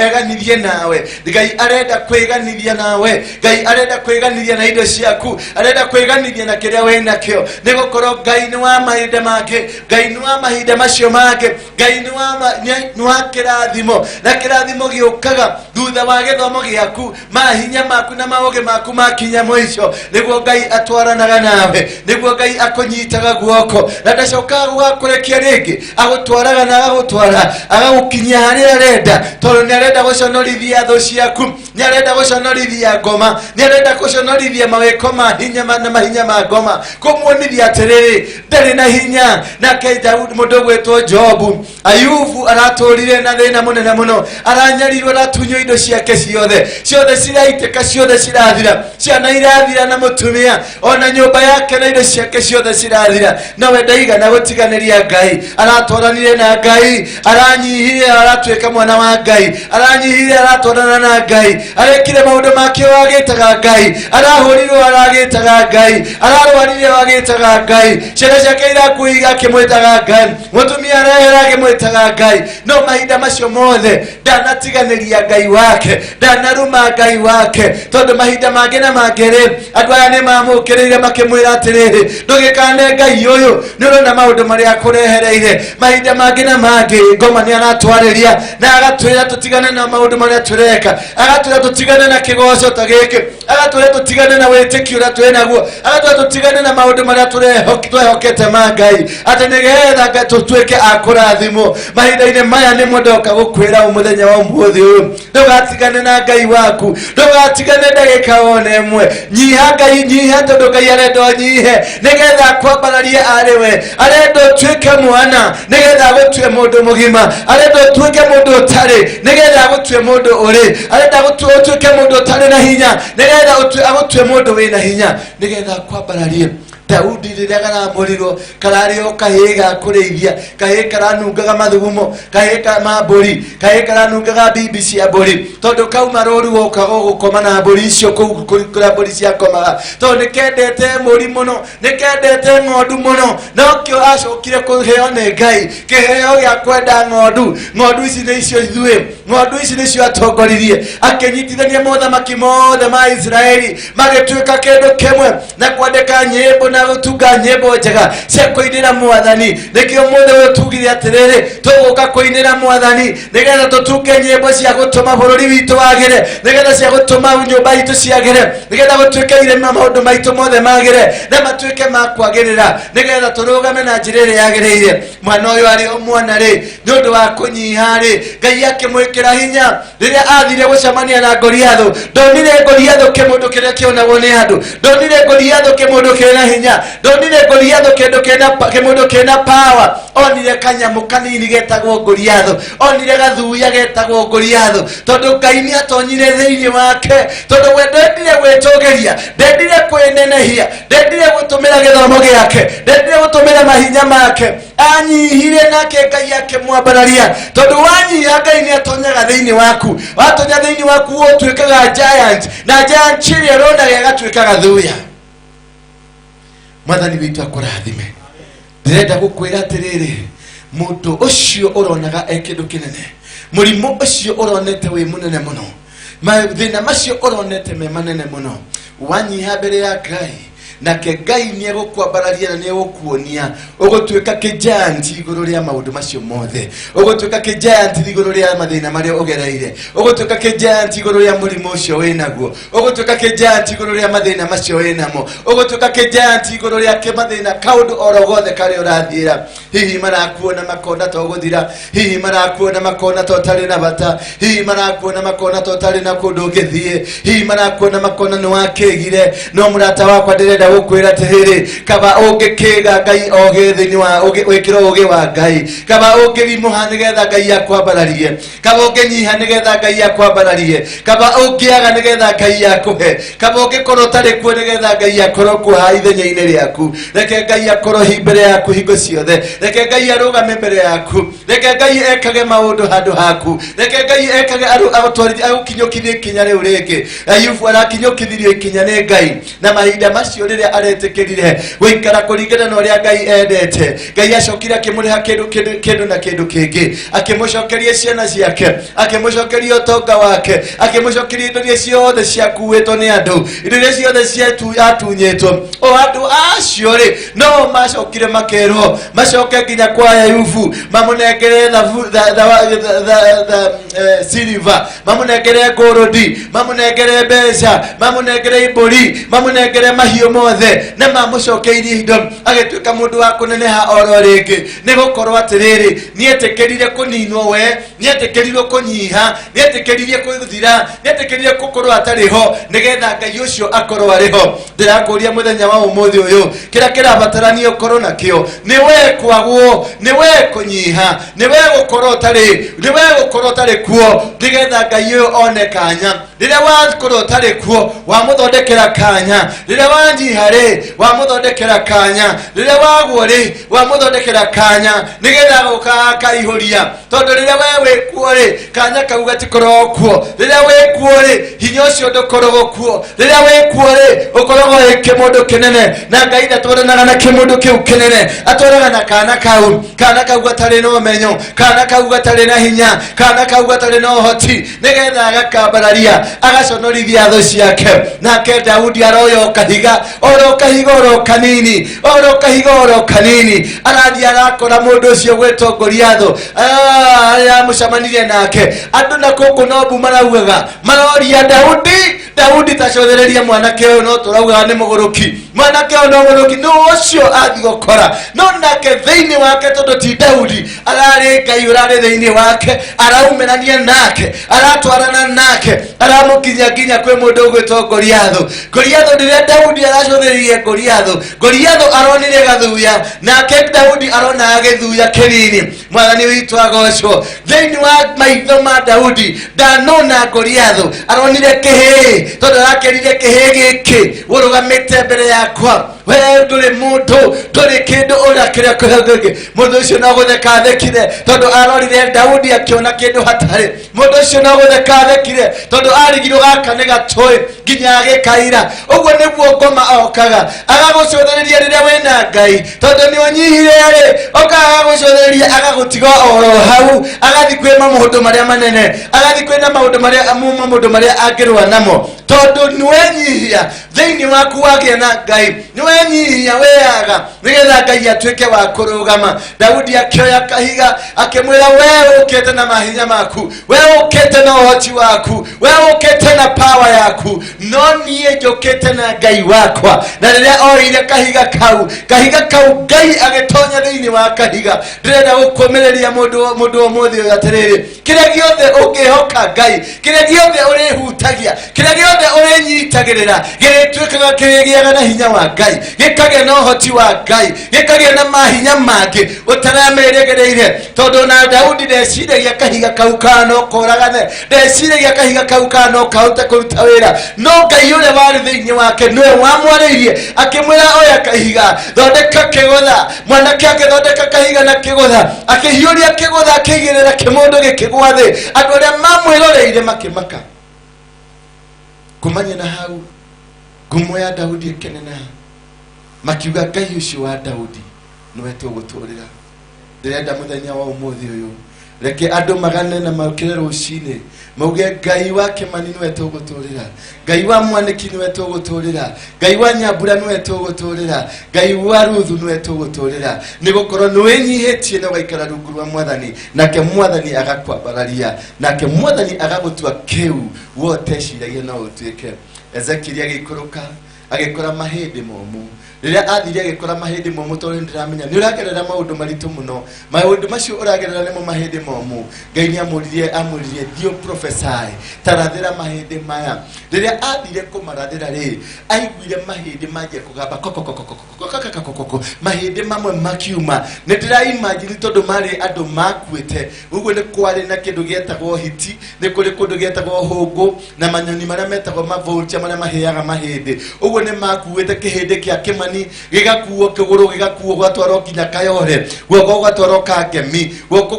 [SPEAKER 6] eganithie nawe. Ngai arenda kwĩganithia nawe, Ngai arenda kwĩganithia na indo ciaku, arenda kwĩganithia na kĩrĩa wĩ nakĩo, nĩ gũkorwo Ngai nĩ wa mahinda mangĩ, Ngai nĩ wa mahinda macio mangĩ, Ngai nĩ wa kĩrathimo, na kĩrathimo gĩũkaga thutha wa gĩthomo gĩaku, mahinya maku na maũgĩ maku makinya mũico, nĩguo Ngai atwaranaga nawe, nĩguo Ngai akũnyitaga guoko na ndacokaga gũgakũrekia rĩngĩ, agũtwaraga na agagũtwara agagũkinyia harĩa arenda, tondũ nĩ arenda gũconorithia thũ ciaku, nĩ arenda gũconorithia ngoma, nĩ arenda gũconorithia mawĩko ma hinya na mahinya ma ngoma, kũmuonithia atĩrĩrĩ ndarĩ na hinya. Nake Daudi, mũndũ ũgwĩtwo Jobu, Ayubu, aratũrire na thĩna mũnene mũno, aranyarirwo, aratunywo indo ciake ciothe, ciothe ciraitĩka, ciothe cirathira, ciana irathira na mũtumia, ona nyũmba yake na indo ciake ciothe cirathira, nowe ndaigana gũtiganĩria Ngai, aratwaranire na Ngai, aranyihire, aratuĩka mwana wa Ngai, aranyihire, aratwarana na Ngai, arekire maũndũ make o agĩtaga Ngai, arahũrirwo aragĩtaga Ngai, ararwarire o agĩtaga Ngai, ciana ciake irakuiga akĩmwĩtaga Ngai, mũtumia arehera akĩmwĩtaga Ngai. No mahinda macio mothe ndanatiganĩria Ngai wake, ndanaruma Ngai wake, tondũ mahinda mangĩ na mangĩ rĩ, andũ aya nĩ mamũkĩrĩire makĩmwĩra atĩrĩrĩ, ndũgĩkane Ngai ũyũ, nĩ ũrona maũndũ marĩa akũrehereire. Mahinda mangĩ na mangĩ ngoma nĩ aratwarĩria na agatwĩra tũtigane na maũndũ marĩa tũreka, agatwĩra tũtigane na kĩgoco ta gĩkĩ, agatwĩra tũtigane na wĩtĩkio ũrĩa twĩ naguo, agatwĩra tũtigane na maũndũ marĩa twehokete ma Ngai, atĩ nĩgetha Ngai tũtuĩke a kũrathimwo. Mahinda-inĩ maya nĩmo ndoka gũkwĩra mũthenya wa ũmũthĩ ũyũ, ndũgatigane na Ngai waku, ndũgatigane ndagĩka ona ĩmwe. Nyiha Ngai, nyiha, tondũ Ngai arenda ũnyihe nĩgetha akwambararie arĩ we, arenda ũtuĩke mwana nĩgetha agũtue mũndũ mũgima, arenda ũtuĩke mũndũ ũtarĩ nĩgetha agũtue mũndũ ũrĩ, arenda ũtuĩke mũndũ ũtarĩ na hinya nĩgetha agũtue mũndũ wĩna hinya nĩgetha akwambararie. Daudi rĩrĩa karamũrirwo kararĩ o kahĩĩ ga kũrĩithia, kahĩĩ karanungaga mathugumo, kahĩĩ ka ma mbũri, kahĩĩ karanungaga mbimbi cia mbũri, tondũ kauma rũru wokaga gũkoma na mbũri icio kũu kũrĩa mbũri ciakomaga, tondũ nĩ kendete mbũri mũno, nĩ kendete ng'ondu mũno. Nokĩo acokire kũheo nĩ Ngai kĩheo gĩa kwenda ng'ondu. Ng'ondu ici nĩ icio ithuĩ, ng'ondu ici nĩcio atongoririe, akĩnyitithania mothamaki mothe ma Isiraeli magĩtuĩka kĩndũ kĩmwe, na kwandĩka nyĩmbo na gũtunga nyĩmbo njega cia kũinĩra Mwathani. Nĩkĩo mũthĩ ũyũ tugire atĩrĩrĩ, tũgũka kũinĩra Mwathani nĩgetha tũtunge nyĩmbo cia gũtũma bũrũri witũ wagĩre, nĩgetha cia gũtũma nyũmba itũ ciagĩre, nĩgetha gũtuĩke irĩma maũndũ maitũ mothe magĩre na matuĩke ma kwagĩrĩra, nĩgetha tũrũgame na njĩra ĩrĩa yagĩrĩire. Mwana ũyũ arĩ o mwana rĩ, nĩ ũndũ wa kũnyiha rĩ, Ngai akĩmwĩkĩra hinya. Rĩrĩa athire gũcemania na Goliathũ, ndonire Goliathũ kĩmũndũ kĩrĩa kĩonagwo nĩ andũ, ndonire Goliathũ kĩmũndũ kĩna hinya, ndonire Goliathũ kĩndũ kĩna kĩmũndũ kĩna power. Onire kanyamũ kanini getagwo Goliathũ, onire gathuya getagwo Goliathũ, tondũ Ngai nĩ atonyire thĩinĩ wake, tondũ we ndendire gwĩtũgĩria, ndendire kwĩnenehia, ndendire gũtũmĩra gĩthomo gĩake, ndendire gũtũmĩra mahinya make, anyihire nake Ngai akĩmwambararia. Tondũ wanyiha Ngai nĩ atonyaga thĩinĩ waku, watonya thĩinĩ waku ũtuĩkaga giant, na giant ĩrĩa ũronaga ĩgatuĩka gathuya. Mwathani witũ akũrathime. Ndĩrenda gũkwĩra atĩrĩrĩ, mũndũ ũcio ũronaga e kĩndũ kĩnene, mũrimũ ũcio ũronete wĩ mũnene mũno, mathĩna macio ũronete me manene mũno, wanyiha mbere ya Ngai Nake Ngai nĩ egũkwambararia na nĩ egũkuonia ũgũtuĩka kĩgiant igũrũ rĩa maũndũ macio mothe, ũgũtuĩka kĩgiant igũrũ rĩa mathĩna marĩa ũgereire, ũgũtuĩka kĩgiant igũrũ rĩa mũrimũ ũcio wĩnaguo, ũgũtuĩka kĩgiant igũrũ rĩa mathĩna macio wĩnamo, ũgũtuĩka kĩgiant igũrũ rĩa mathĩna kaũndũ oro gothe karĩa ũrathiĩra. Hihi marakuona makona to gũthira, hihi marakuona makona to ũtarĩ na bata, hihi marakuona makona to ũtarĩ na kũndũ ũngĩthiĩ, hihi marakuona makona nĩ wakĩgire. No mũrata wakwa ndĩrenda gũkwĩra atĩrĩrĩ, kaba ũngĩkĩga Ngai oge thĩinĩ wa wĩkĩro ũgĩ wa Ngai, kaba ũngĩrimũha nĩgetha Ngai akwambararie, kaba ũngĩnyiha nĩgetha Ngai akwambararie, kaba ũngĩaga nĩgetha Ngai akũhe, kaba ũngĩkorwo ũtarĩ kuo nĩgetha Ngai akorwo kuo ha ithenya-inĩ rĩaku. Reke Ngai akorwo hi mbere yaku hingo ciothe, reke Ngai arũgame mbere yaku, reke Ngai ekage maũndũ handũ haku, reke Ngai ekage agũtwarithie agũkinyũkithie ikinya rĩu rĩngĩ. Ayubu arakinyũkithirio ikinya nĩ Ngai, na mahinda macio rĩrĩa aretĩkĩrire gũikara kũringana na ũrĩa Ngai endete, Ngai acokire akĩmũrĩha kĩndũ na kĩndũ kĩngĩ, akĩmũcokeria ciana ciake, akĩmũcokeria ũtonga wake, akĩmũcokeria indo iria ciothe ciakuĩtwo nĩ andũ, indo iria ciothe ciatunyĩtwo. O andũ acio rĩ, no macokire makerwo macoke nginya kwa Ayubu mamũnengere silver, mamũnengere ngũrũndi, mamũnengere mbeca, mamũnengere imbũri, mamũnengere mahiũ mothe, na mamũcokeirie indo, agĩtuĩka mũndũ wa kũneneha oro rĩngĩ. Nĩ gũkorwo atĩrĩrĩ, nĩetĩkĩrire kũninwo we, nĩetĩkĩrirwo kũnyiha, nĩetĩkĩririe gũthira, nĩetĩkĩrire gũkorwo atarĩ ho, nĩgetha Ngai ũcio akorwo arĩ ho. Ndĩrakũria mũthenya wa ũmũthĩ ũyũ, kĩrĩa kĩrabatarania ũkorwo nakĩo nĩ we kwagwo, nĩ we kũnyiha, nĩ we gũkorwo ũtarĩ, nĩ we gũkorwo ũtarĩ kuo, nĩgetha Ngai ũyũ one kanya. Rĩrĩa wakorwo ũtarĩ kuo, wamũthondekera kanya. Rĩrĩa wanyiha rĩ, wamũthondekera kanya. Rĩrĩa wagwo rĩ, wamũthondekera kanya, nĩgetha agoka akaihũria. Tondũ rĩrĩa we wĩ kuo rĩ, kanya kau gatikoragwo kuo. Rĩrĩa wĩ kuo rĩ, hinya ũcio ndũkoragwo kuo. Rĩrĩa wĩ kuo rĩ, ũkoragwo wĩ kĩmũndũ kĩnene, na Ngai ndatwaranaga na kĩmũndũ kĩu kĩnene, atwaranaga na kana kau, kana kau gatarĩ na ũmenyo, kana kau gatarĩ na hinya, kana kau gatarĩ na ũhoti, nĩgetha agakambararia, agaconorithia thũ ciake. Nake Daudi aroya o kahiga, oro kahiga oro kanini, oro kahiga oro kanini, arathiĩ arakora mũndũ ũcio gwĩtwo Goliathũ, arĩa amũcemanirie nake. Andũ na kũkũ Nobu maraugaga, maroria Daudi, Daudi tacothereria mwanake ũyũ, no tũraugaga nĩ mũgũrũki, mwanake ũyũ no mũgũrũki, nĩ ũcio athiĩ gũkora. No nake thĩinĩ wake, tondũ ti Daudi, ararĩ Ngai ũrarĩ thĩinĩ wake, araumerania nake, aratwarana nake, aramũkinyia nginya kwĩ mũndũ ũgwĩtwo Goliathũ. Goliathũ, rĩrĩa Daudi aracothĩrĩirie Goliathũ, Goliathũ aronire gathuya, nake Daudi aronaga gĩthuya kĩnini. Mwathani witũ agocwo. Thĩinĩ wa maitho ma Daudi ndanona Goliathũ, aronire kĩhĩĩ, tondũ arakĩrire kĩhĩĩ gĩkĩ ũrũgamĩte mbere yakwa, we ndũrĩ mũndũ, ndũrĩ kĩndũ ũrĩa kĩrĩa kĩrĩa. Mũndũ ũcio no gũtheka athekire, tondũ arorire Daudi akĩona kĩndũ hatarĩ. Mũndũ ũcio no gũtheka athekire, tondũ arigirwo gaka nĩ gatũĩ nginya agĩkaira. Ũguo nĩguo ngoma okaga, agagũcũthĩrĩria rĩrĩa wĩna Ngai, tondũ nĩ ũnyihire rĩ, okaga agagũcũthĩrĩria, agagũtiga oro hau, agathiĩ kwĩ maũndũ marĩa manene, agathiĩ kwĩ na maũndũ marĩa, maũndũ marĩa angĩrũa namo, tondũ nĩ wenyihia thĩinĩ waku wagĩa na Ngai, nĩ wenyihia wĩyaga, nĩgetha Ngai atuĩke wa kũrũgama. Daudi akĩoya kahiga akĩmwĩra, we ũkĩte na mahinya maku, we ũkĩte na ũhoti waku, we ũkĩte na power yaku, no niĩ njũkĩte na Ngai wakwa. Na rĩrĩa oire kahiga kau, kahiga kau Ngai agĩtonya thĩinĩ wa kahiga. Ndĩrenda gũkũmĩrĩria mũndũ ũmũthĩ ũyũ atĩrĩrĩ, kĩrĩa gĩothe ũngĩhoka Ngai, kĩrĩa gĩothe ũrĩhutagia, kĩrĩa gĩothe ũrĩnyitagĩrĩra, gĩrĩtuĩkaga kĩrĩgĩaga na hinya wa Ngai, gĩkagĩa na ũhoti wa Ngai, gĩkagĩa na mahinya mangĩ ũtaramerĩgĩrĩire. Tondũ na Daudi ndeciragia kahiga kau kana no koragane, ndeciragia kahiga kau kana no kahote kũruta wĩra, no Ngai ũrĩa warĩ thĩinĩ wake nĩwe wamwarĩirie, akĩmwĩra oya kahiga, thondeka kĩgũtha. Mwanake agĩthondeka kahiga na kĩgũtha, akĩhiũria kĩgũtha, akĩigĩrĩra kĩmũndũ gĩkĩgwa thĩ. Andũ arĩa mamwĩroreire makĩmaka. Kumania na hau ngumo ya Daudi ĩkĩneneha, makiuga Ngai ũcio wa Daudi nĩwe tũgũtũrĩra. Ndĩrenda mũthenya wa ũmũthĩ ũyũ Reke andũ magane na makĩre rũcinĩ mauge Ngai wa Kĩmani nĩwe tũgũtũrĩra, Ngai wa Mwanĩki nĩwe tũgũtũrĩra, Ngai wa Nyambura nĩwe tũgũtũrĩra, Ngai wa Ruthu nĩwe tũgũtũrĩra, nĩgũkorwo nĩwĩnyihĩtie na ũgaikara rungu rwa Mwathani, nake Mwathani agakwambararia, nake Mwathani agagũtua kĩu woteciragia no ũtuĩke. Ezekieli agĩikũrũka agĩkora mahĩndĩ momũ. Rĩrĩa athire agĩkora mahĩndĩ momũ, tondũ nĩndĩramenya nĩ ũragerera maũndũ maritũ mũno, maũndũ macio ũragerera nĩmo mahĩndĩ momũ. Ngai nĩ amũririe, amwĩrire thiĩ prophesy, tarathĩra mahĩndĩ maya. Rĩrĩa athire kũmarathĩra rĩ, aiguire mahĩndĩ manjia kũgamba kokokokokokokokokokoko, mahĩndĩ mamwe makiuma. Nĩ ndĩraimagine tondũ marĩ andũ makuĩte, ũguo nĩ kwarĩ na kĩndũ gĩetagwo hiti, nĩ kũrĩ kũndũ gĩetagwo hũngũ, na manyoni marĩa metagwo mavulture marĩa mahĩaga mahĩndĩ. Ũguo nĩ makuĩte kĩhĩndĩ kĩa Kĩmani gĩgakuo kĩgũrũ, gĩgakuo gũgatwarwo nginya Kayore, guoko gũgatwarwo Kangemi, guoko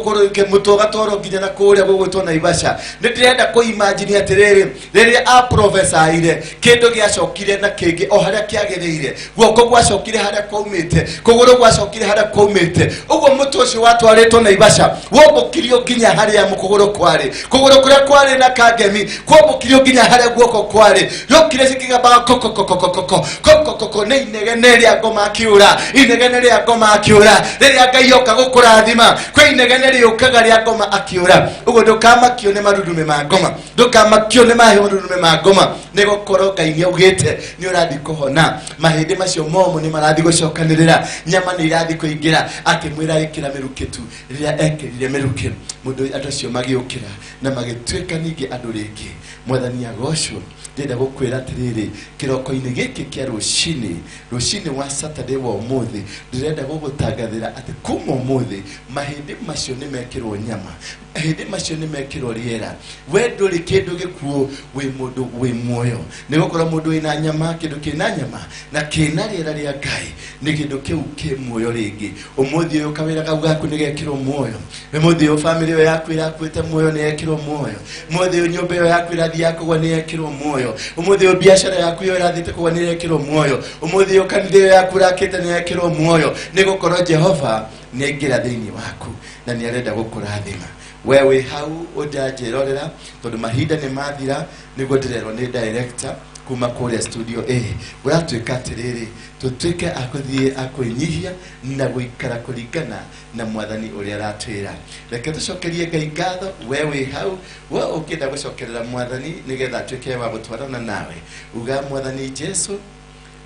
[SPEAKER 6] mũtwe ũgatwarwo nginya na kũrĩa gũgwĩtwo Naivasha. Nĩ ndĩrenda kũimagine atĩrĩrĩ, rĩrĩa aprovesaire kĩndũ gĩacokire na kĩngĩ o harĩa kĩagĩrĩire, guoko gwacokire harĩa kwaumĩte, kũgũrũ gwacokire harĩa kwaumĩte. Ũguo mũtwe ũcio watwarĩtwo Naivasha wombũkirio nginya harĩa kũgũrũ kwarĩ, kũgũrũ kũrĩa kwarĩ na Kangemi kwombũkirio nginya harĩa guoko kwarĩ. Yokire cikigambaga kokokokokoko kokokoko, nĩ inegene rĩa ngoma akĩũra, inegene rĩa ngoma akĩũra. Rĩrĩa Ngai oka gũkũrathima, kwĩ inegene rĩũkaga rĩa ngoma akĩũra. Ũguo ndũkamakio nĩ marurume ma ngoma, ndũkamakio nĩ marurume ma ngoma, nĩ gũkorwo Ngai nĩ augĩte nĩ ũrathiĩ kũhona. Mahĩndĩ macio momũ nĩ marathiĩ gũcokanĩrĩra, nyama nĩ irathiĩ kũingĩra. Akĩmwĩra ĩkĩra mĩrukĩ tu. Rĩrĩa ekĩrire mĩrukĩ, mũndũ andũ acio magĩũkĩra na magĩtuĩka ningĩ andũ rĩngĩ. Mwathani agocwo. Ndĩrenda gũkwĩra atĩrĩrĩ, kĩroko-inĩ gĩkĩ kĩa rũcinĩ, rũcinĩ wa Saturday wa ũmũthĩ, ndĩrenda gũgũtangathĩra atĩ kuma ũmũthĩ mahĩndĩ macio nĩ mekĩrwo nyama, mahĩndĩ macio nĩ mekĩrwo rĩera. We ndũrĩ kĩndũ gĩkuũ, wĩ mũndũ wĩ muoyo. Nĩ gũkorwo mũndũ wĩna nyama, kĩndũ kĩna nyama na kĩna rĩera rĩa Ngai, nĩ kĩndũ kĩu kĩ muoyo rĩngĩ. Ũmũthĩ ũyũ kawĩra kau gaku nĩ gekĩrwo muoyo, ũmũthĩ ũyũ bamĩrĩ ĩyo yaku ĩrakuĩte muoyo nĩ yekĩrwo muoyo, ũmũthĩ ũyũ nyũmba ĩyo yaku ĩrathiĩ ya kũgwa nĩ yekĩrwo muoyo, ũmũthĩ ũyũ biacara yaku ĩyo ĩrathiĩte kũgwa nĩ yekĩrwo muoyo, ũmũthĩ ũyũ kanitha ĩyo yaku ũrakĩte nĩ yekĩrwo muoyo. Nĩ gũkorwo Jehova nĩ aingĩra thĩinĩ waku na nĩ arenda gũkũrathima. We wĩ hau ũndanjĩrorera, tondũ mahinda nĩ mathira, nĩguo ndĩrerwo nĩ director kuma kũrĩa studio A. Ũratuĩka atĩrĩrĩ, tũtuĩke a kũthiĩ a kwĩnyihia na gũikara kũringana na Mwathani ũrĩa aratwĩra. Reke tũcokerie Ngai ngatho. We wĩ hau, we ũngĩenda gũcokerera Mwathani nĩgetha atuĩke wa gũtwarana nawe, uga Mwathani Jesu,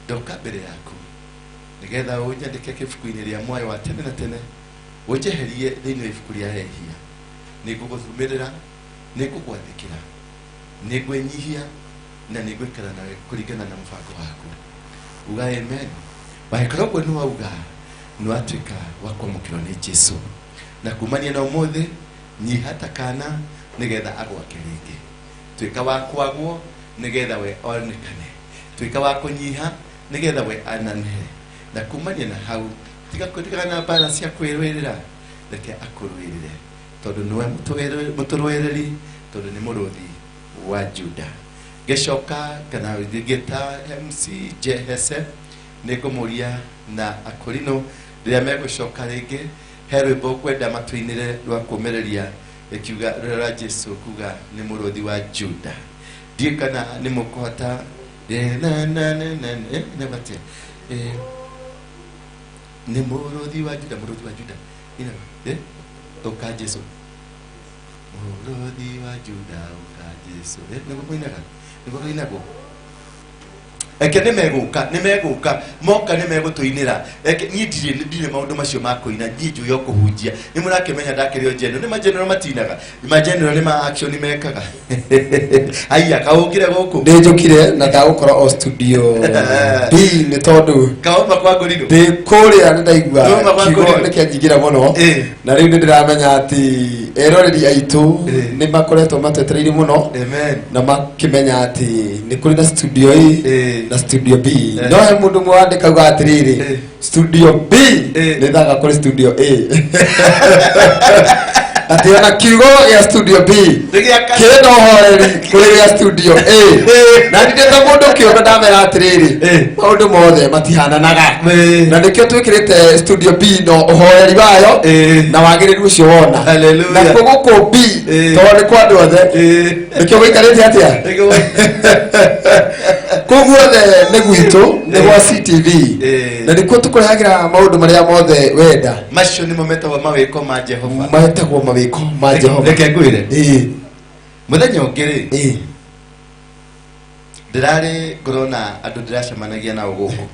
[SPEAKER 6] ndoka mbere yaku nĩgetha ũnyandĩke kĩbuku-inĩ rĩa muoyo wa tene na tene, ũnjeherie thĩinĩ wa ibuku rĩa ehia. Nĩngũgũthumĩrĩra, nĩngũgwathĩkĩra, nĩngwĩnyihia na nĩngũikara nawe kũringana na mũbango waku. Uga amen. Wangĩkorwo ũguo nĩ wauga, nĩ watuĩka wa kwamũkĩrwo nĩ Jesu, na kumania na ũmũthĩ nyiha ta kana nĩgetha agwake rĩngĩ. Tuĩka wa kwagwo nĩgetha we onekane, tuĩka wa kũnyiha nĩgetha we ananehe, na kumania na hau tiga kũtigana na mbara cia kwĩrũĩrĩra, reke akũrũĩrĩre, tondũ nĩwe mũtũrũĩrĩri, tondũ nĩ mũrũthi wa Juda. Ngĩcoka kana ngĩta MC Jehese, nĩngũmũria na Akorino rĩrĩa megũcoka rĩngĩ, he rwĩmbo ngwenda matũinĩre rwa kũũmĩrĩria, rĩkiuga rũrĩa rwa Jesu kuga nĩ mũrũthi wa Juda. Ndiũĩ kana nĩ mũkũhota. Na, na, na, na, na, atĩa? Nĩ mũrũthi wa Juda, mũrũthi wa Juda. Ina, ũka Jesu. Mũrũthi wa Juda, ũka Jesu. Nĩguo kũinaga? Nĩguo kũinagwo? Eke nĩ megũka, nĩ megũka, moka nĩ megũtũinĩra. Eke niĩ ndirĩ maũndũ macio ma kũina, niĩ njũĩ o kũhunjia. Nĩ mũrakĩmenya ndakĩrĩ o general, nĩ ma general matinaga, ma general nĩ ma action mekaga. Aya, kaũkire gũkũ?
[SPEAKER 2] Ndĩ njũkire na ndagũkora o studio B nĩ tondũ
[SPEAKER 6] Kauma kwa ngũrirũ.
[SPEAKER 2] Ndĩ kũrĩa nĩ ndaigua
[SPEAKER 6] Kauma kwa
[SPEAKER 2] kiugo
[SPEAKER 6] ngũrirũ.
[SPEAKER 2] nĩ kĩanjingĩra mũno. Na rĩu nĩ ndĩramenya atĩ eroreri aitũ nĩ makoretwo matwetereire mũno. Na makĩmenya atĩ nĩ kũrĩ na studio A na studio B. No he mũndũ ũmwe wandĩka auga atĩrĩrĩ, studio B nĩ thaka kũrĩ studio A. Atĩ ona kiugo gĩa studio B kĩna ũhoreri kũrĩ gĩa studio A. Na ndĩ ta mũndũ kĩũmbe ndamera atĩrĩrĩ, maũndũ mothe matihananaga, na nĩkĩo twĩkĩrĩte studio B no ũhoreri wayo na wagĩrĩru ũcio wona. Nakuo gũkũ B tondũ nĩ kwa andũ othe, nĩkĩo gũikarĩte atĩa kũu guothe nĩ gwitũ, nĩ gwa CTV, na nĩkuo tũkũrehagĩra maũndũ marĩa mothe wenda.
[SPEAKER 6] Macio nĩmo metagwo mawĩko ma Jehova.
[SPEAKER 2] Metagwo mawĩko ma Jehova.
[SPEAKER 6] Reke ngwĩre, mũthenya ũngĩ rĩ, ndĩrarĩ ngorona andũ ndĩracemanagia nao gũkũ,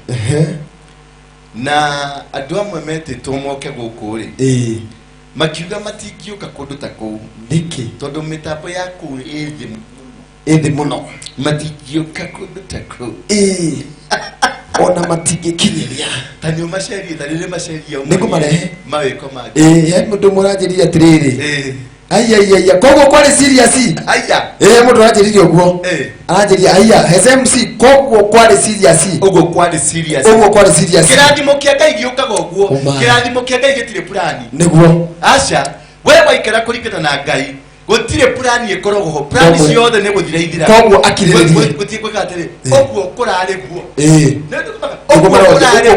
[SPEAKER 6] na andũ amwe metĩtwo moke gũkũ rĩ, makiuga matingĩũka kũndũ ta kũu.
[SPEAKER 2] Nĩkĩ?
[SPEAKER 6] Tondũ mĩtambo ya kũu ĩ thĩ mũno.
[SPEAKER 2] Ĩ thĩ mũno.
[SPEAKER 6] Matingĩũka kũndũ ta kũu.
[SPEAKER 2] Ona matingĩkinyĩria.
[SPEAKER 6] Ta nĩ ũmacerie, ta rĩrĩ macerie.
[SPEAKER 2] Nĩngũmarehe.
[SPEAKER 6] Mawĩko mangĩ.
[SPEAKER 2] He mũndũ ũmwe ũranjĩrire atĩrĩrĩ, aiya aiya, koguo kwarĩ serious.
[SPEAKER 6] Aiya.
[SPEAKER 2] Mũndũ aranjĩrire ũguo, aranjĩria aiya Heze MC, koguo kwarĩ serious.
[SPEAKER 6] Ũguo kwarĩ serious.
[SPEAKER 2] Ũguo kwarĩ serious.
[SPEAKER 6] Kĩrathimo kĩa Ngai gĩũkaga ũguo. Kĩrathimo kĩa Ngai gĩtirĩ plani.
[SPEAKER 2] Nĩguo.
[SPEAKER 6] Aca, we waikara kũringana na Ngai, gũtirĩ plani ĩkoragwo ho. Plani ciothe nĩ gũthira ithira.
[SPEAKER 2] Koguo akirĩrĩrie.
[SPEAKER 6] Gũtirĩ gwĩka atĩrĩ, ũguo kũrarĩ guo.
[SPEAKER 2] Ũguo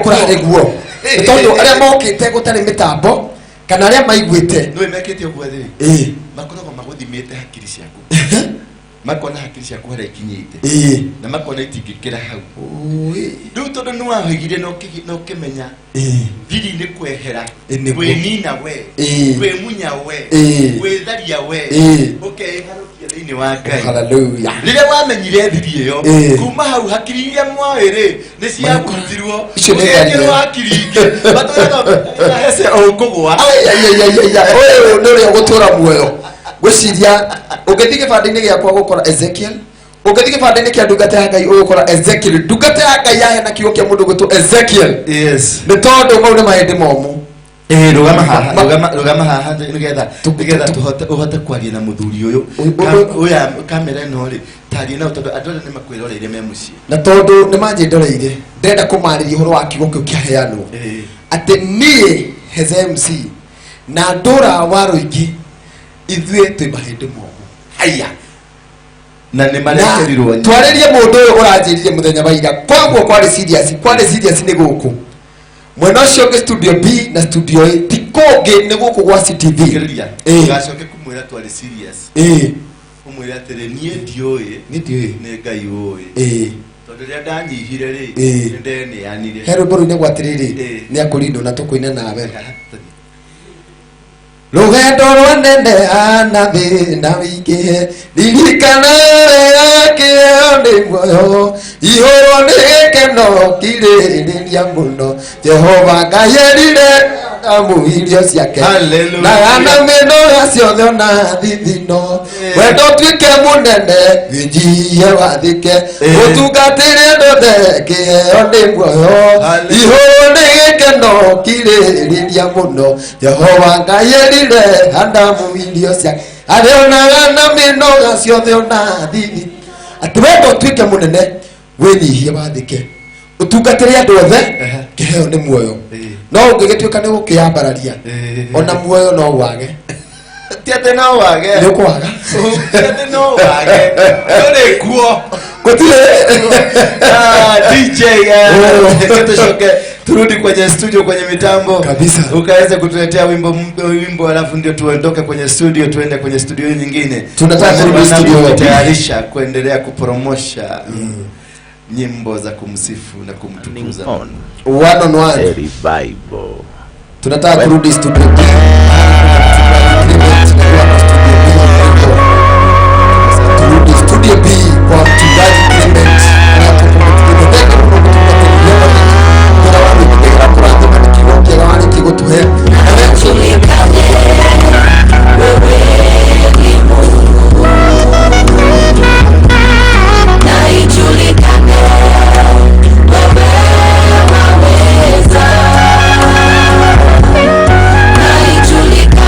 [SPEAKER 2] kũrarĩ guo. Nĩ tondũ arĩa mokĩte gũtarĩ mĩtambo kana arĩa maiguĩte
[SPEAKER 6] nĩwe mekĩte ũguo rĩ, makoragwo magũthimĩte hakiri ciaku, makona hakiri ciaku harĩa ikinyĩte, na makona itingĩkĩra hau. Rĩu tondũ nĩ wahoigire na ũkĩmenya thiri nĩ kwehera, kwĩnina we, kwĩmunya we, gwĩtharia we, ũkeharũkia thĩinĩ wa Ngai.
[SPEAKER 2] Hallelujah.
[SPEAKER 6] Rĩrĩa wamenyire thiri ĩyo, kuma hau hakiri iria mwoĩ rĩ nĩ ciabutirwo, ũgekĩrwo hakiri ingĩ, matwĩraga Heze ũkũgũa.
[SPEAKER 2] Ũyũ nĩ ũrĩa ũgũtũra muoyo. Ngwĩciria ũngĩthiĩ gĩbandĩ-inĩ gĩakwa gũkora Ezekiel, ũngĩthiĩ gĩbandĩ-inĩ kĩa ndungata ya Ngai ũgũkora Ezekiel. Ndungata ya Ngai yaheana kiugo kĩa mũndũ ũgwĩtwo Ezekiel.
[SPEAKER 6] Yes.
[SPEAKER 2] Nĩ tondũ mau nĩ mahĩndĩ momũ.
[SPEAKER 6] Rũgama haha, rũgama haha nĩgetha tũhote ũhote kwaria na mũthuri ũyũ. Ũyũ kamera ĩno rĩ, taria nao tondũ andũ arĩa nĩ makwĩroreire me mũciĩ.
[SPEAKER 2] Na tondũ nĩ manjĩndoreire, ndĩrenda kũmarĩria ũhoro wa kiugo kĩu kĩaheanwo. Atĩ niĩ Heze MC na ndũra wa rũingĩ ithuĩ twĩ mahĩndĩ momũ.
[SPEAKER 6] Haya. Na nĩ marekerirwo.
[SPEAKER 2] Twarĩrie mũndũ ũyũ ũranjĩrire mũthenya wa ira. Koguo kwarĩ serious, kwarĩ serious nĩ gũkũ. Mwena ũcio ũngĩ studio B na studio A ti kũngĩ, nĩ gũkũ gwa CTV.
[SPEAKER 6] Ũgacoke kũmwĩra twarĩ serious. Ũmwĩre atĩrĩ, niĩ ndiũĩ, nĩ Ngai ũĩ. Tondũ rĩrĩa ndanyihire rĩ, nĩ ndeneanire.
[SPEAKER 2] He rwĩmbo rũinagwo atĩrĩrĩ, nĩ akũrindwo na tũkũina nawe. Rũgendo rwa nene na thĩna wĩingĩhe, ririkana wega kĩheo nĩ muoyo, ihũrwo nĩ gĩkeno kirĩrĩria mũno. Jehova Ngai erire Adamu irio ciake, na gana mĩnoga ciothe ona thithino. Wendo ũtuĩke mũnene, wĩnjihie wathĩke, ũtungatĩre andũ othe, kĩheo nĩ muoyo, ihũrwo nĩ gĩkeno kirĩrĩria mũno. Jehova Ngai erire Adamu irio ciake, arĩonaga na mĩnoga ciothe ona thithi. Atĩ wendo ũtuĩke mũnene, wĩnyihie wathĩke, ũtungatĩre andũ othe, kĩheo nĩ muoyo. No ũngĩgĩtuĩka nĩ gũkĩambararia, ona muoyo no wage.
[SPEAKER 6] Ti atĩ no wage.
[SPEAKER 2] Nĩ ũkwaga.
[SPEAKER 6] Ti atĩ no wage. Ndũrĩ kuo.
[SPEAKER 2] Gũtirĩ.
[SPEAKER 6] DJ, tuchoke turudi kwenye studio, kwenye mitambo
[SPEAKER 2] kabisa,
[SPEAKER 6] ukaweza kutuletea wimbo alafu ndio tuondoke kwenye studio tuende kwenye studio nyingine.
[SPEAKER 2] Tunataka kurudi studio
[SPEAKER 6] kutayarisha kuendelea kupromosha nyimbo za kumsifu na kumtukuza.
[SPEAKER 2] One on one.
[SPEAKER 14] Revival.
[SPEAKER 2] Tunataka kurudi studio. Turudi studio B kwa mchungaji Clement.
[SPEAKER 4] Na ijulikane wewe waweza, na ijulikane.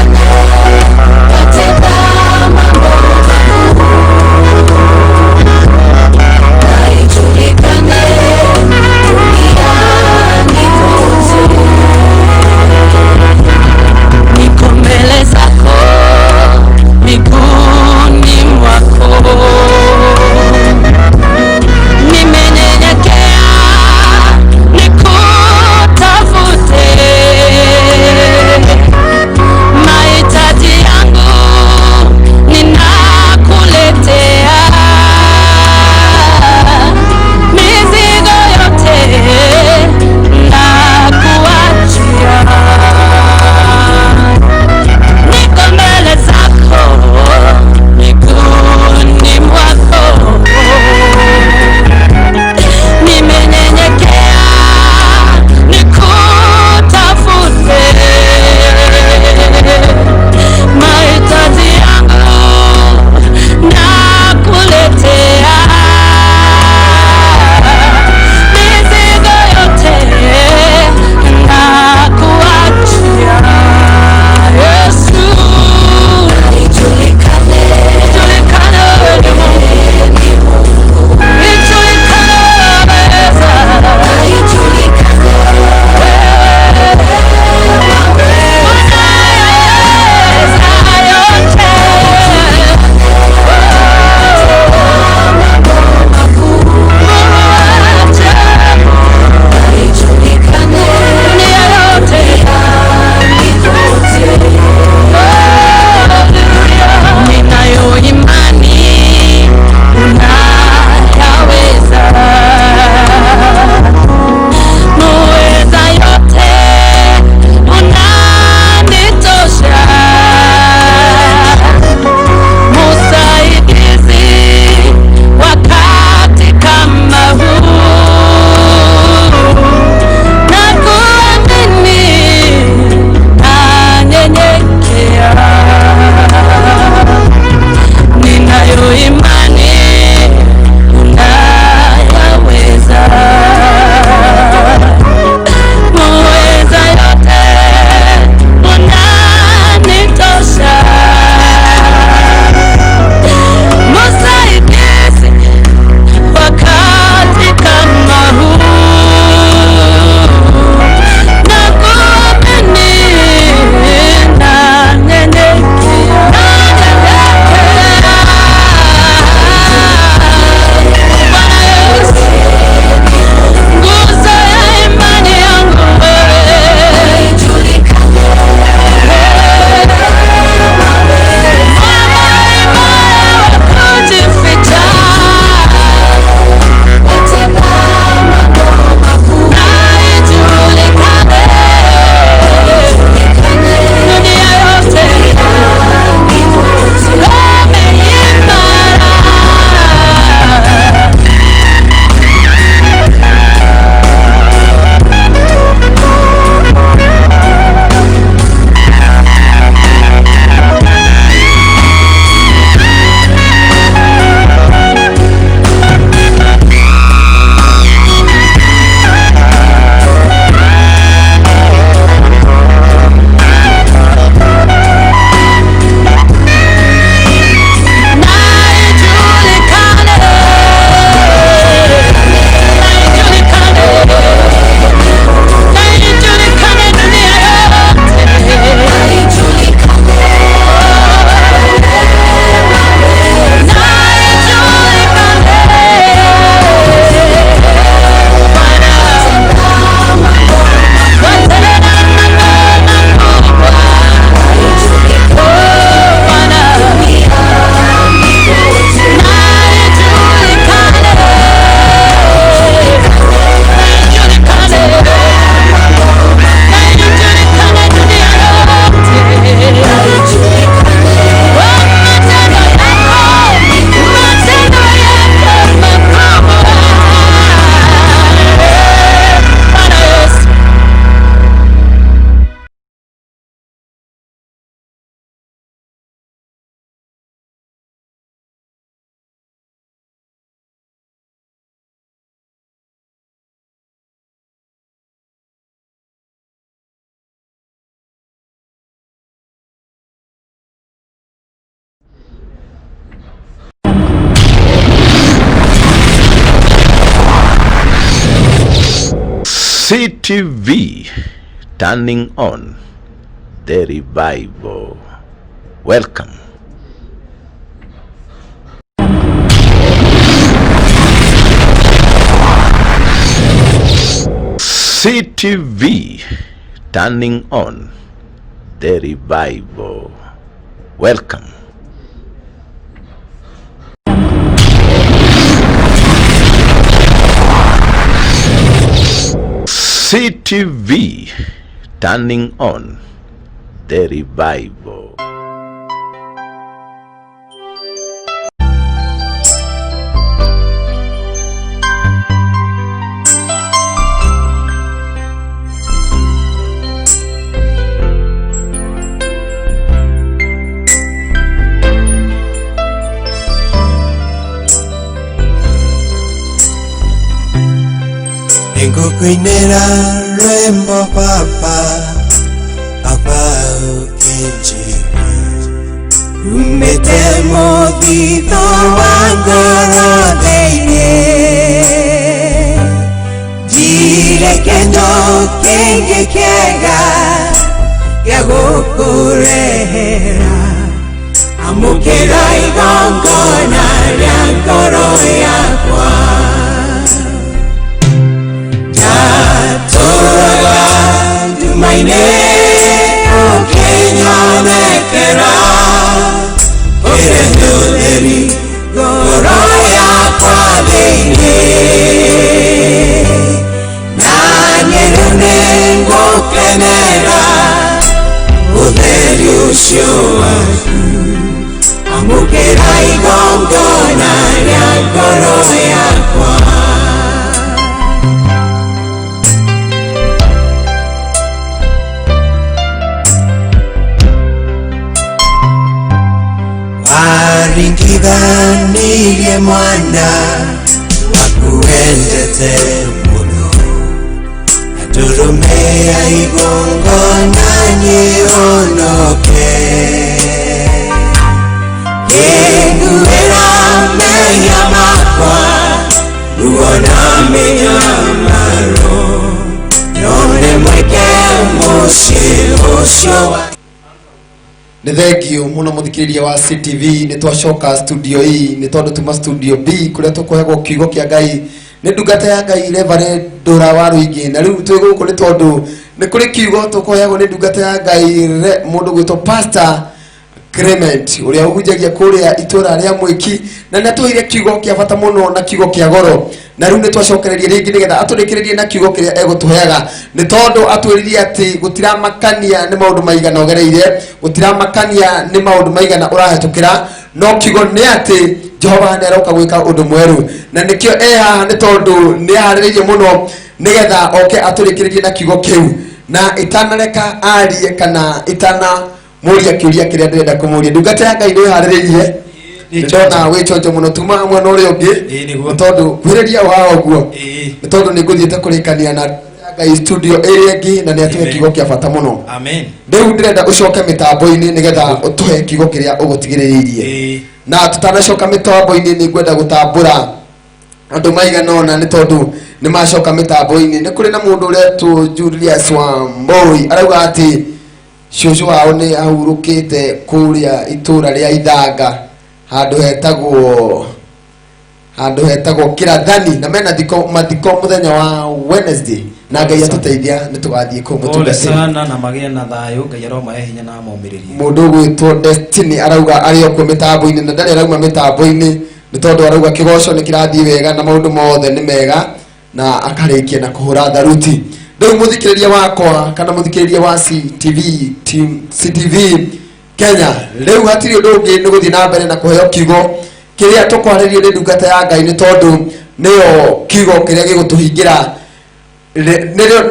[SPEAKER 14] CTV, turning on the revival. Welcome. CTV, turning on the revival. Welcome. CTV, turning on the revival.
[SPEAKER 15] Nĩngũkũinĩra rwĩmbo baba baba ũkĩnjigua rumĩte mũthithũ wa ngoro thĩinĩ ndirĩ kĩndũ kĩngĩ kĩega gĩa gũkũrehera amũkĩra igongona rĩa ngoro yakwa. Tũraga nduma-inĩ ũkĩnyonekera ũkĩrehe ũtheri ngoro yakwa thĩinĩ na niĩ rĩu nĩngũkenera ũtheri ũcio waku amũkĩra igongona rĩa ngoro yakwa. Waringithanirie mwana wakuendete mũno na ndũrũme ya igongona nĩhonoke kĩnguĩra mehia makwa ruo na mĩnyamaro no nĩ mwĩke mũciĩ ũcio wa.
[SPEAKER 2] Nĩ thengio mũno mũthikĩrĩria wa CTV nĩ twacoka studio E nĩ tondũ tuma studio B kũrĩa tũkũheagwo kiugo kĩa Ngai nĩ ndungata ya Ngai Reverend Ndũra wa Rũingĩ na rĩu twĩ gũkũ nĩ tondũ nĩ kũrĩ kiugo tũkũheagwo nĩ ndungata ya Ngai mũndũ gwĩtwo Pastor Clement ũrĩa ũhunjagia kũrĩa itũra rĩa Mwĩki na nĩ atũheire kiugo kĩa bata mũno na kiugo kĩa goro na rĩu nĩ twacokereria rĩngĩ nĩgetha atũrĩkĩrĩrie na kiugo kĩrĩa egũtũheaga nĩ tondũ atwĩrire atĩ gũtiramakania nĩ maũndũ maigana ũgereire gũtiramakania nĩ maũndũ maigana ũrahĩtũkĩra no kiugo nĩ atĩ Jehova nĩ aroka gwĩka ũndũ mwerũ na nĩkĩo e haha nĩ tondũ nĩ aharĩrĩirie mũno nĩgetha oke atũrĩkĩrĩrie na kiugo kĩu na itanareka arie kana itana mũria kĩũria kĩrĩa ndĩrenda kũmũria ndungata ya Ngai nĩharĩrĩirie ndona wĩchonjo mũno tuma mwena ũrĩa ũngĩ nĩ tondũ kwĩrĩria o haha ũguo nĩ tondũ nĩ ngũthiĩte kũrĩkania na Ngai studio ĩrĩa ĩngĩ na nĩ atũhe kiugo kĩa bata mũno.
[SPEAKER 11] Amen.
[SPEAKER 2] Rĩu ndĩrenda ũcoke mĩtambo-inĩ nĩgetha ũtũhe kiugo kĩrĩa ũgũtigĩrĩirie na tũtanacoka mĩtambo-inĩ nĩ ngwenda gũtambũra andũ maigana ũna nĩ tondũ nĩ macoka mĩtambo-inĩ nĩ kũrĩ na mũndũ ũretwo Julius Wambui arauga atĩ cũcũ wao nĩ ahurũkĩte kũrĩa itũra rĩa Ithanga handũ hetagwo Kĩrathani na mena mathiko mũthenya wa Wednesday na Ngai atũteithia nĩ tũgathiĩ kũu
[SPEAKER 11] Pole
[SPEAKER 2] mũtungatĩri
[SPEAKER 11] sana na magĩe na thayũ Ngai aromahe hinya na amomĩrĩrie.
[SPEAKER 2] Mũndũ ũgwĩtwo Destiny arauga arĩ o kuo mĩtambo-inĩ na ndarĩ arauma mĩtambo-inĩ nĩ tondũ arauga kĩgoco nĩ kĩrathiĩ wega na maũndũ mothe nĩ mega na akarĩkia na kũhũra tharuti. Rĩu mũthikĩrĩria wakwa kana mũthikĩrĩria wa CTV team CTV Kenya rĩu hatirĩ ũndũ ũngĩ nĩ gũthiĩ na mbere na kũheo kiugo kĩrĩa tũkwarĩrio nĩ ndungata ya Ngai nĩ tondũ nĩyo kiugo kĩrĩa gĩgũtũhingĩra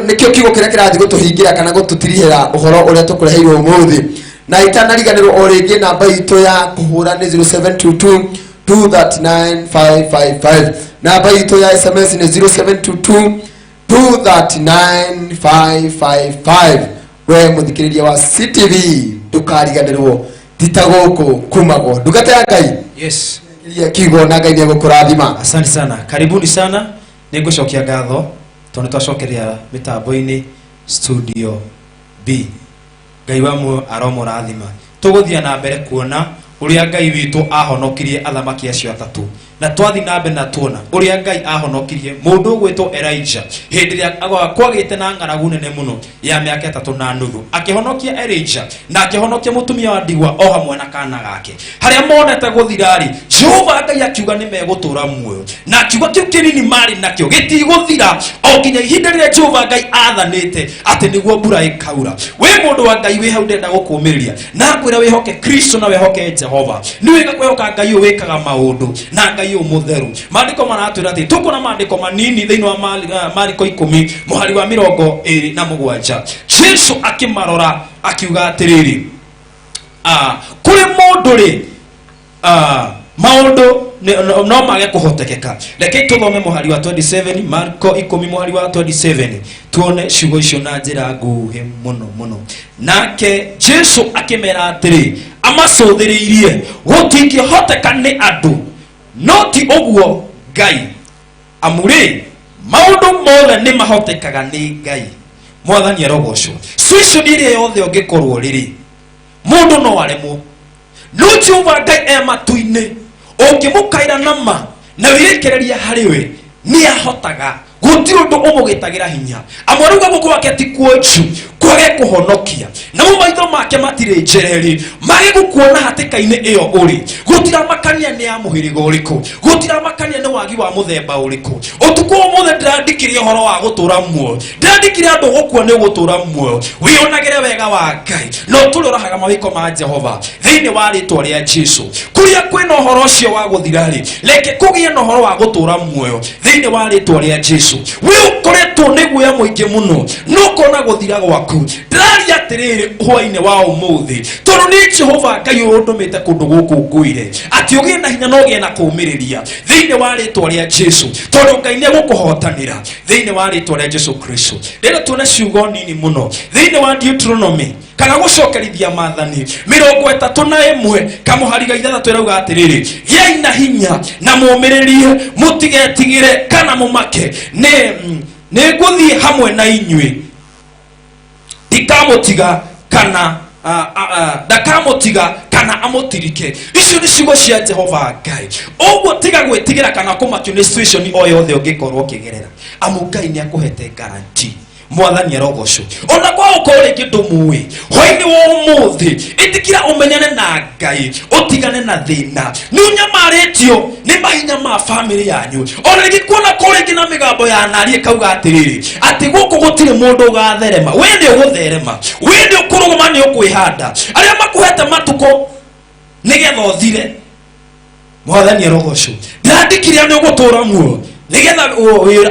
[SPEAKER 2] nĩkĩo kiugo kĩrĩa kĩrathiĩ gũtũhingĩra kana gũtũtirihĩra ũhoro ũrĩa tũkũreheirwo ũmũthĩ na itanariganĩrwo o rĩngĩ namba itũ ya kũhũra nĩ 0722 239 555 namba itũ ya SMS nĩ 0722 239 555 we mũthikĩrĩria wa CTV ndũkariganĩrwo tita gũkũ kumagwo ndungata ya Ngai.
[SPEAKER 11] Yes.
[SPEAKER 2] Kiugo na Ngai nĩ egũkũrathima.
[SPEAKER 11] Asante sana. Karibuni sana. Nĩngũcokia ngatho Tondũ twacokeria mĩtambo-inĩ studio B. Ngai wa muoyo aromũrathima. Tũgũthiĩ na mbere kuona ũrĩa Ngai witũ ahonokirie athamaki acio atatũ, na twathiĩ na mbere na tuona ũrĩa Ngai ahonokirie mũndũ ũgwĩtwo Elijah hĩndĩ ĩrĩa kwagĩte na ng'aragu nene mũno ya mĩaka 3.5, akĩhonokia Elijah na akĩhonokia mũtumia wa ndigwa o hamwe na kana gake. Harĩa monete gũthira-rĩ, Jehova Ngai akiuga nĩ megũtũra muoyo, na akiuga kĩu kĩnini marĩ nakĩo gĩtigũthira o nginya ihinda rĩrĩa Jehova Ngai athanĩte atĩ nĩguo mbura ĩkaura. Wĩ mũndũ wa Ngai wĩ hau, ndĩrenda gũkũmĩrĩria na ngwĩra wĩhoke Kristo na wĩhoke Jehova. Nĩ wega kwĩhoka Ngai ũyũ wĩkaga maũndũ na Ngai ũyũ mũtheru. Maandĩko maratwĩra atĩ tũkuona maandĩko manini thĩinĩ wa Mariko 10 mũhari wa 27. Jesu akĩmarora akiuga atĩrĩrĩ, kũrĩ mũndũ rĩ, maũndũ no mage kũhotekeka. Reke tũthome mũhari wa 27, Marko 10 mũhari wa 27, tuone ciugo icio na njĩra nguhĩ mũno mũno. Nake Jesu akĩmera atĩrĩ, amacũthĩrĩirie, gũtingĩhoteka nĩ andũ, no ti ũguo Ngai, amu rĩ maũndũ mothe nĩ mahotekaga nĩ Ngai. Mwathani arogocwo. Situation ĩrĩa yothe ũngĩkorwo rĩrĩ, mũndũ no aremwo, no Jehova Ngai e matu-inĩ, ũngĩmũkaĩra na ma na wĩrekereria harĩ we, nĩ ahotaga. Gũtirĩ ũndũ ũmũgĩtagĩra hinya. Amwe rĩu guoko gwake ti kuonju kwage kũhonokia, namo maitho make matirĩ njereri mage gũkuona hatĩka-inĩ ĩyo ũrĩ. Gũtiramakania nĩ ya mũhĩrĩga ũrĩkũ, gũtiramakania nĩ wagi wa mũthemba ũrĩkũ. Ũtukũ ũmũthĩ ndĩrandĩkire ũhoro wa gũtũra muoyo, ndĩrandĩkire andũ gũkua nĩ gũtũra muoyo. Wĩonagĩre wega wa Ngai na ũtũre ũrahaga mawĩko ma Jehova thĩinĩ wa rĩtwa rĩa Jesu. Kũrĩa kwĩna ũhoro ũcio wa gũthira-rĩ, reke kũgĩe na ũhoro wa gũtũra muoyo thĩinĩ wa rĩtwa rĩa Jesu. We ũkoretwo nĩ guoya mũingĩ mũno no ũkona gũthira gwaku, ndĩraria atĩrĩrĩ hwainĩ wa ũmũthĩ, tondũ nĩ Jehova Ngai ũyũ ũndũmĩte kũndũ gũkũ ngwĩre atĩ ũgĩe na hinya na ũgĩe na kũũmĩrĩria thĩinĩ wa rĩtwa rĩa Jesu, tondũ Ngai nĩ egũkũhotanĩra thĩinĩ wa rĩtwa rĩa Jesu Kristo. Rĩrĩa tuone ciugo nini mũno thĩinĩ wa Deuteronomy kana gũcokerithia maathani 31 kamũhari ga 6 ĩrauga atĩrĩrĩ, gĩai na hinya na mũũmĩrĩrie, mũtigetigĩre kana mũmake, nĩ ngũthiĩ hamwe na inyuĩ, ndikamũtiga kana ndakamũtiga kana amũtirike. Icio nĩ ciugo cia Jehova Ngai. Ũguo tiga gwĩtigĩra kana kũmakio nĩ situation o yothe ũngĩkorwo ũkĩgerera, amu Ngai nĩ akũhete guarantee. Mwathani arogocwo. Ona kwa ũkorwo rĩngĩ ndũmũĩ, hwainĩ wa ũmũthĩ ĩtĩkĩra ũmenyane na Ngai, ũtigane na thĩna. Nĩ ũnyamarĩtio nĩ mahinya ma bamĩrĩ yanyu, ona rĩngĩ kuona ko rĩngĩ na mĩgambo ya nari ĩkauga atĩrĩrĩ, atĩ gũkũ gũtirĩ mũndũ ũgatherema. We nĩ ũgũtherema, we nĩ ũkũrũgama, nĩ ũkwĩhanda. Arĩa makũhete matukũ nĩgetha ũthire, Mwathani arogocwo. Ndĩrandĩkire nĩ ũgũtũra muoyo nĩgetha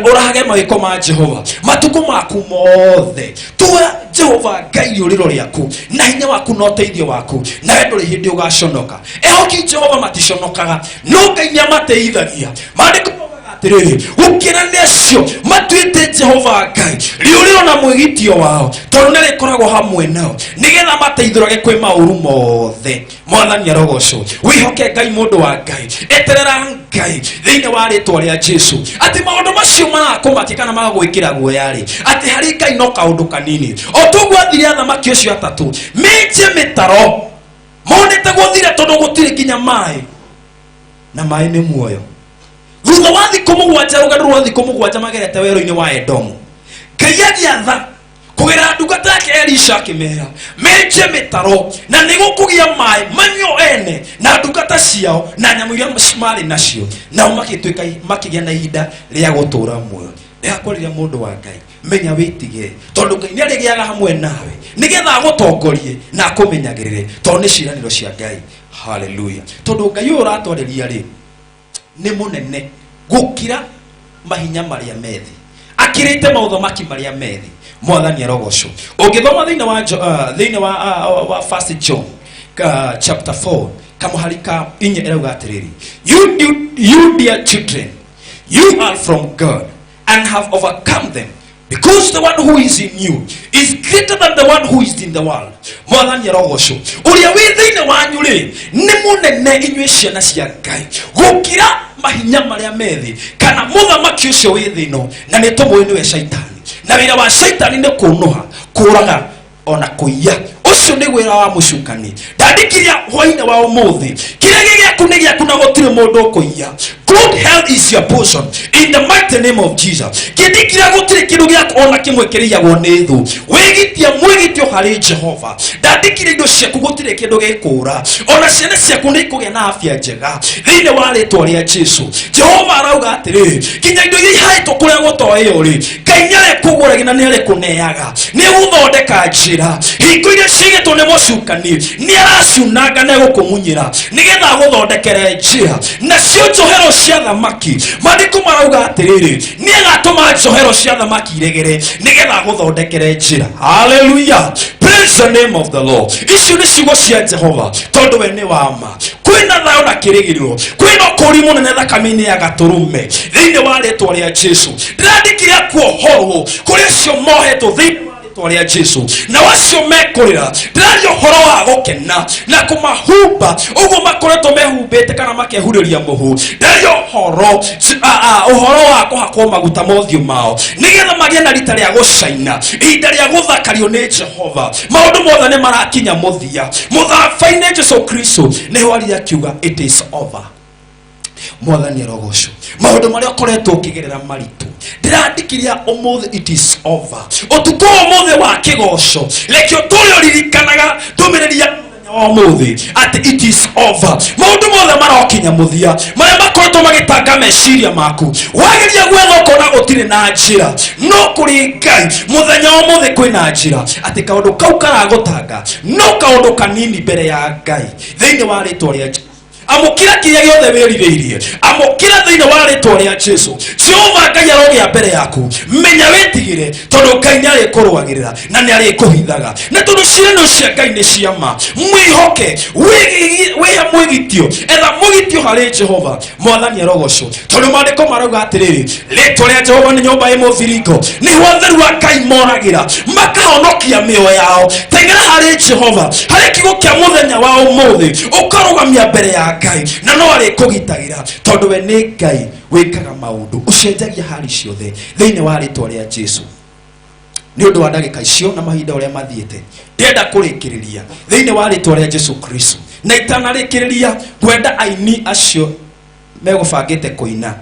[SPEAKER 11] ũrahage mawĩko ma Jehova matukũ maku mothe. Tua Jehova Ngai rĩũrĩro rĩaku na hinya waku na ũteithio waku, nawe ndũrĩ hĩndĩ ũgaconoka. Ehoki Jehova maticonokaga, no Ngai nĩ amateithagia. Maandĩko maugaga atĩrĩrĩ, gũkĩra nĩ acio matuĩte Jehova Ngai rĩũrĩro na mwĩgitio wao, tondũ nĩ rĩkoragwo hamwe nao nĩgetha mateithũrage kwĩ maũru mothe. Mwathani arogocwo. Wĩhoke Ngai, mũndũ wa Ngai, eterera Ngai thĩinĩ wa rĩtwa rĩa Jesu, atĩ maũndũ macio marakũmakia kana magagwĩkĩra guoya-rĩ, atĩ harĩ Ngai no kaũndũ kanini. O toguo athire athamaki acio atatũ menje mĩtaro, monete gũthira tondũ gũtirĩ nginya maĩ, na maĩ nĩ muoyo. Thutha wa thikũ 7, rũgendo rwa thikũ 7 magerete werũ-inĩ wa Edomu, Ngai agĩatha kũgerera ndungata yake Elisha akĩmera menje mĩtaro na nĩ gũkũgĩa maĩ manyuo ene na ndungata ciao na nyamũ iria marĩ nacio, nao magĩtuĩka makĩgĩa na ihinda rĩa gũtũra muoyo. Ndĩrakwarĩria mũndũ wa Ngai, menya wĩtigĩre, tondũ Ngai nĩ arĩgĩaga hamwe nawe nĩgetha agũtongorie na akũmenyagĩrĩre, tondũ nĩ ciĩranĩro cia Ngai. Haleluya. Tondũ Ngai ũyũ ũratwarĩria rĩ nĩ mũnene gũkĩra mahinya marĩa methi, akĩrĩte maũthamaki marĩa methi. Mwathani arogocwo. Ũngĩthoma thĩinĩ wa thĩinĩ wa First John chapter 4 kamũhari ka 4 ĩrauga atĩrĩrĩ, you dear children, you are from God and have overcome them, Because the one who is in you is greater than the one who is in the world. Mwathani arogocwo. Ũrĩa wĩ thĩinĩ wanyu rĩ nĩ mũnene inyuĩ ciana cia Ngai gũkĩra mahinya marĩa me thĩ kana mũthamaki ũcio wĩ thĩ ĩno, na nĩ tũmũĩ nĩwe Shaitani. Na wĩra wa Shaitani nĩ kũnũha, kũũraga ona kũiya. Ũcio nĩ wĩra wa mũcukani. Ndandikiria hwainĩ wa ũmũthĩ, kĩrĩa gĩ gĩaku nĩ gĩaku na gũtirĩ mũndũ ũkũiya. Good health is your portion in the mighty name of Jesus. Kĩndikiria gũtirĩ kĩndũ gĩaku ona kĩmwe kĩrĩiyagwo nĩ thũ. Wĩgitie mwĩgitio harĩ Jehova. Ndandikiria indo ciaku gũtirĩ kĩndũ gĩkũũra, ona ciana ciaku nĩ ikũgĩa na afya njega thĩinĩ wa rĩtwa rĩa Jesu. Jehova arauga atĩrĩrĩ, nginya indo iria ihaĩtwo kũrĩa gũtoĩo rĩ, Ngai nĩ arĩkũgũragia na nĩ arĩkũneaga, nĩ egũthondeka njĩra. Hingo iria ciigĩtwo nĩ mũcukani nĩ araciunanga na egũkũmunyĩra nĩgetha agũthondekere njĩra. Nacio njohero cia thamaki, maandĩko marauga atĩrĩrĩ, nĩ agatũma njohero cia thamaki iregere nĩgetha agũthondekere njĩra. Hallelujah, praise the name of the Lord. Icio nĩ ciugo cia Jehova, tondũ we nĩ wa ma. Kwĩna thayũ na kĩrĩgĩrĩro, kwĩna ũkũũri mũnene thakame-inĩ ya gatũrũme thĩinĩ wa rĩtwa rĩa Jesu. Ndĩrandĩkire kuohorwo kũrĩ acio mohetwo thĩinĩ wa rĩtwa rĩa Jesu, na acio mekũrĩra. Ndĩraria ũhoro wa gũkena na kũmahumba ũguo makoretwo mehumbĩte kana makehurĩria mũhu. Ndĩraria ũhoro ũhoro wa kũhakwo maguta mothiũ mao nĩgetha magĩe na rita rĩa gũcaina, ihinda rĩa gũthakario nĩ Jehova. Maũndũ mothe nĩ marakinya mũthia. Mũtharaba-inĩ Jesu Kristo nĩho arire akiuga it is over. Mwathani arogocwo. Maũndũ marĩa ũkoretwo ũkĩgerera maritũ, ndĩrandikiria ũmũthĩ it is over. Ũtukũ ũmũthĩ wa kĩgoco, reke ũtũre ũririkanaga ndũmĩrĩri ya mũthenya wa ũmũthĩ atĩ it is over. Maũndũ mothe marokinya mũthia, marĩa makoretwo magĩtanga meciria maku, wageria gwetha ũkona gũtirĩ na njĩra, no kũrĩ Ngai mũthenya wa ũmũthĩ kwĩna njĩra, atĩ kaũndũ kau karagũtanga no kaũndũ kanini mbere ya Ngai thĩinĩ wa rĩtwa rĩa Jesu. Amũkĩra kĩrĩa gĩothe wĩrirĩirie, amũkĩra thĩinĩ wa rĩtwa rĩa Jesu. Jehova Ngai arogĩa mbere yaku, menya wĩtigĩre, tondũ Ngai nĩ arĩkũrũagĩrĩra na nĩ arĩkũhithaga, na tondũ ciĩranĩro cia Ngai nĩ cia ma. Mwĩhoke, wĩhe mwĩgitio, etha mwĩgitio harĩ Jehova. Mwathani arogocwo, tondũ maandĩko marauga atĩrĩrĩ, rĩtwa rĩa Jehova nĩ nyũmba ĩ mũthiringo, nĩho atheru a Ngai moragĩra makahonokia mĩoyo yao. Teng'era harĩ Jehova, harĩ kiugo kĩa mũthenya wa ũmũthĩ, ũkarũgamia mbere ya Ngai na no arĩkũgitagĩra, tondũ we nĩ Ngai wĩkaga maũndũ, ũcenjagia hali ciothe thĩinĩ wa rĩtwa rĩa Jesu. Nĩ ũndũ wa ndagĩka icio na mahinda ũrĩa mathiĩte, ndĩrenda kũrĩkĩrĩria thĩinĩ wa rĩtwa rĩa Jesu Kristo. Na itanarĩkĩrĩria, ngwenda aini acio megũbangĩte kũina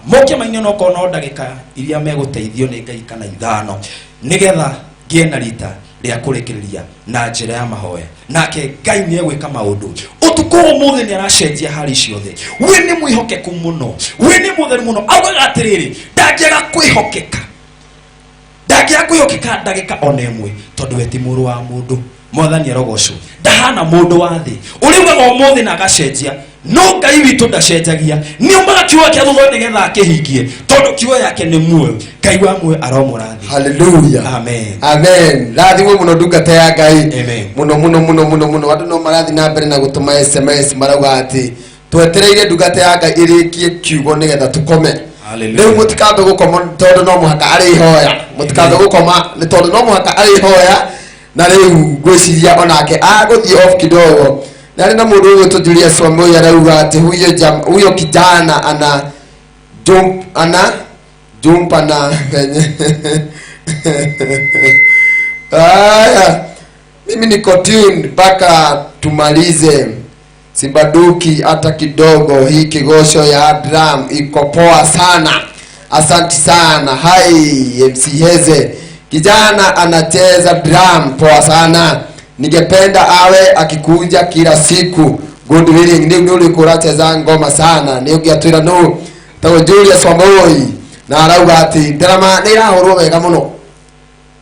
[SPEAKER 11] moke maine onokorwo no ndagĩka iria megũteithio nĩ Ngai kana ithano, nĩgetha ngĩe na rita rĩa kũrĩkĩrĩria na njĩra ya mahoya. Nake Ngai nĩ egwĩka maũndũ ũtukũ ũmũthĩ, nĩ aracenjia hali ciothe. We nĩ mwĩhokeku mũno, we nĩ mũtheru mũno. Augaga atĩrĩrĩ, ndangĩaga kwĩhokeka, ndangĩaga kwĩhokeka ndagĩka ona ĩmwe, tondũ we ti mũrũ wa mũndũ. Mwathani arogocwo, ndahana mũndũ wa thĩ ũrĩa ugaga ũmũthĩ na agacenjia, no Ngai witũ ndacenjagia. Nĩ umaga kiugo kĩa thutha nĩgetha akĩhingie, tondũ kiugo yake nĩ muoyo. Ngai wa muoyo aromũrathima.
[SPEAKER 2] Hallelujah.
[SPEAKER 11] Amen.
[SPEAKER 2] Amen. Rathimwo mũno ndungata ya Ngai.
[SPEAKER 11] Amen.
[SPEAKER 2] Mũno mũno mũno mũno mũno. Andũ no marathiĩ na mbere na gũtũma SMS marauga atĩ twetereire ndungata ya Ngai ĩrĩkie kiugo nĩgetha tũkome.
[SPEAKER 11] Hallelujah.
[SPEAKER 2] Rĩu mũtikambe gũkoma tondũ no mũhaka arĩhoya. Mũtikambe gũkoma nĩ tondũ no mũhaka arĩhoya. Na rĩu ngwĩciria onake agũthiĩ off kidogo. Na arĩ na mũndũ ũgwĩtwo Julius Wambui arauga atĩ huyo kijana ana jump, ana jumpa na penye. Aya, mimi niko tuned mpaka tumalize. Sibaduki hata kidogo. Hii kigosho ya drum iko poa sana. Asante sana. Hai MC Heze, kijana anacheza drum poa sana. Ningependa awe akikuja kila siku. Good willing ni ni ulikuwa unacheza ngoma sana. Ni ugiatwira no tago Julius Wambui na arauga ati ndarama ni irahurwo wega muno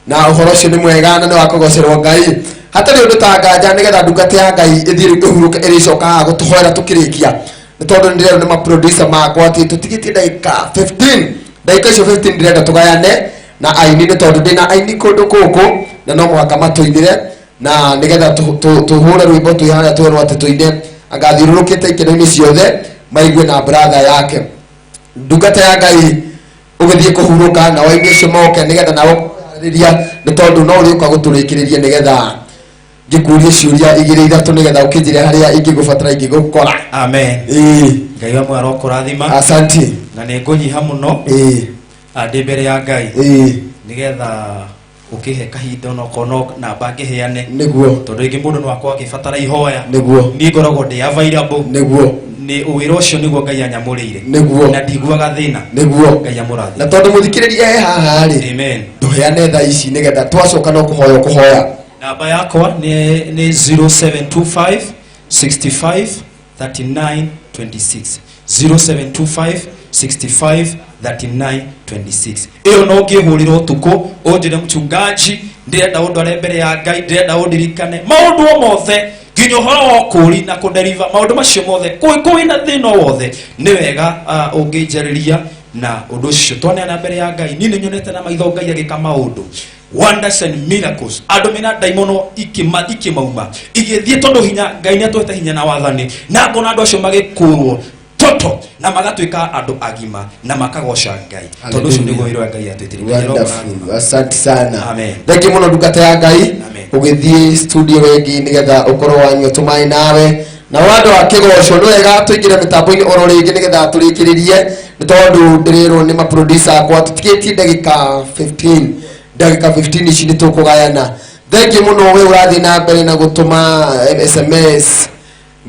[SPEAKER 2] na uhoro ucio ni mwega na ni wa kugocerwo Ngai. Hatarĩ ũndũ ta nganja nĩgetha ndungata ya Ngai ĩthiĩ ĩhurũke ĩrĩcoka haha gũtũhoera tũkĩrĩkia, nĩ tondũ nĩ ndĩrerwo nĩ ma-producer makwa atĩ tũtigĩtie ndagĩka 15. Ndagĩka icio 15 ndĩrenda tũgayane na aini, nĩ tondũ ndĩna aini kũndũ gũkũ na no mũhaka matũinĩre, na nĩgetha tũhũre rwĩmbo twĩ harĩa twerwo atĩ tũine, angathiũrũrũkĩte ikeno-inĩ ciothe maigue na brother yake. Ndungata ya Ngai Ũgĩthiĩ kũhurũka na waini ũcio moke nĩgetha nawe kũharĩria nĩ tondũ no ũrĩũka gũtũrĩkĩrĩria nĩgetha ngĩkũrie ciũria igĩrĩ ithatũ nĩgetha ũkĩnjĩre harĩa ingĩgũbatara ingĩgũkora.
[SPEAKER 11] Amen.
[SPEAKER 2] Ĩĩ.
[SPEAKER 11] Ngai wa muoyo arokũrathima.
[SPEAKER 2] Asante.
[SPEAKER 11] Na nĩ ngũnyiha mũno.
[SPEAKER 2] Ĩĩ.
[SPEAKER 11] Ndĩ mbere ya Ngai.
[SPEAKER 2] Ĩĩ.
[SPEAKER 11] Nĩgetha ũkĩhe kahinda onokorwo no namba ngĩheane.
[SPEAKER 2] Nĩguo.
[SPEAKER 11] Tondũ rĩngĩ mũndũ no akorwo akĩbatara ihoya.
[SPEAKER 2] Nĩguo.
[SPEAKER 11] Niĩ ngoragwo ndĩ available.
[SPEAKER 2] Nĩguo.
[SPEAKER 11] Nĩ wĩra ũcio nĩguo Ngai anyamũrĩire.
[SPEAKER 2] Nĩguo.
[SPEAKER 11] Na ndiguaga thĩna.
[SPEAKER 2] Nĩguo.
[SPEAKER 11] Ngai amũrathime.
[SPEAKER 2] Na tondũ mũthikĩrĩria e haha rĩ.
[SPEAKER 11] Amen.
[SPEAKER 2] Ndũheane thaa ici nĩgetha twacoka no kũhoya ũkũhoya.
[SPEAKER 11] Namba yakwa nĩ 0725 65 39 26. 0725 65 39 26. Ĩyo no ngĩhũrĩra ũtukũ ũnjĩre mchungaji ndĩrenda ũndware mbere ya Ngai, ndĩrenda ũndirikane maũndũ o mothe nginya ũhoro wa ũkũũri na kũdeliver maũndũ macio mothe kwĩna thĩna o wothe nĩ wega ũngĩnjarĩria na ũndũ ũcio twaneana mbere ya Ngai. Niĩ nĩ nyonete na maitho Ngai agĩka maũndũ wonders and miracles, andũ mena ndaimono ikĩmauma igĩthiĩ tondũ hinya Ngai nĩ atũhete hinya na wathani, na ngona andũ acio magĩkũrwo toto na magatuĩka andũ agima na makagoca Ngai tondũ ũcio nĩguo wĩra wa Ngai atwĩtĩrĩria.
[SPEAKER 2] Wonderful. Asante sana.
[SPEAKER 11] Amen.
[SPEAKER 2] Thank you mũno ndungata ya Ngai. Ũgĩthiĩ studio rĩngĩ nĩgetha ũkorwo wanyua tũmaĩ nawe na wandũ wa kĩgoco nĩ wega tũingĩre mĩtambo-inĩ oro rĩngĩ nĩgetha tũrĩkĩrĩrie nĩ tondũ ndĩrĩrwo nĩ maproducer akwa tũtigĩtie ndagĩka 15 ndagĩka 15 ici nĩ tũkũgayana. Thank you mũno we ũrathiĩ na mbere na gũtũma SMS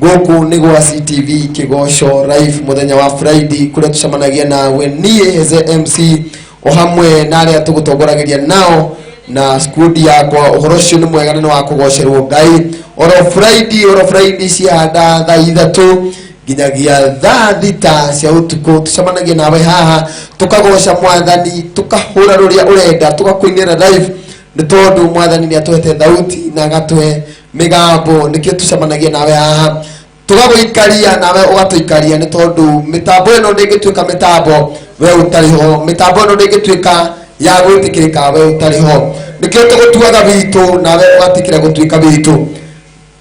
[SPEAKER 2] gũkũ nĩ gwa CTV Kĩgoco Live mũthenya wa Friday kũrĩa tũcemanagia nawe niĩ Heze MC o hamwe na arĩa tũgũtongoragĩria nao na squad yakwa. Ũhoro ũcio nĩ mwega na nĩ wa kũgocerwo Ngai. Oro Friday oro Friday cihanda thaa ithatũ nginyagia thaa thita cia ũtukũ tũcemanagia nawe haha tũkagoca mwathani tũkahũra rũrĩa ũrenda tũgakũinĩra live nĩ tondũ mwathani nĩ atũhete thauti na agatũhe mĩgambo nĩkĩo tũcemanagia nawe haha tũgagũikaria nawe ũgatũikaria nĩ tondũ mĩtambo ĩno ndĩngĩtuĩka mĩtambo we ũtarĩ ho, mĩtambo ĩno ndĩngĩtuĩka ya gwĩtĩkĩrĩka we ũtarĩ ho, nĩkĩo tũgũtuaga witũ nawe ũgatĩkĩra gũtuĩka witũ.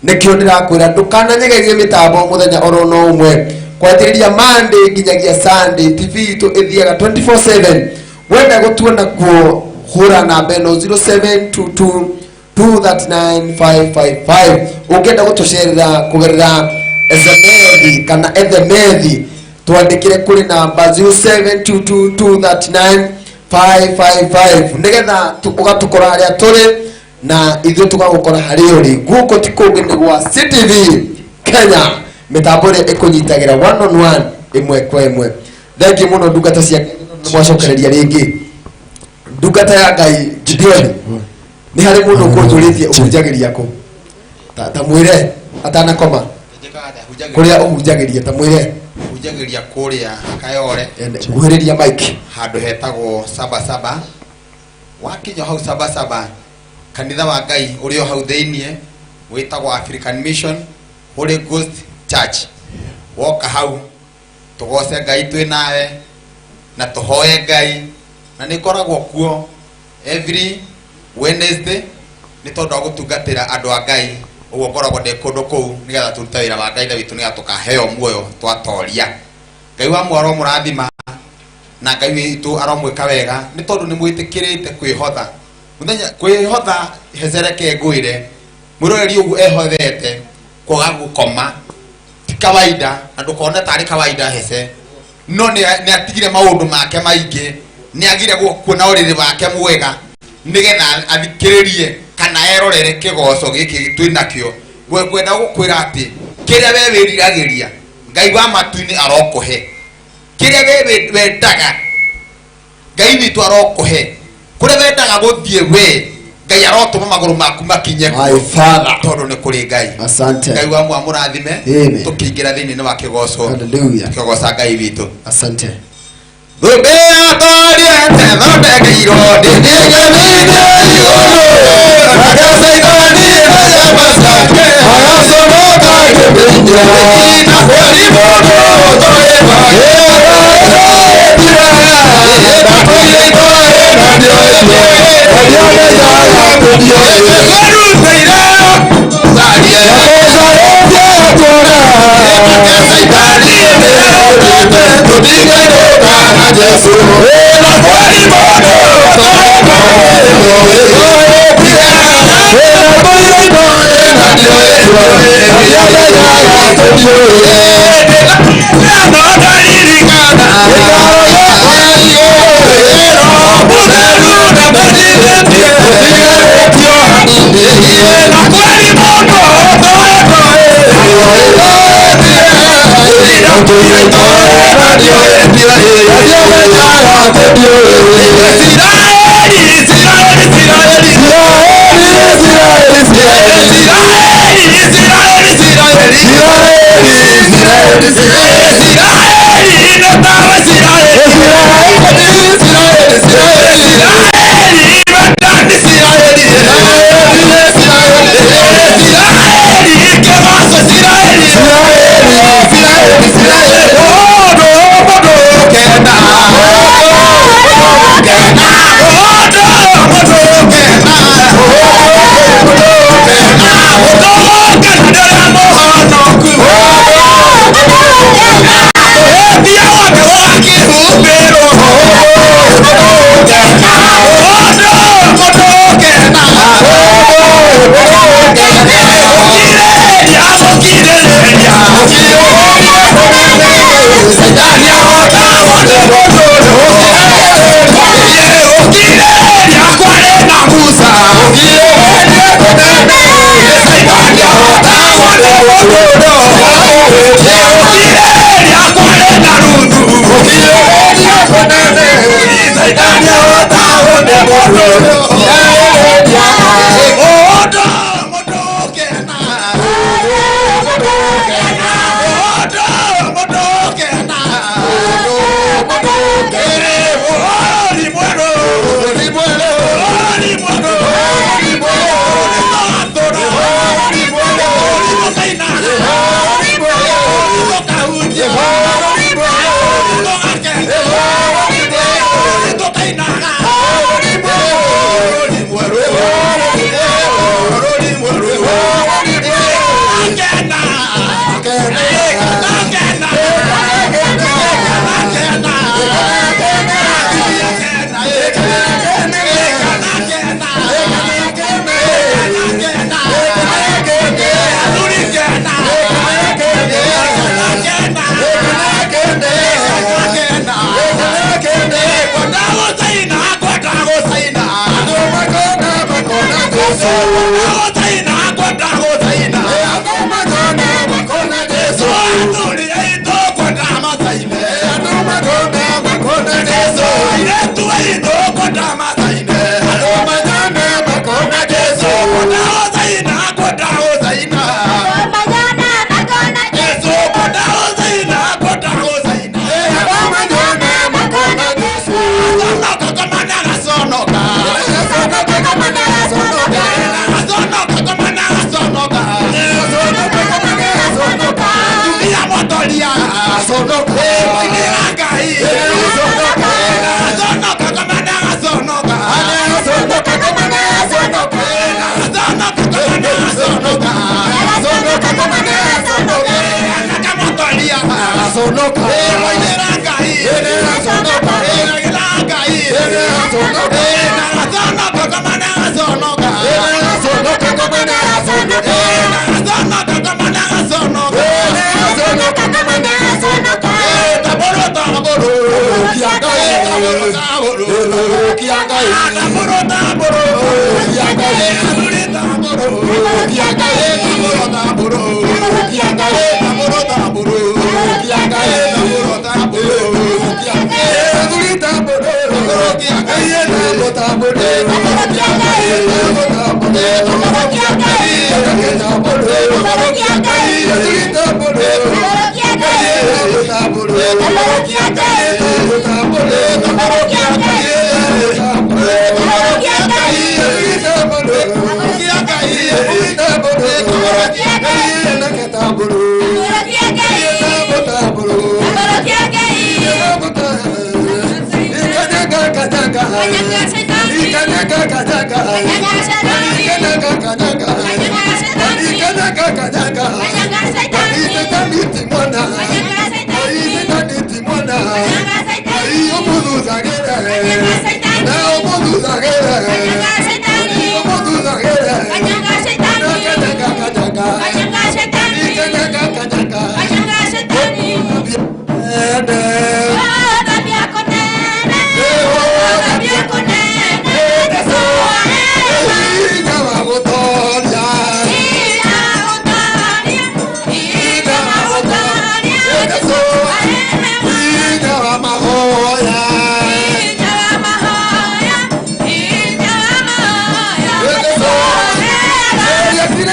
[SPEAKER 2] Nĩkĩo ndĩrakwĩra ndũkananyegerie mĩtambo mũthenya oro no ũmwe kwanjĩrĩria Monday nginyagia Sunday. TV itũ ĩthiaga 24/7. Wenda gũtuona kuo hũra namba ĩno 0722 239555. Ũngĩenda gũtũcerera kũgerera SMS kana SMS twandĩkĩre kũrĩ namba 0722 239555 nĩgetha ũgatũkora harĩa tũrĩ na ithuĩ tũgagũkora harĩa ũrĩ. Gũkũ ti kũngĩ nĩ gwa CTV Kenya, mĩtambo ĩrĩa ĩkũnyitagĩra one on one ĩmwe kwa ĩmwe. Thank you mũno ndungata cia mwacokereria rĩngĩ. Ndungata ya Ngai Gideon, nĩ harĩ mũndũ ũkũnjũrĩtie ũhunjagĩria kũ? Ta mwĩre atanakoma kũrĩa ũhunjagĩria, ta mwĩre.
[SPEAKER 10] Hunjagĩria kũrĩa Kayore,
[SPEAKER 2] nguhĩrĩria mic,
[SPEAKER 10] handũ hetagwo Sabasaba. Wakinya hau Sabasaba, kanitha wa Ngai ũrĩ o hau thĩiniĩ wĩtagwo African Mission Holy Ghost Church. Woka hau tũgoce Ngai twĩ nawe na tũhoe Ngai, na nĩ ngoragwo kuo every Wednesday nĩ tondũ wa gũtungatĩra andũ a Ngai. Ũguo ngoragwo ndĩ kũndũ kũu nĩgetha tũrute wĩra wa Ngai witũ nĩgetha tũkaheo muoyo twatoria. Ngai wa muoyo aromũrathima na Ngai witũ aromwĩka wega nĩ tondũ nĩ mwĩtĩkĩrĩte kwĩhotha. Mũthenya kwĩhotha hezereke ngwĩre mwĩroreri ũguo ehothete kwaga gũkoma ti kawaida, na ndũkone tarĩ kawaida hece, no nĩ atigire maũndũ make maingĩ, nĩ agire kuona ũrĩrĩ wake mwega nĩgetha athikĩrĩrie kana erorere kĩgoco gĩkĩ twĩnakĩo. Ngwenda gũkwĩra atĩ kĩrĩa we wĩriragĩria Ngai wa matu-inĩ arokũhe, kĩrĩa we wendaga Ngai witũ arokũhe, kũrĩa wendaga gũthiĩ we Ngai arotũma magũrũ maku makinye
[SPEAKER 2] My Father,
[SPEAKER 10] tondũ nĩ kũrĩ Ngai.
[SPEAKER 2] Asante.
[SPEAKER 10] Ngai wa muoyo amũrathime.
[SPEAKER 2] Amen.
[SPEAKER 10] Tũkĩingĩra thĩinĩ wa kĩgoco.
[SPEAKER 2] Hallelujah.
[SPEAKER 10] Tũkĩgoca Ngai witũ.
[SPEAKER 2] Asante.
[SPEAKER 10] Thũmbĩ yatoria thondekeirwo ndĩngĩgĩthire igũrũ, nake Caitani na njamba ciake agacomoka akĩmĩikia. Na kweri mũndũ ũtoĩ wake ndatũire itoĩ na ndioĩ na ndioĩ Erutĩire carie gũcarĩtie atũra nake Caitani nĩerutĩte tũtingainũka.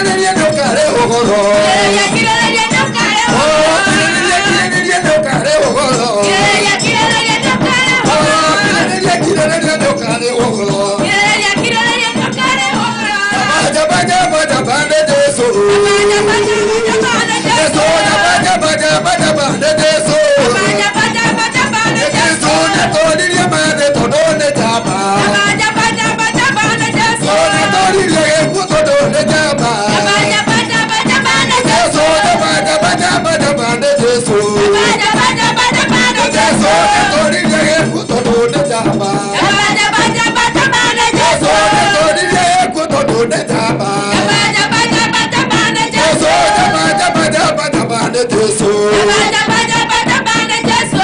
[SPEAKER 2] Kirĩrĩria ndũkare ũhoro.
[SPEAKER 4] Kirĩrĩria ndũkare ũhoro.
[SPEAKER 2] Kirĩrĩria, kirĩrĩria ndũkare ũhoro.
[SPEAKER 4] Kirĩrĩria, kirĩrĩria ndũkare ũhoro.
[SPEAKER 2] Kirĩrĩria, kirĩrĩria ndũkare ũhoro.
[SPEAKER 4] Kirĩrĩria, kirĩrĩria ndũkare ũhoro.
[SPEAKER 2] Jaba jaba jaba ne Jesu.
[SPEAKER 4] Jaba jaba jaba ne
[SPEAKER 2] Jesu. Jaba jaba jaba jaba ne Jesu.
[SPEAKER 4] Jaba jaba jaba ne
[SPEAKER 2] Jesu. Natoririe mathĩ tondũ nĩ njamba.
[SPEAKER 4] Jaba jaba jaba ne Jesu.
[SPEAKER 2] Natoririe gĩkuũ tondũ nĩ njamba.
[SPEAKER 4] Jaba jaba jaba ne
[SPEAKER 2] Jesu. Jaba jaba jaba jaba ne Jesu.
[SPEAKER 4] Jaba jaba jaba ne
[SPEAKER 2] Jesu. Natoririe gĩkuũ tondũ nĩ njamba.
[SPEAKER 4] Jaba jaba jaba jaba ne Jesu.
[SPEAKER 2] Natoririe gĩkuũ tondũ nĩ njamba.
[SPEAKER 4] Jaba jaba jaba ne
[SPEAKER 2] Jesu.
[SPEAKER 4] Jesu.
[SPEAKER 2] Jaba jaba jaba jaba ne Jesu.
[SPEAKER 4] Jaba jaba jaba ne Jesu.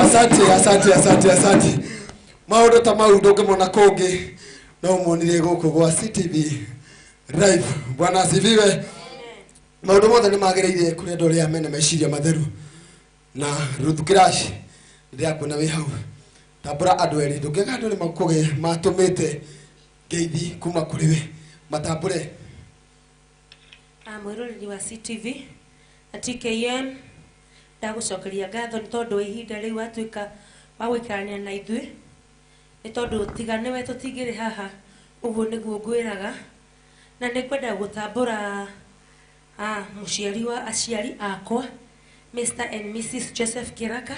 [SPEAKER 2] Asante, asante, asante, asante. Maũndũ ta mau ndũngĩmona kũngĩ no ũmonire gũkũ gwa CTV live. Bwana asifiwe. Maũndũ mothe nĩ magĩrĩire kũrĩ andũ arĩa mena meciria matheru. Na Ruth Kirash ndĩrakuona wĩ hau. Tambũra andũ erĩ, ndũngĩaga andũ arĩa makũge matũmĩte ngeithi kuma kũrĩ we. Matambũre.
[SPEAKER 3] Mwĩroreri wa CTV na TKN, ndagũcokeria ngatho nĩ tondũ wa ihinda rĩu watuĩka wa gũikarania na ithuĩ, nĩ tondũ tiga nĩwe tũtingĩrĩ haha, ũguo nĩguo ngwĩraga. Na nĩ ngwenda gũtambũra mũciari wa aciari akwa, Mr and Mrs Joseph Kiraka,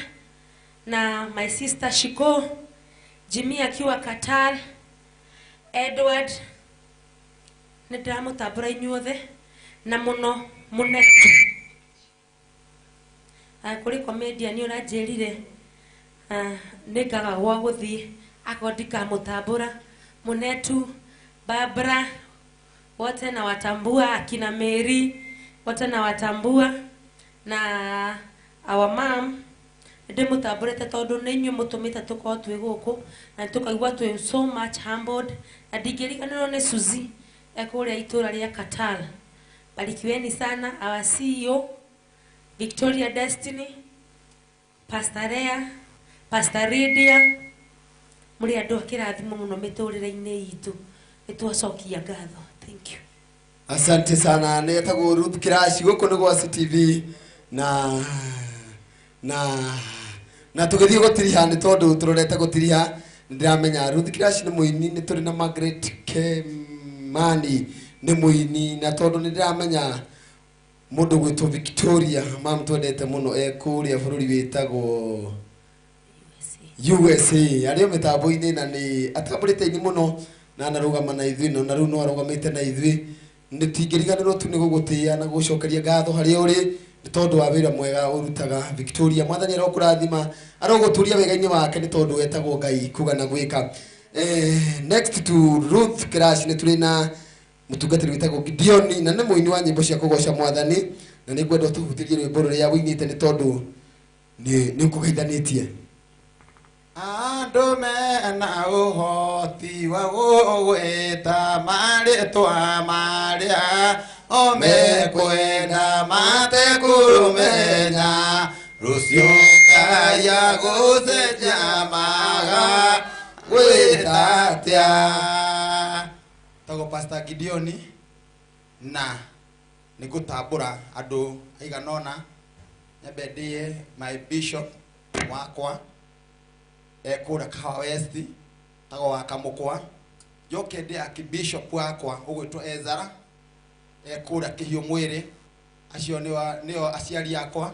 [SPEAKER 3] na my sister Shiko, Jimmy akiwa Qatar, Edward, nĩ ndĩramũtambũra inyuothe na mũno mũnetu. Kũrĩ comedian ũranjĩrire nĩ ngaga gwa gũthiĩ akorwo ndikamũtambũra. Mũnetu, Barbara, wote na watambua, akina Mary wote na watambua, na our mom ndĩmũtambũrĩte tondũ nĩ inyuĩ mũtũmĩte tũkorwo twĩ gũkũ na tũkaigua twĩ so much humbled. Na ndingĩriganĩrwo nĩ Suzy ekũrĩa itũra rĩa Qatar. Barikiweni sana our CEO Victoria Destiny, Pastor Rea, Pastor Lydia, mũrĩ andũ a kĩrathimo mũno mĩtũrĩre-inĩ itũ. Nĩ twacokia ngatho. Thank you.
[SPEAKER 2] Asante sana. Nĩ etagwo Ruth Kirash gũkũ nĩ gwa CTV na tũgĩthiĩ gũtiriha nĩ tondũ tũrorete gũtiriha. Nĩ ndĩramenya Ruth Kirash nĩ mũini, nĩ tũrĩ na Margaret Kemani nĩ mũini, na tondũ nĩ ndĩramenya mũndũ gwĩtwo Victoria mamtwendete mũno e kũrĩa bũrũri wĩtagwo USA, arĩ o mĩtambo-inĩ na nĩ atambũrĩte ini mũno na anarũgama na ithuĩ na rĩu no arũgamĩte na ithuĩ. Nĩ tingĩriganĩrwo tu nĩ gũgũtĩĩa na gũcokeria ngatho harĩa ũrĩ nĩ tondũ wa wĩra mwega ũrutaga Victoria. Mwathani arokũrathima, arogũtũria wega-inĩ wake nĩ tondũ etagwo Ngai kuga na gwĩka. Next to Ruth Kirash nĩ tũrĩ na mũtungatĩri wĩtagwo Gideon, na nĩ mũini wa nyĩmbo cia kũgoca Mwathani, na nĩ ngwenda ũtũhutĩrie rwĩmbo rũrĩa wũinĩte nĩ tondũ nĩ ũkũgeithanĩtie.
[SPEAKER 10] Andũ mena ũhoti wa gũgwĩta marĩtwa marĩa o mekwenda matekũmenya, rũciũ Ngai agũcenjia maga gwĩta atĩa. Tagwo Pastor Gideon Na nĩ ngũtambũra andũ aigana ũna. Nyambe ndĩe my bishop wakwa ekũrĩa Kahawa West tagwo wa Kamũkwa. Njoke ndĩe archbishop wakwa ũgwĩtwo Ezara ekũrĩa Kĩhiũ Mwĩrĩ. Acio nĩo aciari akwa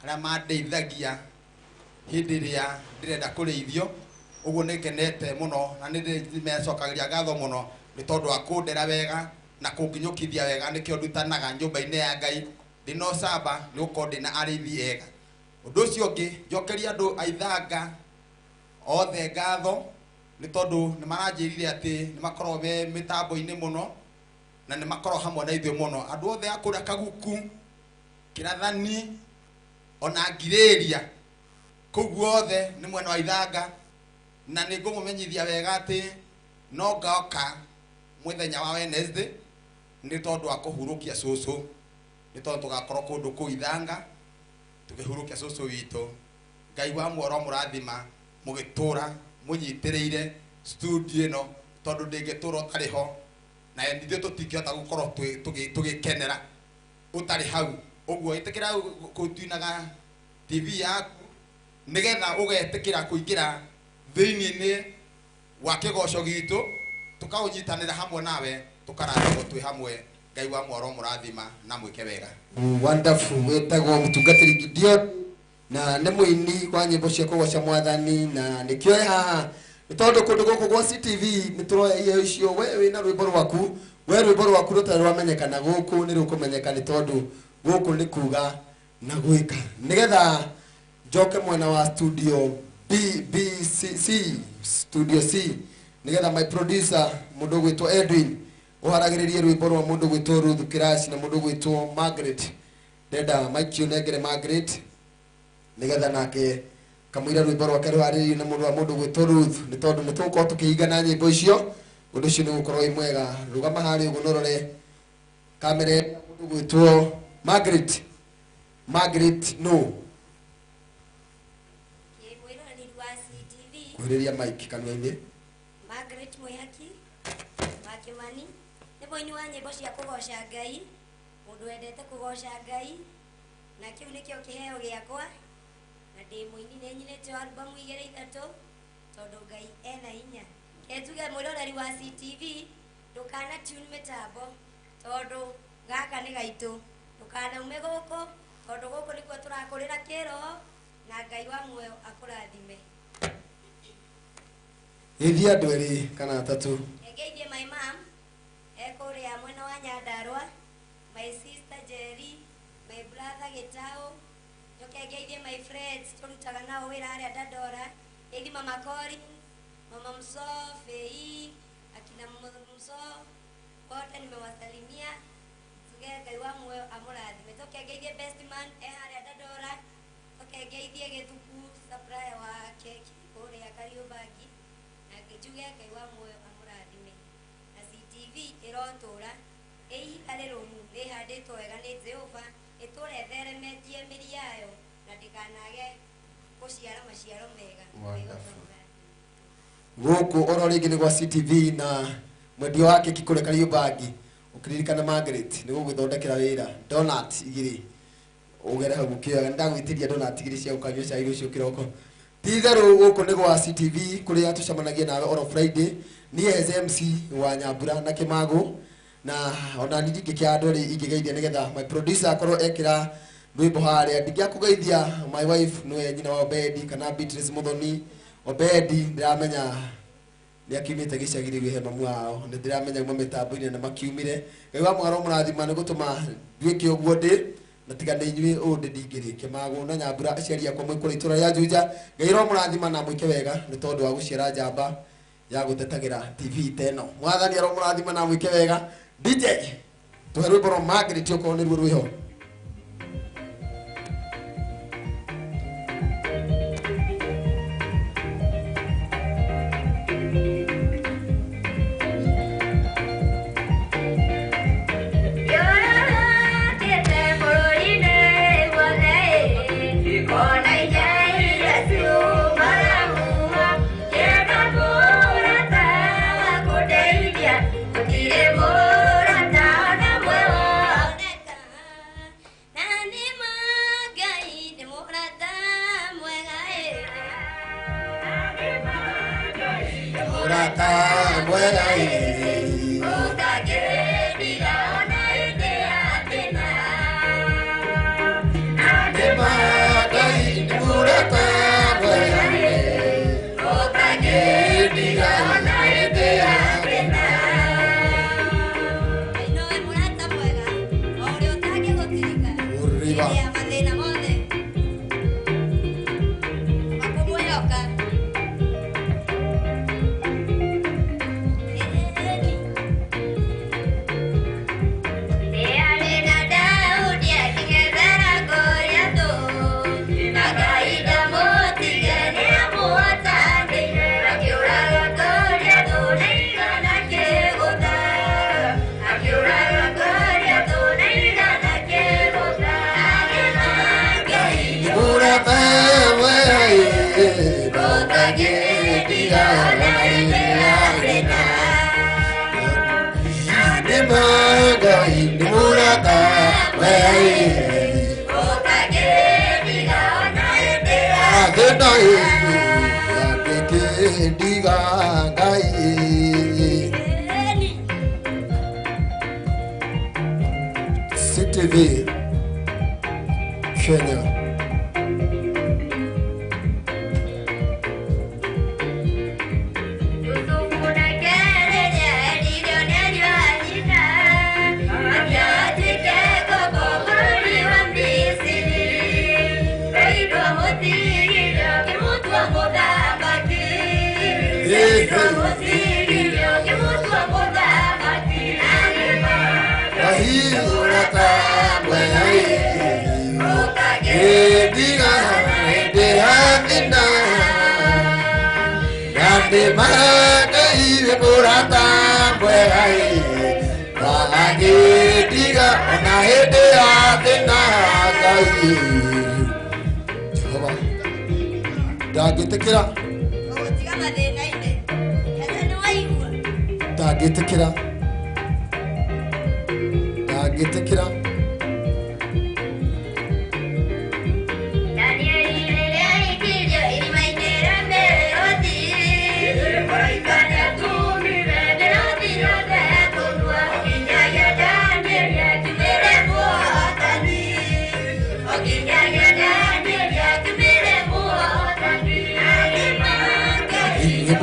[SPEAKER 10] arĩa mandeithagia hĩndĩ ĩrĩa ndĩrenda kũrĩithio. Ũguo nĩ ngenete mũno na nĩ ndĩmecokagĩria ngatho mũno nĩ tondũ wa kũndera wega na kũnginyũkithia wega. Nĩkĩo ndutanaga nyũmba-inĩ ya Ngai ndĩna ũcamba nĩ gũkorwo ndĩna arĩithi ega. Ũndũ ũcio ũngĩ njokeria andũ a Ithanga othe ngatho nĩ tondũ nĩ maranjĩrire atĩ nĩ makoragwo me mĩtambo-inĩ mũno na nĩ makoragwo hamwe na ithuĩ mũno. Andũ othe a kũrĩa Kaguku, Kĩrathani ona Ngirĩria, kũu guothe nĩ mwena wa Ithanga. Na nĩ ngũmũmenyithia wega atĩ no ngoka mũthenya wa Wednesday nĩ tondũ wa kũhurũkia cũcũ, nĩ tondũ tũgakorwo kũndũ kũu Ithanga tũkĩhurũkia cũcũ witũ. Ngai wa muoro mũrathima mũgĩtũra mũnyitĩrĩire studio ĩno tondũ ndĩngĩtũra ũtarĩ ho, na ithuĩ tũtingĩhota gũkorwo tũgĩkenera ũtarĩ hau. Ũguo ĩtĩkĩra kũtuinaga TV yaku nĩgetha ũgetĩkĩra kũingĩra thĩinĩ-inĩ wa kĩgoco gitũ, tũkaũnyitanĩra hamwe nawe, tũkarathimwo twĩ hamwe. Ngai wa mworo mũrathima na mwĩke wega.
[SPEAKER 2] Wonderful. Wĩtagwo mũtungatĩri Gideon na nĩ mũini wa nyĩmbo cia kũgoca mwathani, na nĩkĩo e haha nĩ tondũ kũndũ gũkũ gwa CTV nĩ tũroya iheo icio. We wĩna rwĩmbo rwaku, we rwĩmbo rwaku rũtarĩ rwamenyekana gũkũ nĩ rũkũmenyeka nĩ tondũ gũkũ nĩ kuga na gwĩka. Nĩgetha njoke mwena wa studio B B C C, studio C, nĩgetha my producer mũndũ ũgwĩtwo Edwin ũharagĩrĩrie rwĩmbo rwa mũndũ ũgwĩtwo Ruth Kiraci na mũndũ ũgwĩtwo Margaret. Ndenda mic ũnengere Margaret nĩgetha nake kamũira rwĩmbo rwake rũharĩrĩrio na mũndũ wa mũndũ ũgwĩtwo Ruth, nĩ tondũ nĩ tũgũkorwo tũkĩhingana nyĩmbo icio. Ũndũ ũcio nĩ ũgũkorwo wĩ mwega. Rũgama harĩa ũguo na ũrore kamera ya mũndũ ũgwĩtwo Margaret. Margaret no
[SPEAKER 8] Mwĩroreri wa CTV
[SPEAKER 2] kuhĩrĩria mic kanua-inĩ.
[SPEAKER 8] Margaret Mwihaki wa Kimani nĩ mũini wa nyĩmbo cia kũgoca Ngai, mũndũ wendete kũgoca Ngai, na kĩu nĩkĩo kĩheo gĩakwa, na ndĩ mũini, nĩ nyinĩte albamu igĩrĩ ithatũ tondũ Ngai ena hinya. Ke njuge mwĩroreri wa CTV ndũkana tune mĩtambo tondũ gaka nĩ gaitũ, ndũkanaume gũkũ tondũ gũkũ nĩkuo tũrakũrĩra kĩroho, na Ngai wa muoyo akũrathime.
[SPEAKER 2] Geithia andũ erĩ kana atatũ.
[SPEAKER 8] Ngeithie my mom ekũrĩa mwena wa Nyandarua, my sister Jerry, my brother Gitau, njoke ngeithie my friends tũrutaga nao wĩra harĩa Dandora, ngeithie mama Kori, mama Mso, Fei, akina Mso, wote nimewasalimia. Tuge Ngai wa muoyo amũrathime. Njoke ngeithie best man e harĩa Dandora, njoke ngeithie Gĩthuku supplier wa keki kũrĩa Kariobangi, na njuge Ngai wa muoyo amũrathime. Na CTV ĩrotũra ĩihiga rĩrũmu rĩhandĩtwo wega nĩ Jehova, ĩtũre ĩtheremetie mĩri yayo na ndĩkanage gũciara maciaro mega.
[SPEAKER 2] Wonderful. Gũkũ oro rĩngĩ nĩ gwa CTV na mwendia wa keki kũrĩa Kariobangi. Ũkĩririkana Margaret nĩ gũgũthondekera wĩra donut igĩrĩ ũgere hau ũkĩoyaga. Nĩndagwĩtĩria donut igĩrĩ cia gũkanyua cai rũciũ kĩroko. Ti itherũ gũkũ nĩ gwa CTV kũrĩa tũcemanagia nawe oro Friday. Niĩ as MC wa Nyambura na Kĩmagũ, na ona niĩ ndingĩkĩaga andũ erĩ ingĩgeithia nĩgetha my producer akorwo ekĩra rwĩmbo harĩa. Ndingĩakũgeithia my wife nĩwe nyina wa Obedi kana Beatrice Muthoni. Obedi ndĩramenya nĩ akiumĩte gĩcagi rĩu he mamu wao, nĩ ndĩramenya uma mĩtambo-inĩ na makiumire. Ngai wa mwaro mũrathima nĩ gũtũma nduĩke ũguo ndĩ, na tiga nĩ inyuĩ ũũ ndĩ ndingĩrĩ. Kĩmagũ na Nyambura aciari akwa mwĩ kũrĩa itũũra rĩa Juja. Ngai ro mũrathima na mwĩke wega nĩ tondũ wa gũciara njamba ya gũtetagĩra TV ta ĩno. Mwathani aro mũrathima na mwĩke wega. DJ tũhe rwĩmbo rwa Margaret okorwo nĩruo rwĩho.
[SPEAKER 8] Gũtirĩ mũrata ona mwe.
[SPEAKER 2] Ngai nĩ mũrata thĩna ndangĩkĩndiga Ngai. CTV Kenya. Ndangĩtĩkĩra ndangĩtĩkĩra ndangĩtĩkĩra.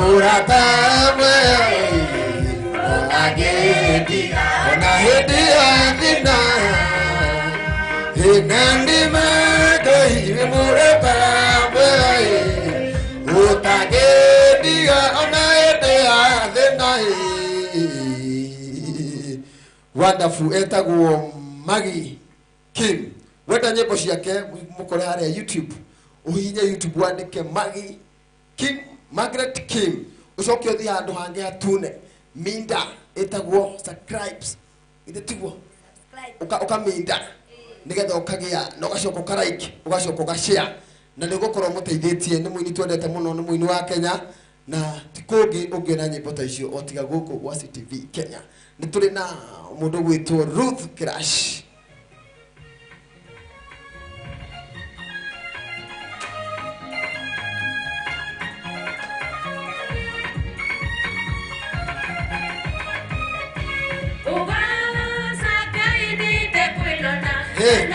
[SPEAKER 2] Mũrata ndangĩndiga ona hĩndĩ ya thĩna thĩna ndĩma Ngai nĩ mũrata ũtangĩndiga ona hĩndĩ ya thĩna. Wonderful etagwo Maggie Kim. Wenda nyĩmbo ciake mũkore harĩa YouTube, ũhihinye YouTube wandĩke Maggie Kim, Margaret Kim, ucoke uthie handu hangi hatune minda etagwo subscribes ithe tiguo ukaminda nigetha ukagia na ugacoka uka like ugacoka uka share na nĩ ũgũkorwo mũteithĩtie. Nĩ mũini twendete mũno, nĩ mũini wa Kenya na ti kũngĩ ũngĩona nyĩmbo ta icio o tiga gũkũ gwa CTV Kenya. Nĩ tũrĩ na mũndũ ũgwĩtwo Ruth Kirash. Hey.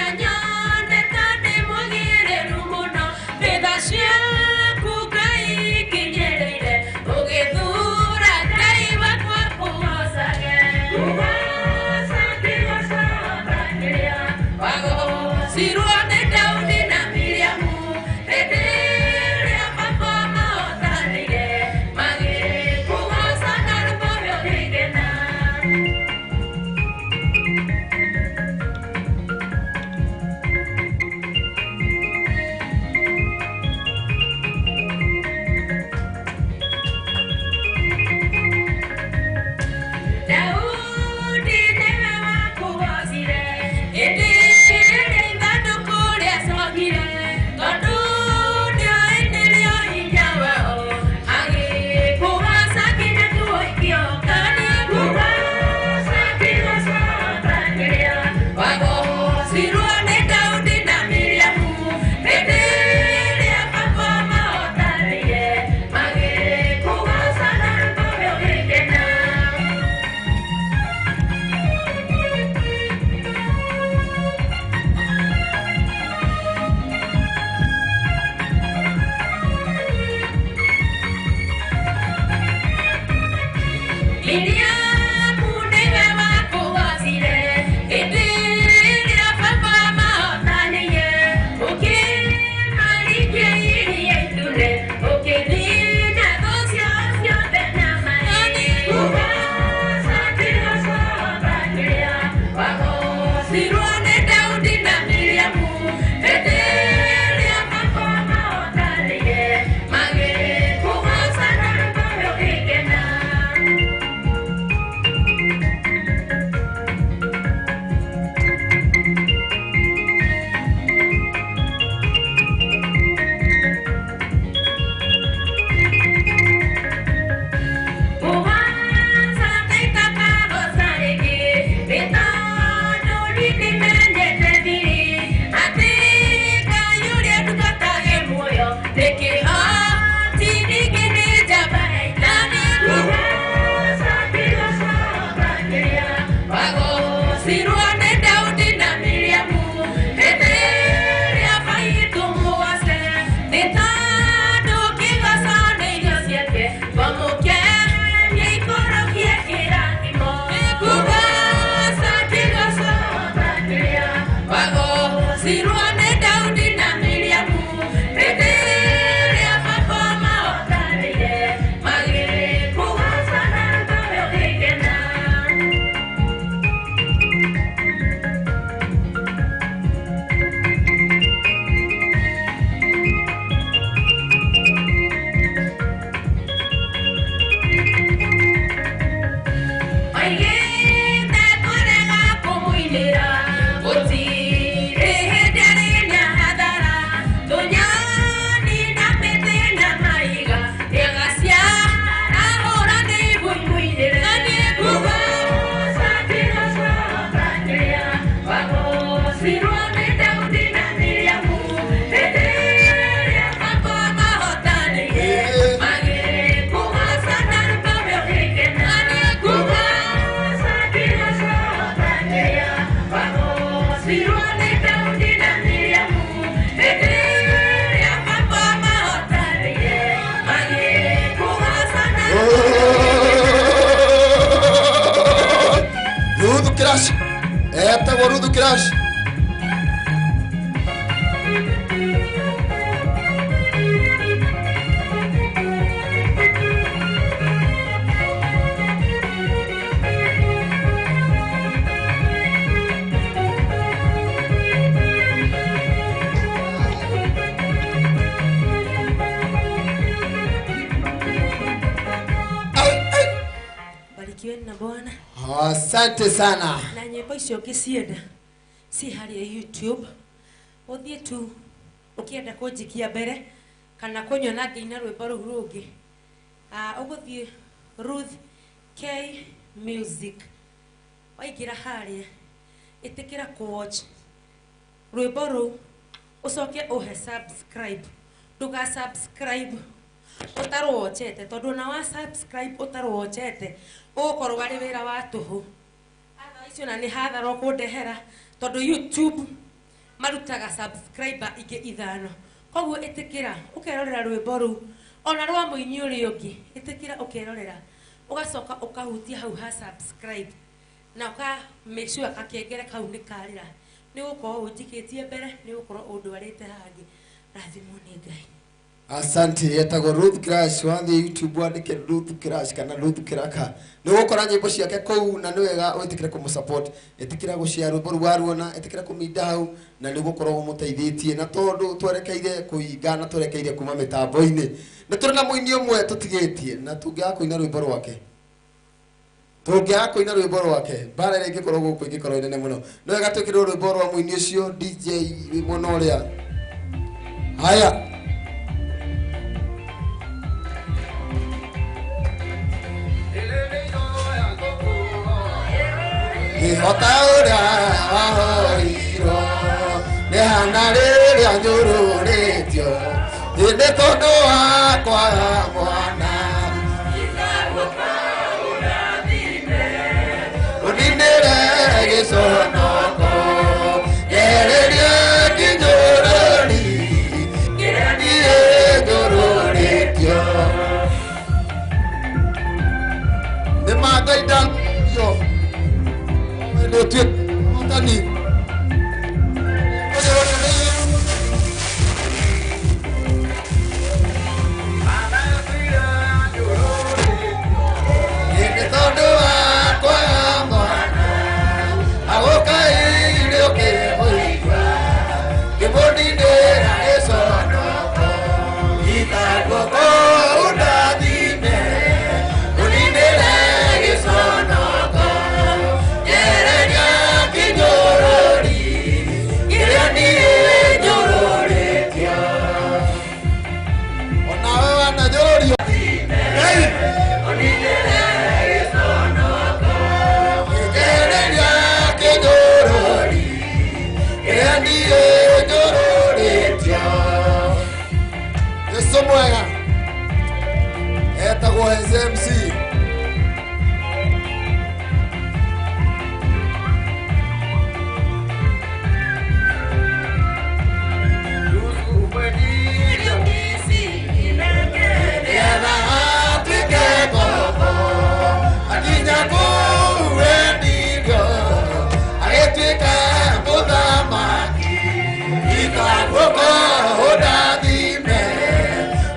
[SPEAKER 2] Etagwo Ruthu Kirash.
[SPEAKER 3] Barikiweni na Bwana.
[SPEAKER 2] Asante sana.
[SPEAKER 3] Na nyimbo icio ũngĩcienda ci harĩa YouTube, ũthiĩ tu ũkĩenda kũnjikia mbere kana kũnyona ngĩina rwĩmbo rũu rũngĩ, ũgũthiĩ Ruth K Music, waingĩra harĩa ĩtĩkĩra kũ-watch rwĩmbo rũu, ũcoke ũhe subscribe. Ndũga subscribe ũtarũwochete, tondũ ona wa subscribe ũtarũwochete ũgũkorwo arĩ wĩra wa tũhũ. Icio na nĩ hathara ũkũndehera, tondũ YouTube marutaga subscriber ingĩ 5. Koguo ĩtĩkĩra ũkerorera rwĩmbo rũu ona rwa mũini ũrĩa ũngĩ, ĩtĩkĩra ũkerorera, ũgacoka ũkahutia hau ha subscribe na ũka make sure gakengere kau nĩ karĩra. Nĩ ũgũkorwo ũnjikĩtie mbere, nĩ ũgũkorwo ũndwarĩte hangĩ. Rathimwo nĩ Ngai.
[SPEAKER 2] Asante. Etagwo Ruth Crash. Wathiĩ YouTube wandĩke Ruth Crash kana Ruth Kiraka, nĩ ũgũkora nyĩmbo ciake kũu, na nĩ wega wĩtĩkĩre kũmũsupport. Ĩtĩkĩra gũshare rwĩmbo rũu waruona, ĩtĩkĩra kũminda hau, na nĩ ũgũkorwo ũmũteithĩtie. Na tondũ twerekeire kũhinga na twerekeire kuma mĩtambo-inĩ, nĩ tũrĩ na mũini ũmwe tũtigĩtie, na tũngĩaga kũina rwĩmbo rwake, tũngĩaga kũina rwĩmbo rwake mbara ĩrĩa ĩngĩkorwo gũkũ ĩngĩkorwo ĩnene mũno. Nĩ wega twĩkĩrwo rwĩmbo rwa mũini ũcio DJ mwena ũrĩa. Haya. Ihota ũrĩa wahoirwo nĩ hana rĩrĩa nyũrũrĩtio, nĩ tondũ wakwa mwana ũninĩre gĩconoko, ngererie kĩnyũrũri kĩrĩa niĩ nyũrũrĩtio. Nĩ ma Ngai ndanyo nĩ tondũ wakwa mwana agũkaire ũkĩmũigua, ngĩmũninĩra gĩconoko, itaguoko ũndathime, ũninĩre gĩconoko, ngereria kĩnyũrũri kĩrĩa niĩ nyũrũrĩtio. Onawe wananyũrũrio. Ngereria kĩnyũrũri kĩrĩa niĩ nyũrũrĩtio. Jesũ mwega. Etagwo SMC. Nĩgetha atuĩke ngombo, akinya kũu endirio, agĩtuĩka mũthamaki. Itaguoko ũndathime,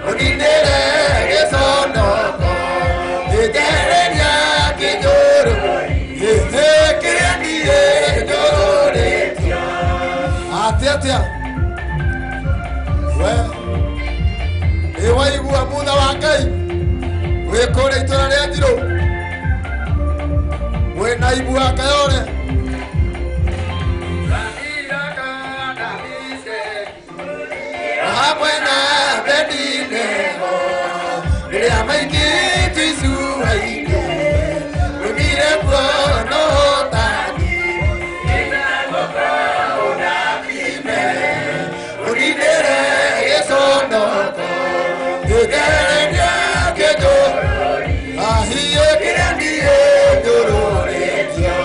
[SPEAKER 2] ũninĩre gĩconoko, ngereria kĩnyũrũri kĩrĩa niĩ nyũrũrĩtio. Atĩ atĩa we ĩ waigua mutha wa Ngai wĩ kũrĩa itũra rĩa Njirũ, mwĩ naibu wa Kayore, hamwe na Abedinego rĩrĩa maikĩtio icua-inĩ, rũmire kuona ũhotani. Ũninĩre gĩconoko, ngereria kĩnyũrũri, ahiĩ kĩrĩa niĩ nyũrũrĩtio.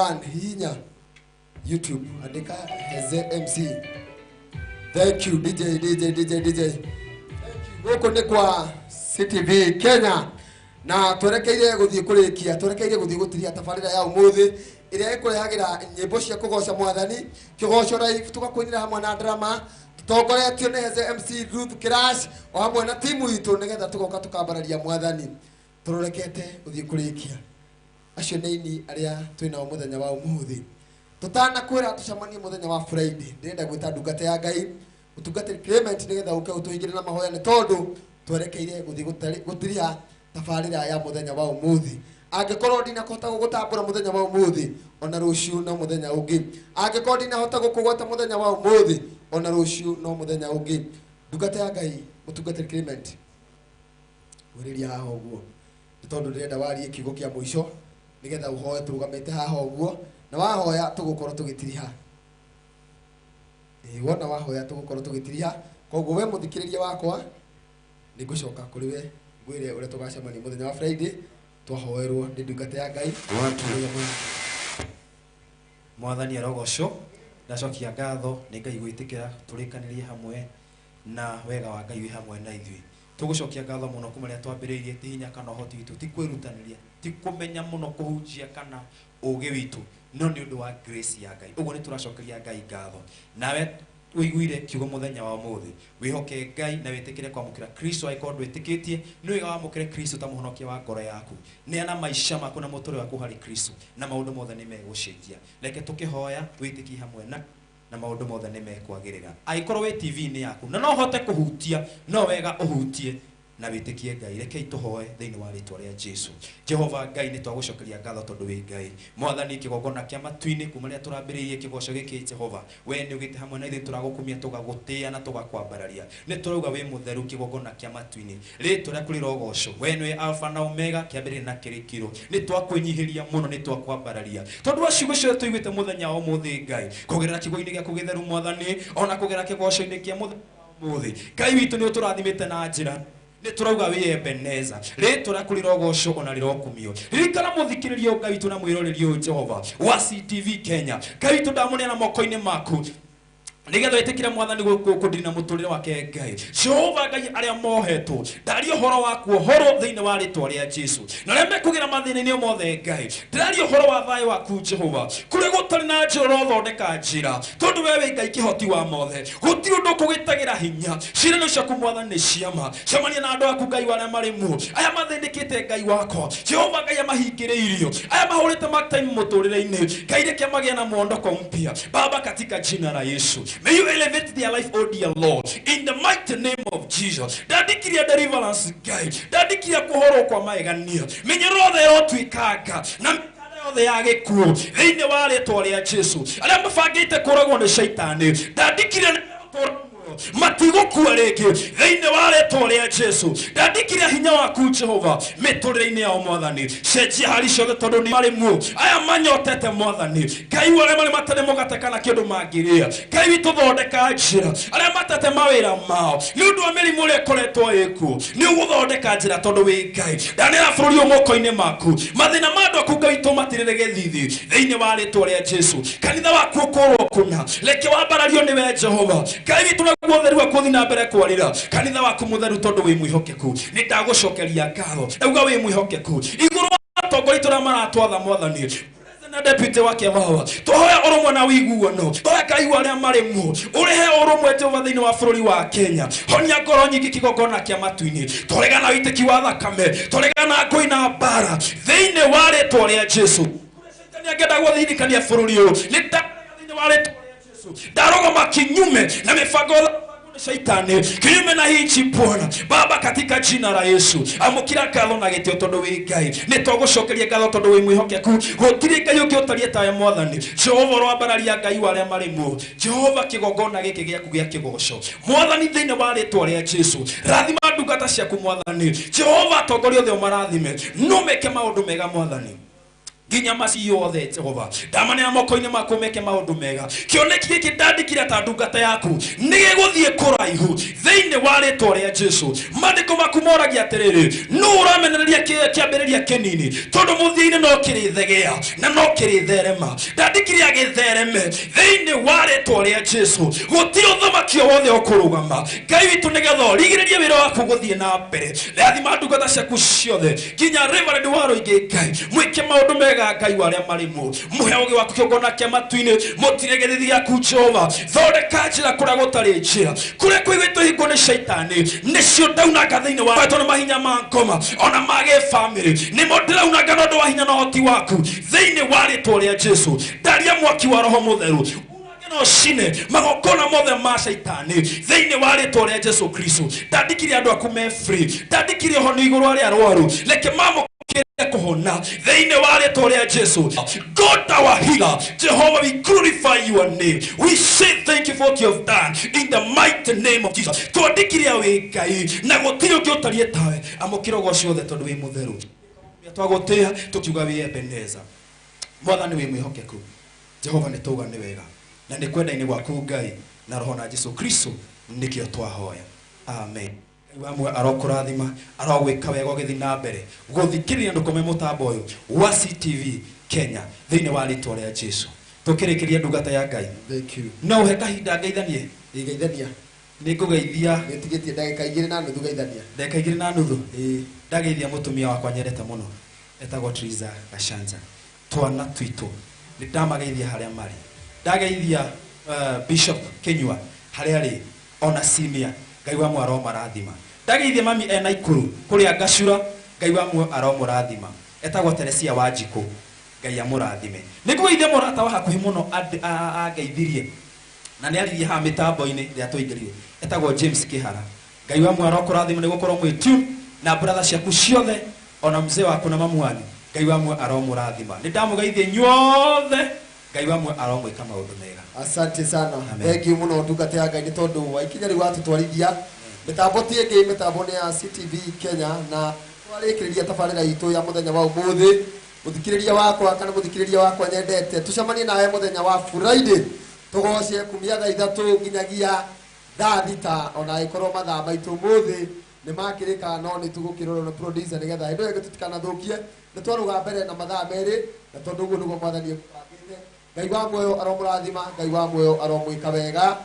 [SPEAKER 2] 1 hihinya YouTube, andĩka Heze MC. Thank you DJ DJ DJ DJ. Thank you. Gũkũ nĩ kwa CTV Kenya na twerekeire gũthiĩ kũrĩkia, twerekeire gũthiĩ gũtiria tabarĩra ya ũmũthĩ ĩrĩa ĩkũrehagĩra nyĩmbo cia kũgoca mwathani, kĩgoco live, tũgakũinĩra hamwe na drama tũtongoretio nĩ Heze MC Ruth Kirash o hamwe na timu itũ, nĩgetha tũgoka tũkambararia mwathani. Tũrorekete gũthiĩ kũrĩkia. Acio nĩ aini arĩa twĩnao mũthenya wa ũmũthĩ. Tũtanakwĩra tũcemanie mũthenya wa Friday, ndĩrenda gwĩta ndungata ya Ngai mũtungatĩri Clement nĩgetha ũke ũtũhingĩre na mahoya, nĩ tondũ twerekeire gũthiĩ gũtiria tabarĩra ya mũthenya wa ũmũthĩ. Angĩkorwo ndinahota gũgũtambũra mũthenya wa ũmũthĩ, ona rũciũ no mũthenya ũngĩ. Angĩkorwo ndinahota gũkũgweta mũthenya wa ũmũthĩ, ona rũciũ no mũthenya ũngĩ. Ndungata ya Ngai mũtungatĩri Clement, ngwĩrĩria haha ũguo nĩ tondũ ndĩrenda warie kiugo kĩa mũico nĩgetha ũhoe tũrũgamĩte haha ũguo, na wahoya tũgũkorwo tũgĩtiriha. Ĩĩ, wona wahoya tũgũkorwo tũgĩtiriha. Koguo we mũthikĩrĩria wakwa, nĩngũcoka kũrĩ we ngwĩre ũrĩa tũgacemania mũthenya wa Friday twahoerwo nĩ ndungata ya Ngai.
[SPEAKER 16] Mwathani arogocwo. Ndacokia ngatho nĩ Ngai gwĩtĩkĩra tũrĩkanĩrie hamwe na wega wa Ngai wĩ hamwe na ithuĩ. Tũgũcokia ngatho mũno kuma rĩrĩa twambĩrĩirie, ti hinya kana ũhoti witũ, ti kwĩrutanĩria, ti kũmenya mũno kũhunjia kana ũũgĩ witũ, no nĩ ũndũ wa grace ya Ngai. Ũguo nĩ tũracokeria Ngai ngatho. Nawe ũiguire kiugo mũthenya wa ũmũthĩ, wĩhoke Ngai na wĩtĩkĩre kwamũkĩra Kristo. Angĩkorwo ndwĩtĩkĩtie, nĩ wega wamũkĩre Kristo ta mũhonokia wa ngoro yaku. Neana maica maku na mũtũrĩre waku harĩ Kristo, na maũndũ mothe nĩ megũcenjia. Reke tũkĩhoya wĩtĩkie hamwe na maũndũ mothe nĩ mekwagĩrĩra. Angĩkorwo wĩ TV-inĩ yaku na no ũhote kũhutia, no wega ũhutie na wĩtĩkie Ngai. Rekei tũhoe thĩinĩ wa rĩtwa rĩa Jesu. Jehova Ngai, nĩ twagũcokeria ngatho tondũ wĩ Ngai. Mwathani, kĩgongona kĩa matu-inĩ kuma rĩrĩa tũrambĩrĩirie kĩgoco gĩkĩ, Jehova we nĩ ũgĩte hamwe na ithuĩ, tũragũkumia, tũgagũtĩĩa na tũgakwambararia. Nĩ tũrauga wĩ mũtheru, kĩgongona kĩa matu-inĩ, rĩtwa rĩaku rĩrogocwo. We nĩwe Alpha na Omega, kĩambĩrĩria na kĩrĩkĩro. Nĩ twakwĩnyihĩria mũno, nĩ twakwambararia tondũ wa ciugo ciothe tũiguĩte mũthenya wa ũmũthĩ, Ngai, kũgerera kiugo-inĩ gĩaku gĩtheru, Mwathani, ona kũgerera kĩgoco-inĩ kĩa mũthenya wa ũmũthĩ. Ngai witũ, nĩ ũtũrathimĩte na njĩra nĩ tũrauga wĩ Ebeneza, rĩtwa rĩaku rĩrogocwo ona rĩrokumio. Ririkana mũthikĩrĩria Ngai witũ na mwĩroreri ũyũ, Jehova wa CTV Kenya. Ngai witũ, ndamũneana moko-inĩ maku nĩgetha wĩtĩkĩre mwathani gũkũ na mũtũrĩre wake. Ngai Jehova Ngai, arĩa mohetwo ndaria ũhoro wa kuohorwo thĩinĩ wa rĩtwa rĩa Jesu, na arĩa mekũgĩra mathĩna-inĩ mothe, Ngai ndĩraria ũhoro wa thayũ waku Jehova. Kũrĩa gũtarĩ na njĩra ũrothondeka njĩra, tondũ we wĩ Ngai kĩhoti wa mothe, gũtirĩ ũndũ ũkũgĩtagĩra hinya. Ciĩranĩro ciaku mwathani nĩ ciama. Cemania na andũ aku Ngai arĩa marĩ muo, aya mathĩnĩkĩte Ngai wakwa Jehova Ngai, amahingĩrĩirio, aya mahũrĩte mark time mũtũrĩre-inĩ, Ngai reke magĩe na mwondoko mpya Baba, katika jina la Yesu. May you elevate their life, oh dear Lord, in the mighty name of Jesus. Ndandikiria deliverance Ngai, ndandikiria kũhorwo kwa magegania, mĩnyoro yothe ĩrotuĩkanga na mĩkanda yothe ya gĩkuũ thĩinĩ wa rĩtwa rĩa Jesu. Arĩa mabangĩte kũragwo nĩ caitani, ndandikiria matigũkua rĩngĩ thĩinĩ wa rĩtwa rĩa Jesu. Ndandikiria hinya waku Jehova mĩtũrĩre-inĩ yao mwathani, cenjia hari ciothe tondũ nĩ marĩ muo. Aya manyotete mwathani Ngai, arĩa marĩ matarĩ mũgate kana kĩndũ mangĩrĩa, Ngai witũ thondeka njĩra. Arĩa matete mawĩra mao nĩ ũndũ wa mĩrimũ ĩrĩa ĩkoretwo ĩkuo, nĩ ũgũthondeka njĩra tondũ wĩ Ngai. Ndanera bũrũri ũyũ moko-inĩ maku, mathĩna ma andũ aku Ngai witũ matirĩre gĩthithi thĩinĩ wa rĩtwa rĩa Jesu. Kanitha waku ũkorwo kũna, reke wambarario nĩwe Jehova Ngai witũ, naguo ũtheru waku ũthiĩ na mbere kwarĩra kanitha waku mũtheru tondũ wĩ mwĩhokeku. Nĩ ndagũcokeria ngatho, ndauga wĩ mwĩhokeku igũrũ wa atongoria arĩa maratwatha mwathani na deputy wake baba, tũhoya ũrũmwe na ũiguano, tũhoya Ngai arĩa marĩ muo ũrehe ũrũmwe Jehova thĩinĩ wa bũrũri wa Kenya. Honia ngoro nyingĩ kĩgongona kĩa matu-inĩ, tũregana wĩitĩki wa thakame, tũregana ngũi na mbara thĩinĩ wa rĩtwa rĩa Jesu. Kũrĩa caitani angĩenda gũthirikania bũrũri ũyũ, nĩ thĩinĩ wa rĩtwa rĩa Jesu ndarũgama kinyume na mĩbango shaitani, kinyume na hichi Bwana Baba, katika jina la Yesu. Amũkĩra ngatho na gĩtĩo tondũ wĩ Ngai. Nĩ twagũcokeria ngatho tondũ wĩ mwĩhokeku, gũtirĩ Ngai ũngĩ ũtariĩ tawe mwathani Jehova. Ũroambararia Ngai wa arĩa marĩ muo Jehova, kĩgongona gĩkĩ gĩaku gĩa kĩgoco mwathani thĩinĩ wa rĩtwa rĩa Jesu. Rathima ndungata ciaku mwathani Jehova, atongoria othe ũmarathime, no meke maũndũ mega mwathani.
[SPEAKER 11] Nginya maci yothe Jehova ndamaneana moko-inĩ maku meke maũndũ mega. Kĩoneki gĩkĩ ndandĩkire ta ndungata yaku nĩ gĩgũthiĩ kũraihu thĩinĩ wa rĩtwa rĩa Jesu. Maandĩko maku moragia atĩrĩrĩ, nũ ũramenereria kĩambĩrĩria kĩnini, tondũ mũthia-inĩ no kĩrĩthegea na no kĩrĩtherema. Ndandĩkire agĩthereme thĩinĩ wa rĩtwa rĩa Jesu. Gũtirĩ ũthamaki o wothe ũkũrũgama Ngai witũ, nĩgetha ũrigĩrĩrie wĩra waku gũthiĩ na mbere. Rathima ndungata ciaku ciothe nginya Reverend Waruingĩ Ngai, mwĩke maũndũ mega Ngai wa arĩa marĩ muoyo, mũhe ũũgĩ waku kĩgongona kĩa matu-inĩ, mũtire gĩthithi gĩaku Jehova. Thondeka njĩra kũrĩa gũtarĩ njĩra, kũrĩa kũigĩtwo hingo nĩ caitani, nĩcio ndaunanga thĩinĩ wa tondũ mahinya ma ngoma ona ma gĩbamĩrĩ nĩmo ndĩraunanga na ũndũ wa hinya na ũhoti waku thĩinĩ wa rĩtwa rĩa Jesu. Ndaria mwaki wa Roho Mũtheru no cine magongona mothe ma caitani thĩinĩ wa rĩtwa rĩa Jesu Kristo. Ndandĩkire andũ aku me free, ndandĩkire ũhonu igũrũ arĩa arwaru, reke mamũkĩre kũhona thĩinĩ wa rĩtwa rĩa Jesu. God our healer, Jehovah, we glorify your name. We say thank you for what you have done in the mighty name of Jesus. Twandĩkire wĩ Ngai na gũtirĩ ũngĩ ũtariĩ tawe. Amũkĩra ũgoci wothe tondũ wĩ mũtheru. Twagũtĩĩa tũkiuga wĩ Ebeneza. Mwathani wĩ mwĩhokeku. Jehova nĩ tauga nĩ wega na nĩ kwenda-inĩ gwaku Ngai na roho na Jesu Kristo nĩkĩo twahoya. Amen. Ngai wa muoyo arokũrathima, arogwĩka wega ũgĩthiĩ na mbere gũthikĩrĩria ndũkome mũtambo ũyũ wa CTV Kenya thĩinĩ wa rĩtwa rĩa Jesu. Tũkĩrĩkĩria ndungata ya Ngai.
[SPEAKER 2] Thank you.
[SPEAKER 11] No ũhe kahinda ngeithanie.
[SPEAKER 2] Ngeithania.
[SPEAKER 11] Nĩngũgeithia.
[SPEAKER 2] Nĩtigĩtie ndagĩka 2.5 geithania.
[SPEAKER 11] Ndagĩka 2.5. Ĩĩ. Ndageithia mũtumia wakwa nyendete mũno etagwo Triza Gachanja. Twana twitũ nĩndamageithia harĩa marĩ. Ndageithia Bishop Kinyua harĩa arĩ ona Simia, Ngai wa muoyo aromarathima. Ndageithia mami ena Ikuru kũrĩa Ngacura, Ngai wa muoyo aromũrathima. Etagwo Teresia Wanjikũ, Ngai amũrathime. Nĩngũgeithia mũrata wa hakuhĩ mũno angeithirie na nĩaririe haha mĩtambo-inĩ rĩrĩa twaingĩrire, etagwo James Kĩhara. Ngai wa muoyo arokũrathima nĩgũkorwo mwĩ tune na brother ciaku ciothe ona mzee waku na mamu wanyu, Ngai wa muoyo aromũrathima. Nĩndamũgeithia inyuothe, Ngai wa muoyo aromwĩka maũndũ mega.
[SPEAKER 2] Asante sana. Thank you mũno ndungata ya Ngai nĩ tondũ wa ikinya rĩu watũtwarithia. Mĩtambo ti ĩngĩ, mĩtambo nĩ ya CTV Kenya na twarĩkĩrĩria tabarĩra itũ ya mũthenya wa ũmũthĩ. Mũthikĩrĩria wakwa kana mũthikĩrĩria wakwa nyendete, tũcemanie nawe mũthenya wa Friday tũgoce kumia thaa 3 nginyagia thaa 6, ona angĩkorwo mathaa maitũ ũmũthĩ nĩ makĩrĩka, no nĩ tũgũkĩrorwo nĩ producer nĩgetha hĩndĩ ĩyo ĩngĩ tũtikanathũkie. Nĩ twarũga mbere na mathaa 2, na tondũ ũguo nĩguo Mwathani ekũbangĩte. Ngai wa muoyo aromũrathima, Ngai wa muoyo aromwĩka wega.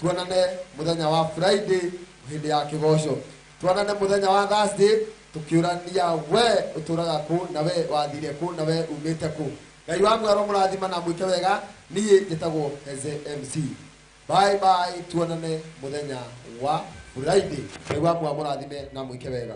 [SPEAKER 2] Tuonane mũthenya wa Friday hĩndĩ ya kĩgoco. Tuonane mũthenya wa Thursday tũkĩũrania we ũtũraga kũ na we wathire kũ na we umĩte kũ. Ngai wa muoyo aromũrathima na mwĩke wega. Niĩ njĩtagwo Heze MC. Bye bye, tuonane mũthenya wa Friday. Ngai wa muoyo amũrathime na mwĩke wega.